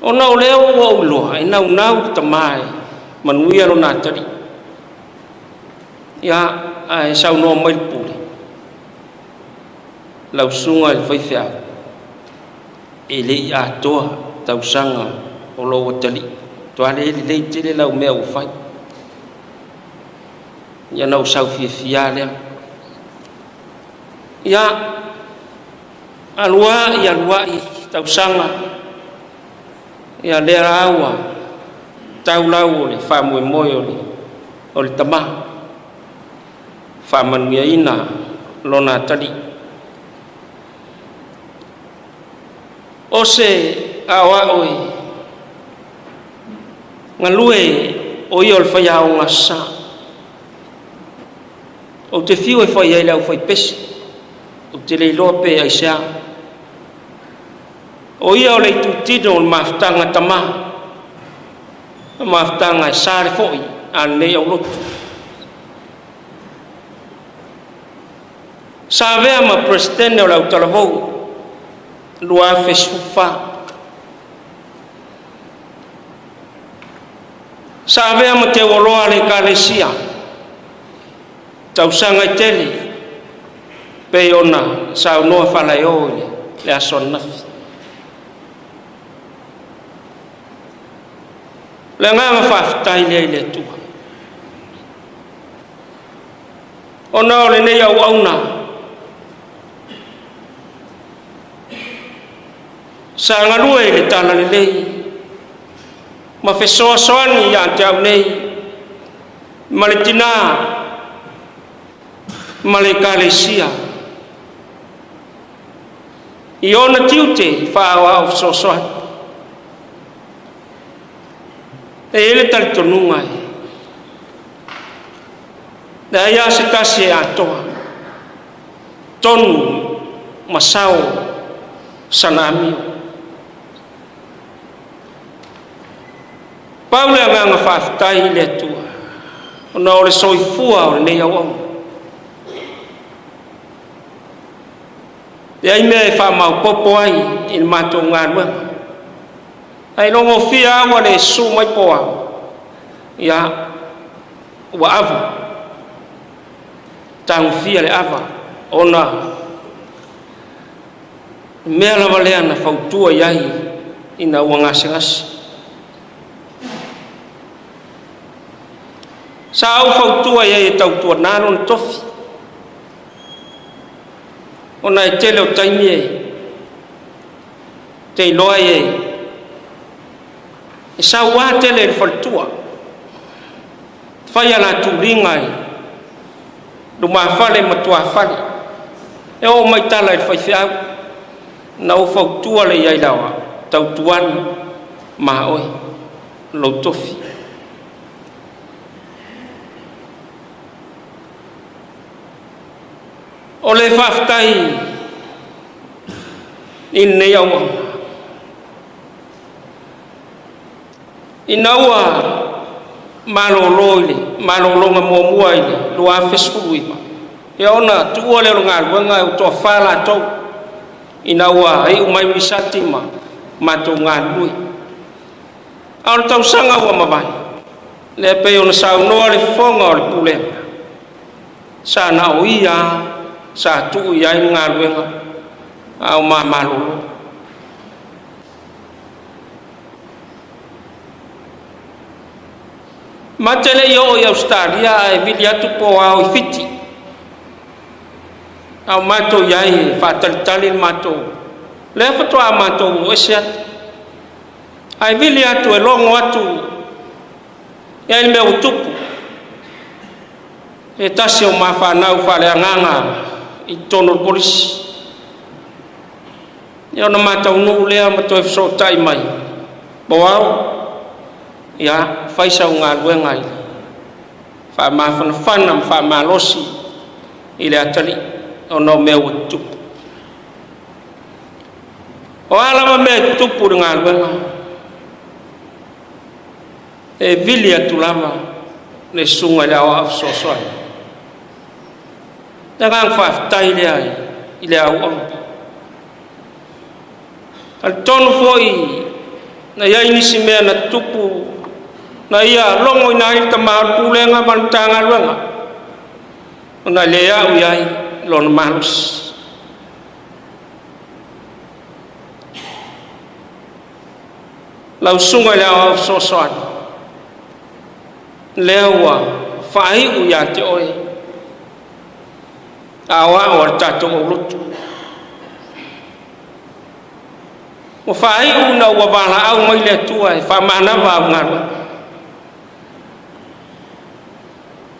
Ona o lea ua ou iloa e naunau le tamā e manuia lona atalii. Ia, ae saunoa mai le pule, lau susuga i le faifeau, e le i atoa tausaga o lou atalii. Toa le lelei tele lau mea ua fai. Ia na ou sau fiafia lea. Ia, aluai, aluai tausaga, ia lea la ua tau lau o le faamoemoe o le tamā, faamanuiaina lona atalii. O se aoao e galue o ia o le faiaoga sa. Ou te fiu e fai ai le aufaipese, ou te le iloa pe aisea. O ia o le itutino o le mafutaga tamā, o mafutaga e sa le fo'i a lenei aulotu. Sa avea ma Peresetene o le Autalavou 2014. Sa avea ma teuoloa a le Ekalesia tausaga e tele pei ona saunoa faalaeo i le aso ananafi. O le agaga faafetai lea i le Atua, ona o lenei auauna sa galue i le talalelei ma fesoasoani ia te au nei ma le tinā ma le Ekalesia i ona tiute faaoao fesoasoani. E i ai le talitonuga e leai lava se tasi e atoa tonu ma sao sana amio. Pau le agaga faafetai i le Atua ona o le soifua o lenei auauna. Leai mea e faamaopoopo ai i le matou galuega. Ae logofia lava ua le susu mai po ao, ia, ua ava, tagofia le ava, ona mea lava lea na fautua i ai ina ua gasegase. Sa ou fautua i ai e tautuana lona tofi, ona e tele o taimi e te iloa e sauā tele i le faletua, fai a la tuliga i lumafale ma tuafale, e oo mai tala i le faifeau, na ou fautua le i ai laoa, tautuana ma oe, lou tofi. O le faafetai i lenei auauna, ina ua malolo i le malologa muamua i le 2019, ia ona tuua lea o le galuega e toafa latou, ina ua iu mai Misati ma matou galulue. A o le tausaga ua mavae, lea pei ona saunoa le fofoga o le pulega, sa na o ia sa tuu i ai le galuega a o mamalolo. Ma te le i oo i Ausetalia ae vili atu po ao i Fiti. A o matou i ai e faatalitali le matou, lea faatoa matou o ese atu. Ae vili atu e logo atu i ai le mea ua tupu. E tasi o mafanau faaleagaga i totonu o le polisi. Ia ona mataunuu lea ma toe fesootai mai, po ao, ia fai sau galuega i le faamafanafana ma faamalosi i le atalii ona o mea ua tutupu. O a lava mea e tutupu i le galuega, e vili atu lava le susuga i le aoao fesoasoani. Le agaga faafetai lea i le auauna. Talitonu foi Na i ai nisi mea na tutupu na ia logoina ai le tamā o le Pulega ma le Matagaluega, ona e le a'u i ai lona malosi. Lau Susuga i le Aoao Fesoasoani, lea ua faai'u ia te oe aoao a le tatou aulotu. Ua faai'u ina ua valaau mai le Atua e faamanava au galuega.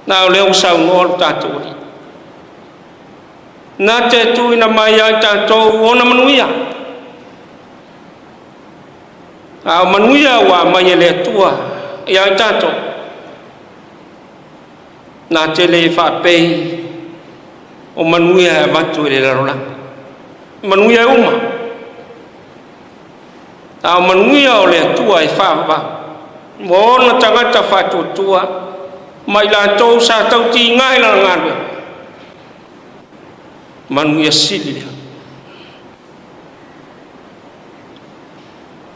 Na o lea ua saunoa lo tatou Alii. Na te tuuina mai ai tatou ona manuia. A o manuia ua aumai e le Atua ia i tatou. Na te le faapei o manuia e avatu i le lalolagi. Manuia e uma. A o manuia o le Atua e faavavau mo ona tagata faatuatua ma i latou sa tautiga i lana galuega. Manuia sili lea.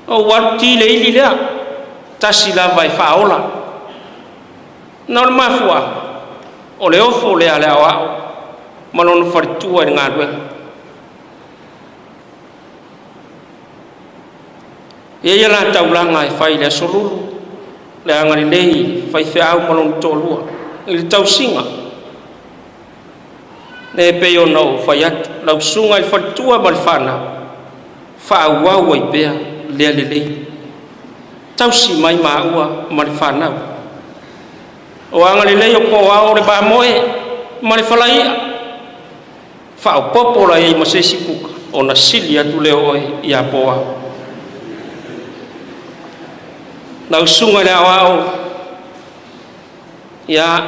Ou alu ti le ili lea, tasi lava e faaola. Na o le mafuaaga, o le ofo lea a le aoao ma lona faletua i le galuega. E i ai la taulaga e fai i le Aso Lulu, le agalelei faifeau ma lona toalua i le tausiga. Le pei ona ou fai atu, lau susuga i le faletua ma le fanau, faaauau ai pea lea lelei. Tausi mai maua ma le fanau. O agalelei o po ao le mamoe ma le falaia. Faaopoopo la i ai ma se isi kuka, ona sili atu lea o oe ia po ao. Lau susuga i le aoao, ia,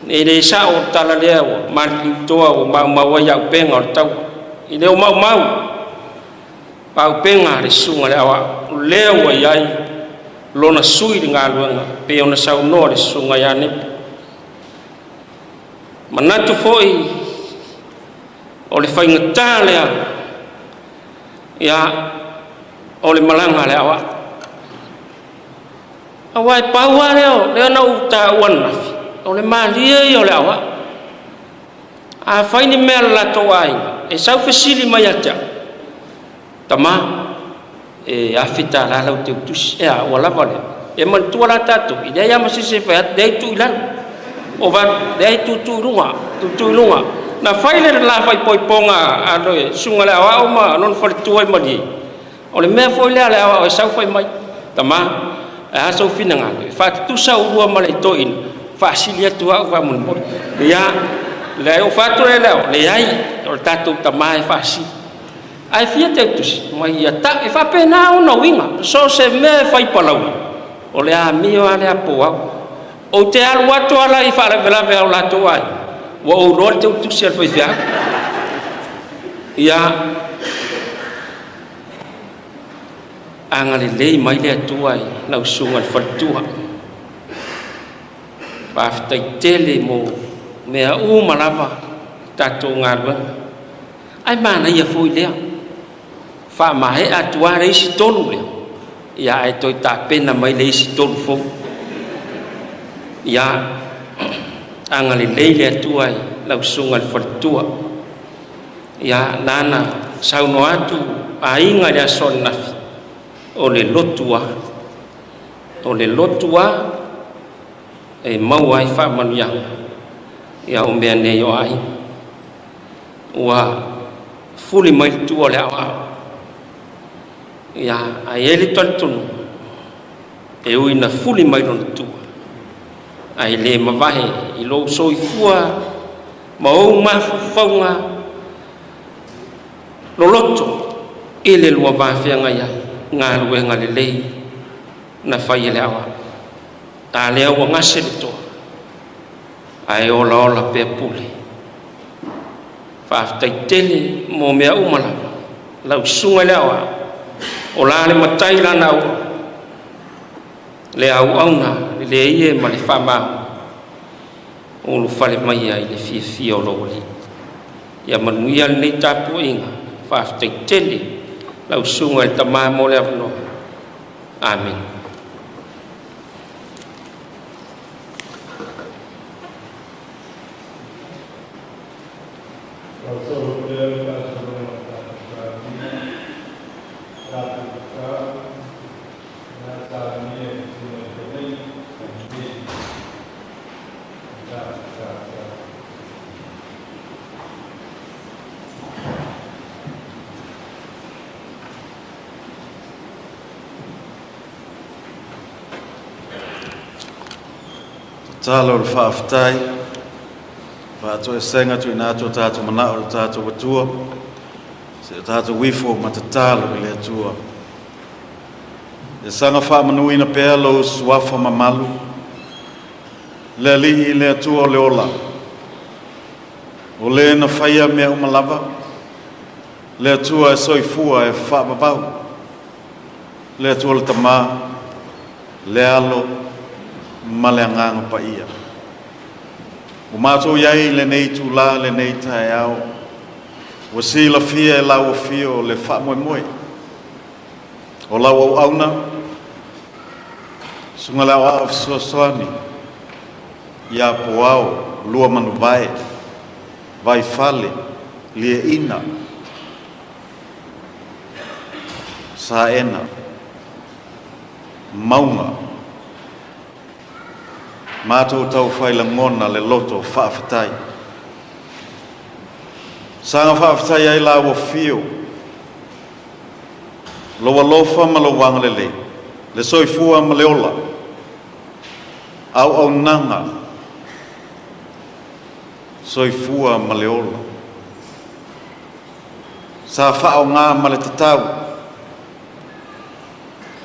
e le sa'o le tala lea ua maliliutoa ua maumau ai auupega o le taua. I le o maumau auupega a le susuga i le aoao, lea ua i ai lona sui i le galuega pei ona saunoa le susuga ia Nepo. Manatu foi o le faigata lea ia o le malaga a le aoao. Aua e pau lava lea, lea na ou taua ananafi, o le malie ia o le aoao. A fai ni mea a le latou aiga, e sau fesili mai ia te au, tama, e $1,000 lau teutusi, e a, ua lava lea. E manatua la tatou, e leai lava ma se isi e fai atu, leai tuu i lalo. O valu, leai tuutuu i luga, tuutuu i luga. Na fai le la faaipoipoga a le susuga i le aoao ma lona faletua i Malie, o le mea foi lea a le aoao e sau fai mai, tama, e a sou finagalo, e faatutusa ulua ma le toeaina, faasili atu au faamolemole. Ia, leai, ou fai atu lea i le aoao, leai, o le tatou tama e faasili. Ae fia teutusi, mai ia ta, e faapena ona uiga, so o se mea e fai palauli, o le amio lava lea po au. Ou te alu atu ala i faalavelave a o latou aiga, ua ou iloa le teutusi a le faifeau. Ia, agalelei mai le Atua i lau susuga i le faletua. Faafetai tele mo mea uma lava tatou galuega. Ae manaia foi lea. Faamaea atu lava le isi tolu lea, ia ae toe tapena mai le isi tolu fou. Ia, agalelei le Atua i lau susuga i le faletua. Ia, nana saunoa atu aiga i le aso ananafi, o le lotu lava. O le lotu lava e maua ai faamanuiaga ia o mea nei o aiga. Ua fuli mai le tua o le aoao. Ia, ae i ai le talitonuga, e ui na fuli mai lona tua, ae le mavae i lou soifua ma ou mafaufauga loloto i le lua va feagai ai galuega lelei na fai e le aoao. A lea ua gase le toa, ae olaola pea pule. Faafetai tele mo mea uma lava, lau susuga i le aoao, o la le matai lana auauna, le auauna lelei e ma le faamau, ulufale mai ai le fiafia o lou alii. Ia manuia lenei tapuaiga, faafetai tele lau susuga i le Tama mo le avanoa. Amene. Tatalo o le faafetai, faatoesega tuuina atu o tatou manao i lo tatou Atua, seia o tatou ifo ma tatalo i le Atua. Ia saga faamanuina pea lou suafa mamalu, le Alii le Atua o le ola, o le na faia mea uma lava, le Atua e soifua e faavavau, le Atua le Tama, le Alo ma le Agaga Paia. Ua matou i ai i lenei itulā lenei taeao, ua silafia e lau afio le faamoemoe o lau auauna, Susuga i le Aoao Fesoasoani ia Poao Luamanuvae Vaifale Liaina Saena Mauga. Matou taufai lagona le loto faafetai. Saga faafetai ai lau afio, lou alofa ma lou agalelei, le soifua ma le ola, auaunaga, soifua ma le ola. Sa faaaoga ma le tatau,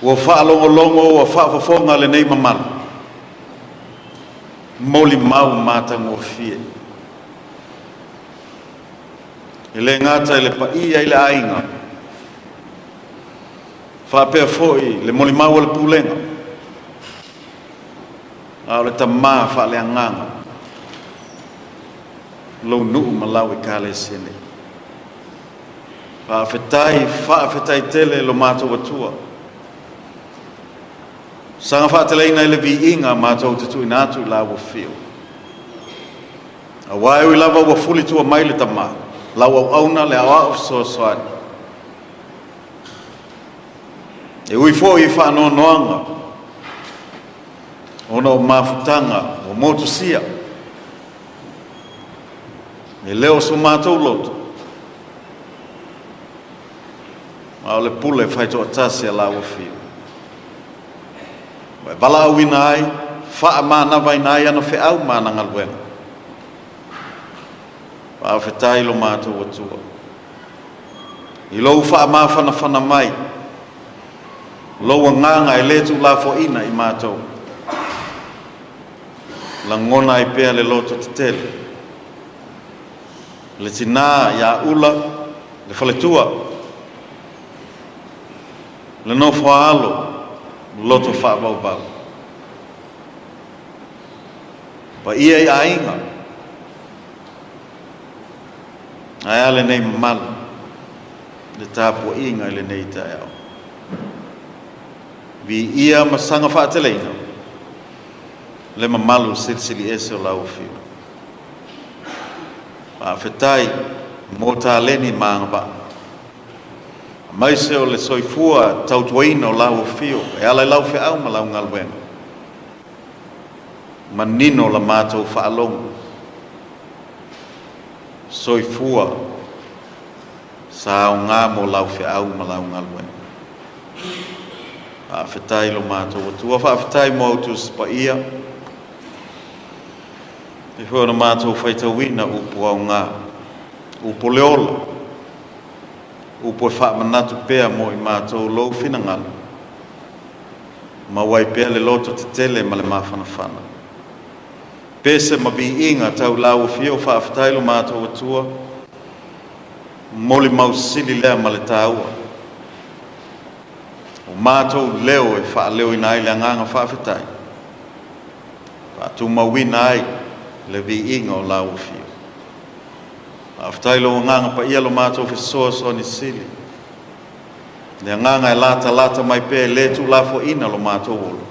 ua faalogologo ua faafofoga lenei mamalu, molimau matagofie. E le gata i le paia i le aiga, faapea foi le molimau a le pulega, a o le tamā faaleagaga, lou nuu ma lau Ekalesia nei. Faafetai, faafetai tele lo matou Atua. Saga faateleina i le viiga matou te tuuina atu i lau afio. Aua e ui lava ua fulitua mai le Tama, lau auauna le aoao fesoasoani. E ui foi i faanoanoaga ona o mafutaga ua motusia, e le o so matou loto, a o le pule faitoatasi a lau afio. Ua e valaauina ai, faamanavaina ai ana feau ma ana galuega. Faafetai lo matou Atua i lou faamafanafana mai, lou agaga e le tuulafoaiina i matou. Lagona ai pea le loto tetele, le tinā ia Ula, le faletua, le nofo a alo, loto faavauvau. Paia i aiga, ae a lenei mamalu, le tapuaiga i lenei taeao. Viia ma saga faateleina le mamalu silisili ese o lau afio. Faafetai mo taleni ma agavaa, aemaise o le soifua tautuaina o lau afio e ala i lau feau ma lau galuega. Manino la matou faalogo, soifua sa aoga mo lau feau ma lau galuega. Faafetai lo matou Atua, faafetai mo au Tusi Paia. E foi ona matou faitauina upu aoga, upu o le ola, upu e faamanatu pea mo i matou lou finagalo, maua ai pea le loto tetele ma le mafanafana. Pese ma viiga tau lau afio, faafetai lo matou Atua, molimau sili lea ma le taua. O matou leo e faaleoina ai le agaga faafetai, faatumauina ai le viiga o lau afio. Faafetai lou agaga paia lo matou fesoasoani sili. Le agaga e latalata mai pea e lē tuulafoaina lo matou ola,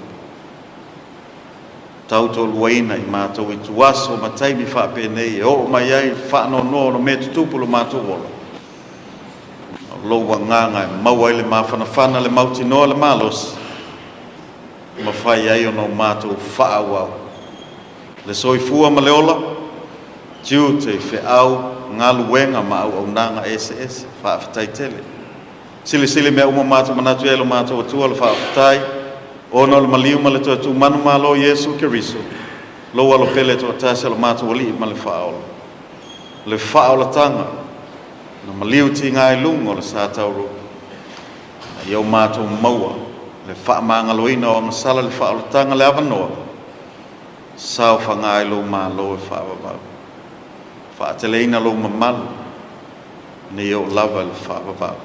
tautoaluaina i matou ituaso ma taimi faapenei e oo mai ai le faanoanoa ona mea tutupu i lo matou ola. O lou agaga e maua ai le mafanafana, le mautinoa, le malosi, mafai ai ona o matou faaauau le soifua ma le ola, tiute i feau, galuega ma auaunaga eseese. Faafetai tele. Silisili mea uma matou manatu i ai lo matou Atua le faafetai, ona o le maliu ma le toe tumanu malo Iesu Keriso, lou alo pele toatasi o lo matou Alii ma le Faaola. Le faaolataga na maliu tiga i luga o le sa taualoa, ina ia o matou maua le faamagaloina o agasala le faaolataga le avanoa, saofaga ai lou malo e faavavau. Faateleina lou mamalu, nei oo lava i le faavavau.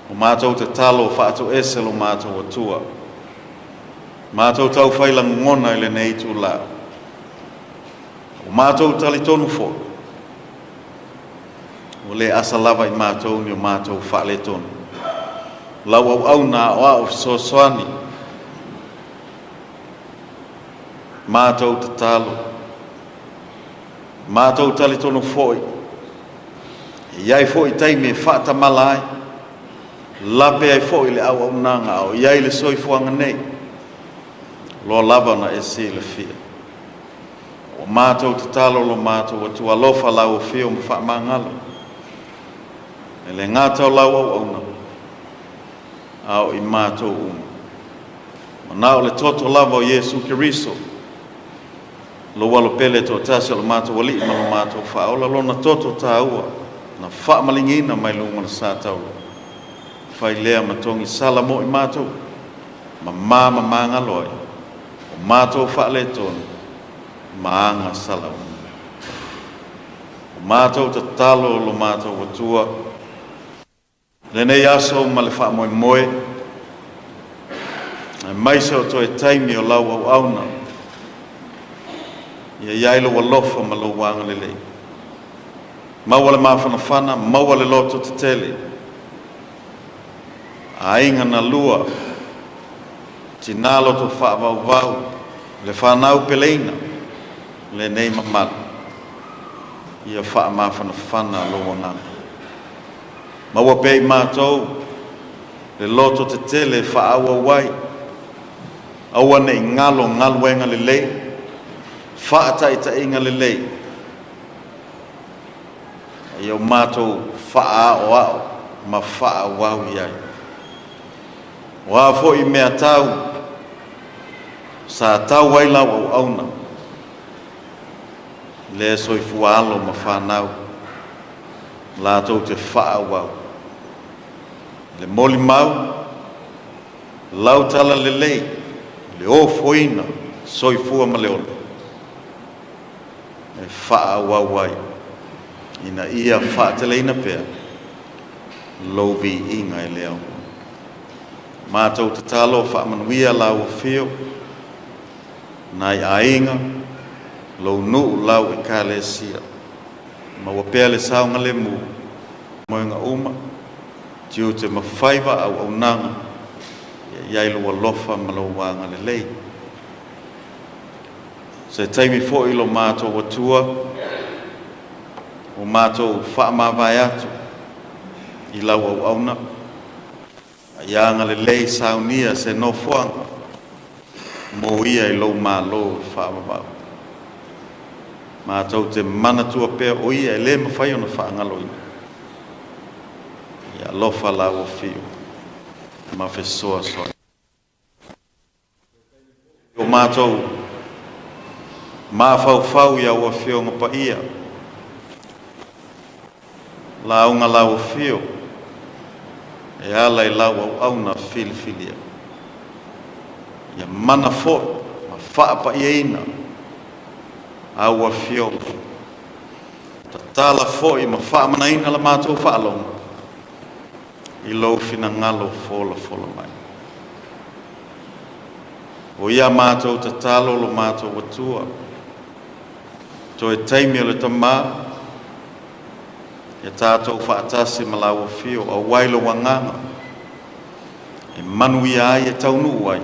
O matou tatalo faatoese lo matou Atua, matou taufai lagona i lenei itulā. Ua matou talitonu foi, ua le asa lava i matou ni o matou faaletonu. Lau auauna aoao fesoasoani, matou tatalo, matou talitonu foi, e i ai foi taimi e faatamala ai, lape ai foi le auaunaga a o i ai le soifuaga nei, loa lava ona e silafia. Ua matou tatalo lo matou Atua alofa lau afio ma faamagalo, e le gata o lau auauna, a o i matou uma. Manao le toto lava o Iesu Keriso, lou alo pele toatasi o lo matou Alii ma lo matou Faaola, lona toto taua na faamaligiina mai luga o le sa taula, fai lea ma togi sala mo i matou, ma mamagalo ai o matou faaletonu ma aga sala uma. O matou tatalo lo matou Atua, lenei aso ma le faamoemoe, aemaise o toe taimi o lau auauna, ia i ai lou alofa ma lou agalelei. Maua le mafanafana, maua le loto tetele, aiga na lua, tinā loto faavauvau, le fanau peleina, lenei mamalu, ia faamafanafana lou agaga. Maua pea i matou le loto tetele e faaauau ai, aua ne i galo galuega lelei, faataitaiga lelei, a ia o matou faaaoao ma faaauau i ai. O a foi mea tau sa tau ai lau auauna, lea soifua alo ma fanau, latou te faaauau. Le molimau, lau tala lelei, le ofoina, soifua ma le ola, e faaauau ai, ina ia faateleina pea lou viiga e le aoga. Matou tatalo faamanuia lau afio, nai aiga, lou nuu, lau ekalesia. Maua pea le saogalemu, moega uma, tiute ma faiva auaunaga, ia i ai lou alofa ma lou agalelei. Se taimi foi lo matou Atua, ua matou faamavae atu i lau auauna, a ia agalelei saunia se nofoaga mo ia i lou malo e faavavau. Matou te manatua pea o ia e le mafai ona faagaloina. Ia alofa lau afio ma fesoasoani. O matou mafaufau i au afioga paia, lauga lau afio e ala i lau auauna filifilia. Ia mana foi ma faapaiaina au afioga, tatala foi ma faamanaina la matou faalogo i lou finagalo folafola mai. O ia matou tatalo lo matou Atua, toe taimi o le Tamā, Ia tatou faatasi ma lau afio, auai lou agaga e manuia ai, e taunuu ai,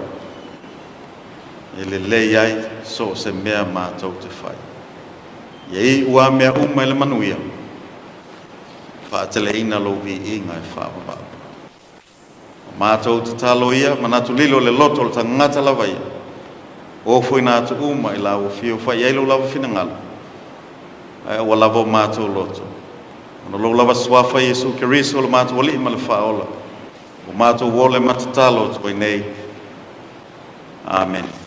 e lelei ai so o se mea matou te fai. Ia iu lava mea uma i le manuia, faateleina lou viiga e faavavau. O matou tatalo ia, manatu lilo le loto o le tagata lava ia, ofoina atu uma i lau afio, fai ai lou lava finagalo, ae aua lava o matou loto. Ona o lou lava suafa Iesu Keriso o le matou Alii ma le Faaola, ua matou ole ma tatalo atu ai nei. Amene.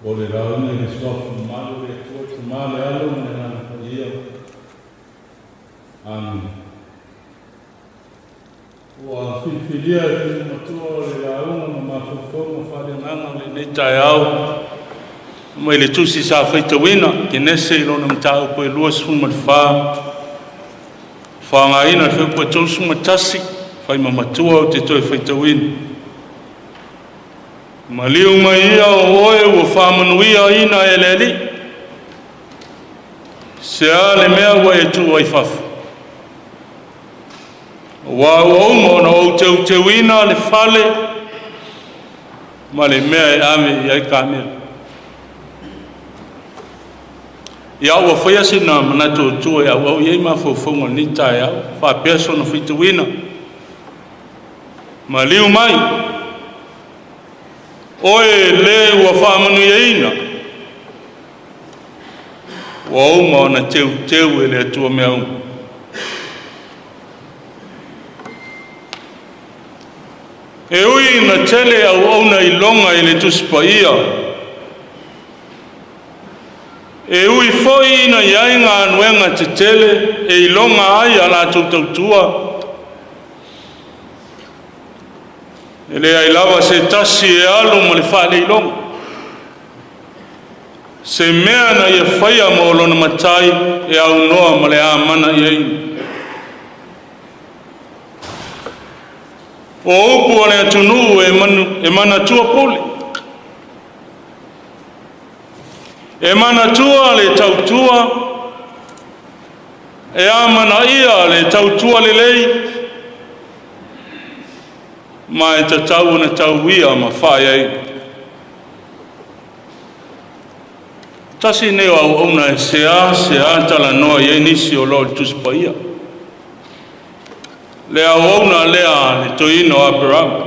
O le lauga i le Suafa mamalu o le Atua, Tama, le Alo ma le Agaga Paia. Amene. Ua filifilia e Fili Matua o le lauga ma mafaufauga faaleagaga o lenei taeao mai le tusi sa faitauina Kenese i lona mataupu e 24, faaaogaina le fuaiupu e 31, fai ma matua ou te toe faitauina. Maliu mai ia o oe ua faamanuiaina e le Alii, se a le mea ua e tuu ai fafo? Aua ua uma ona ou teuteuina le fale ma le mea e ave i ai kamela. Ia ua faia sina manatu autu e auau i ai mafaufauga o lenei taeao, faapea sona faitauina. Maliu mai, oe le ua faamanuiaina, ua uma ona teuteu e le Atua mea uma. E ui ina tele auauna iloga i le Tusi Paia, e ui foi ina i ai galuega tetele e iloga ai a latou tautua, e leai lava se tasi e alu ma le faaleiloga, se mea na ia faia mo lona matai e aunoa ma le amanaiaina. O upu a le atunuu e, manu, e manatua pule, e manatua le tautua, e amanaia le tautua lelei, ma e tatau ona tauia ma faaiaina. Tasi nei o auauna e sea sea talanoa i ai nisi o lo o le Tusi Paia. Le auauna lea le toeaina o Aperama.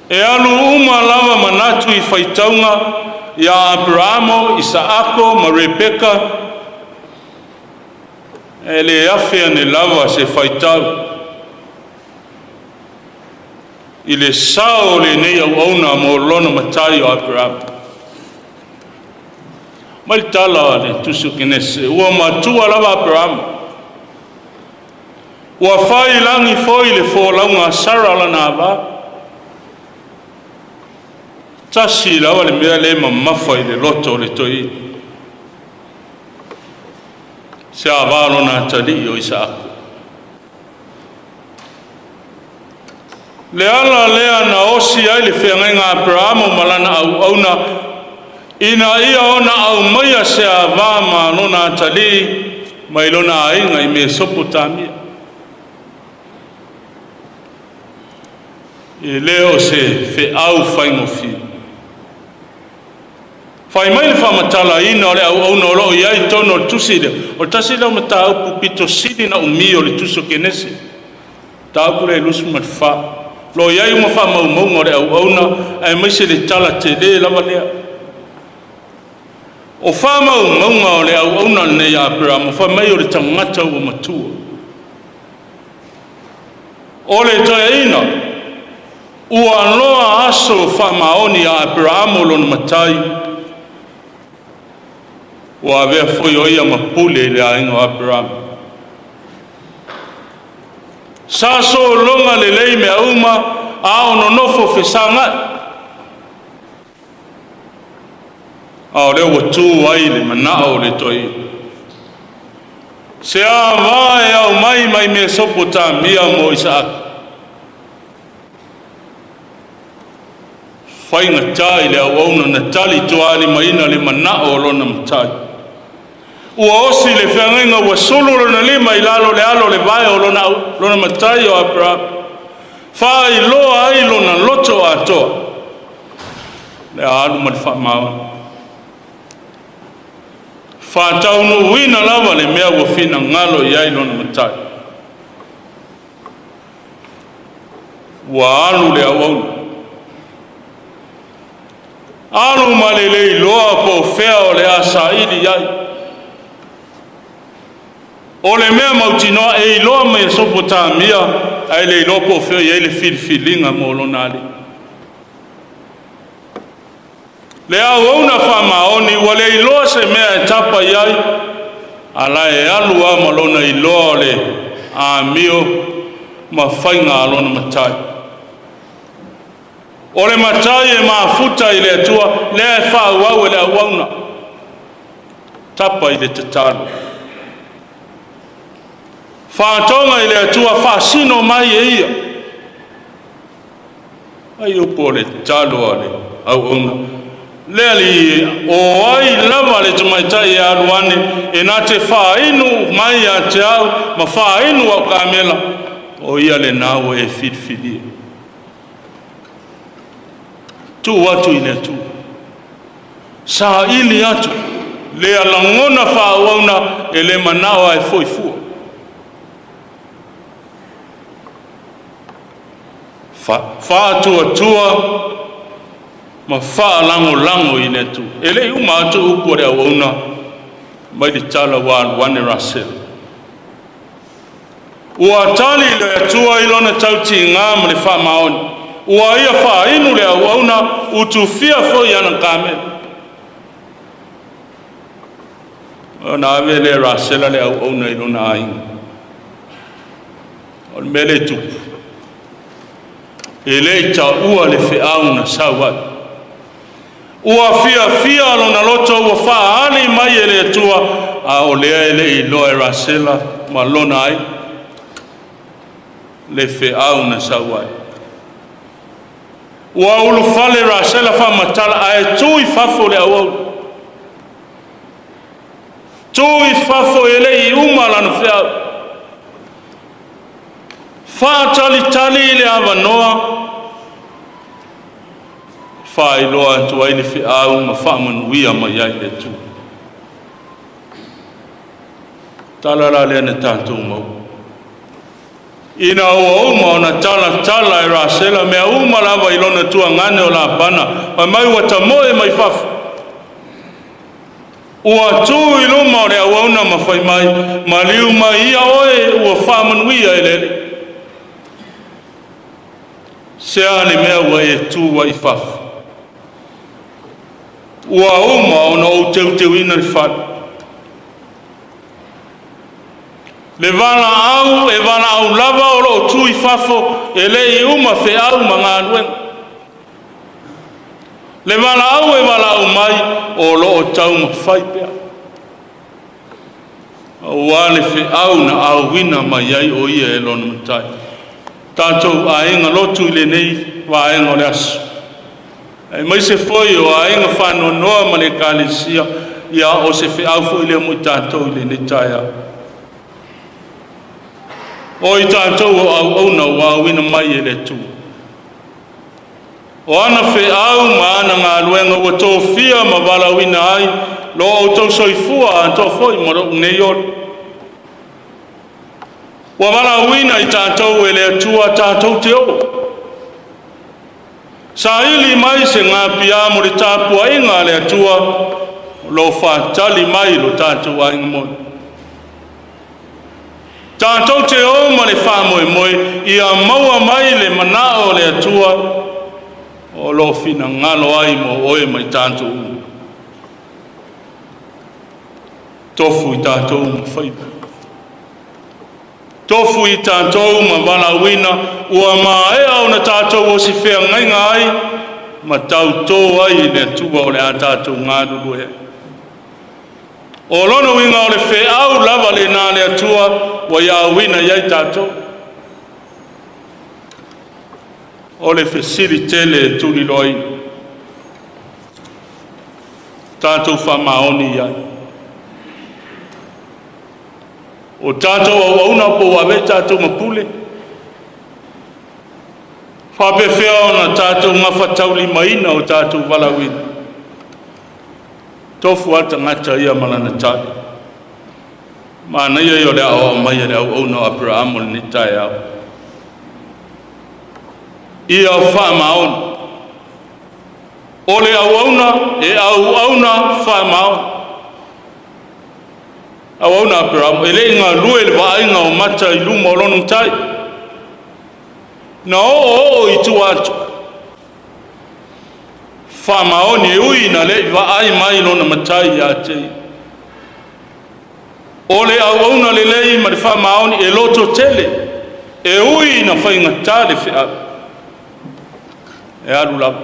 E alu uma lava manatu i faitauga ia Aperamo, Isaako ma Rebeka, e le afe ane lava se faitau i le sao o lenei auauna mo lona matai o Aperamo. Mai le tala a le Tusi o Kenese, ua matua lava Aperamo. Ua fai lagi foi le folauga a Sara lana ava. Tasi lava le mea le mamafa i le loto o le toeaina. Se ava lona atalii o Isaako. Le ala lea na osi ai le feagaiga a Aperamo ma lana auauna, ina ia ona aumaia se ava ma lona atalii mai lona aiga i Mesopotamia. E le o se feau faigofie. Fai mai le faamatalaina o le auauna o lo o i ai i totonu o le tusi lea, o le tasi lea o mataupu pito sili na umi o le tusi o Kenese, mataupu lea e 24. O lo o i ai uma faamaumauga o le auauna, aemaise le tala tele lava lea. O faamaumauga o le auauna lenei a Aperamo, fai mai o le tagata ua matua. O le toeaina, ua loa aso faamaoni a Aperamo lona matai, ua avea foi o ia ma pule i le aiga o Aperamo. Sa sologa lelei mea uma, a o nonofo fesagai. A o lea ua tu ai le manao o le toeaina. Se ava e aumai mai Mesopotamia mo Isaaka. Faigata i le auauna na tali tuaalimaina le manao o lona matai. Ua osi le feagaiga ua sulu lona lima i lalo le alo o le vae o lona, lona matai o Aperamo. Faailoa ai lona loto atoa. Le alu ma le faamaoni. Faataunuuina lava le mea ua finagalo i ai lona matai. Ua alu le auauna. Alu ma le le iloa po o fea o le a saili i ai. O le mea mautinoa e iloa mai e Mesopotamia ae le iloa po o fea o i ai le filifiliga mo lona alii. Le auauna faamaoni ua le iloa se mea e tapa i ai, a la e alu lava ma lona iloa o le amio ma faiga a lona matai. O le matai e mafuta i le Atua, lea e faaauau e le auauna, tapa i le tatalo. Faatoga i le Atua, faasino mai e ia. Ai upu o le tatalo a le auauna. Le alii, o ai lava le tamaitai e alu ane e na te faainu mai ia te au ma faainu au kamela, o ia lena ua e filifilia. Tuu atu i le Atua. Saili atu lea lagona faaauauna e le manao ae foi fua. Faatuatua ma faalagolago i le Atua. E le i uma atu upu a le auauna mai le tala ua alu ane Rasela. Ua tali le Atua i lona tautiga ma le faamaoni. Ua ia faainu le auauna, utufia foi ana kamela. Ona ave lea e Rasela le auauna i lona aiga. O le mea lea e tupu, e le i taua le feau na sau ai. Ua fiafia lona loto ua faaali mai e le Atua, a o lea e le i iloa e Rasela ma lona aiga le feau na sau ai. Ua ulufale Rasela faamatala ae tu i fafo le auauna. Tu i fafo e le i uma lana feau. Faatalitali i le avanoa faailoa atu ai le feau ma faamanuia mai ai le Atua. Tala la lea na tatou maua. Ina ua uma ona talatala e Rasela mea uma lava i lona tuagane o Labana, fai mai ua tamoe mai fafo. Ua tu i luma o le auauna ma fai mai, maliu mai ia oe ua faamanuia e le Alii. Se a le mea ua e tu ai i fafo? Ua uma ona ou teuteuina le fale. Le valaau e valaau lava o lo o tu i fafo e le i uma feau ma galuega. Le valaau e valaau mai o lo o taumafai pea. Aua le feau na auina mai ai o ia e lona matai. Tatou aiga lotu i lenei vaega o le aso. Aemaise foi o aiga faanoanoa ma le Ekalesia, ia o se feau foi lea mo i tatou i lenei taeao. O i tatou o auauna ua auina mai e le Atua. O ana feau ma ana galuega ua tofia ma valaauina ai lo outou soifua atoa foi ma lou nei ola. Ua valaauina i tatou e le Atua tatou te o. Saili mai se gapiā mo le tapuaiga a le Atua o lo o faatali mai lo tatou aiga moni. Tatou te o ma le faamoemoe ia maua mai le manao o le Atua o lo o finagalo ai mo oe ma i tatou uma. Tofu i tatou ma faiva. Tofu i tatou ma valaauina ua maea ona tatou osifeagaiga ai ma tautō ai i le Atua o le a tatou galulue ai. O lona uiga o le feau lava lena a le Atua ua ia auina i ai tatou. O le fesili tele e tuliloaina, tatou faamaoni i ai. O tatou auauna po ua avea i tatou ma pule, faapefea ona tatou gafataulimaina o tatou valaauina. Tofu lava le tagata ia ma lana tali. Manaia ia o le aoao mai a le auauna o Aperamo i lenei taeao. Ia faamaoni. O le auauna e auauna faamaoni. Auauna Aperamo e le i galue i le vaaiga o mata i luma o lona matai. Na oo oo i tua atu. Faamaoni e ui na le'i vaai mai lona matai iā te ia. O le auauna lelei ma le faamaoni e loto tele, e ui ina faigatā le feau, e alu lava.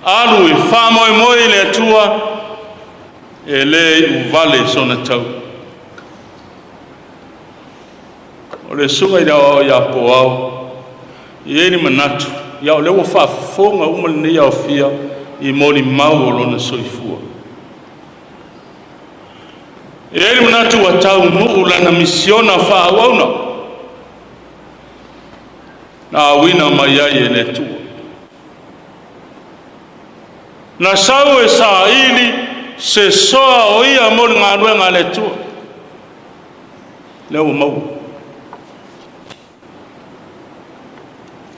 Alu e faamoemoe i le Atua, e lē iuvale sona tau. O le susuga i le aoao ia Poao, e i ai le manatu, ia o lea ua faafofoga uma lenei aofia i molimau o lona soifua. E i ai le manatu ua taunuu lana misiona faaauauna na auina mai ai e le Atua. Na sau e saili se soa o ia mo le galuega a le Atua. Lea ua maua.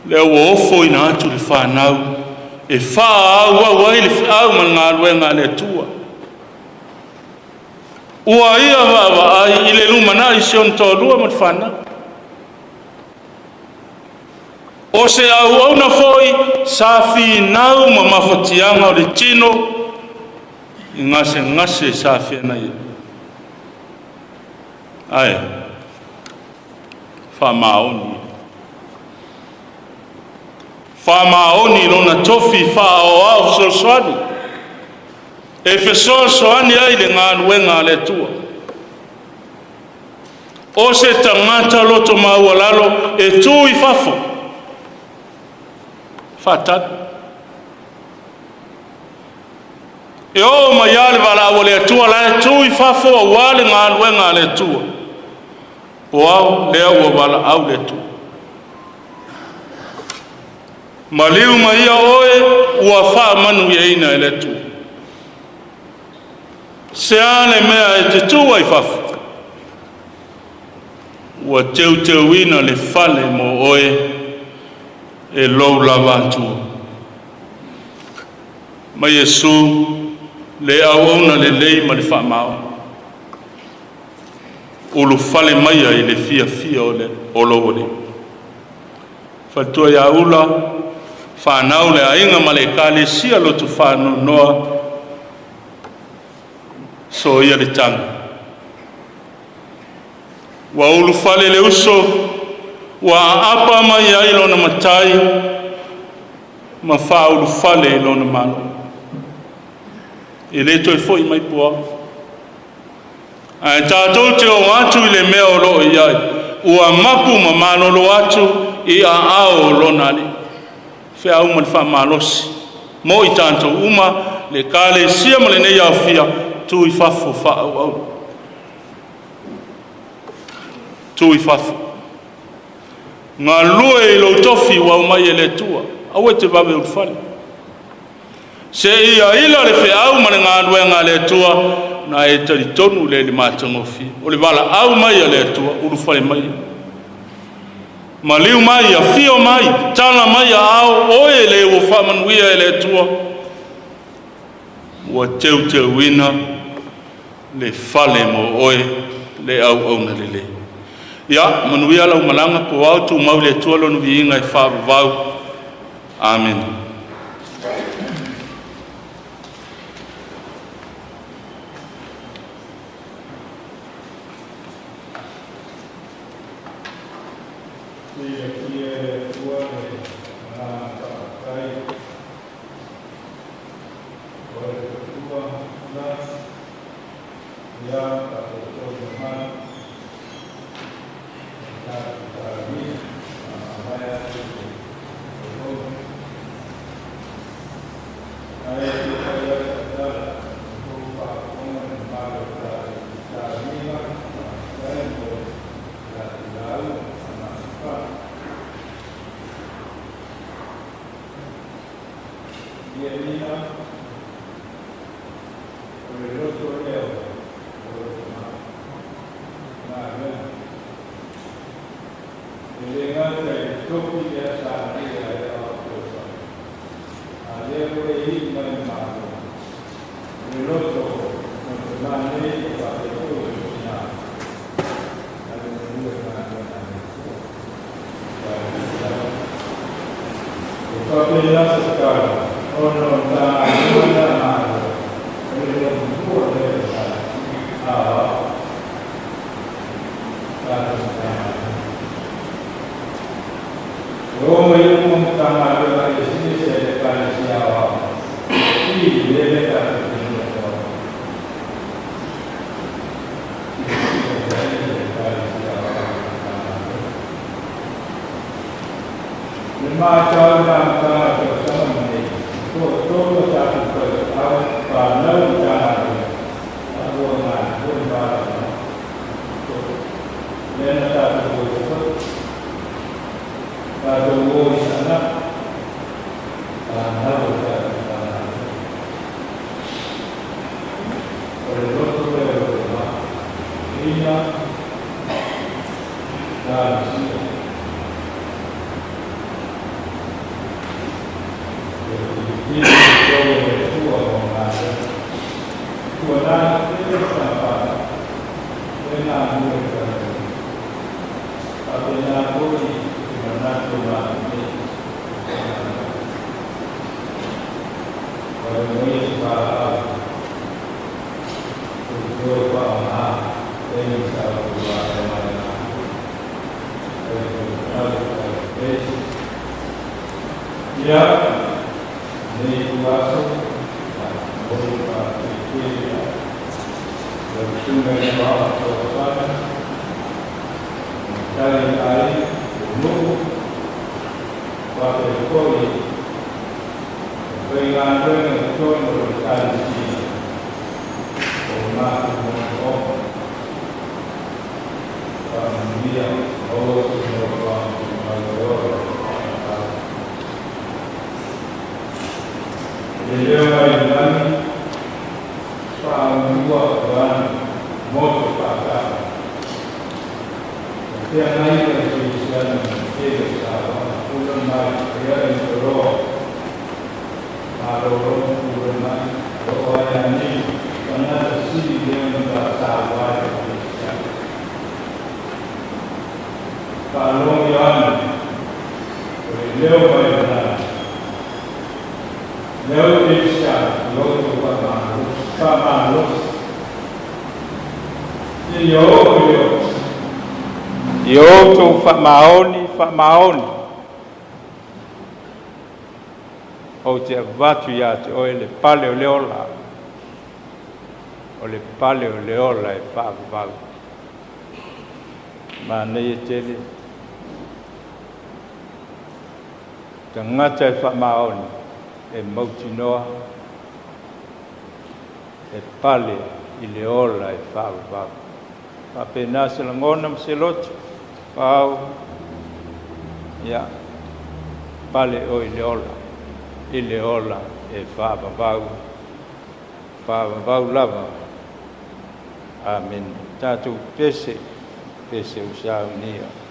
Lea ua ofoina atu le fanau e faaauau ai le feau ma le galuega a le Atua. Ua ia vaavaai i le lumanai si ona toalua ma le fanau. O se auauna foi sa finau ma mafatiaga o le tino i gasegase sa feagai ai. Ae faamaoni. Faamaoni lona tofi faaoao fesoasoani e fesoasoani ai le galuega a le Atua. O se tagata loto maualalo e tu i fafo faatali. E oo mai lava le valaau a le Atua la e tu i fafo aua le galuega a le Atua. O ao lea ua valaau le Atua. Maliu mai ia oe ua faamanuiaina e le Atua. Se a le mea e te tu ai fafo? Ua teuteuina le fale mo oe e lou lava Atua. Ma Iesu le auauna lelei ma le faamaoni. Ulufale maia i le fiafia o le o lou Alii. Faletua ia Ula, fanau le aiga ma le ekalesia loto faanoanoa, soia le tagi. Ua ulufale le uso, ua aapa mai ai lona matai ma faaulufale i lona Malo. E le toe fo'i mai Puao. Ae tatou te o atu i le mea o lo o i ai, ua mapu ma malolo atu i aao o lona Alii. Feau ma le faamalosi mo i tatou uma, le ekalesia ma lenei aofia, tu i fafo faaauau. Tu i fafo. Galue i lou tofi ua aumai e le Atua. Aua e te vave ulufale. Seia ila le feau ma le galuega a le Atua na e talitonu lea i le matagofie. O le valaau mai a le Atua, ulufale mai. Maliu mai, afio mai, tala mai aao, oe le ua faamanuia e le Atua, ua teuteuina le fale mo oe le auauna lelei. Ia, manuia lau malaga po ao tumau i le Atua lona viiga e faavavau. Amene. Seia e le Atua le agaga faafetai o le faletua Ula ia faatauto mamalu o le tatou Palemia na faavae atu i le Fono. Ae fia fai lava sau tala i tou faafofoga le mamalu o le tatou Palemia, faafetai mo le tatou lauga faamasifana. Ia o le loto lea o le tamai galuega. E le gata i le tofi lea sa avea e Aotearoa, a lea ua e iu mai le Malo, o le loto o le tama nei e faapea foi o le tina a le galue galuega a le Atua. E faapena se tatalo. tatou Matagaluega. E oo mai uma Matagaluega eseese a le Ekalesia Aoao, i lele tatou taimi atoa. Silasila i ai le Ekalesia Aoao i Matagaluega. Le matau i le amataga o le tausaga lenei, e toatolu a tatou faifeau fanau i Matagaluega a ua galulue ma valaauina. Lea na tatou o i Savaii, tatou o i Saanapu, fanau a tatou Matagaluega. O le loto lea o le ma, ina talosia. E filifili outou e le Atua mo galuega. Tuanai tele sa fanau, e galulue i tatou. Faapena foi i manatu o matou nei. Vae maia se valaau, outou e faaaoga taimi sa outou vaai mai galulue. Ai outou tau pese. Ia, lenei ituaso, ia, momoli le faafetai tele i lau Susuga i le Suafa Fesoasoani, Matai ai o nuu, faapea foi le faigaluega i totonu o le Ekalesia o matou moomooga. Faamanuia, maua se nofoaga tumau e ola i faavavau. Le leo mai le lagi, faaumua Ioane, moto faatau. O feagai ma le kerisiano ma le tele o sauaga, pule mai ea i Toloa, malolo ma pule mai, oo ai anei, tagata sili lea ona faasaua ai le kerisiano. Faalogo Ioane, o le leo mai le lagi. Le au kerisiano, i outou faamalosi, faamalosi. Seia oo i le ola. Ia outou faamaoni, faamaoni. Ou te avatu ia te oe le pale o le ola, o le pale o le ola e faavavau. Manaia tele. Tagata e faamaoni, e mautinoa, e pale i le ola e faavavau. Faapena se lagona ma se loto, pau, ia, pale oe i le ola, i le ola e faavavau, faavavau lava. Amene. Tatou pese, pese ua saunia.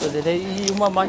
Lelei i uma mai.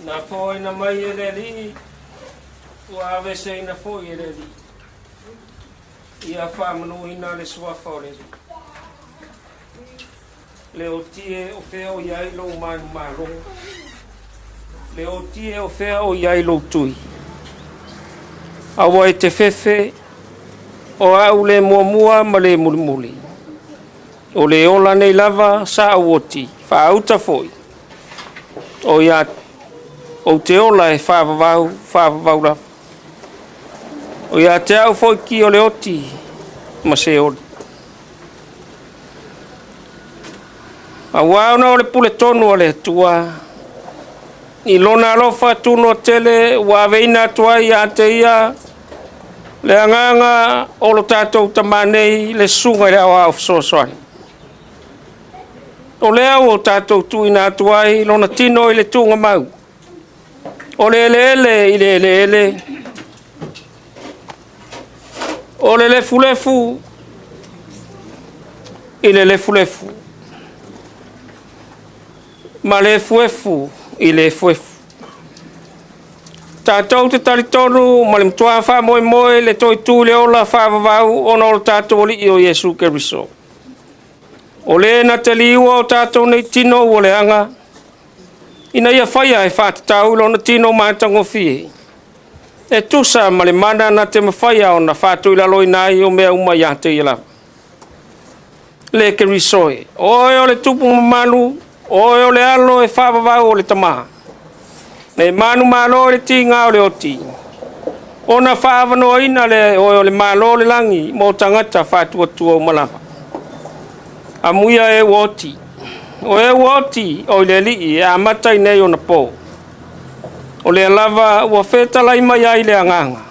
Na foʻina mai e le Alii, ua aveeseina foi e le Alii. Ia faamanuina le suafa o le Alii. Le otie o fea o i ai lou manumalo. Le otie o fea o i ai lou tui. Aua e te fefe, o au le muamua ma le mulimuli. O le ola nei lava sa ou oti, faauta foi. O ia ou te ola e faavavau, faavavau lava. O ia te au foi ki o le oti ma se oli. Auā ona o le pule tonu a le Atua, i lona alofa tunoa tele ua aveina atu ai ia te ia le agaga o lo tatou Tamā nei le susuga i le Aoao Fesoasoani. O lea ua tatou tuuina atu ai lona tino i le tuugamau, o le eleele i le eleele, o le lefulefu i le lefulefu, ma le efuefu i le efuefu. Tatou te talitonu ma le matua faamoemoe le toe tu i le ola faavavau ona o lo tatou Alii o Iesu Keriso. O le na te liua o tatou nei tino ua leaga, ina ia faia e faatatau i lona tino matagofie, e tusa ma le mana na te mafaia ona faatuilaloina ai o mea uma ia te ia lava. Le Keriso e, oe o le tupu mamalu, oe o le alo e faavavau o le Tamā. Na e manumalo i le tiga o le oti, ona faaavanoaina le oe o le Malo o le lagi mo tagata faatuatua uma lava. Amuia e ua oti. O e ua oti o i le Alii e amata i nei ona po. O lea lava ua fetalai mai ai le agaga.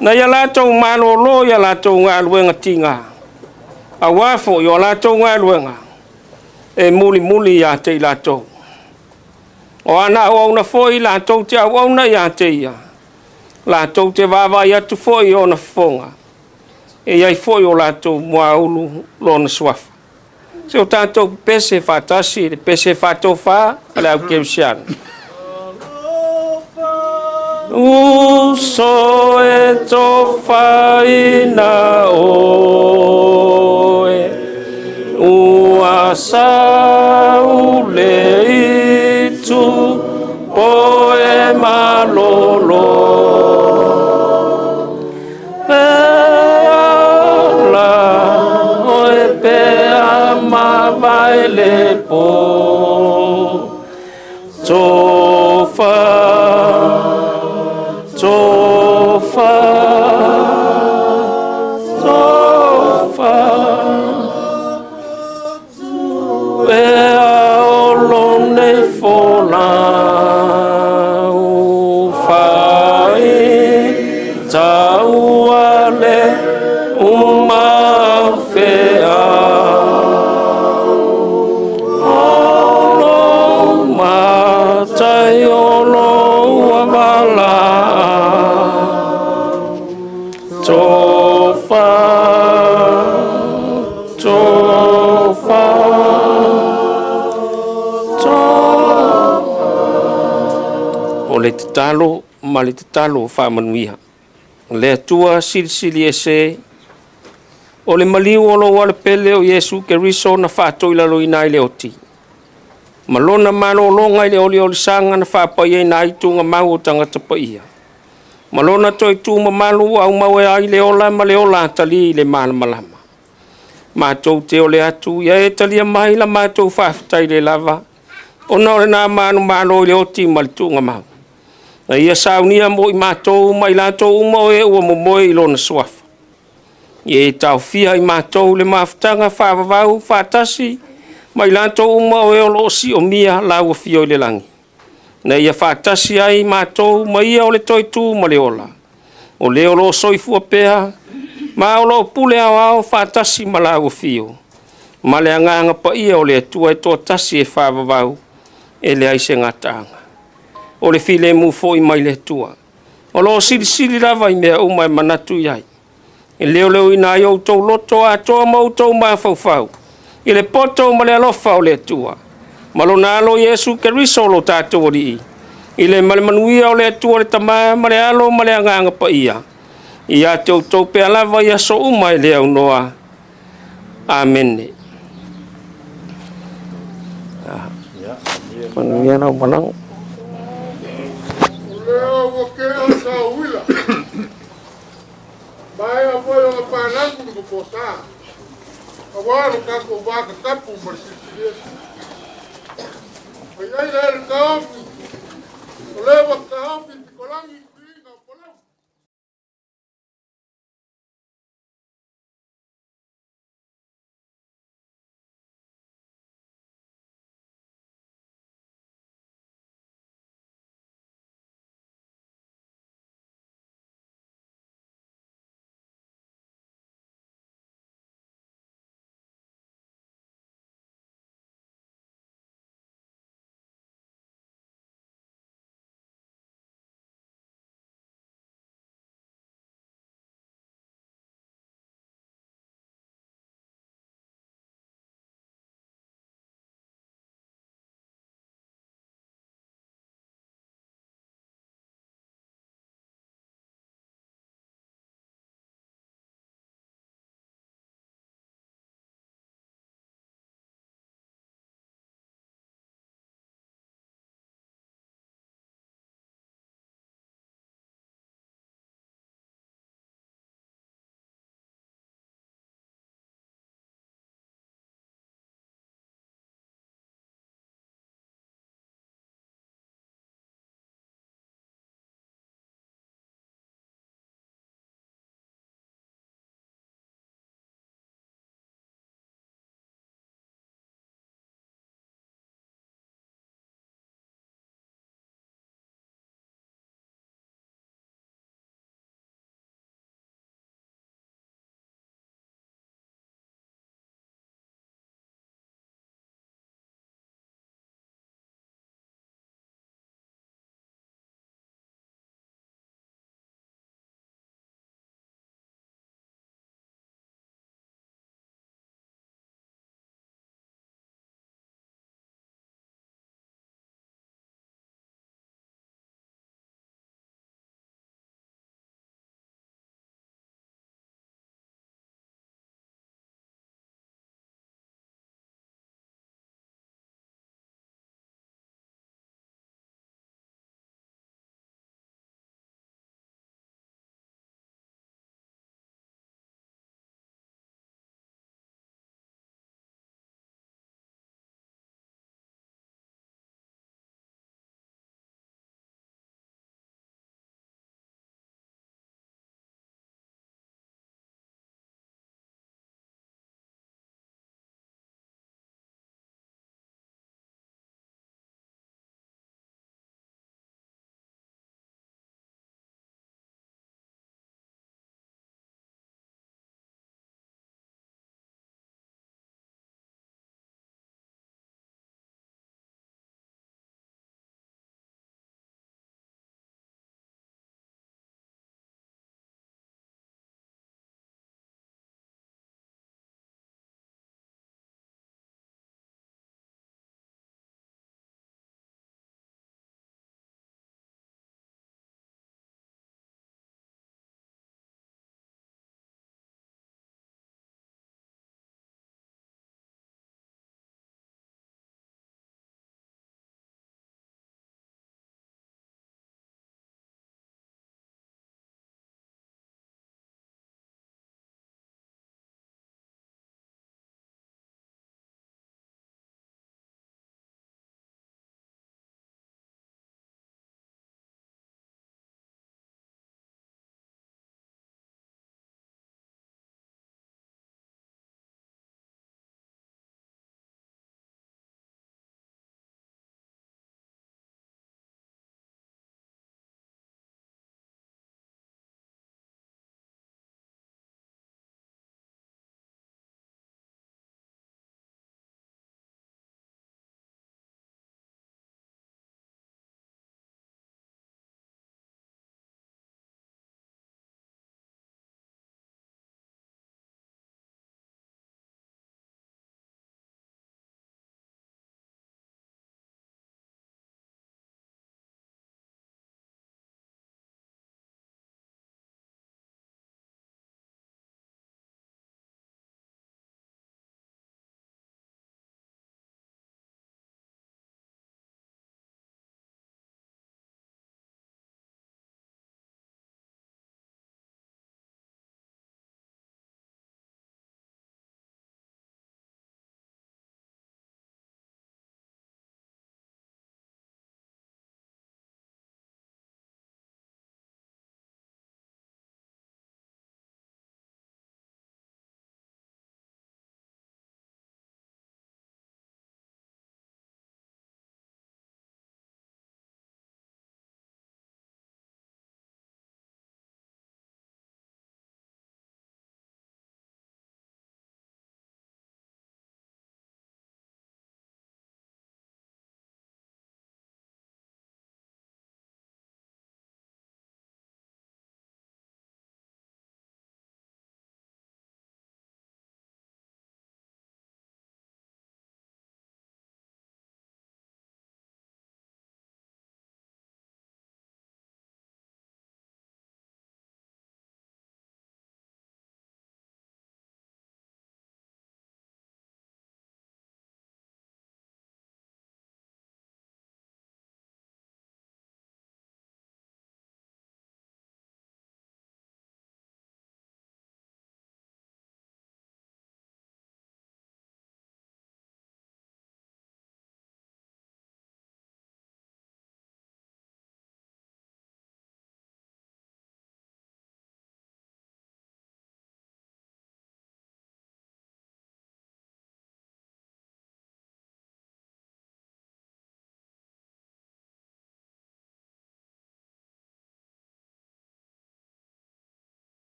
Na ia latou malōlō i a latou galuega tiga, auā foi o a latou galuega e mulimuli ia te i latou. O ana auauna foi latou te auauna ia te ia, latou te vaavaai atu foi i ona fofoga, e i ai foi o latou muaulu lona suafa. Se o tatou pepese faatasi le pese faatofa a le au kerisiano. Uso e tofaina oe, ua sau le itu po e malolo. Pe ala oe pea mavae le po. Tofa, tofa, tofa. Ea o lo nei folau fai taua le uma fea. Olo matai olo avala. Tofa, tofa, tofa. O le tatalo ma le tatalo faamanuia. Le Atua silisili ese, o le maliu o lou alepele o Iesu Keriso na faatoilaloina ai le oti. Ma lona malōlōga i le oliolisaga na faapaiaina ai tugamau o tagata paia. Ma lona toe tumamalu ua aumau e ai le ola ma le ola atalī i le malamalama. Matou te ole atu ia e talia mai la matou faafetai le lava, ona o lena manumalo i le oti ma le tuugamau. Na ia saunia mo i matou ma i latou uma o e ua momoe i lona suafa. Ia e taofia i matou le mafutaga faavavau faatasi ma i latou uma o e o loo siomia lau afio i le lagi. Na ia faatasi ai matou ma ia o le toe tu ma le ola. O le o loo soifua pea, ma o loo pule aoao faatasi ma lau afio. Ma le agaga paia o le Atua e toatasi e faavavau, e leai se gataaga. O le filemu foi mai le Atua. O loo silisili lava i mea uma e manatu i ai. E leoleoina ai outou loto atoa ma outou mafaufau, i le poto ma le alofa o le Atua. Ma lona alo Iesu Keriso lo tatou Alii, i le ma le manuia o le Atua le Tama ma le Alo ma le Agaga Paia, ia te outou pea lava i aso uma e le aunoa. Amene. Manuia lau malaga. O lea ua kea o sauila. Maea foi o panagu le kofosa. Aua lo tatou vakatapu ma le silisili ese. Ai ai lea le taofi. O lea ua taofi i pikolagi i tuiga o Folau.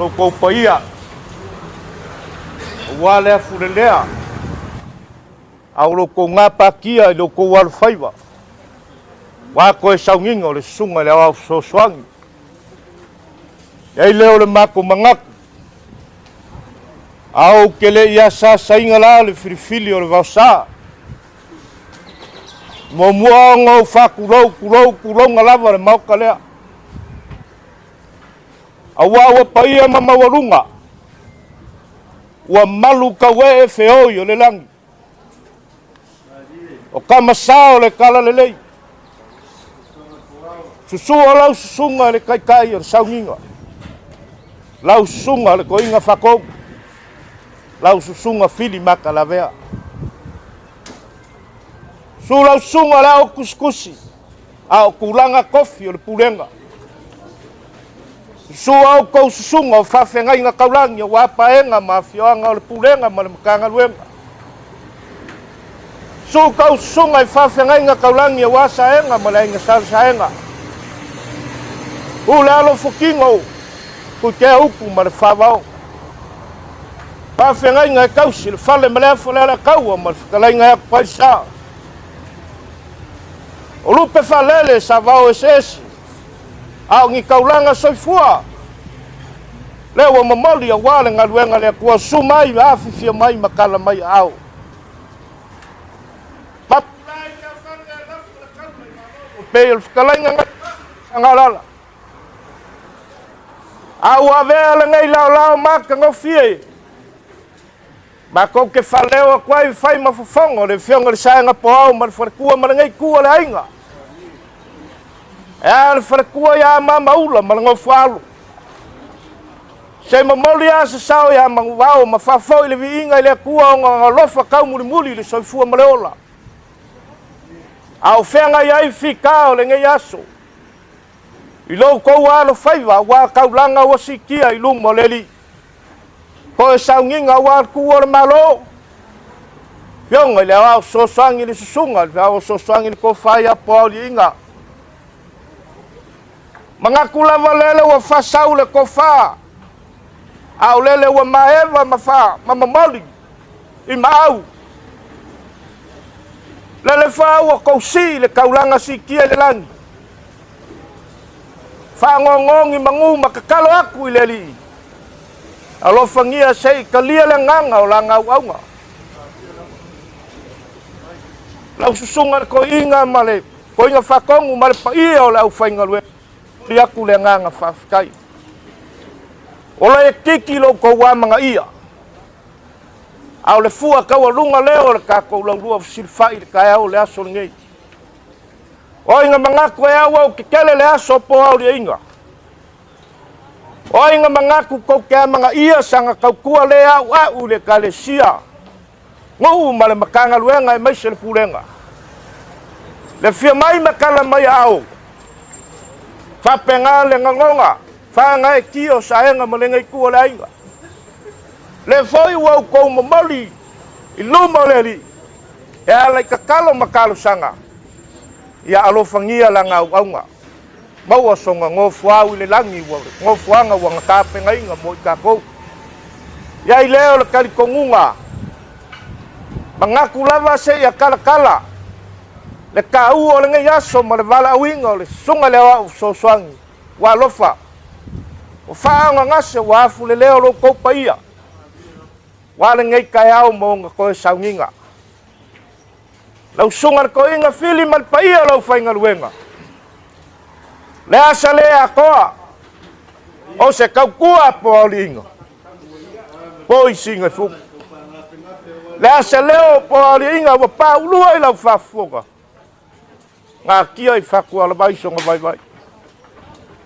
Lo kou paia, aua le afulelea, a o lo kou gapatia i lo kou alofaiva, ua toe saugiga o le susuga i le aoao fesoasoani. E ai lea o le matou manatu, a ou te le i asaasaina la le filifili o le vaosa, muamua ona ou faatulou tulou tulouna lava le maota lea, auā ua paia ma maualuga, ua malu tauee feoi o le lagi, o tama sa o le talalelei, susua lau susuga i le taitai o le sauniga, lau susuga o le toeaina faatonu, lau susuga Fili Matalavea. Su lau susuga le ao tusitusi, a o tulaga tofi o le pulega. Susu a outou susuga o faafeagaiga taulagi aua paega ma afioaga o le pulega ma le Matagaluega. Susu tou susuga i faafeagaiga taulagi aua Saega ma le Aiga Sa Saega. U le alofotino Tuitea upu ma le Favao. Faafeagaiga e tausi le fale ma le afa o le Alataua ma le fetalaiga ia Tupaisa. O lupe faalele sa vao eseese, a o ni taulaga soifua. Lea ua momoli aua le galuega a le Atua, susu mai, afifio mai ma tala mai aao. Pei o le fetalaiga nai Sagalala. A ua avea lenei laolao matagofie matou te faaleo atu ai fai ma fofoga o le Afioga i le Saega Poao ma le Faletua ma lenei itu o le aiga. E a le Faletua ia Mamaula ma le Nofoalo. Se momoli a se sao ia Manuvao ma faafoi le viiga i le Atua ona ona alofa taumulimuli i le soifua ma le ola. A o feagai ai fita o lenei aso i lo outou alofaiva aua taulaga ua siitia i luma o le Alii. Toe sauniga aua le tuua o le Malo, Afioga i le Aoao Fesoasoani i le Susuga i le Aoao Fesoasoani i le Tofa ia Poaoliiga. Manatu lava lele ua faasau le tofa, a o lele ua maeva ma fa ma momoli i maau. Lele fa ua tausii le taulaga siitia i le lagi. Faanoanogi manu ma tatalo atu i le Alii. Alofagia se i talia le agaga o lana auauna. Lau susuga le toeaina ma le toeaina faatonu ma le paia o le aufaigaluega, momoli atu le agaga faafetai. Ola e titi lo outou amanaia, a o le fua taualuga lea o le tatou laulua fesilafai i le taeao o le aso lenei. O ai na manatu e auau tetele le aso po aoliaiga? O ai na manatu tou te amanaia saga tautua le auau i le Ekalesia, nuu ma le Matagaluega aemaise le Pulega? Le fia mai ma tala mai aao, faapena le gagona, faagaeetia o saega ma lenei itu o le aiga. Le foi ua outou momoli i luma o le Alii, e ala i tatalo ma talosaga, ia alofagia lana auauna. Maua sona nofoau i le lagi, ua nofoaga ua na tapenaina mo i tatou. I ai lea o le talitonuga, manatu lava seia talatala le taua o lenei aso ma le valaauina o le Susuga i le Aoao Fesoasoani ua alofa, ua faaaaogagase, ua afulelea o lo outou paia, ua lenei taeao ma ona toe sauniga. Lau susuga le toeaina Fili ma le paia o lau faigaluega. Le asa le atoa o se tautua po aoliiga. Po i singa fuku. Le asa leo po aoliiga ua paulua i lau faafofoga. Gatia i fatuala vai soga vaivai.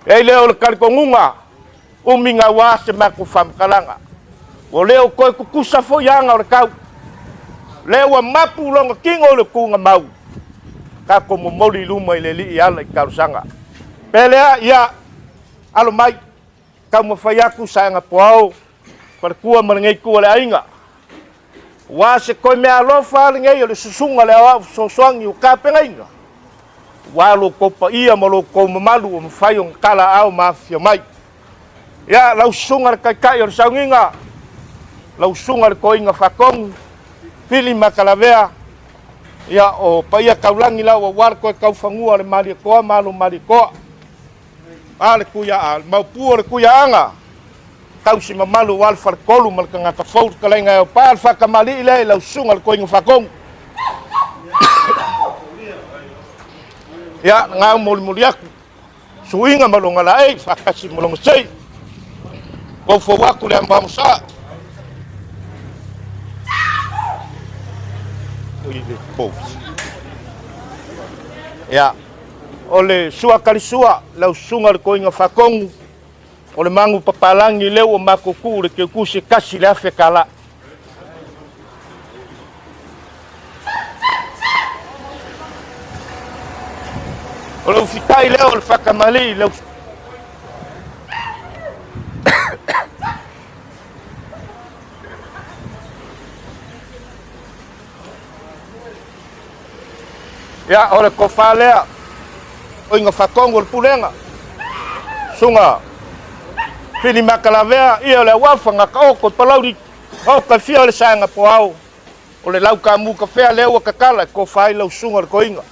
E ai lea o le talitonuga, umi gaua se matou faamatalaga. Ua le o toe tutusa foi aga o le tau. Lea ua mapu lona tino i le tuugamau. Tatou momoli i luma i le Alii e ala i talosaga. Pe lea, ia, alo mai, taumafai atu saega poao, faletua ma lenei itu o le aiga. Ua se toe mea alofa lenei o le susuga le Aoao Fesoasoani o tapenaina. Ua lo outou paia ma lo outou mamalu ua mafai ona talaao ma afifio mai. Ia, lau susuga le Taitai o le Sauniga, lau susuga le Toeaina Faatonu, Fili Matalavea, ia, o paia taulagi la ua ua le toe taufanua o le Malietoa ma alo Malietoa. A le tuiaa, le maupu o le tuiaaga, tausi mamalu aua le faletolu ma le tagata fou, le fetalaiga e Opa, le faatamalii lea i lau susuga le Toeaina Faatonu. Ia, na molimoli atu suiga ma lona laei faatasi ma lona sei. Foufou atu le amoamosa. Ia, o le sua kalisua, lau susuga le toeaina Faatonu, o le magu papalagi lea ua matou tuu le keukusi e tasi le afe tala. O le ufitai lea o le faakamali'i le Ia, o le tofa lea, oiga faatonu o le pulega, susuga Fili Matalavea, ia o le auafa gataoto i Palauli, o ka fia o le saega poao, o le lau kamu kafea lea ua tatala e tofa ai lau susuga le toeaina.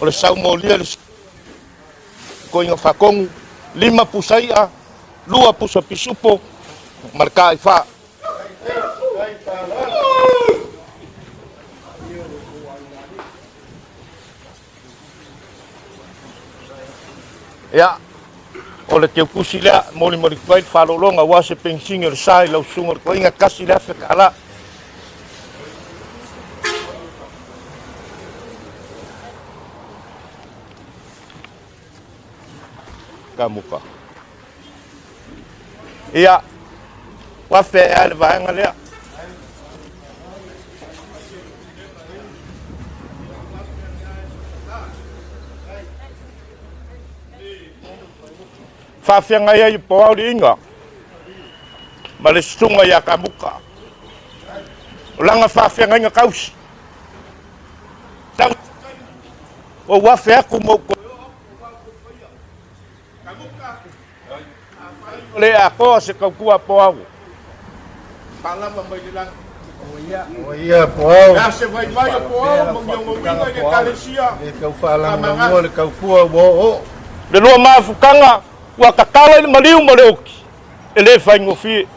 O le saumolia le koiga fakogu, 5 pusa i'a, 2 pusa pisupo ma le kaifa. Ia, o le teukusi lea, molimoli atu ai le faalologa aua se penisini o le sa i lau susuga o le toeaina $1,000. Kamuka. Ia, ua fea le vaega lea. Faafeagai ai po au liiga ma le susuga ia Kamuka. O lana faafeagaiga tausi. Tau ua ou afe atu ma ou toe oo atu. O le atoa se tautua po au. Faalava mai le lagi. O ia po au. Ia se vaivai o po au, ma miono uiga i le ekalesia. Le tau faalagolagua le taupua ua oo. Le lua mafutaga ua tatala i le maliu ma le oki, e le faigofie.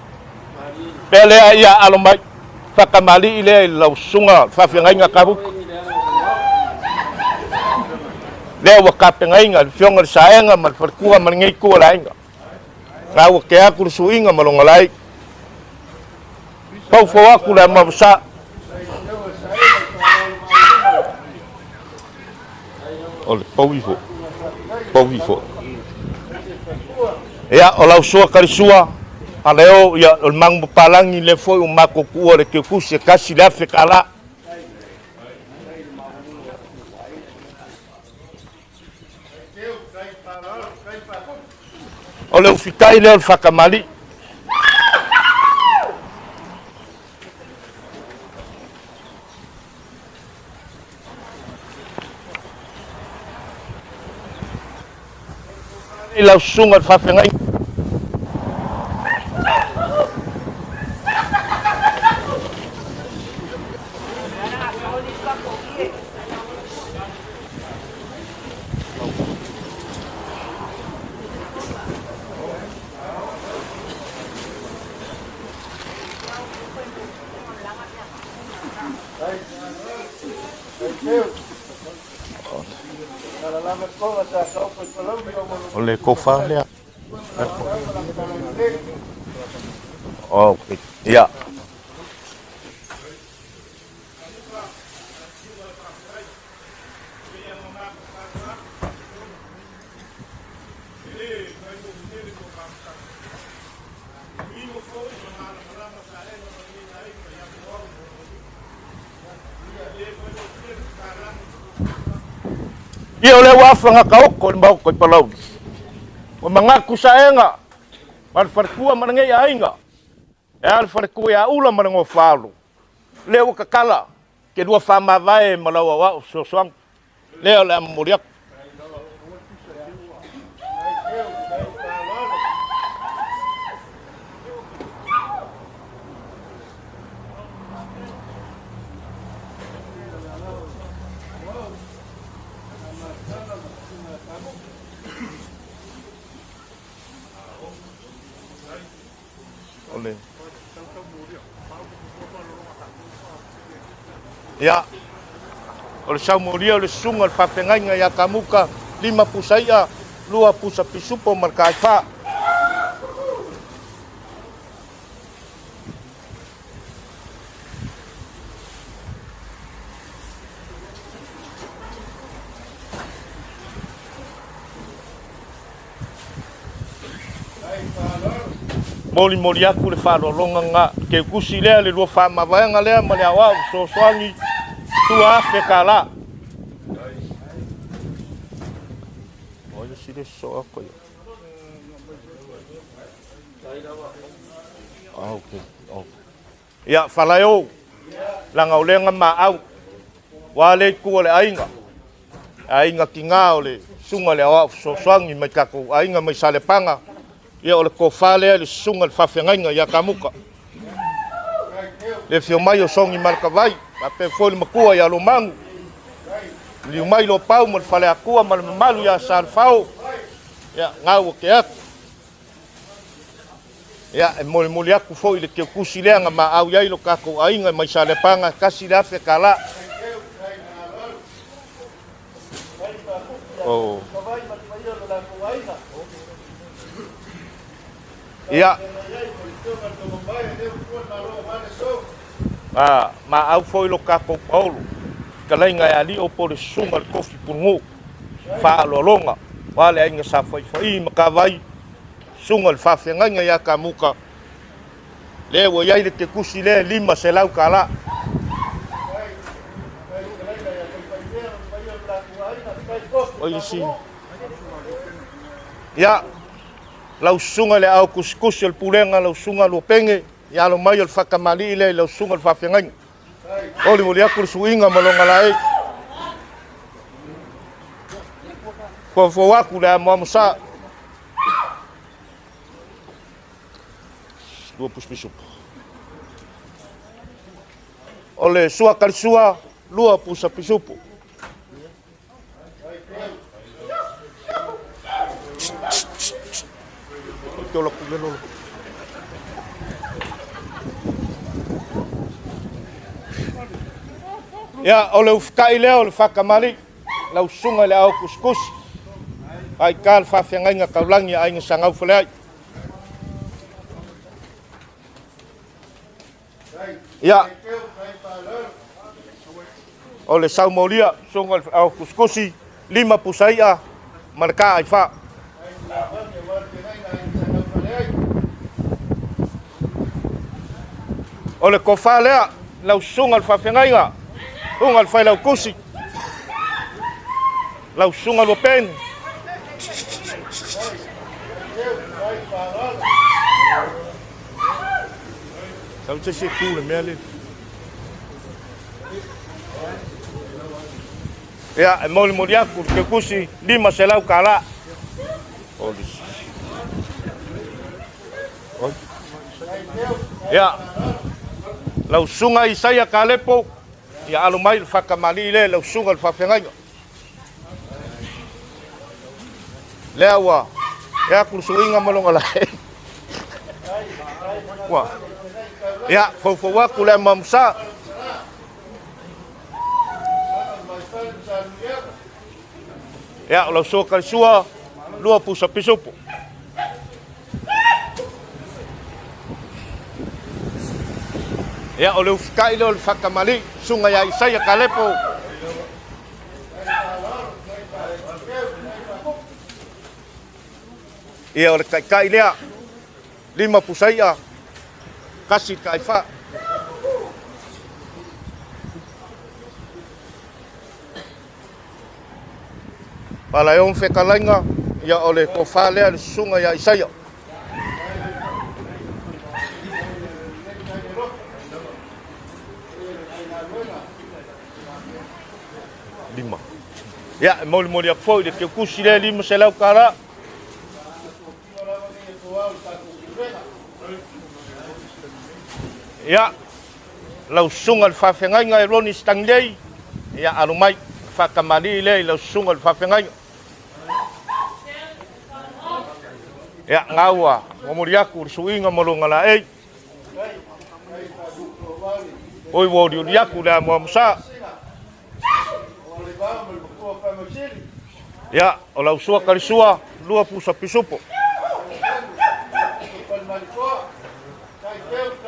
Pea lea ia alo mai, faatamalii lea i lau susuga faafeagaiga Kamuka. Lea ua tapenaina le afioga i le Saega ma le faletua ma lenei itu o le aiga. La ua tea atu le suiga ma lona lai. Paufau atu le amavasa. O le pau ifo. Pau ifo. Ia, o lau sua kalisua, aleo, ia, o le magu papalangi lea foi ua matou tuua le teukusi e $1,000. O le ufitai lea o le faakamali'i. I lau susuga i le faafeagaiga. O le tofa lea. Okay. Ia. Ia o lea ua afa kaoko i le maota i Palauli. Ua manatu saega ma le faletua ma lenei aiga. E a le faletua ia Ula ma le Gofaalo. Lea ua tatala ke lua faamavae ma lau aoao fesoasoani. Lea o le a momoli atu. O le Ia, o le saumolia o le susuga o le faafeagaiga ia Kamuka, 5 pusa i'a, 2 pusa pisupo ma le kaifa. Molimoli atu le faaaloaloga na teukusi lea le lua faamavaega lea ma le aoao fesoasoani $2,000. O ai le soo atu ia? Ah, okay. Okay. Ia, falaeo, laga o lea maau, ua le itu o le aiga, aiga tiga o le susuga i le aoao fesoasoani mai tatou aiga mai Salepaga, ia o le tofa lea i le susuga i le faafeagaiga ia Kamuka. Le afio mai o Sogi Malakavai, faapea foi le matua ia Lomagu. Liu mai lo pau ma le faleakua ma le mamalu ia Salefao. Ia, gau o ke atu. Ia, e molimoli aku foi le keukusi lea na maau i ai lo kakou aiga mai Salepaga, 1,000 kala. Oh. Ia. A, maau foi lo kakou paolo. Fetalaiga e alii po le susuga le tofi pulugu. Faaaloaloga, o le aiga sa faifai ma kavai, susuga le faafeagaiga ia Kamuka, lea ua i ai le kekusi lea e 500 kala. O isi. Ia, lau susuga i le ao kusikusi o le pulega, lau susuga Luapege, ia alo mai o le faakamali'i lea i lau susuga i le faafeagaiga. Olimoli aku le suiga ma lona laei. Foafou aku le amoamo sa. Lua pusupisupu. O le sua kalisua, lua pusapisupu. Te ola kumelo. Ia, o le ufukai lea o le whakamali, lau susuga i le ao kusikusi, ai ka le faafeagaiga taulagi a aiga sa gaufaleai. Ia, o le saumolia, susuga i le ao kusikusi, 5 pusaia ma le ka ai wha. O le kofa lea, lau susuga i le faafeagaiga, susuga i le failautusi, lau susuga Luapene. Sau se se ku le mea le. Ia, e molimoli aku le kekusi, 500 kala. O le Oi. Ia, lau susuga Isaia Kalepo, ia alo mai le whakamali le lau susuga le faafeagaiga. Lea ua, e aku le suiga ma longa lae. Ua. Ia, foufou aku le mamusa. Ia, o lau sua kalisua, lua pusa pisupu. Ia, o le ufikai lea o le whakamali, susuga ia Isaia Kalepo. Ia, o le kaikai lea, 5 pusaia, kasi kai wha. Pala e on whekalainga, ia o le kofa lea le susuga ia Isaia. Lima. Ia, e molimoli aku foi le keukusi lea 500 kala. Ia, lau susuga le faafeagaiga e Roni Stanley, ia alo mai, whakamali lea i lau susuga le faafeagaiga. Ia, ngaua, momoli aku le suiga ma longa laei. Oi ua olioli aku le amoamosa. Ia, o lau sua kalisua, lua pusa pisupo.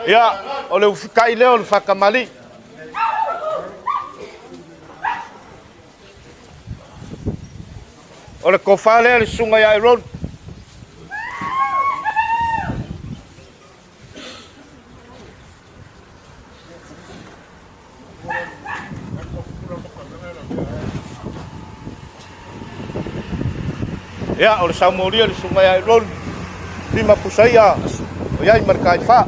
Ia, o le ufikai lea o le whakamali. O le kofa lea le susuga ia Aaron. Ia, o le saumolia le susuga ia Aaron. 5 pusaia, o iai ma le kaifa.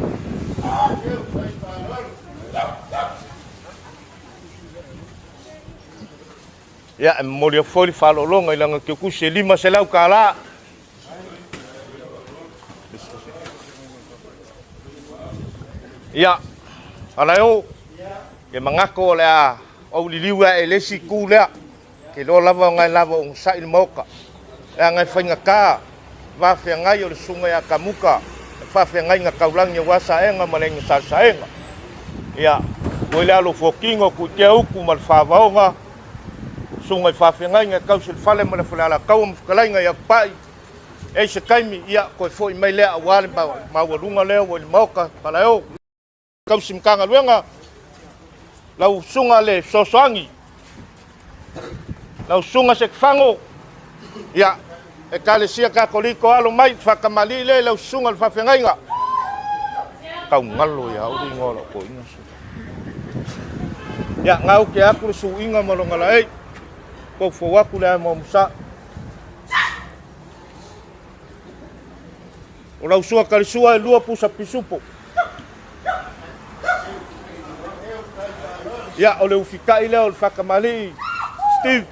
Ia, e momoli atu foi le faaaloaloga i lana keukusi e 500 kala. Ia, ala e o, ke mangako o le a o liliu e le isi ku lea. Ke iloa lava o gae lava o ogosaʻi le maoka, leaga e faigata vafeagai o le susuga ia Kamuka, le faafeagaiga taulagi aua Saega ma le Aiga Sa Saega. Ia, ua i le alo fuatino Tuitea Utu ma le Favaoga, susuga i faafeagaiga e tausi le fale ma le Falealataua ma fetalaiga ia Tupai. E i ai se taimi, ia, toe foi mai lea aua le maualuga lea ua i le maota Falaeo. Tausi Matagaluega, lau susuga le fesoasoani, lau susuga Setifago, ia, Ekalesia Katoliko alo mai, faatamalii lea i lau susuga le faafeagaiga. Tau galo ia au le igoa o lau toeaina. Ia, gau ke atu le suiga ma lona laei, foufou atu le ae muamusa. O lau sua kalisua e lua pusa pisupo. Ia, o le ufitai lea o le faatamalii Steve.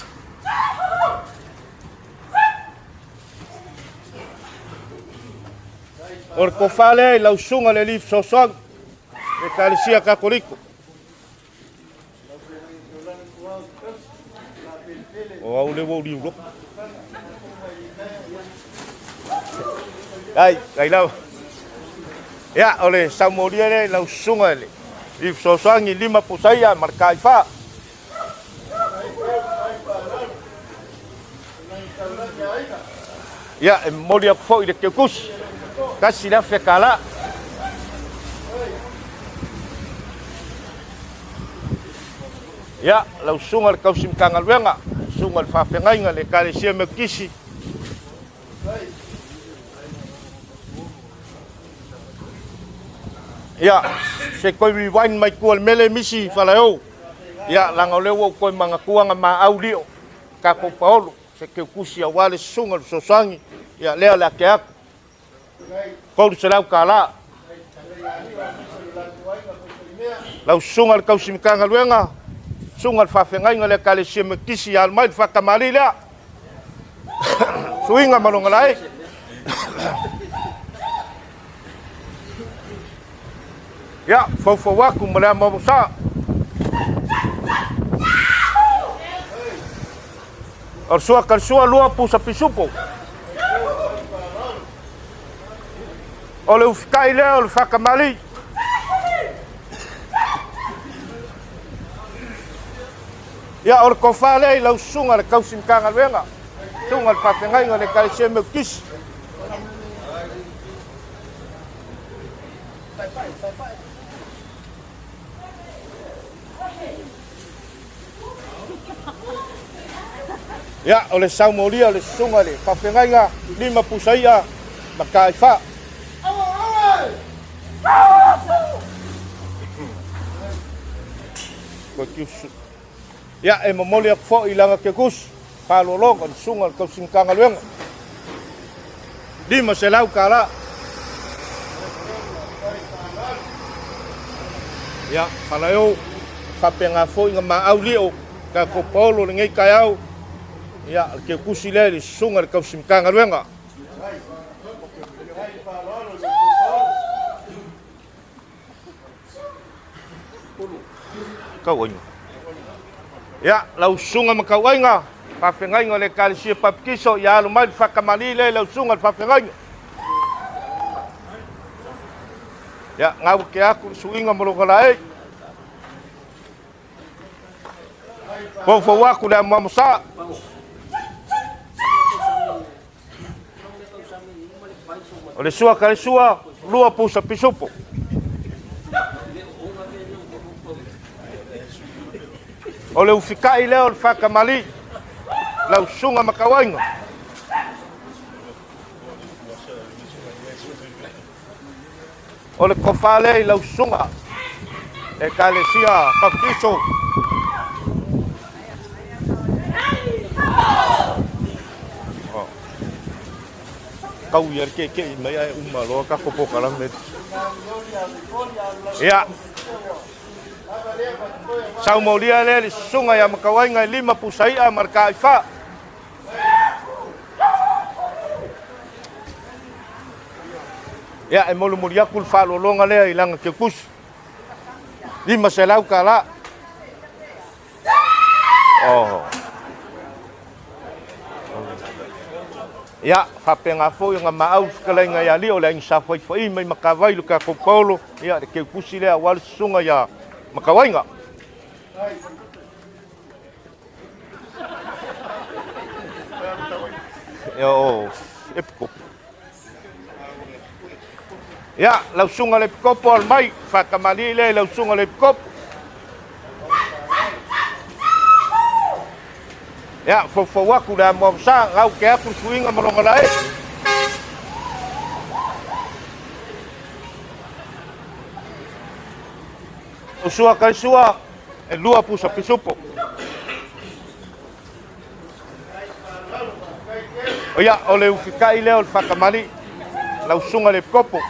O le tofa lea i lau susuga le alii fesoasoani, le Ekalesia Katoliko. O au lea ua ou liu loto. Ai, ai lava. Ia, o le saumolia lea i lau susuga i le i fesoasoani lima pusaia ma le kaifa. Ia, e momoli atu foi i le Teutusi, $1,000. Ia, lau susuga i le tausi Matagaluega, susuga i le faafeagaiga i le Ekalesia Metotisi, Ia, se toe rewind mai tua i le mele misi Falaeo. Ia, leaga o lea ua ou toe manatua na maau lio tatou paolo se teutusi aua le susuga i le fesoasoani, ia lea o le a tea atu. $300. Lau susuga i le tausi Matagaluega, susuga i le faafeagaiga o le Ekalesia Metotisi, ia alu mai le faatamalii lea. Suiga ma lona laei. Ia, foufou atu ma le amoamosa. O le sua kalisua lua pusa pisupo. O le ufitai lea o le whakamali. Ia, o le tofa lea i lau susuga le tausi Matagaluega, susuga le faafeagaiga o le Ekalesia Metotisi. Ia, o le saumolia o le susuga i le faafeagaiga, lima pusa i'a ma taifā. Ia, e momoli atu foi i lana kegusi, faaaloaloga i le susuga i le tausi Matagaluega. $500. Ia, Falaeo, faapena foi na maau lio tatou paolo i lenei taeao. Ia, le keukusi lea i le susuga i le tausi Matagaluega. Tauaiga. Ia, lau susuga ma tauaiga, faafeagaiga o le Ekalesia Papitiso, ia alo mai le faatamalii lea i lau susuga i le faafeagaiga. Ia, gau ake atu le suiga ma lona laei. Foufou atu le amoamosa. O le sua ka le sua, lua pusa pisupo. O le ufikai lea o le faatamalii, lau susuga ma tauaiga. O le tofa lea i lau susuga, Ekalesia Papatiso. Kau ia le keekee mai ae uma loa tatou polokalame. Ia. Saumolia lea le susuga ia Makauaiga e lima pusa i'a ma le taifā. Ia, e molimoli atu le faaaloaloga lea i lana teutusi. $500. Oh. Ia, faapena foi ona maau le fetalaiga ia Lio, le aiga sa faifai mai Matavai le tatou Paolo, ia le keukusi lea aua le susuga ia Matauaiga. Ia o Epikopo. Ia, lau susuga le Epikopo al mai, faatamalii lea i lau susuga le Epikopo. Ia, foufou atu le amoamosa, gau ke atu le suiga ma lona lae. O sua kai sua, e lua pusa pisupo. O ia, o le ufikai lea o le whakamali, lau susuga le kopo.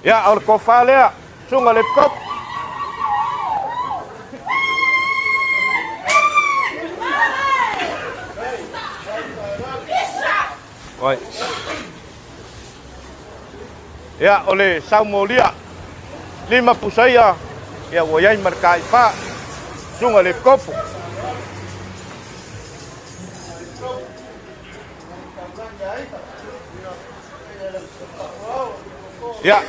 Ia, o le kofa lea, susuga le kopo. Oi. Ia, o le saumolia, lima pusaia, ia ua iai ma le kaifa, susuga le kopo. Ia,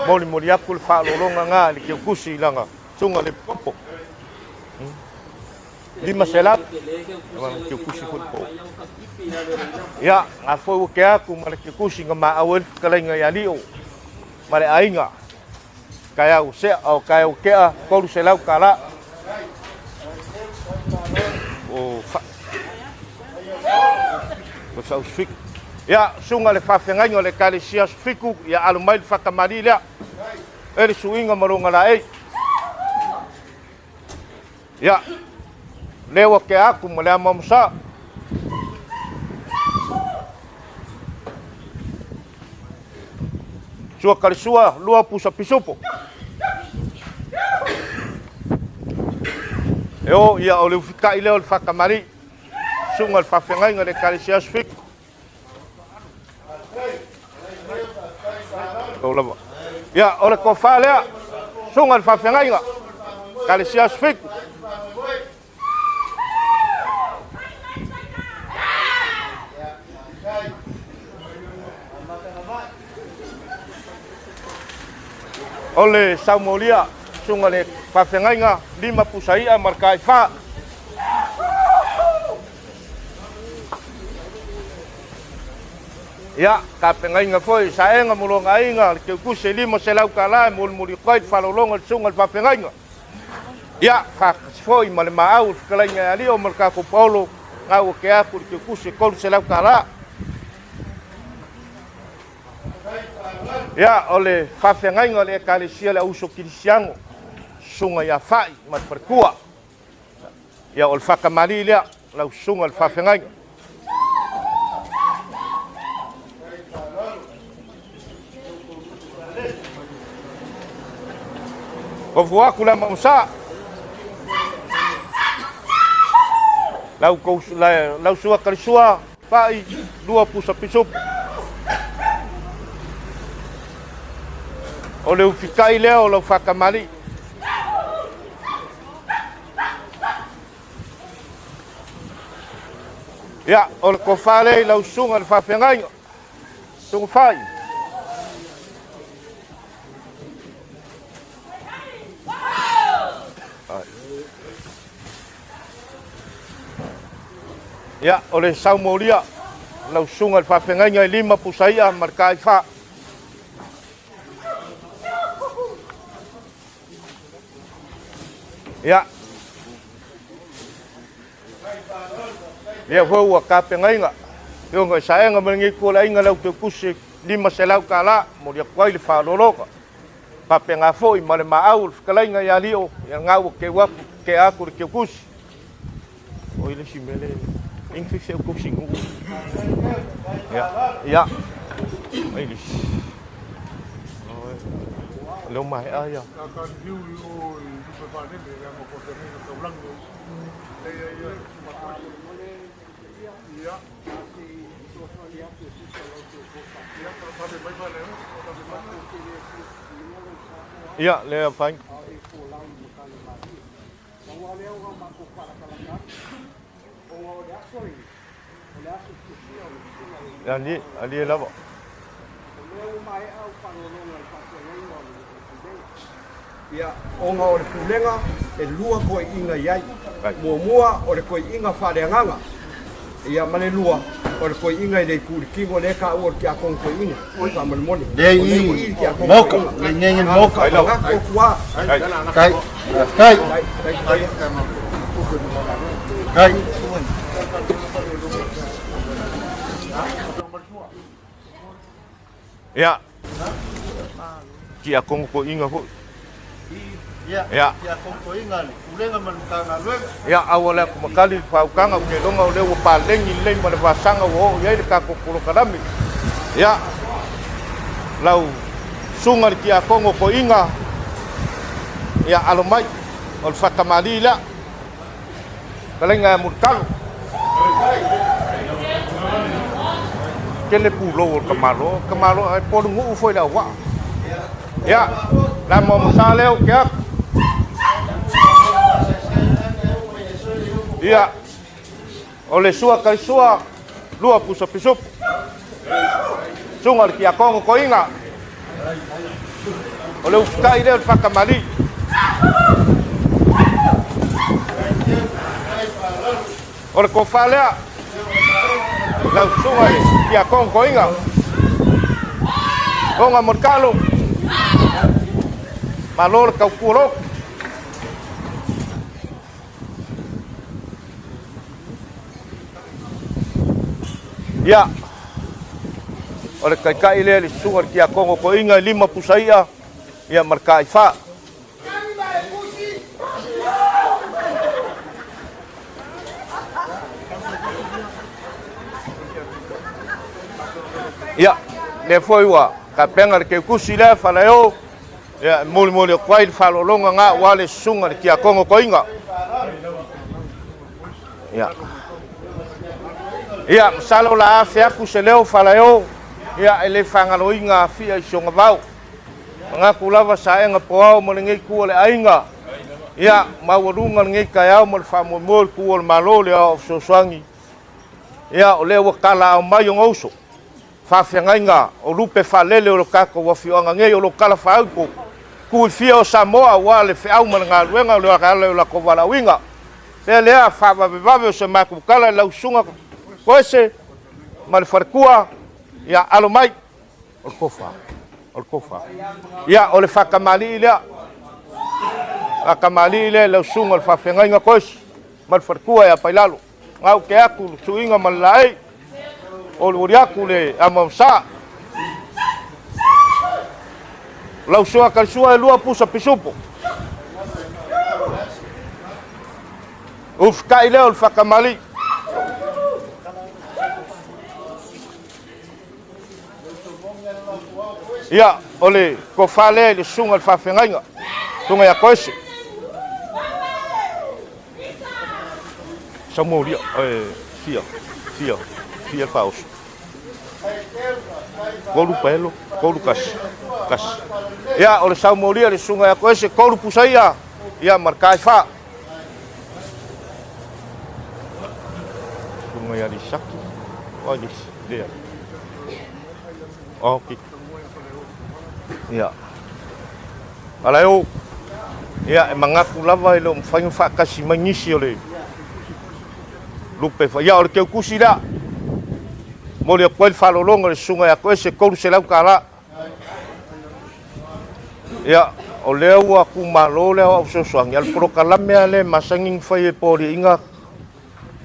molimoli atu le faalologa ngā le keukusi i langa susuga le kopo. 500, keukusi foi po. Ia, ngā foi ua ke aku ma le keukusi nga maau e le fetalaiga ia Lio ma le aiga. Kai au sea, o kai au kea, 300 kālā. O fa. O sa usfiku. Ia, susuga le faafeagaiga o le Ekalesia Fiku, ia alu mai le whakamali lea. E le suiga ma longa laei. Ia, lea ua ke aku ma le amoamosa. Sua kalisua, lua pusa pisupo. E o, ia o le ufikai lea o le whakamali. Susuga le faafeagaiga le Ekalesia Fiku. O lava. Ia, o le kofa lea, susuga le faafeagaiga, Ekalesia Fiku. O le saumolia, susuga le faafeagaiga, lima pusa ia ma le kaifa. Ia, ka pengaiga foi, saenga mo aiga, le keukuse 500 kālā e molimoli atu ai le faalologa le susuga le faafeagaiga. Ia, faakasi foi ma le maau le fetalaiga ia Lio ma le tatou Paolo, gau ke aku le keukuse 300 kālā. Ia, o le faafeagaiga o le Ekalesia le auso kirisiano, susuga ia Fa'i ma le falekua. Ia, o le whakamali lea, lau susuga le faafeagaiga. O aku le amoamosa. Lau kou lau sua kalisua, fa'i, lua pusa pisupo. O le ufikai lea o lau whakamali. Ia, o le kofa lea i lau susuga le faafeagaiga. Susuga fai. Ia, o le saumolia, lau susuga le faafeagaiga e lima pusa ia ma le kaifa. Ia, lea foi ua kapengaiga, fioga i saega ma lenei kuolaiga lau keukusi 500 kālā, moli atu ai le faalologa. Faapena foi ma le maau le fetalaiga ia Lio, ia ngau ua keu atu, ke aku le keukusi. O i le si mele, ing fi seu kusi ngu. Ia, ia. Ai le si. Leo mai a ia. Ia, lea fai. lava lea ona matou faalatalata atu, ona o le aso lenei, o le aso fiafia o le susuga i le Ali, ali e lava. O lea ua maea ou faalogologo i le faafeagaiga o le Pulega. Ia, ona o le Pulega e lua toeaiina i ai. Muamua o le toeaiina faaleagaga, ia ma le lua o le toeaiina i le itu i le tino lea e taua o le tiakono toeaina. Faamolemole. Lea i O lea i le tiakono Moka, toeaina. le ngenge Moka. Ai lava. Atu lava. Kai, kai. Kai. Ia. Tiakono toeaina foi. Ia, Ia. tiakono toeaina le Pulega ma le Matagaluega. Ia, aua le atu matali le faautaga ou te iloga o lea ua paleni lelei ma le vasaga ua oo i ai le tatou polokalame. Ia, lau susuga i le tiakono toeaina, ia alo mai, o le fatamalī lea. Fetalaiga ia Mulitalo. Tele pulou o le tamaloa, tamaloa e polu nuu foi le auvaa. Ia, la moamosa lea ou te atu. Ia, o le sua kaisua, lua pusa pisupu. Suga o le tiakono toeaina. O le ufutai lea o le fatamalī. O le tofa lea, lau susuga i le tiakono toeaina. Toga mo le talo. Malo le tautua lotu. Ia, o le taitai lea i le susuga i le tiakono toeaina e 5 pusa i'a, ia ma le taifā. Ia, lea foi ua tapena le teutusi lea falaeo, ia, e molimoli atu ai le faaaloaloga na aua le susuga i le tiakono toeaina. Ia. Ia, masalo o le a afe atu se leo falaeo, ia, e le faagaloina afia i si ona vao. Manatu lava saega poao ma lenei itu o le aiga. Ia, maualuga lenei taeao ma le faamoemoe o le tu o le Malo le aoao fesoasoani. Ia, o lea ua talaao mai ona uso. Faafeagaiga o lupe faalele o le tatou afioaga nei o lo o talafaauto tu i fia o Samoa aua le feau ma le galuega o le ala o latou valaauina. Pea lea faavavevave o se matou tala i lau susuga Koese ma le faletua, ia alo mai. O le tofa, o le tofa. Ia, o le faatamalii lea. Faatamalii lea i lau susuga o le faafeagaiga Koese ma le faletua ia Pailalo. Gau te atu le suiga ma le laei, olioli atu le amoamosa. O lau sua kalisua e 2 pusa pisupo. Ufutai lea o le whakamali. Ia, o le tofa lea i le susuga i le faafeagaiga, susuga ia Koese. Saumolia, fia, fia, fia le faaoso. 3 paelo, 3 kasi, kasi. Ia, o le saumolia le susuga ia Koese, 3 pusa ia, ia ma le taifā. Susuga ia Lisaki, o ai lisi, lea. Ok. Ia. Ala e o. Ia, e manatu lava e le o mafai ona faatasi mai nisi o le lupe. Ia, o le teutusi lea. Momoli atu ai le faaaloaloga i le susuga ia Toese, $300. Ia, o lea ua tumalo le aoao fesoasoani, a o le polokalame lava lea e masani ona fai e Poaliaiga,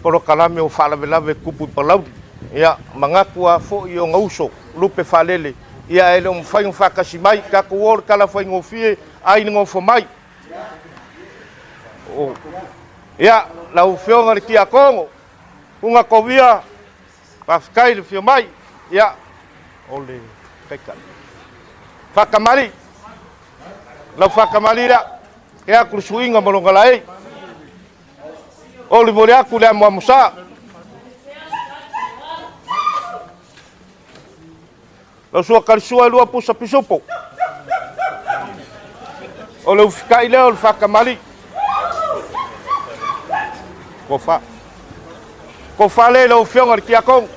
polokalame o faalavelave tupu i Palauli. Ia, manatu lava foi i ona uso, lupe faalele, ia e le o mafai ona faatasi mai, tatou o le tala faigofie, ai le nofo mai. Ia, lau Afioga i le Tiakono, Uga Kovia, faafetai i le afio mai. Ia, o le taitai. Faakamali, lau faakamali lea, ke atu le suiga ma lona laei. O le vole atu le amoamosa. Lau sua kalisua e 2 pusa pisupo. O le ufitai lea o le faakamali. Kofa. Kofa le lau afioga i le Tiakono.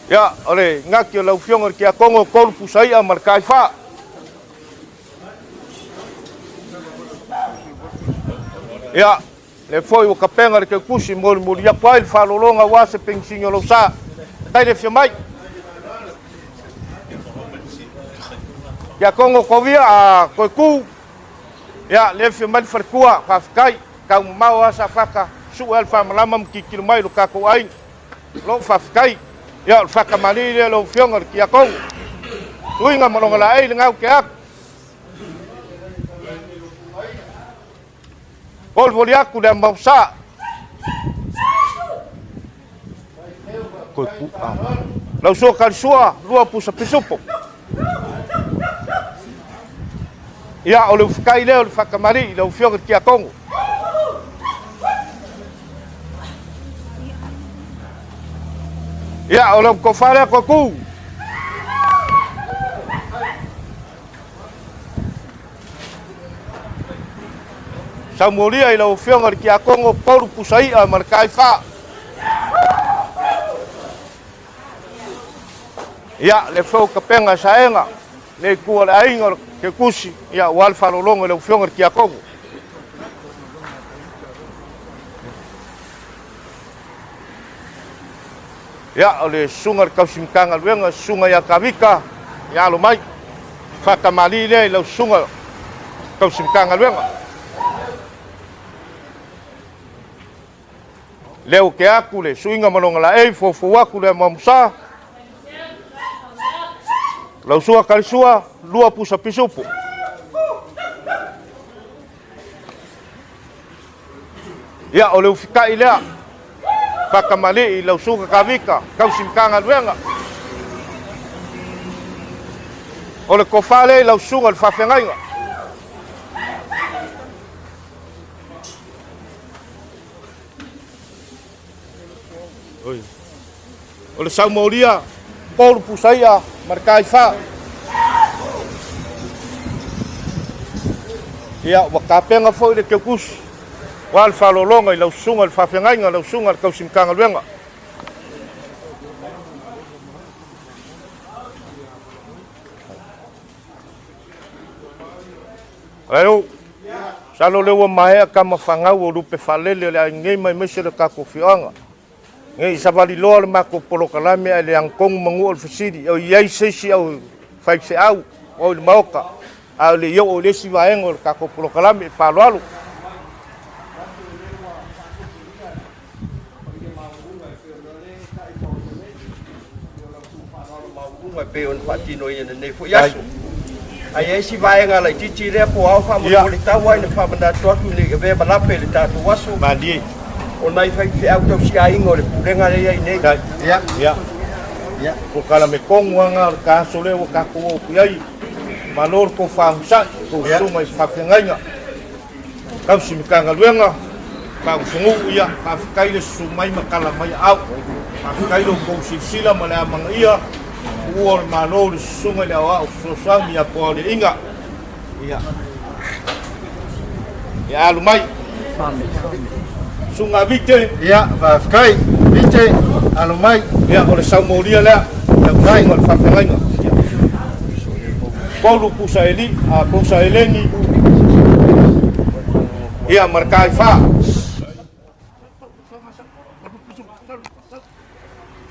Ia, o le gati o lau afioga i le Tiakono, 3 pusa i'a ma le taifā. Ia, lea foi ua tapena le teutusi molimoli atu ai le faalologa aua se penisini o lou sa. Tai le fia mai. Tiakono Kovia a toe tu. Ia, lea fia mai le faletua, faafetai. Tau mamao lava Safata, sue lava le faamalama ma tilotilo mai i lo tatou aiga. Lo faafetai. Ia, o le faakamali'i lea lau Afioga i le Tiakono. Tuiga ma lona laei le gau te atu. Volivoli atu le amausa. Koe pu a. Lau sua kalisua, 2 pusa pisupo. Ia, o le ufikai lea o le faakamali'i lau Afioga i le Tiakono. Ia, o lau tofa lea koe tu. Saumolia i lau Afioga i le Tiakono Paulu Pusai'a ma le Taifā. Ia, le fou tapena e saega, le itu o le aiga o le Teutusi, ia, ua le faalologo i lau Afioga i le Tiakono. Ia, o le susuga i le tausi Matagaluega, susuga ia Kavita, ia alo mai. Faatamalii lea i lau susuga tausi Matagaluega. Lea ua tea atu le suiga ma lona laei, foufou atu le amuamusa. Lau sua kalisua, 2 pusa pisupo. Ia, o le ufitai lea, faatamalii i lau susuga Kavita, tausi Matagaluega. O le tofa lea i lau susuga i le faafeagaiga. Oi. O le saumolia, 3 pusa i'a ma le taifā. Ia, ua tapena foi le teutusi, ua le faalologa i lau susuga i le faafeagaiga, lau susuga i le tausi Matagaluega. Alaiu, masalo lea ua maea tama fanau o lupe faalele o le aiga nei ma aemaise le tatou afioaga. Nei savali loa le matou polokalame ae le agatonu manu o le fesili, o i ai se isi au faifeau o i le Maota, a o le i oo i le isi vaega o le tatou polokalame e faaaloalo. E pei ona faatinoina i lenei foi aso. Ae i ai si vaega laitiiti lea po o ao faamolemole tau ai na faamanatu atu ina ia avea ma lape i le tatou aso. Malie. O nai faifeau tausiaiga o le pulega lea i ai nei. Ia. Ia. Ia. Polokalame tonu lava lena o le ta aso lea ua tatou oo atu i ai. Malo le tofa onosai, tou susuga i faafeagaiga, tausi Matagaluega, faagufunuu, ia, faafetai le susu mai ma tala mai aau. Faafetai lo outou silasila ma le amanaia, tuua o le Malo i le susuga i le aoao fesoasoani ia Poaoleaiga. Ia. Ia alu mai. Susuga Vite. Ia, faafetai. Vite, alu mai. Ia, o le saumolia lea. Ia, susuga le faafeagaiga. Ia. Paulu pusa eli, a pusa eleni. Ia, ma le taifā.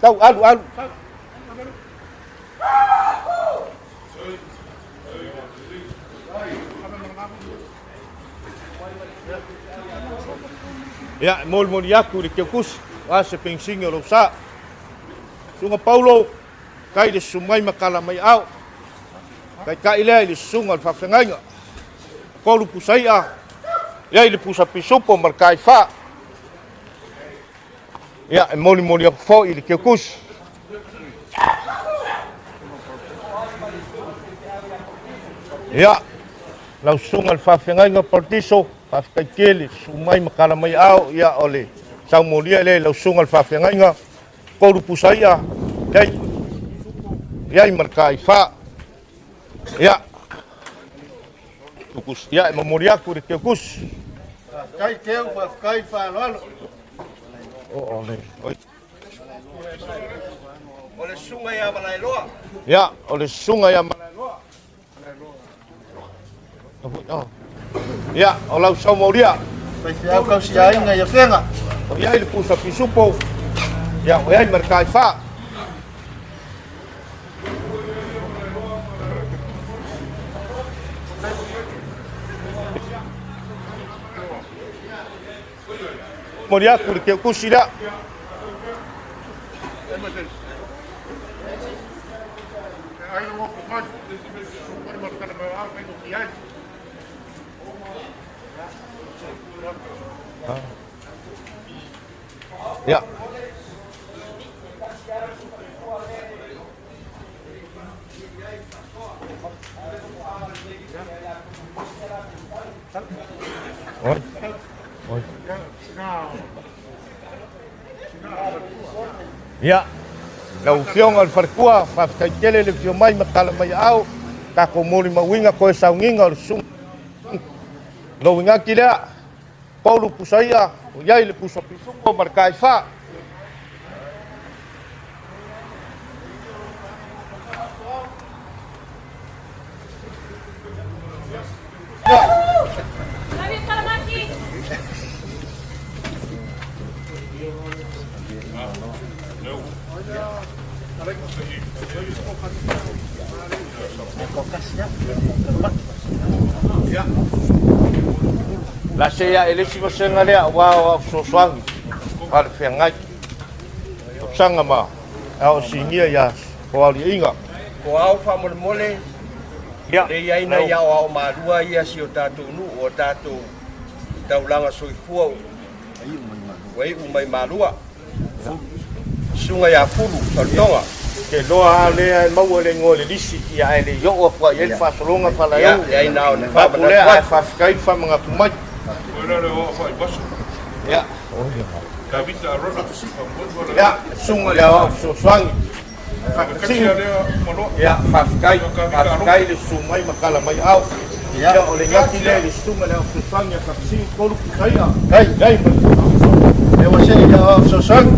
Tau, alu, alu. Ia, e molimoli atu i le teutusi, o a se penisini o lou sa. Susuga Paulo, tai le susu mai ma tala mai ao. Taitai lea i le susuga o le faafeagaiga. 3 pusa i'a, ia i le pusa pisupo ma le taifā. Ia, e molimoli atu foi i le teutusi. Ia, lau susuga i le faafeagaiga Paradiso, faafetai tele, susu mai ma tala mai ao, ia o le saumolia lea i lau susuga i le faafeagaiga, 3 pusa i'a, Iai, iai ma le taifā. Ia, Tukusi, ia, e momoli atu i le Teukusi. Faafetai Teu, faafetai faaaloalo. O le, oi. O le susuga ia Malaeloa. Ia, o le susuga ia Malaeloa. Ia, o lau saumaulia. Faifeau tausiaiga i Afega. O i ai le pusa pisupo. Ia, o i ai ma le taifā. Moli atu le teukusi lea. Ia. Oi. Oi. Ia, lau Afioga i le Faletua, faafetai tele le afio mai ma tala mai aao, tatou molimauina toe sauniga o le susuga. Lou igati lea, Paulu Pusaia, o i ai le pusa pisupo ma le taifā. La se ia e le isi vasega lea aua o au fesoasoani a le feagai. Tausaga ma ao sinia ia o aliiga. Ko ao faamolemole le i ai nai aoao malua ia si o tatou nuu o tatou taulaga soifua ua iu mai Malua. Susuga ia Fulu Saletoga. Te loa a lea e maua le igoa i le lisi ia ae le i oo atu ai i ai le faasologa faalaeo. Ia, leai na o le Faatu lea faamanatu ae atu. faafetai le faamanatu mai. Ia. Ia, susuga i le aoao fesoasoani. Faafetai. Ia, faafetai, faafetai le susu mai ma tala mai ao. Ia, o le gati lea i le susuga i le aoao fesoasoani a Kapisi Tolu Pusaia. Kai. Iai ma le E ua se i le aoao fesoasoani.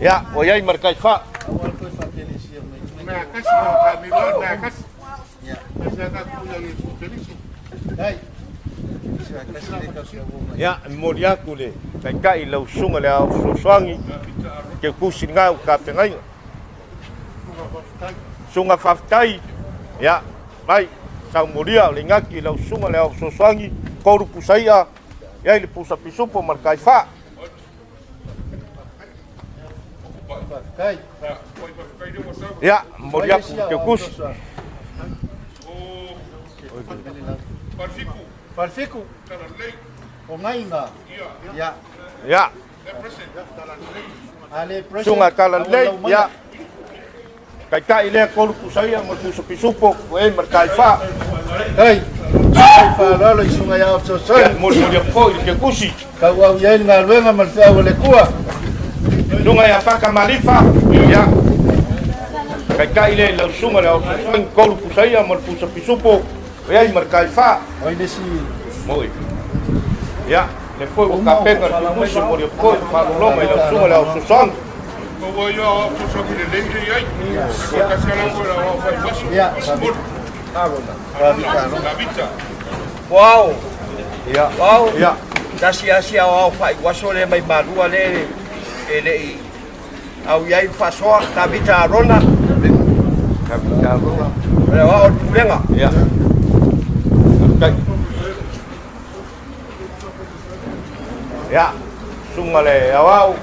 Ia, ua iai ma le taifā. Ia, e momoli atu le taitai i lau susuga i le Ao Fesoasoani, Teutusi lena ua tapenaina. Susuga faafetai, ia, mai, saumolia o le igati i lau susuga i le Ao Fesoasoani, Tolu Pusaia, i ai le pusa pisupo ma le taifā. Ia, momoli atu i Teutusi. Falefiku. O Gaiga. Ia. Ia. A le present. Susuga Talalelei, ia. Taitai lea Tolu Pusaia ma le pusa pisupo, o e ma le taifā. Kai. Kai faaaloalo i susuga ia Fesoasoani. Ia, molimoli atu foi i le Teutusi. Tauau i ai le galuega ma le feau a le Atua. Susuga ia Paka Malifa, ia. Taitai lea i lau susuga i le Ao Fesoasoani, Tolu Pusaia ma le pusa pisupo, o ai ma le taifā. Oi le isi. Moi. Ia, le foi ua tapena le Teutusi, momoli atu foi le faaaloaloga i lau susuga i le Ao Fesoasoani. Ia. Uau. Ia. Uau. Ia. Tasi asi aoao faaiuaso lea mai Malua lea e le i au i ai le faasoa Tavita Arona. Tavita Arona. O le aoao o le Pulega. Ia. Ia, susuga le aoao,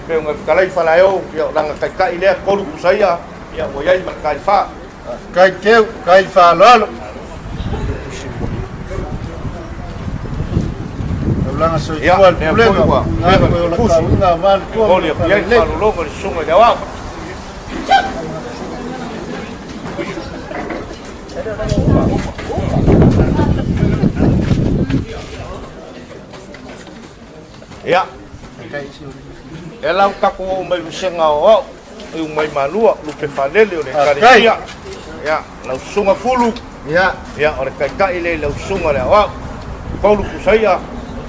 pei ona fetalai Falaeo, ia o lana taitai lea, Tolu Pusaia, ia ua i ai ma le taifā. Kai teu, kai faaaloalo. Taulaga soifua le Pulega, galuega o la tauiga aua le Atua ma le Momoli atu i ai le Talalelei. faaaloaloga i le susuga i le aoao. Ia, E lau tatou oo mai vasega o ao e umai malua lupe faalele o le ekalesia. Ia, lau susuga Fulu. Ia, ia o le taitai lea i lau susuga le aoao. Paulu Pusaia,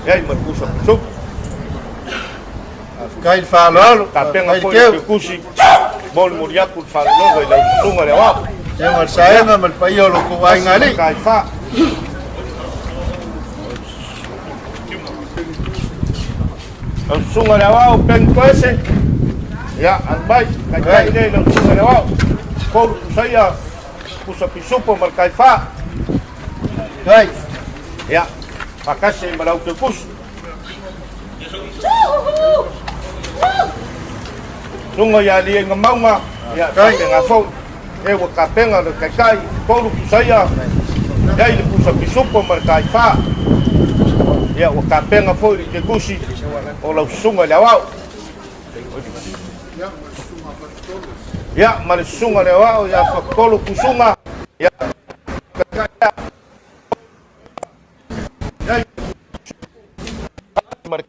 ia i ma le pusa pusupu. Faafetai le faaaloalo. Tapena foi le Teukusi, molimoli atu le faalologa i lau susuga le aoao. Ia ma le saega ma le paia o lo outou aiga alii. Kai fa. Lau susuga le aoao Peni Toese. Ia, alu mai, taitai lea i lau susuga le aoao. Paulu Pusaia, pusa pisupo ma le kai fa. Kai. Ia, faatasi ai ma lau Teukusi. Susuga ia Aliiga Mauga, ia, faapena foi. E ua tapena le taitai, Paulu Pusaia, iai le pusa pisupo ma le taifā. Ia, ua tapena foi le Teukusi o lau susuga i le aoao. Ia, ma le susuga i le aoao ia Fatutolo Pusuga. Ia, iai ma le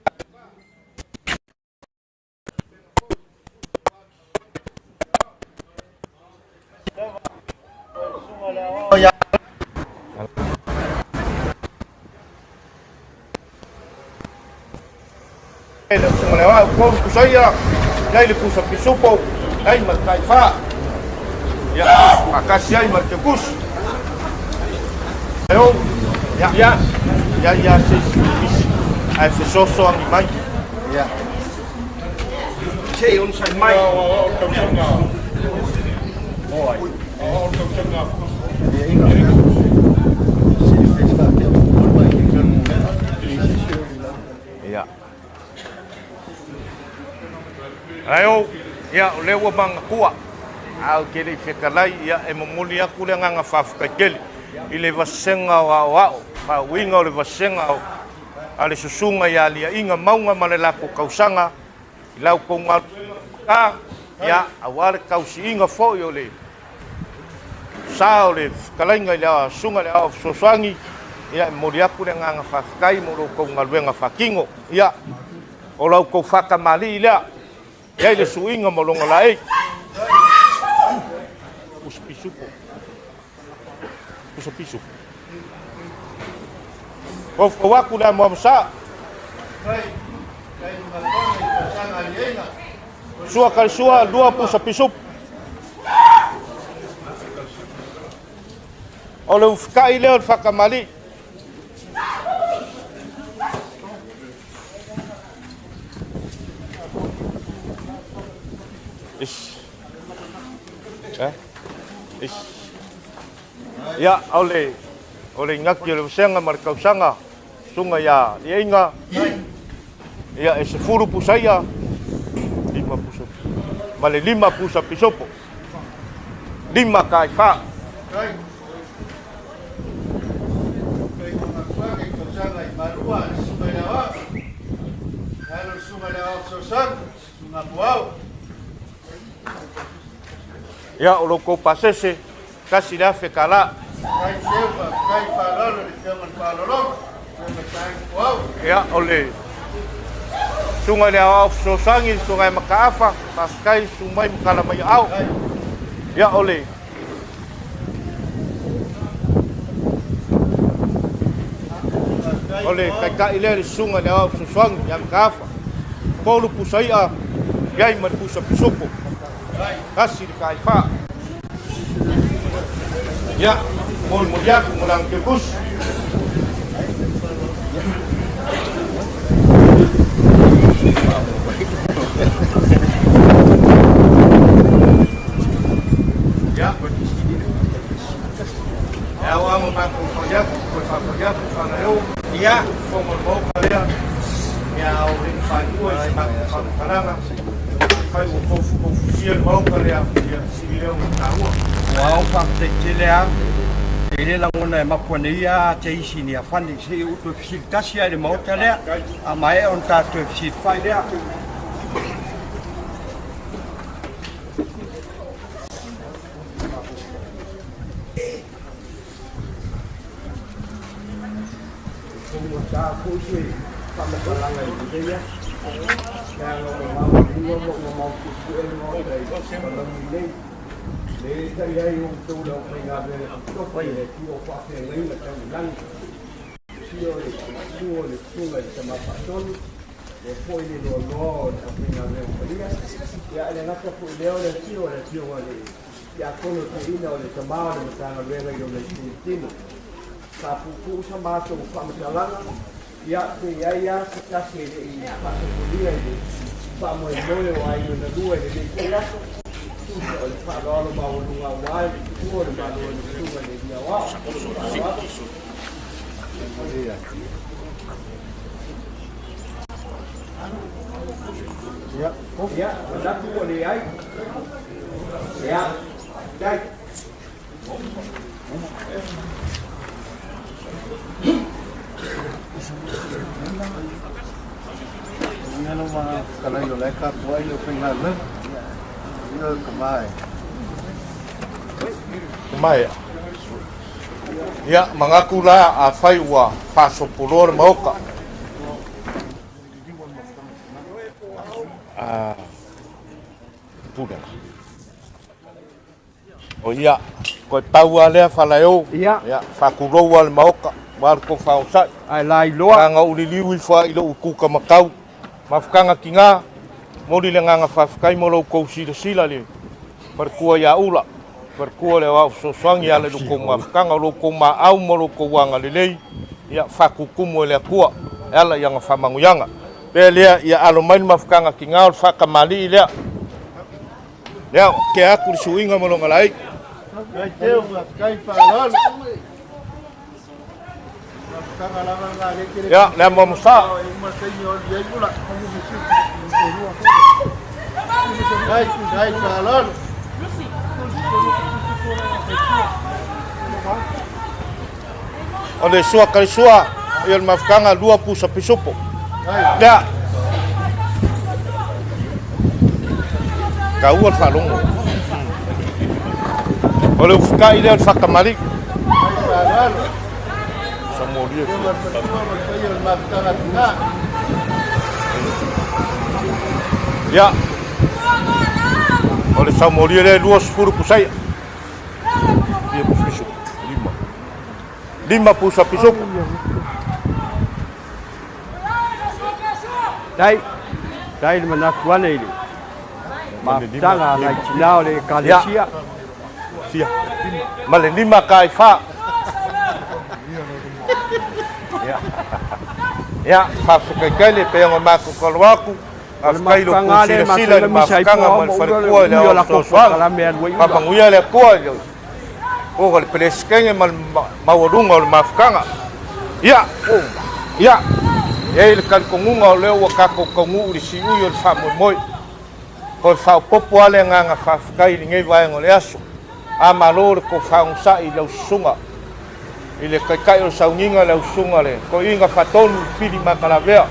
Pusaia, iai le pusa pisupo, iai ma le taifā. Ia, faatasi ai ma le teukusi. Eo, ia, ia, ia, ia, se isi misi, ae fesoasoani mai. Ia. Se i onosai mai. Ia. Ae ia, o lea ua manatua, a ou te le i fetalai, ia, e momoli atu le agaga faafetai tele i le vasega o aoao, faauiga o le vasega o a le susuga ia Aliiaiga Mauga ma le latou tausaga i la outou galuega, ia, aua le tausiiga foi o le sa o le fetalaiga i le susuga i le Aoao Fesoasoani, ia, e momoli atu le agaga faafetai mo lo outou galuega faatino. Ia, o la outou faatamalii lea, i ai le suiga ma lona laei. Pusa pisupo. Pusa pisupo. Faufau atu le amoamosa. Sua kalisua, lua pusa pisupo. O le ufikai lea o le faatamalii. Is. Eh? Is. Ia, o le o le igaki o le vasega ma le tausaga susuga ia Liaiga. Ia, e 10 pusaia, 5 pusa, ma le 5 pusa pisopo. 5 kai fa. Ia, o lo kou pasese, kasi le afe kala. Ia, o le susuga i le aoao fesoasoani, le susuga ia Mataafa, faafetai susu mai ma tala mai aao. Ia, o le O le taitai lea le susuga i le aoao fesoasoani ia Mataafa. Tolu pusa i'a, iai ma le pusa pisupo. Kasi le taifā. Ia, molimoli atu mo lana teukusi. Ia, e ao lava ma matou fai atu, toe faafai atu, faanaeo, Ia, fofoga o le Maota lea, ia o le faaiua i se matou faamatalaga, afai ua tofutofusia le Maota lea, ia sili lea ona taua. Ua ao faafetai tele lava, e le lagona e mapu ane ia te isi ni afani, se i ou toe fesili tasi lava i le Maota lea, a maea ona ta toe fesili fai lea. Ua ta foi se faamatalaga i lenei aso. Leaga ua maualuga ma ua mau puepue le Maota i palagi nei. Le tai ai outou le aufaigaluega totofi e le Atua o faafeagaiga tau i lagi. Sia o le susu o le Susuga i le Tama Faatonu, lea foi le loaloa o le aufaigaluega paia. Ia, e le gata foi i lea o le afio o le Afioga i le Tiakono Toeaina o le Tama o le Matagaluega i lona itu i le tino. Sa puupuu sa matou faamatalaga, ia, pe i ai lava se tasi e le i faasopolia i le faamoemoe o aiga na lua i lenei foi aso, tusa o le faaaloalo maualuga aua le tuua o le Malo e le Susuga i le Alii Aoao. Faaaloalo. Ia, manatu ua leai. Ia, faafetai. Maea. Ia, manatu la afai ua faasopoloa le maota. Ah, pulega. O ia, koe pau lava lea Falaeo. Ia. Ia, faatulou lava le maota, aua le tofa onosai. Ae la iloa. Leaga ou liliu ifo lava i lou ituka matau. Mafutaga tina, momoli le agaga faafetai mo lo outou silasila i le faletua ia Ula, faletua le aoao fesoasoani e ala i lo outou mafutaga, o lo outou maau ma lo outou agalelei, ia faatutumu e le Atua e ala i ana faamanuiaga. Pea lea, ia alo mai le mafutaga tina o le faatamalii lea. Lea, tea atu le suiga ma lona laei. Ia, le amo amo sa. O le sua kai sua, ia le mafutaga lua pusa pisupo. Lea. Taua le faalogo. O le ufutai lea o le faakamali'i. Samolia. Ia. O le saumolia lea e 20 pusaia. Ia pusa lima. Lima pusa pisupo. Dai, dai le manatu ane i le mafutaga a nai tina o le Ekalesia. Fia. Ma le lima kai fa. Ia. Ia, faafetai tele pe ona matou talo atu. Faafetai i lo outou silasila i le mafutaga ma le falekua i le ao fesoasoani. Faamanuia le Atua i le o le Peresetene ma le maualuga o le mafutaga. Ia, ia, e i ai le talitonuga o lea ua tatou taunuu i le siui o le faamoemoe. Toe faaopoopo lava le agaga faafetai i lenei vaega o le aso. A malo le tofa onosai i lau susuga i le Taitai o le Sauniga, lau susuga le Toeaina Faatonu Fili Matalavea,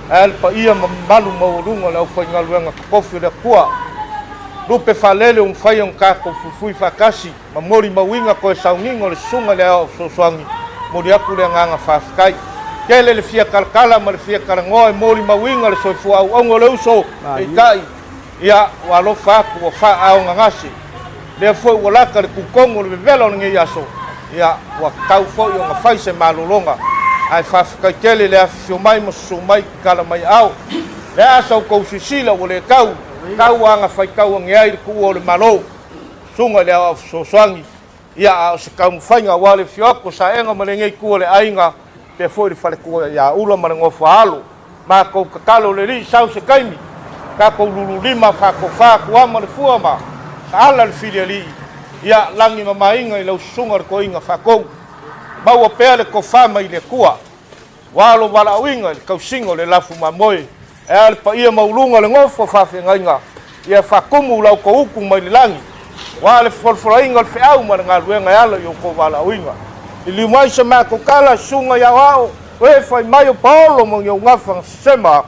ae a le paia ma mamalu maualuga o le aufaigaluega totofi o le Atua. Lupe faalele ua mafai ona tatou fuifui faatasi ma molimauina toe sauniga o le Susuga i le Aoao Fesoasoani, momoli atu le agaga faafetai. Tele le fia talatala ma le fia talanoa e molimauina le soifua auauna o le uso, peitai, ia, ua alofa atu, ua faaaaogagase. Lea foi ua lata le tutonu o le vevela o lenei aso, ia, ua tatau foi ona fai se malologa. Ae faafetai tele le afifio mai ma susu mai i tatala mai aao. Le a sa outou silasila ua le tau, tau aga faitau ane ai le tuua o le Malo, susuga i le Aoao Fesoasoani, ia, a o se taumafaiga aua le afio atu o Saega ma lenei itu o le aiga, faapea foi le faletua ia Ula ma le nofo a alo. Matou tatalo le Alii sau se taimi, tatou lululima faatofa atu ma le fua ma saala le fili alii, ia lagi mamaina i lau susuga le toeaina faatou. Maua pea le tofa mai le Atua, ua alo valaauina i le tausiga o le lafu mamoe, ae a le paia maualuga o le nofo faafeagaiga, ia faatumu la outou utu mai le lagi, ua le folafolaina o le feau ma le galuega e ala i outou valaauina. Liliu mai se matou tala, susuga i aoao, e fai mai o paolo ma ni ou gafa na sesema.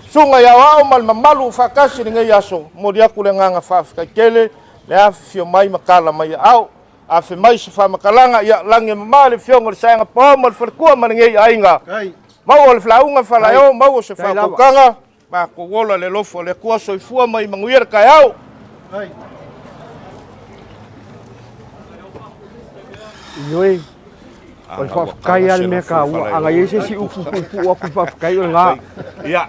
Susuga i aoao ma le mamalu o faatasi i lenei aso, momoli atu le agaga faafetai tele, le afifio mai ma tala mai aao. Afe mai se faamatalaga, ia lagi e mama le afioga i le Saega Paoa ma le faletua ma lenei aiga. Maua le flauga falaeo, maua se faautautaga, matou ola i le alofa o le Atua. Soifua ma ia manuia le taeao. Ioe, o le faafetai lava le mea taua. A na i ai se isi upu puupuu atu i le faafetai o lena. Ia,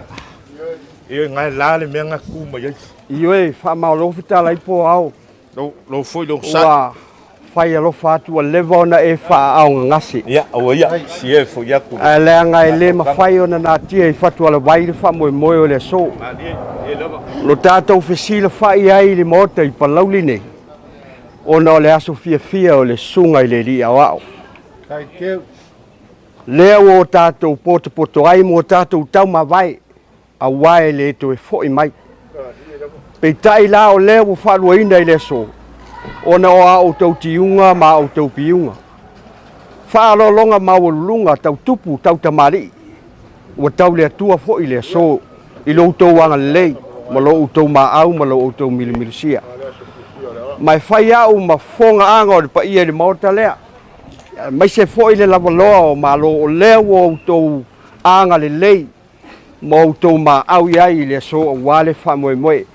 ioe, na e la le mea na tu mai ai. Ioe, faamalo fetalai po ao. Lou foi lou sa. Ua fai alofa atu ua leva ona e faaaaogagase. Ia, aua ia, si e foi atu. Ae leaga e le mafai ona natia i fatualavai le faamoemoe o le aso. Lo tatou fesilafai ai i le Maota i Palauli nei, ona o le aso fiafia o le Susuga i le Alii Aoao. Lea ua o tatou potopoto ai ma o tatou taumavae, aua e le toe foi mai. Peitai la o lea ua faaluaina i le aso, ona o a outou tiuga ma a outou piuga. Faaaloaloga maualuluga tau tupu tau tamalii, ua tau le Atua foi le aso i lo outou agalelei ma lo outou maau ma lo outou milomilosia. Ma e fai au ma fogaaga o le paia i le Maota lea, aemaise foi le lavaloa o Malo o lea ua outou agalelei ma outou maau i ai i le aso aua le faamoemoe.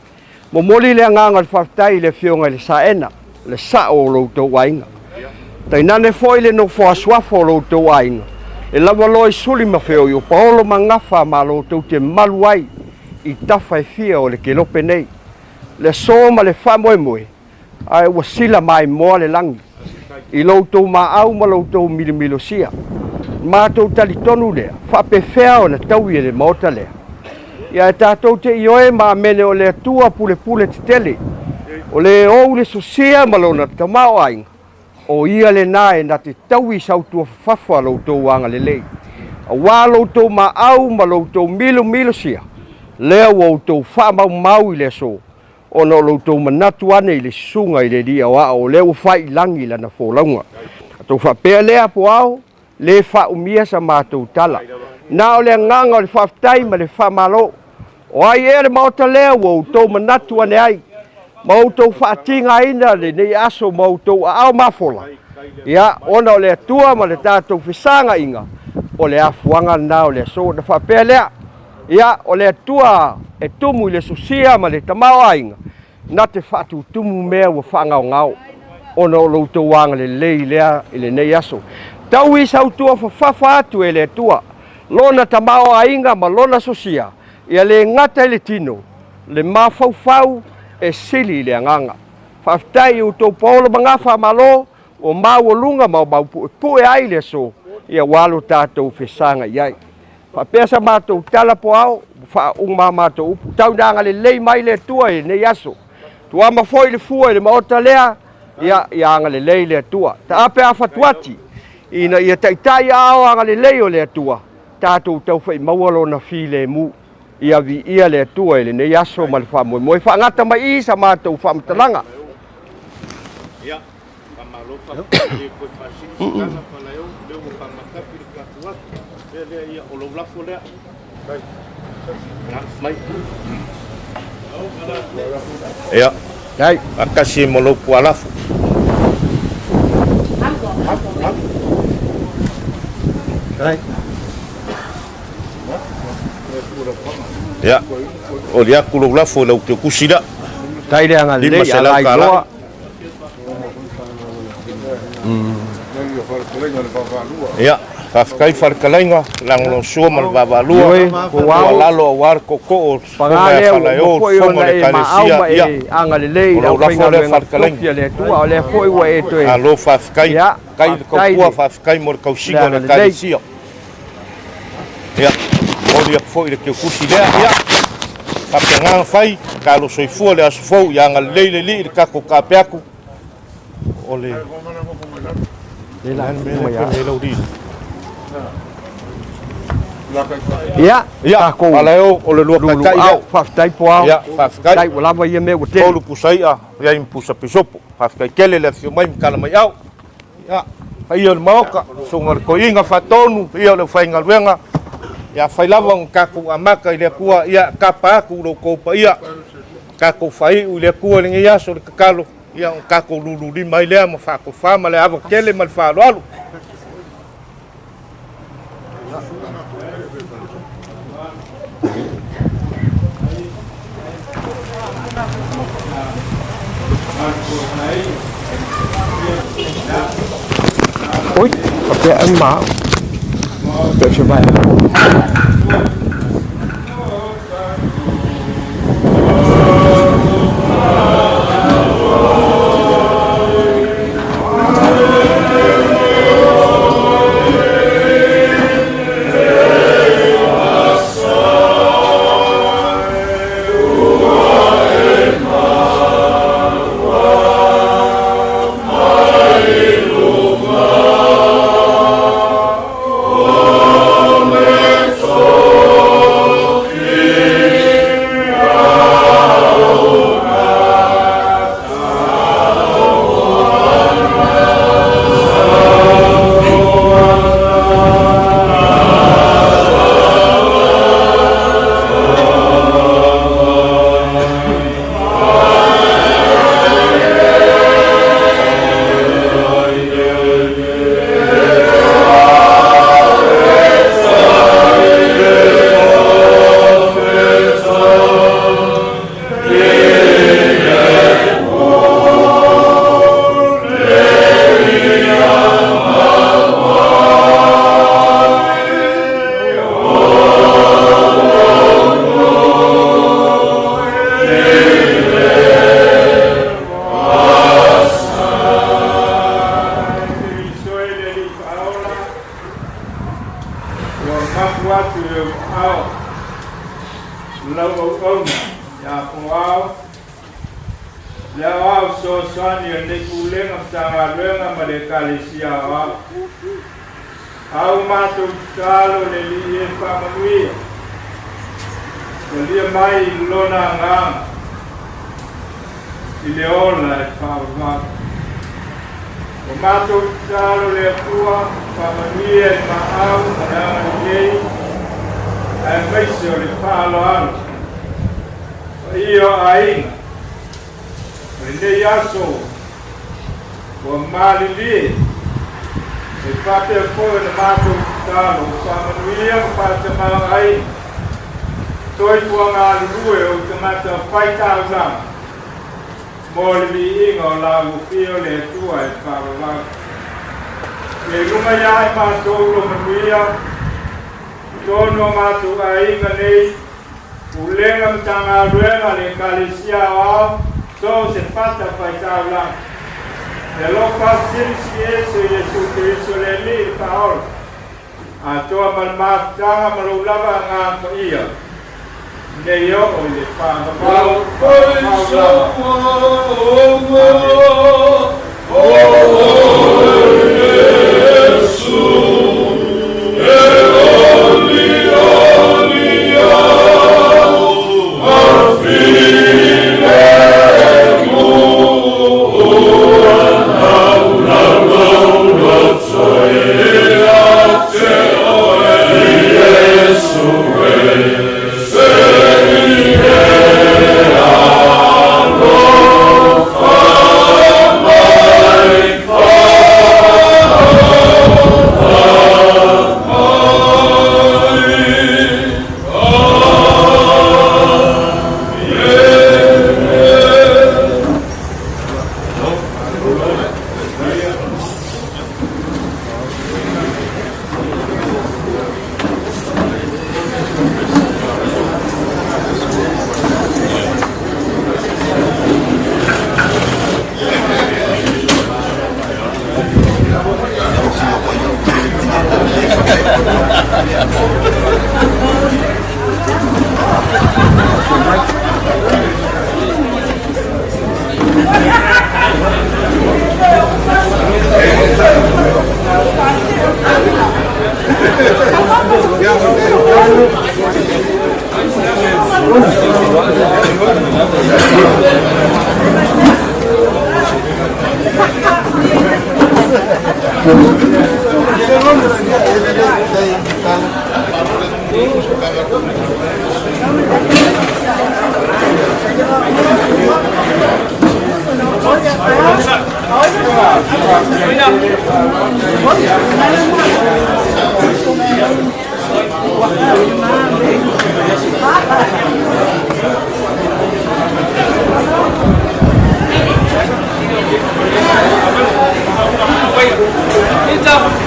Momoli le agaga o le faafetai i le Afioga i le Saena, le sao o lo outou aiga. Tainane foi le nofoa suafa o lo outou aiga, le lavaloa i suli ma feoi o paolo ma gafa ma lo outou te malu ai i tafa e fia o le kelope nei. Le aso ma le faamoemoe, ae ua sila maimoa le lagi i lo outou maau ma lo outou milomilosia. Matou talitonu lea, faapefea ona taui e le Maota lea. Ia e tatou te ioe ma amene o le Atua pulepule tetele, o le ou le sosia ma lona tamaoaiga, o ia lena e na te taui sautuafafafa lo outou agalelei, aua lo outou maau ma lo outou milomilosia, lea ua outou faamaumau i le aso, ona o lo outou manatu ane i le Susuga i le Alii Aoao o lea ua fai i lagi lana folauga. Tatou faapea lea po ao, le faaumia sa matou tala. Na o le agaga o le faafetai ma le faamalo. O ai ea le Maota lea ua outou manatu ane ai ma outou faatigaina lenei aso ma outou aao mafola? Ia, ona o le Atua ma le tatou fesagaiga, o le afuaga lena o le aso. Na faapea lea, Ia, o le Atua e tumu i le sosia ma le tamaoaiga, na te faatutumu mea ua faagaogao, ona o lo outou agalelei lea i lenei aso. Taui sautua fafafa atu e le Atua lona tamaoaiga ma lona sosia, ia le gata i le tino, le mafaufau e sili i le agaga. Faafetai i outou paolo ma gafa malo, ua maualuga ma maupuepue ai le aso, ia ua alo tatou fesagai ai. Faapea sa matou tala po ao, faauma a matou upu. Tau ina agalelei mai le Atua i lenei aso. Tuama foi le fua i le maota lea, ia, ia agalelei le Atua. Taape a fatuati, ina ia taitai aao agalelei o le Atua, tatou tauwhai maua lona filemu. Ia viia le Atua i lenei aso ma le faamoemoe. Faagata mai i sa matou faamatalaga. Ia, faamalo faafetai le toe faasili se tala Falaeo, lea ua faamatapi le tatou atu. Lea lea ia o lou lafo lea. Mai. Ia, faatasi ma lou tualafo. Ia, oli atu lou lafo i lau teutusi lea. Tai le agalelei, $500 a lailoa. Ia, faafetai Faletalaiga, lagolagosua ma le vaavaalua, Ioe, tuualalo aua le tootoo o le Paga Fofoga ia lea ua Falaeo, uma le foi Fofoga o ona le e maau Ekalesia, ma ia, e agalelei o i le lou lafo lea aufaigaluega Faletalaiga. totofi a le Atua, o lea foi ua e toe Malo faafetai, Ia, faafetai le faafetai tautua, le faafetai mo le le tausiga o le agalelei. Ekalesia. Ia, momoli atu foi le teutusi lea, ia, faapena ona fai, talo soifua le aso fou, ia agalelei le Alii i le tatou taape atu, o le Le la le mea lea e pene ai lau lili. Ia, Ia, tatou Falaeo, o le lua taitai lea. luluau, faafetai po ao. Ia, faafetai. Tai ua lava ia mea ua tele. Tolu pusa i'a, iai ma pusa pisopo. Faafetai tele le afio mai ma tala mai au. Ia, paia o le Maota, susuga o le Toeaina Faatonu, paia o le aufaigaluega. Ia, afai lava ona tatou amata i le Atua, ia, tapa atu lo outou paia. Tatou faaiu i le Atua i lenei aso le tatalo, ia, ona tatou lululima ai lea ma faatofa ma le ava tele ma le faaaloalo. Oi, faapea au ma au. Pe o se vaega. Ua mapu atu i ou aao lau auauna ia Foao, le aoao fesoasoani o lenei Pulega Matagaluega ma le Ekalesia Aoao. A ua matou tatalo le Alii e faamanuia, talia mai i Lona Agaga i le ola e faavavau. Ua matou tatalo le Atua faamanuia i maau ma le agalelei aemaise o le faaaloalo paia o aiga o lenei aso ua malilie e faapea foi ona matou tatalo faamanuia ma faatamaoaiga soifua galulue o tagata faitaulaga mo le viiga o la ua o le Atua e faavavau. Ia i luga ia i matou lo manuia, tonu o matou aiga nei, Pulega Matagaluega le Ekalesia Aoao, so o se fata faitaulaga. E alofa silisili ese o Iesu Keriso le Alii le Faaola. Atoa ma le mafutaga ma lou lava agaga paia. Nei oo i le faavavau, faavavau lava. Amen.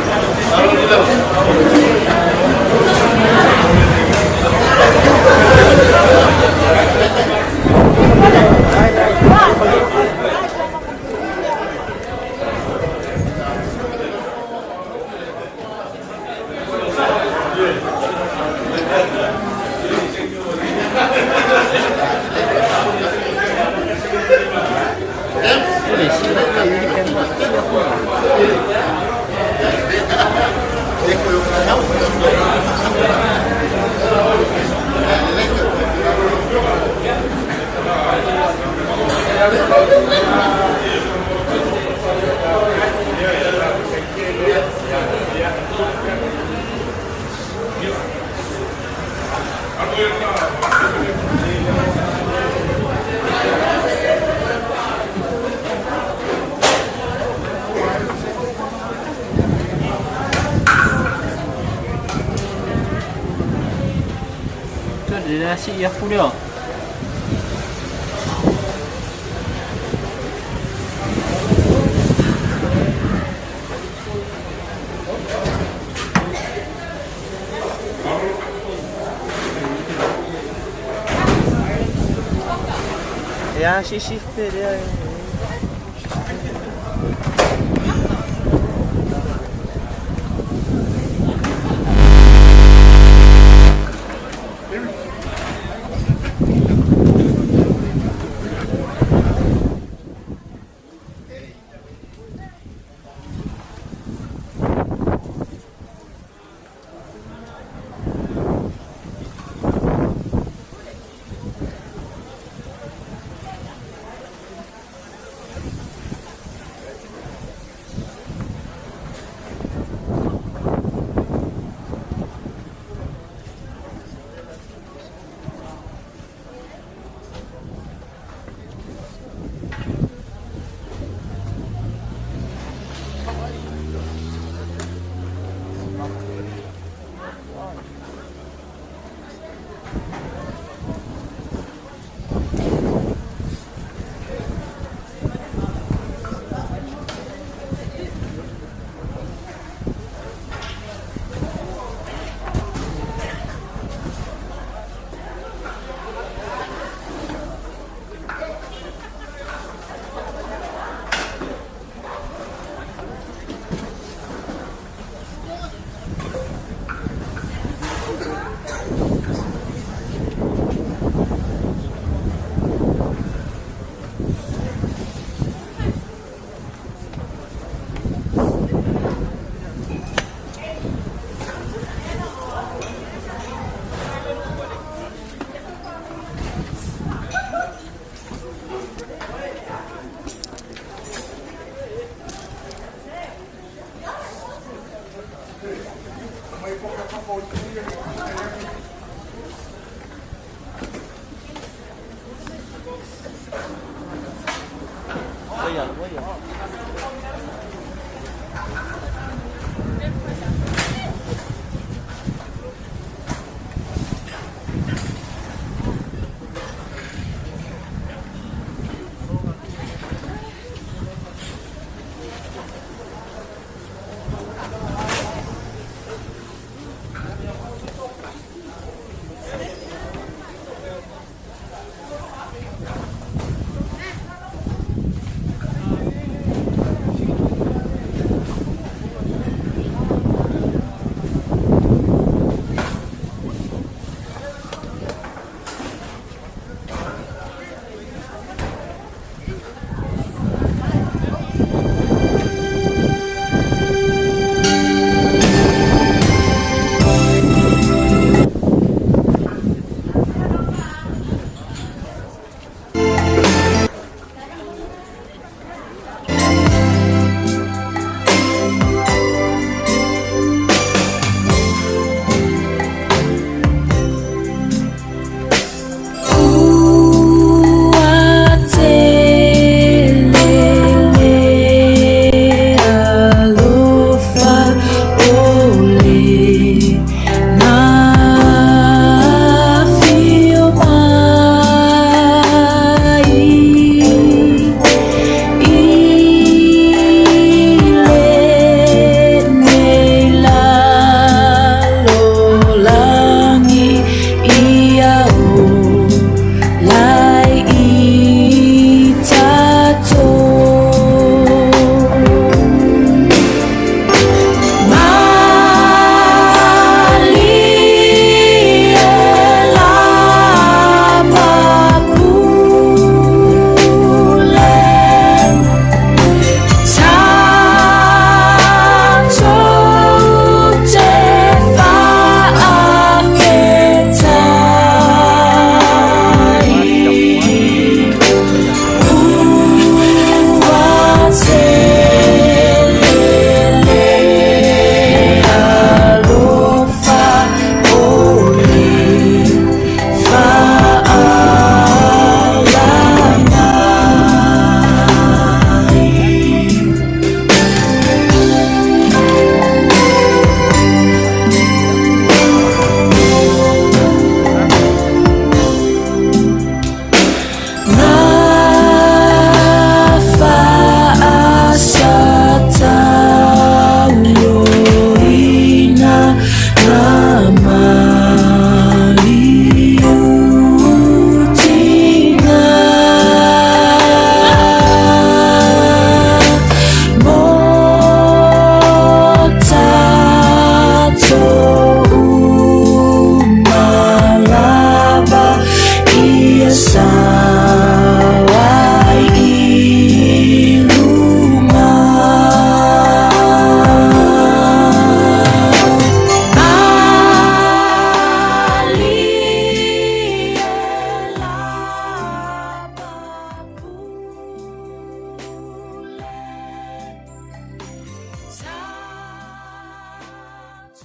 le a sii aku lea. E a sisi pe lea.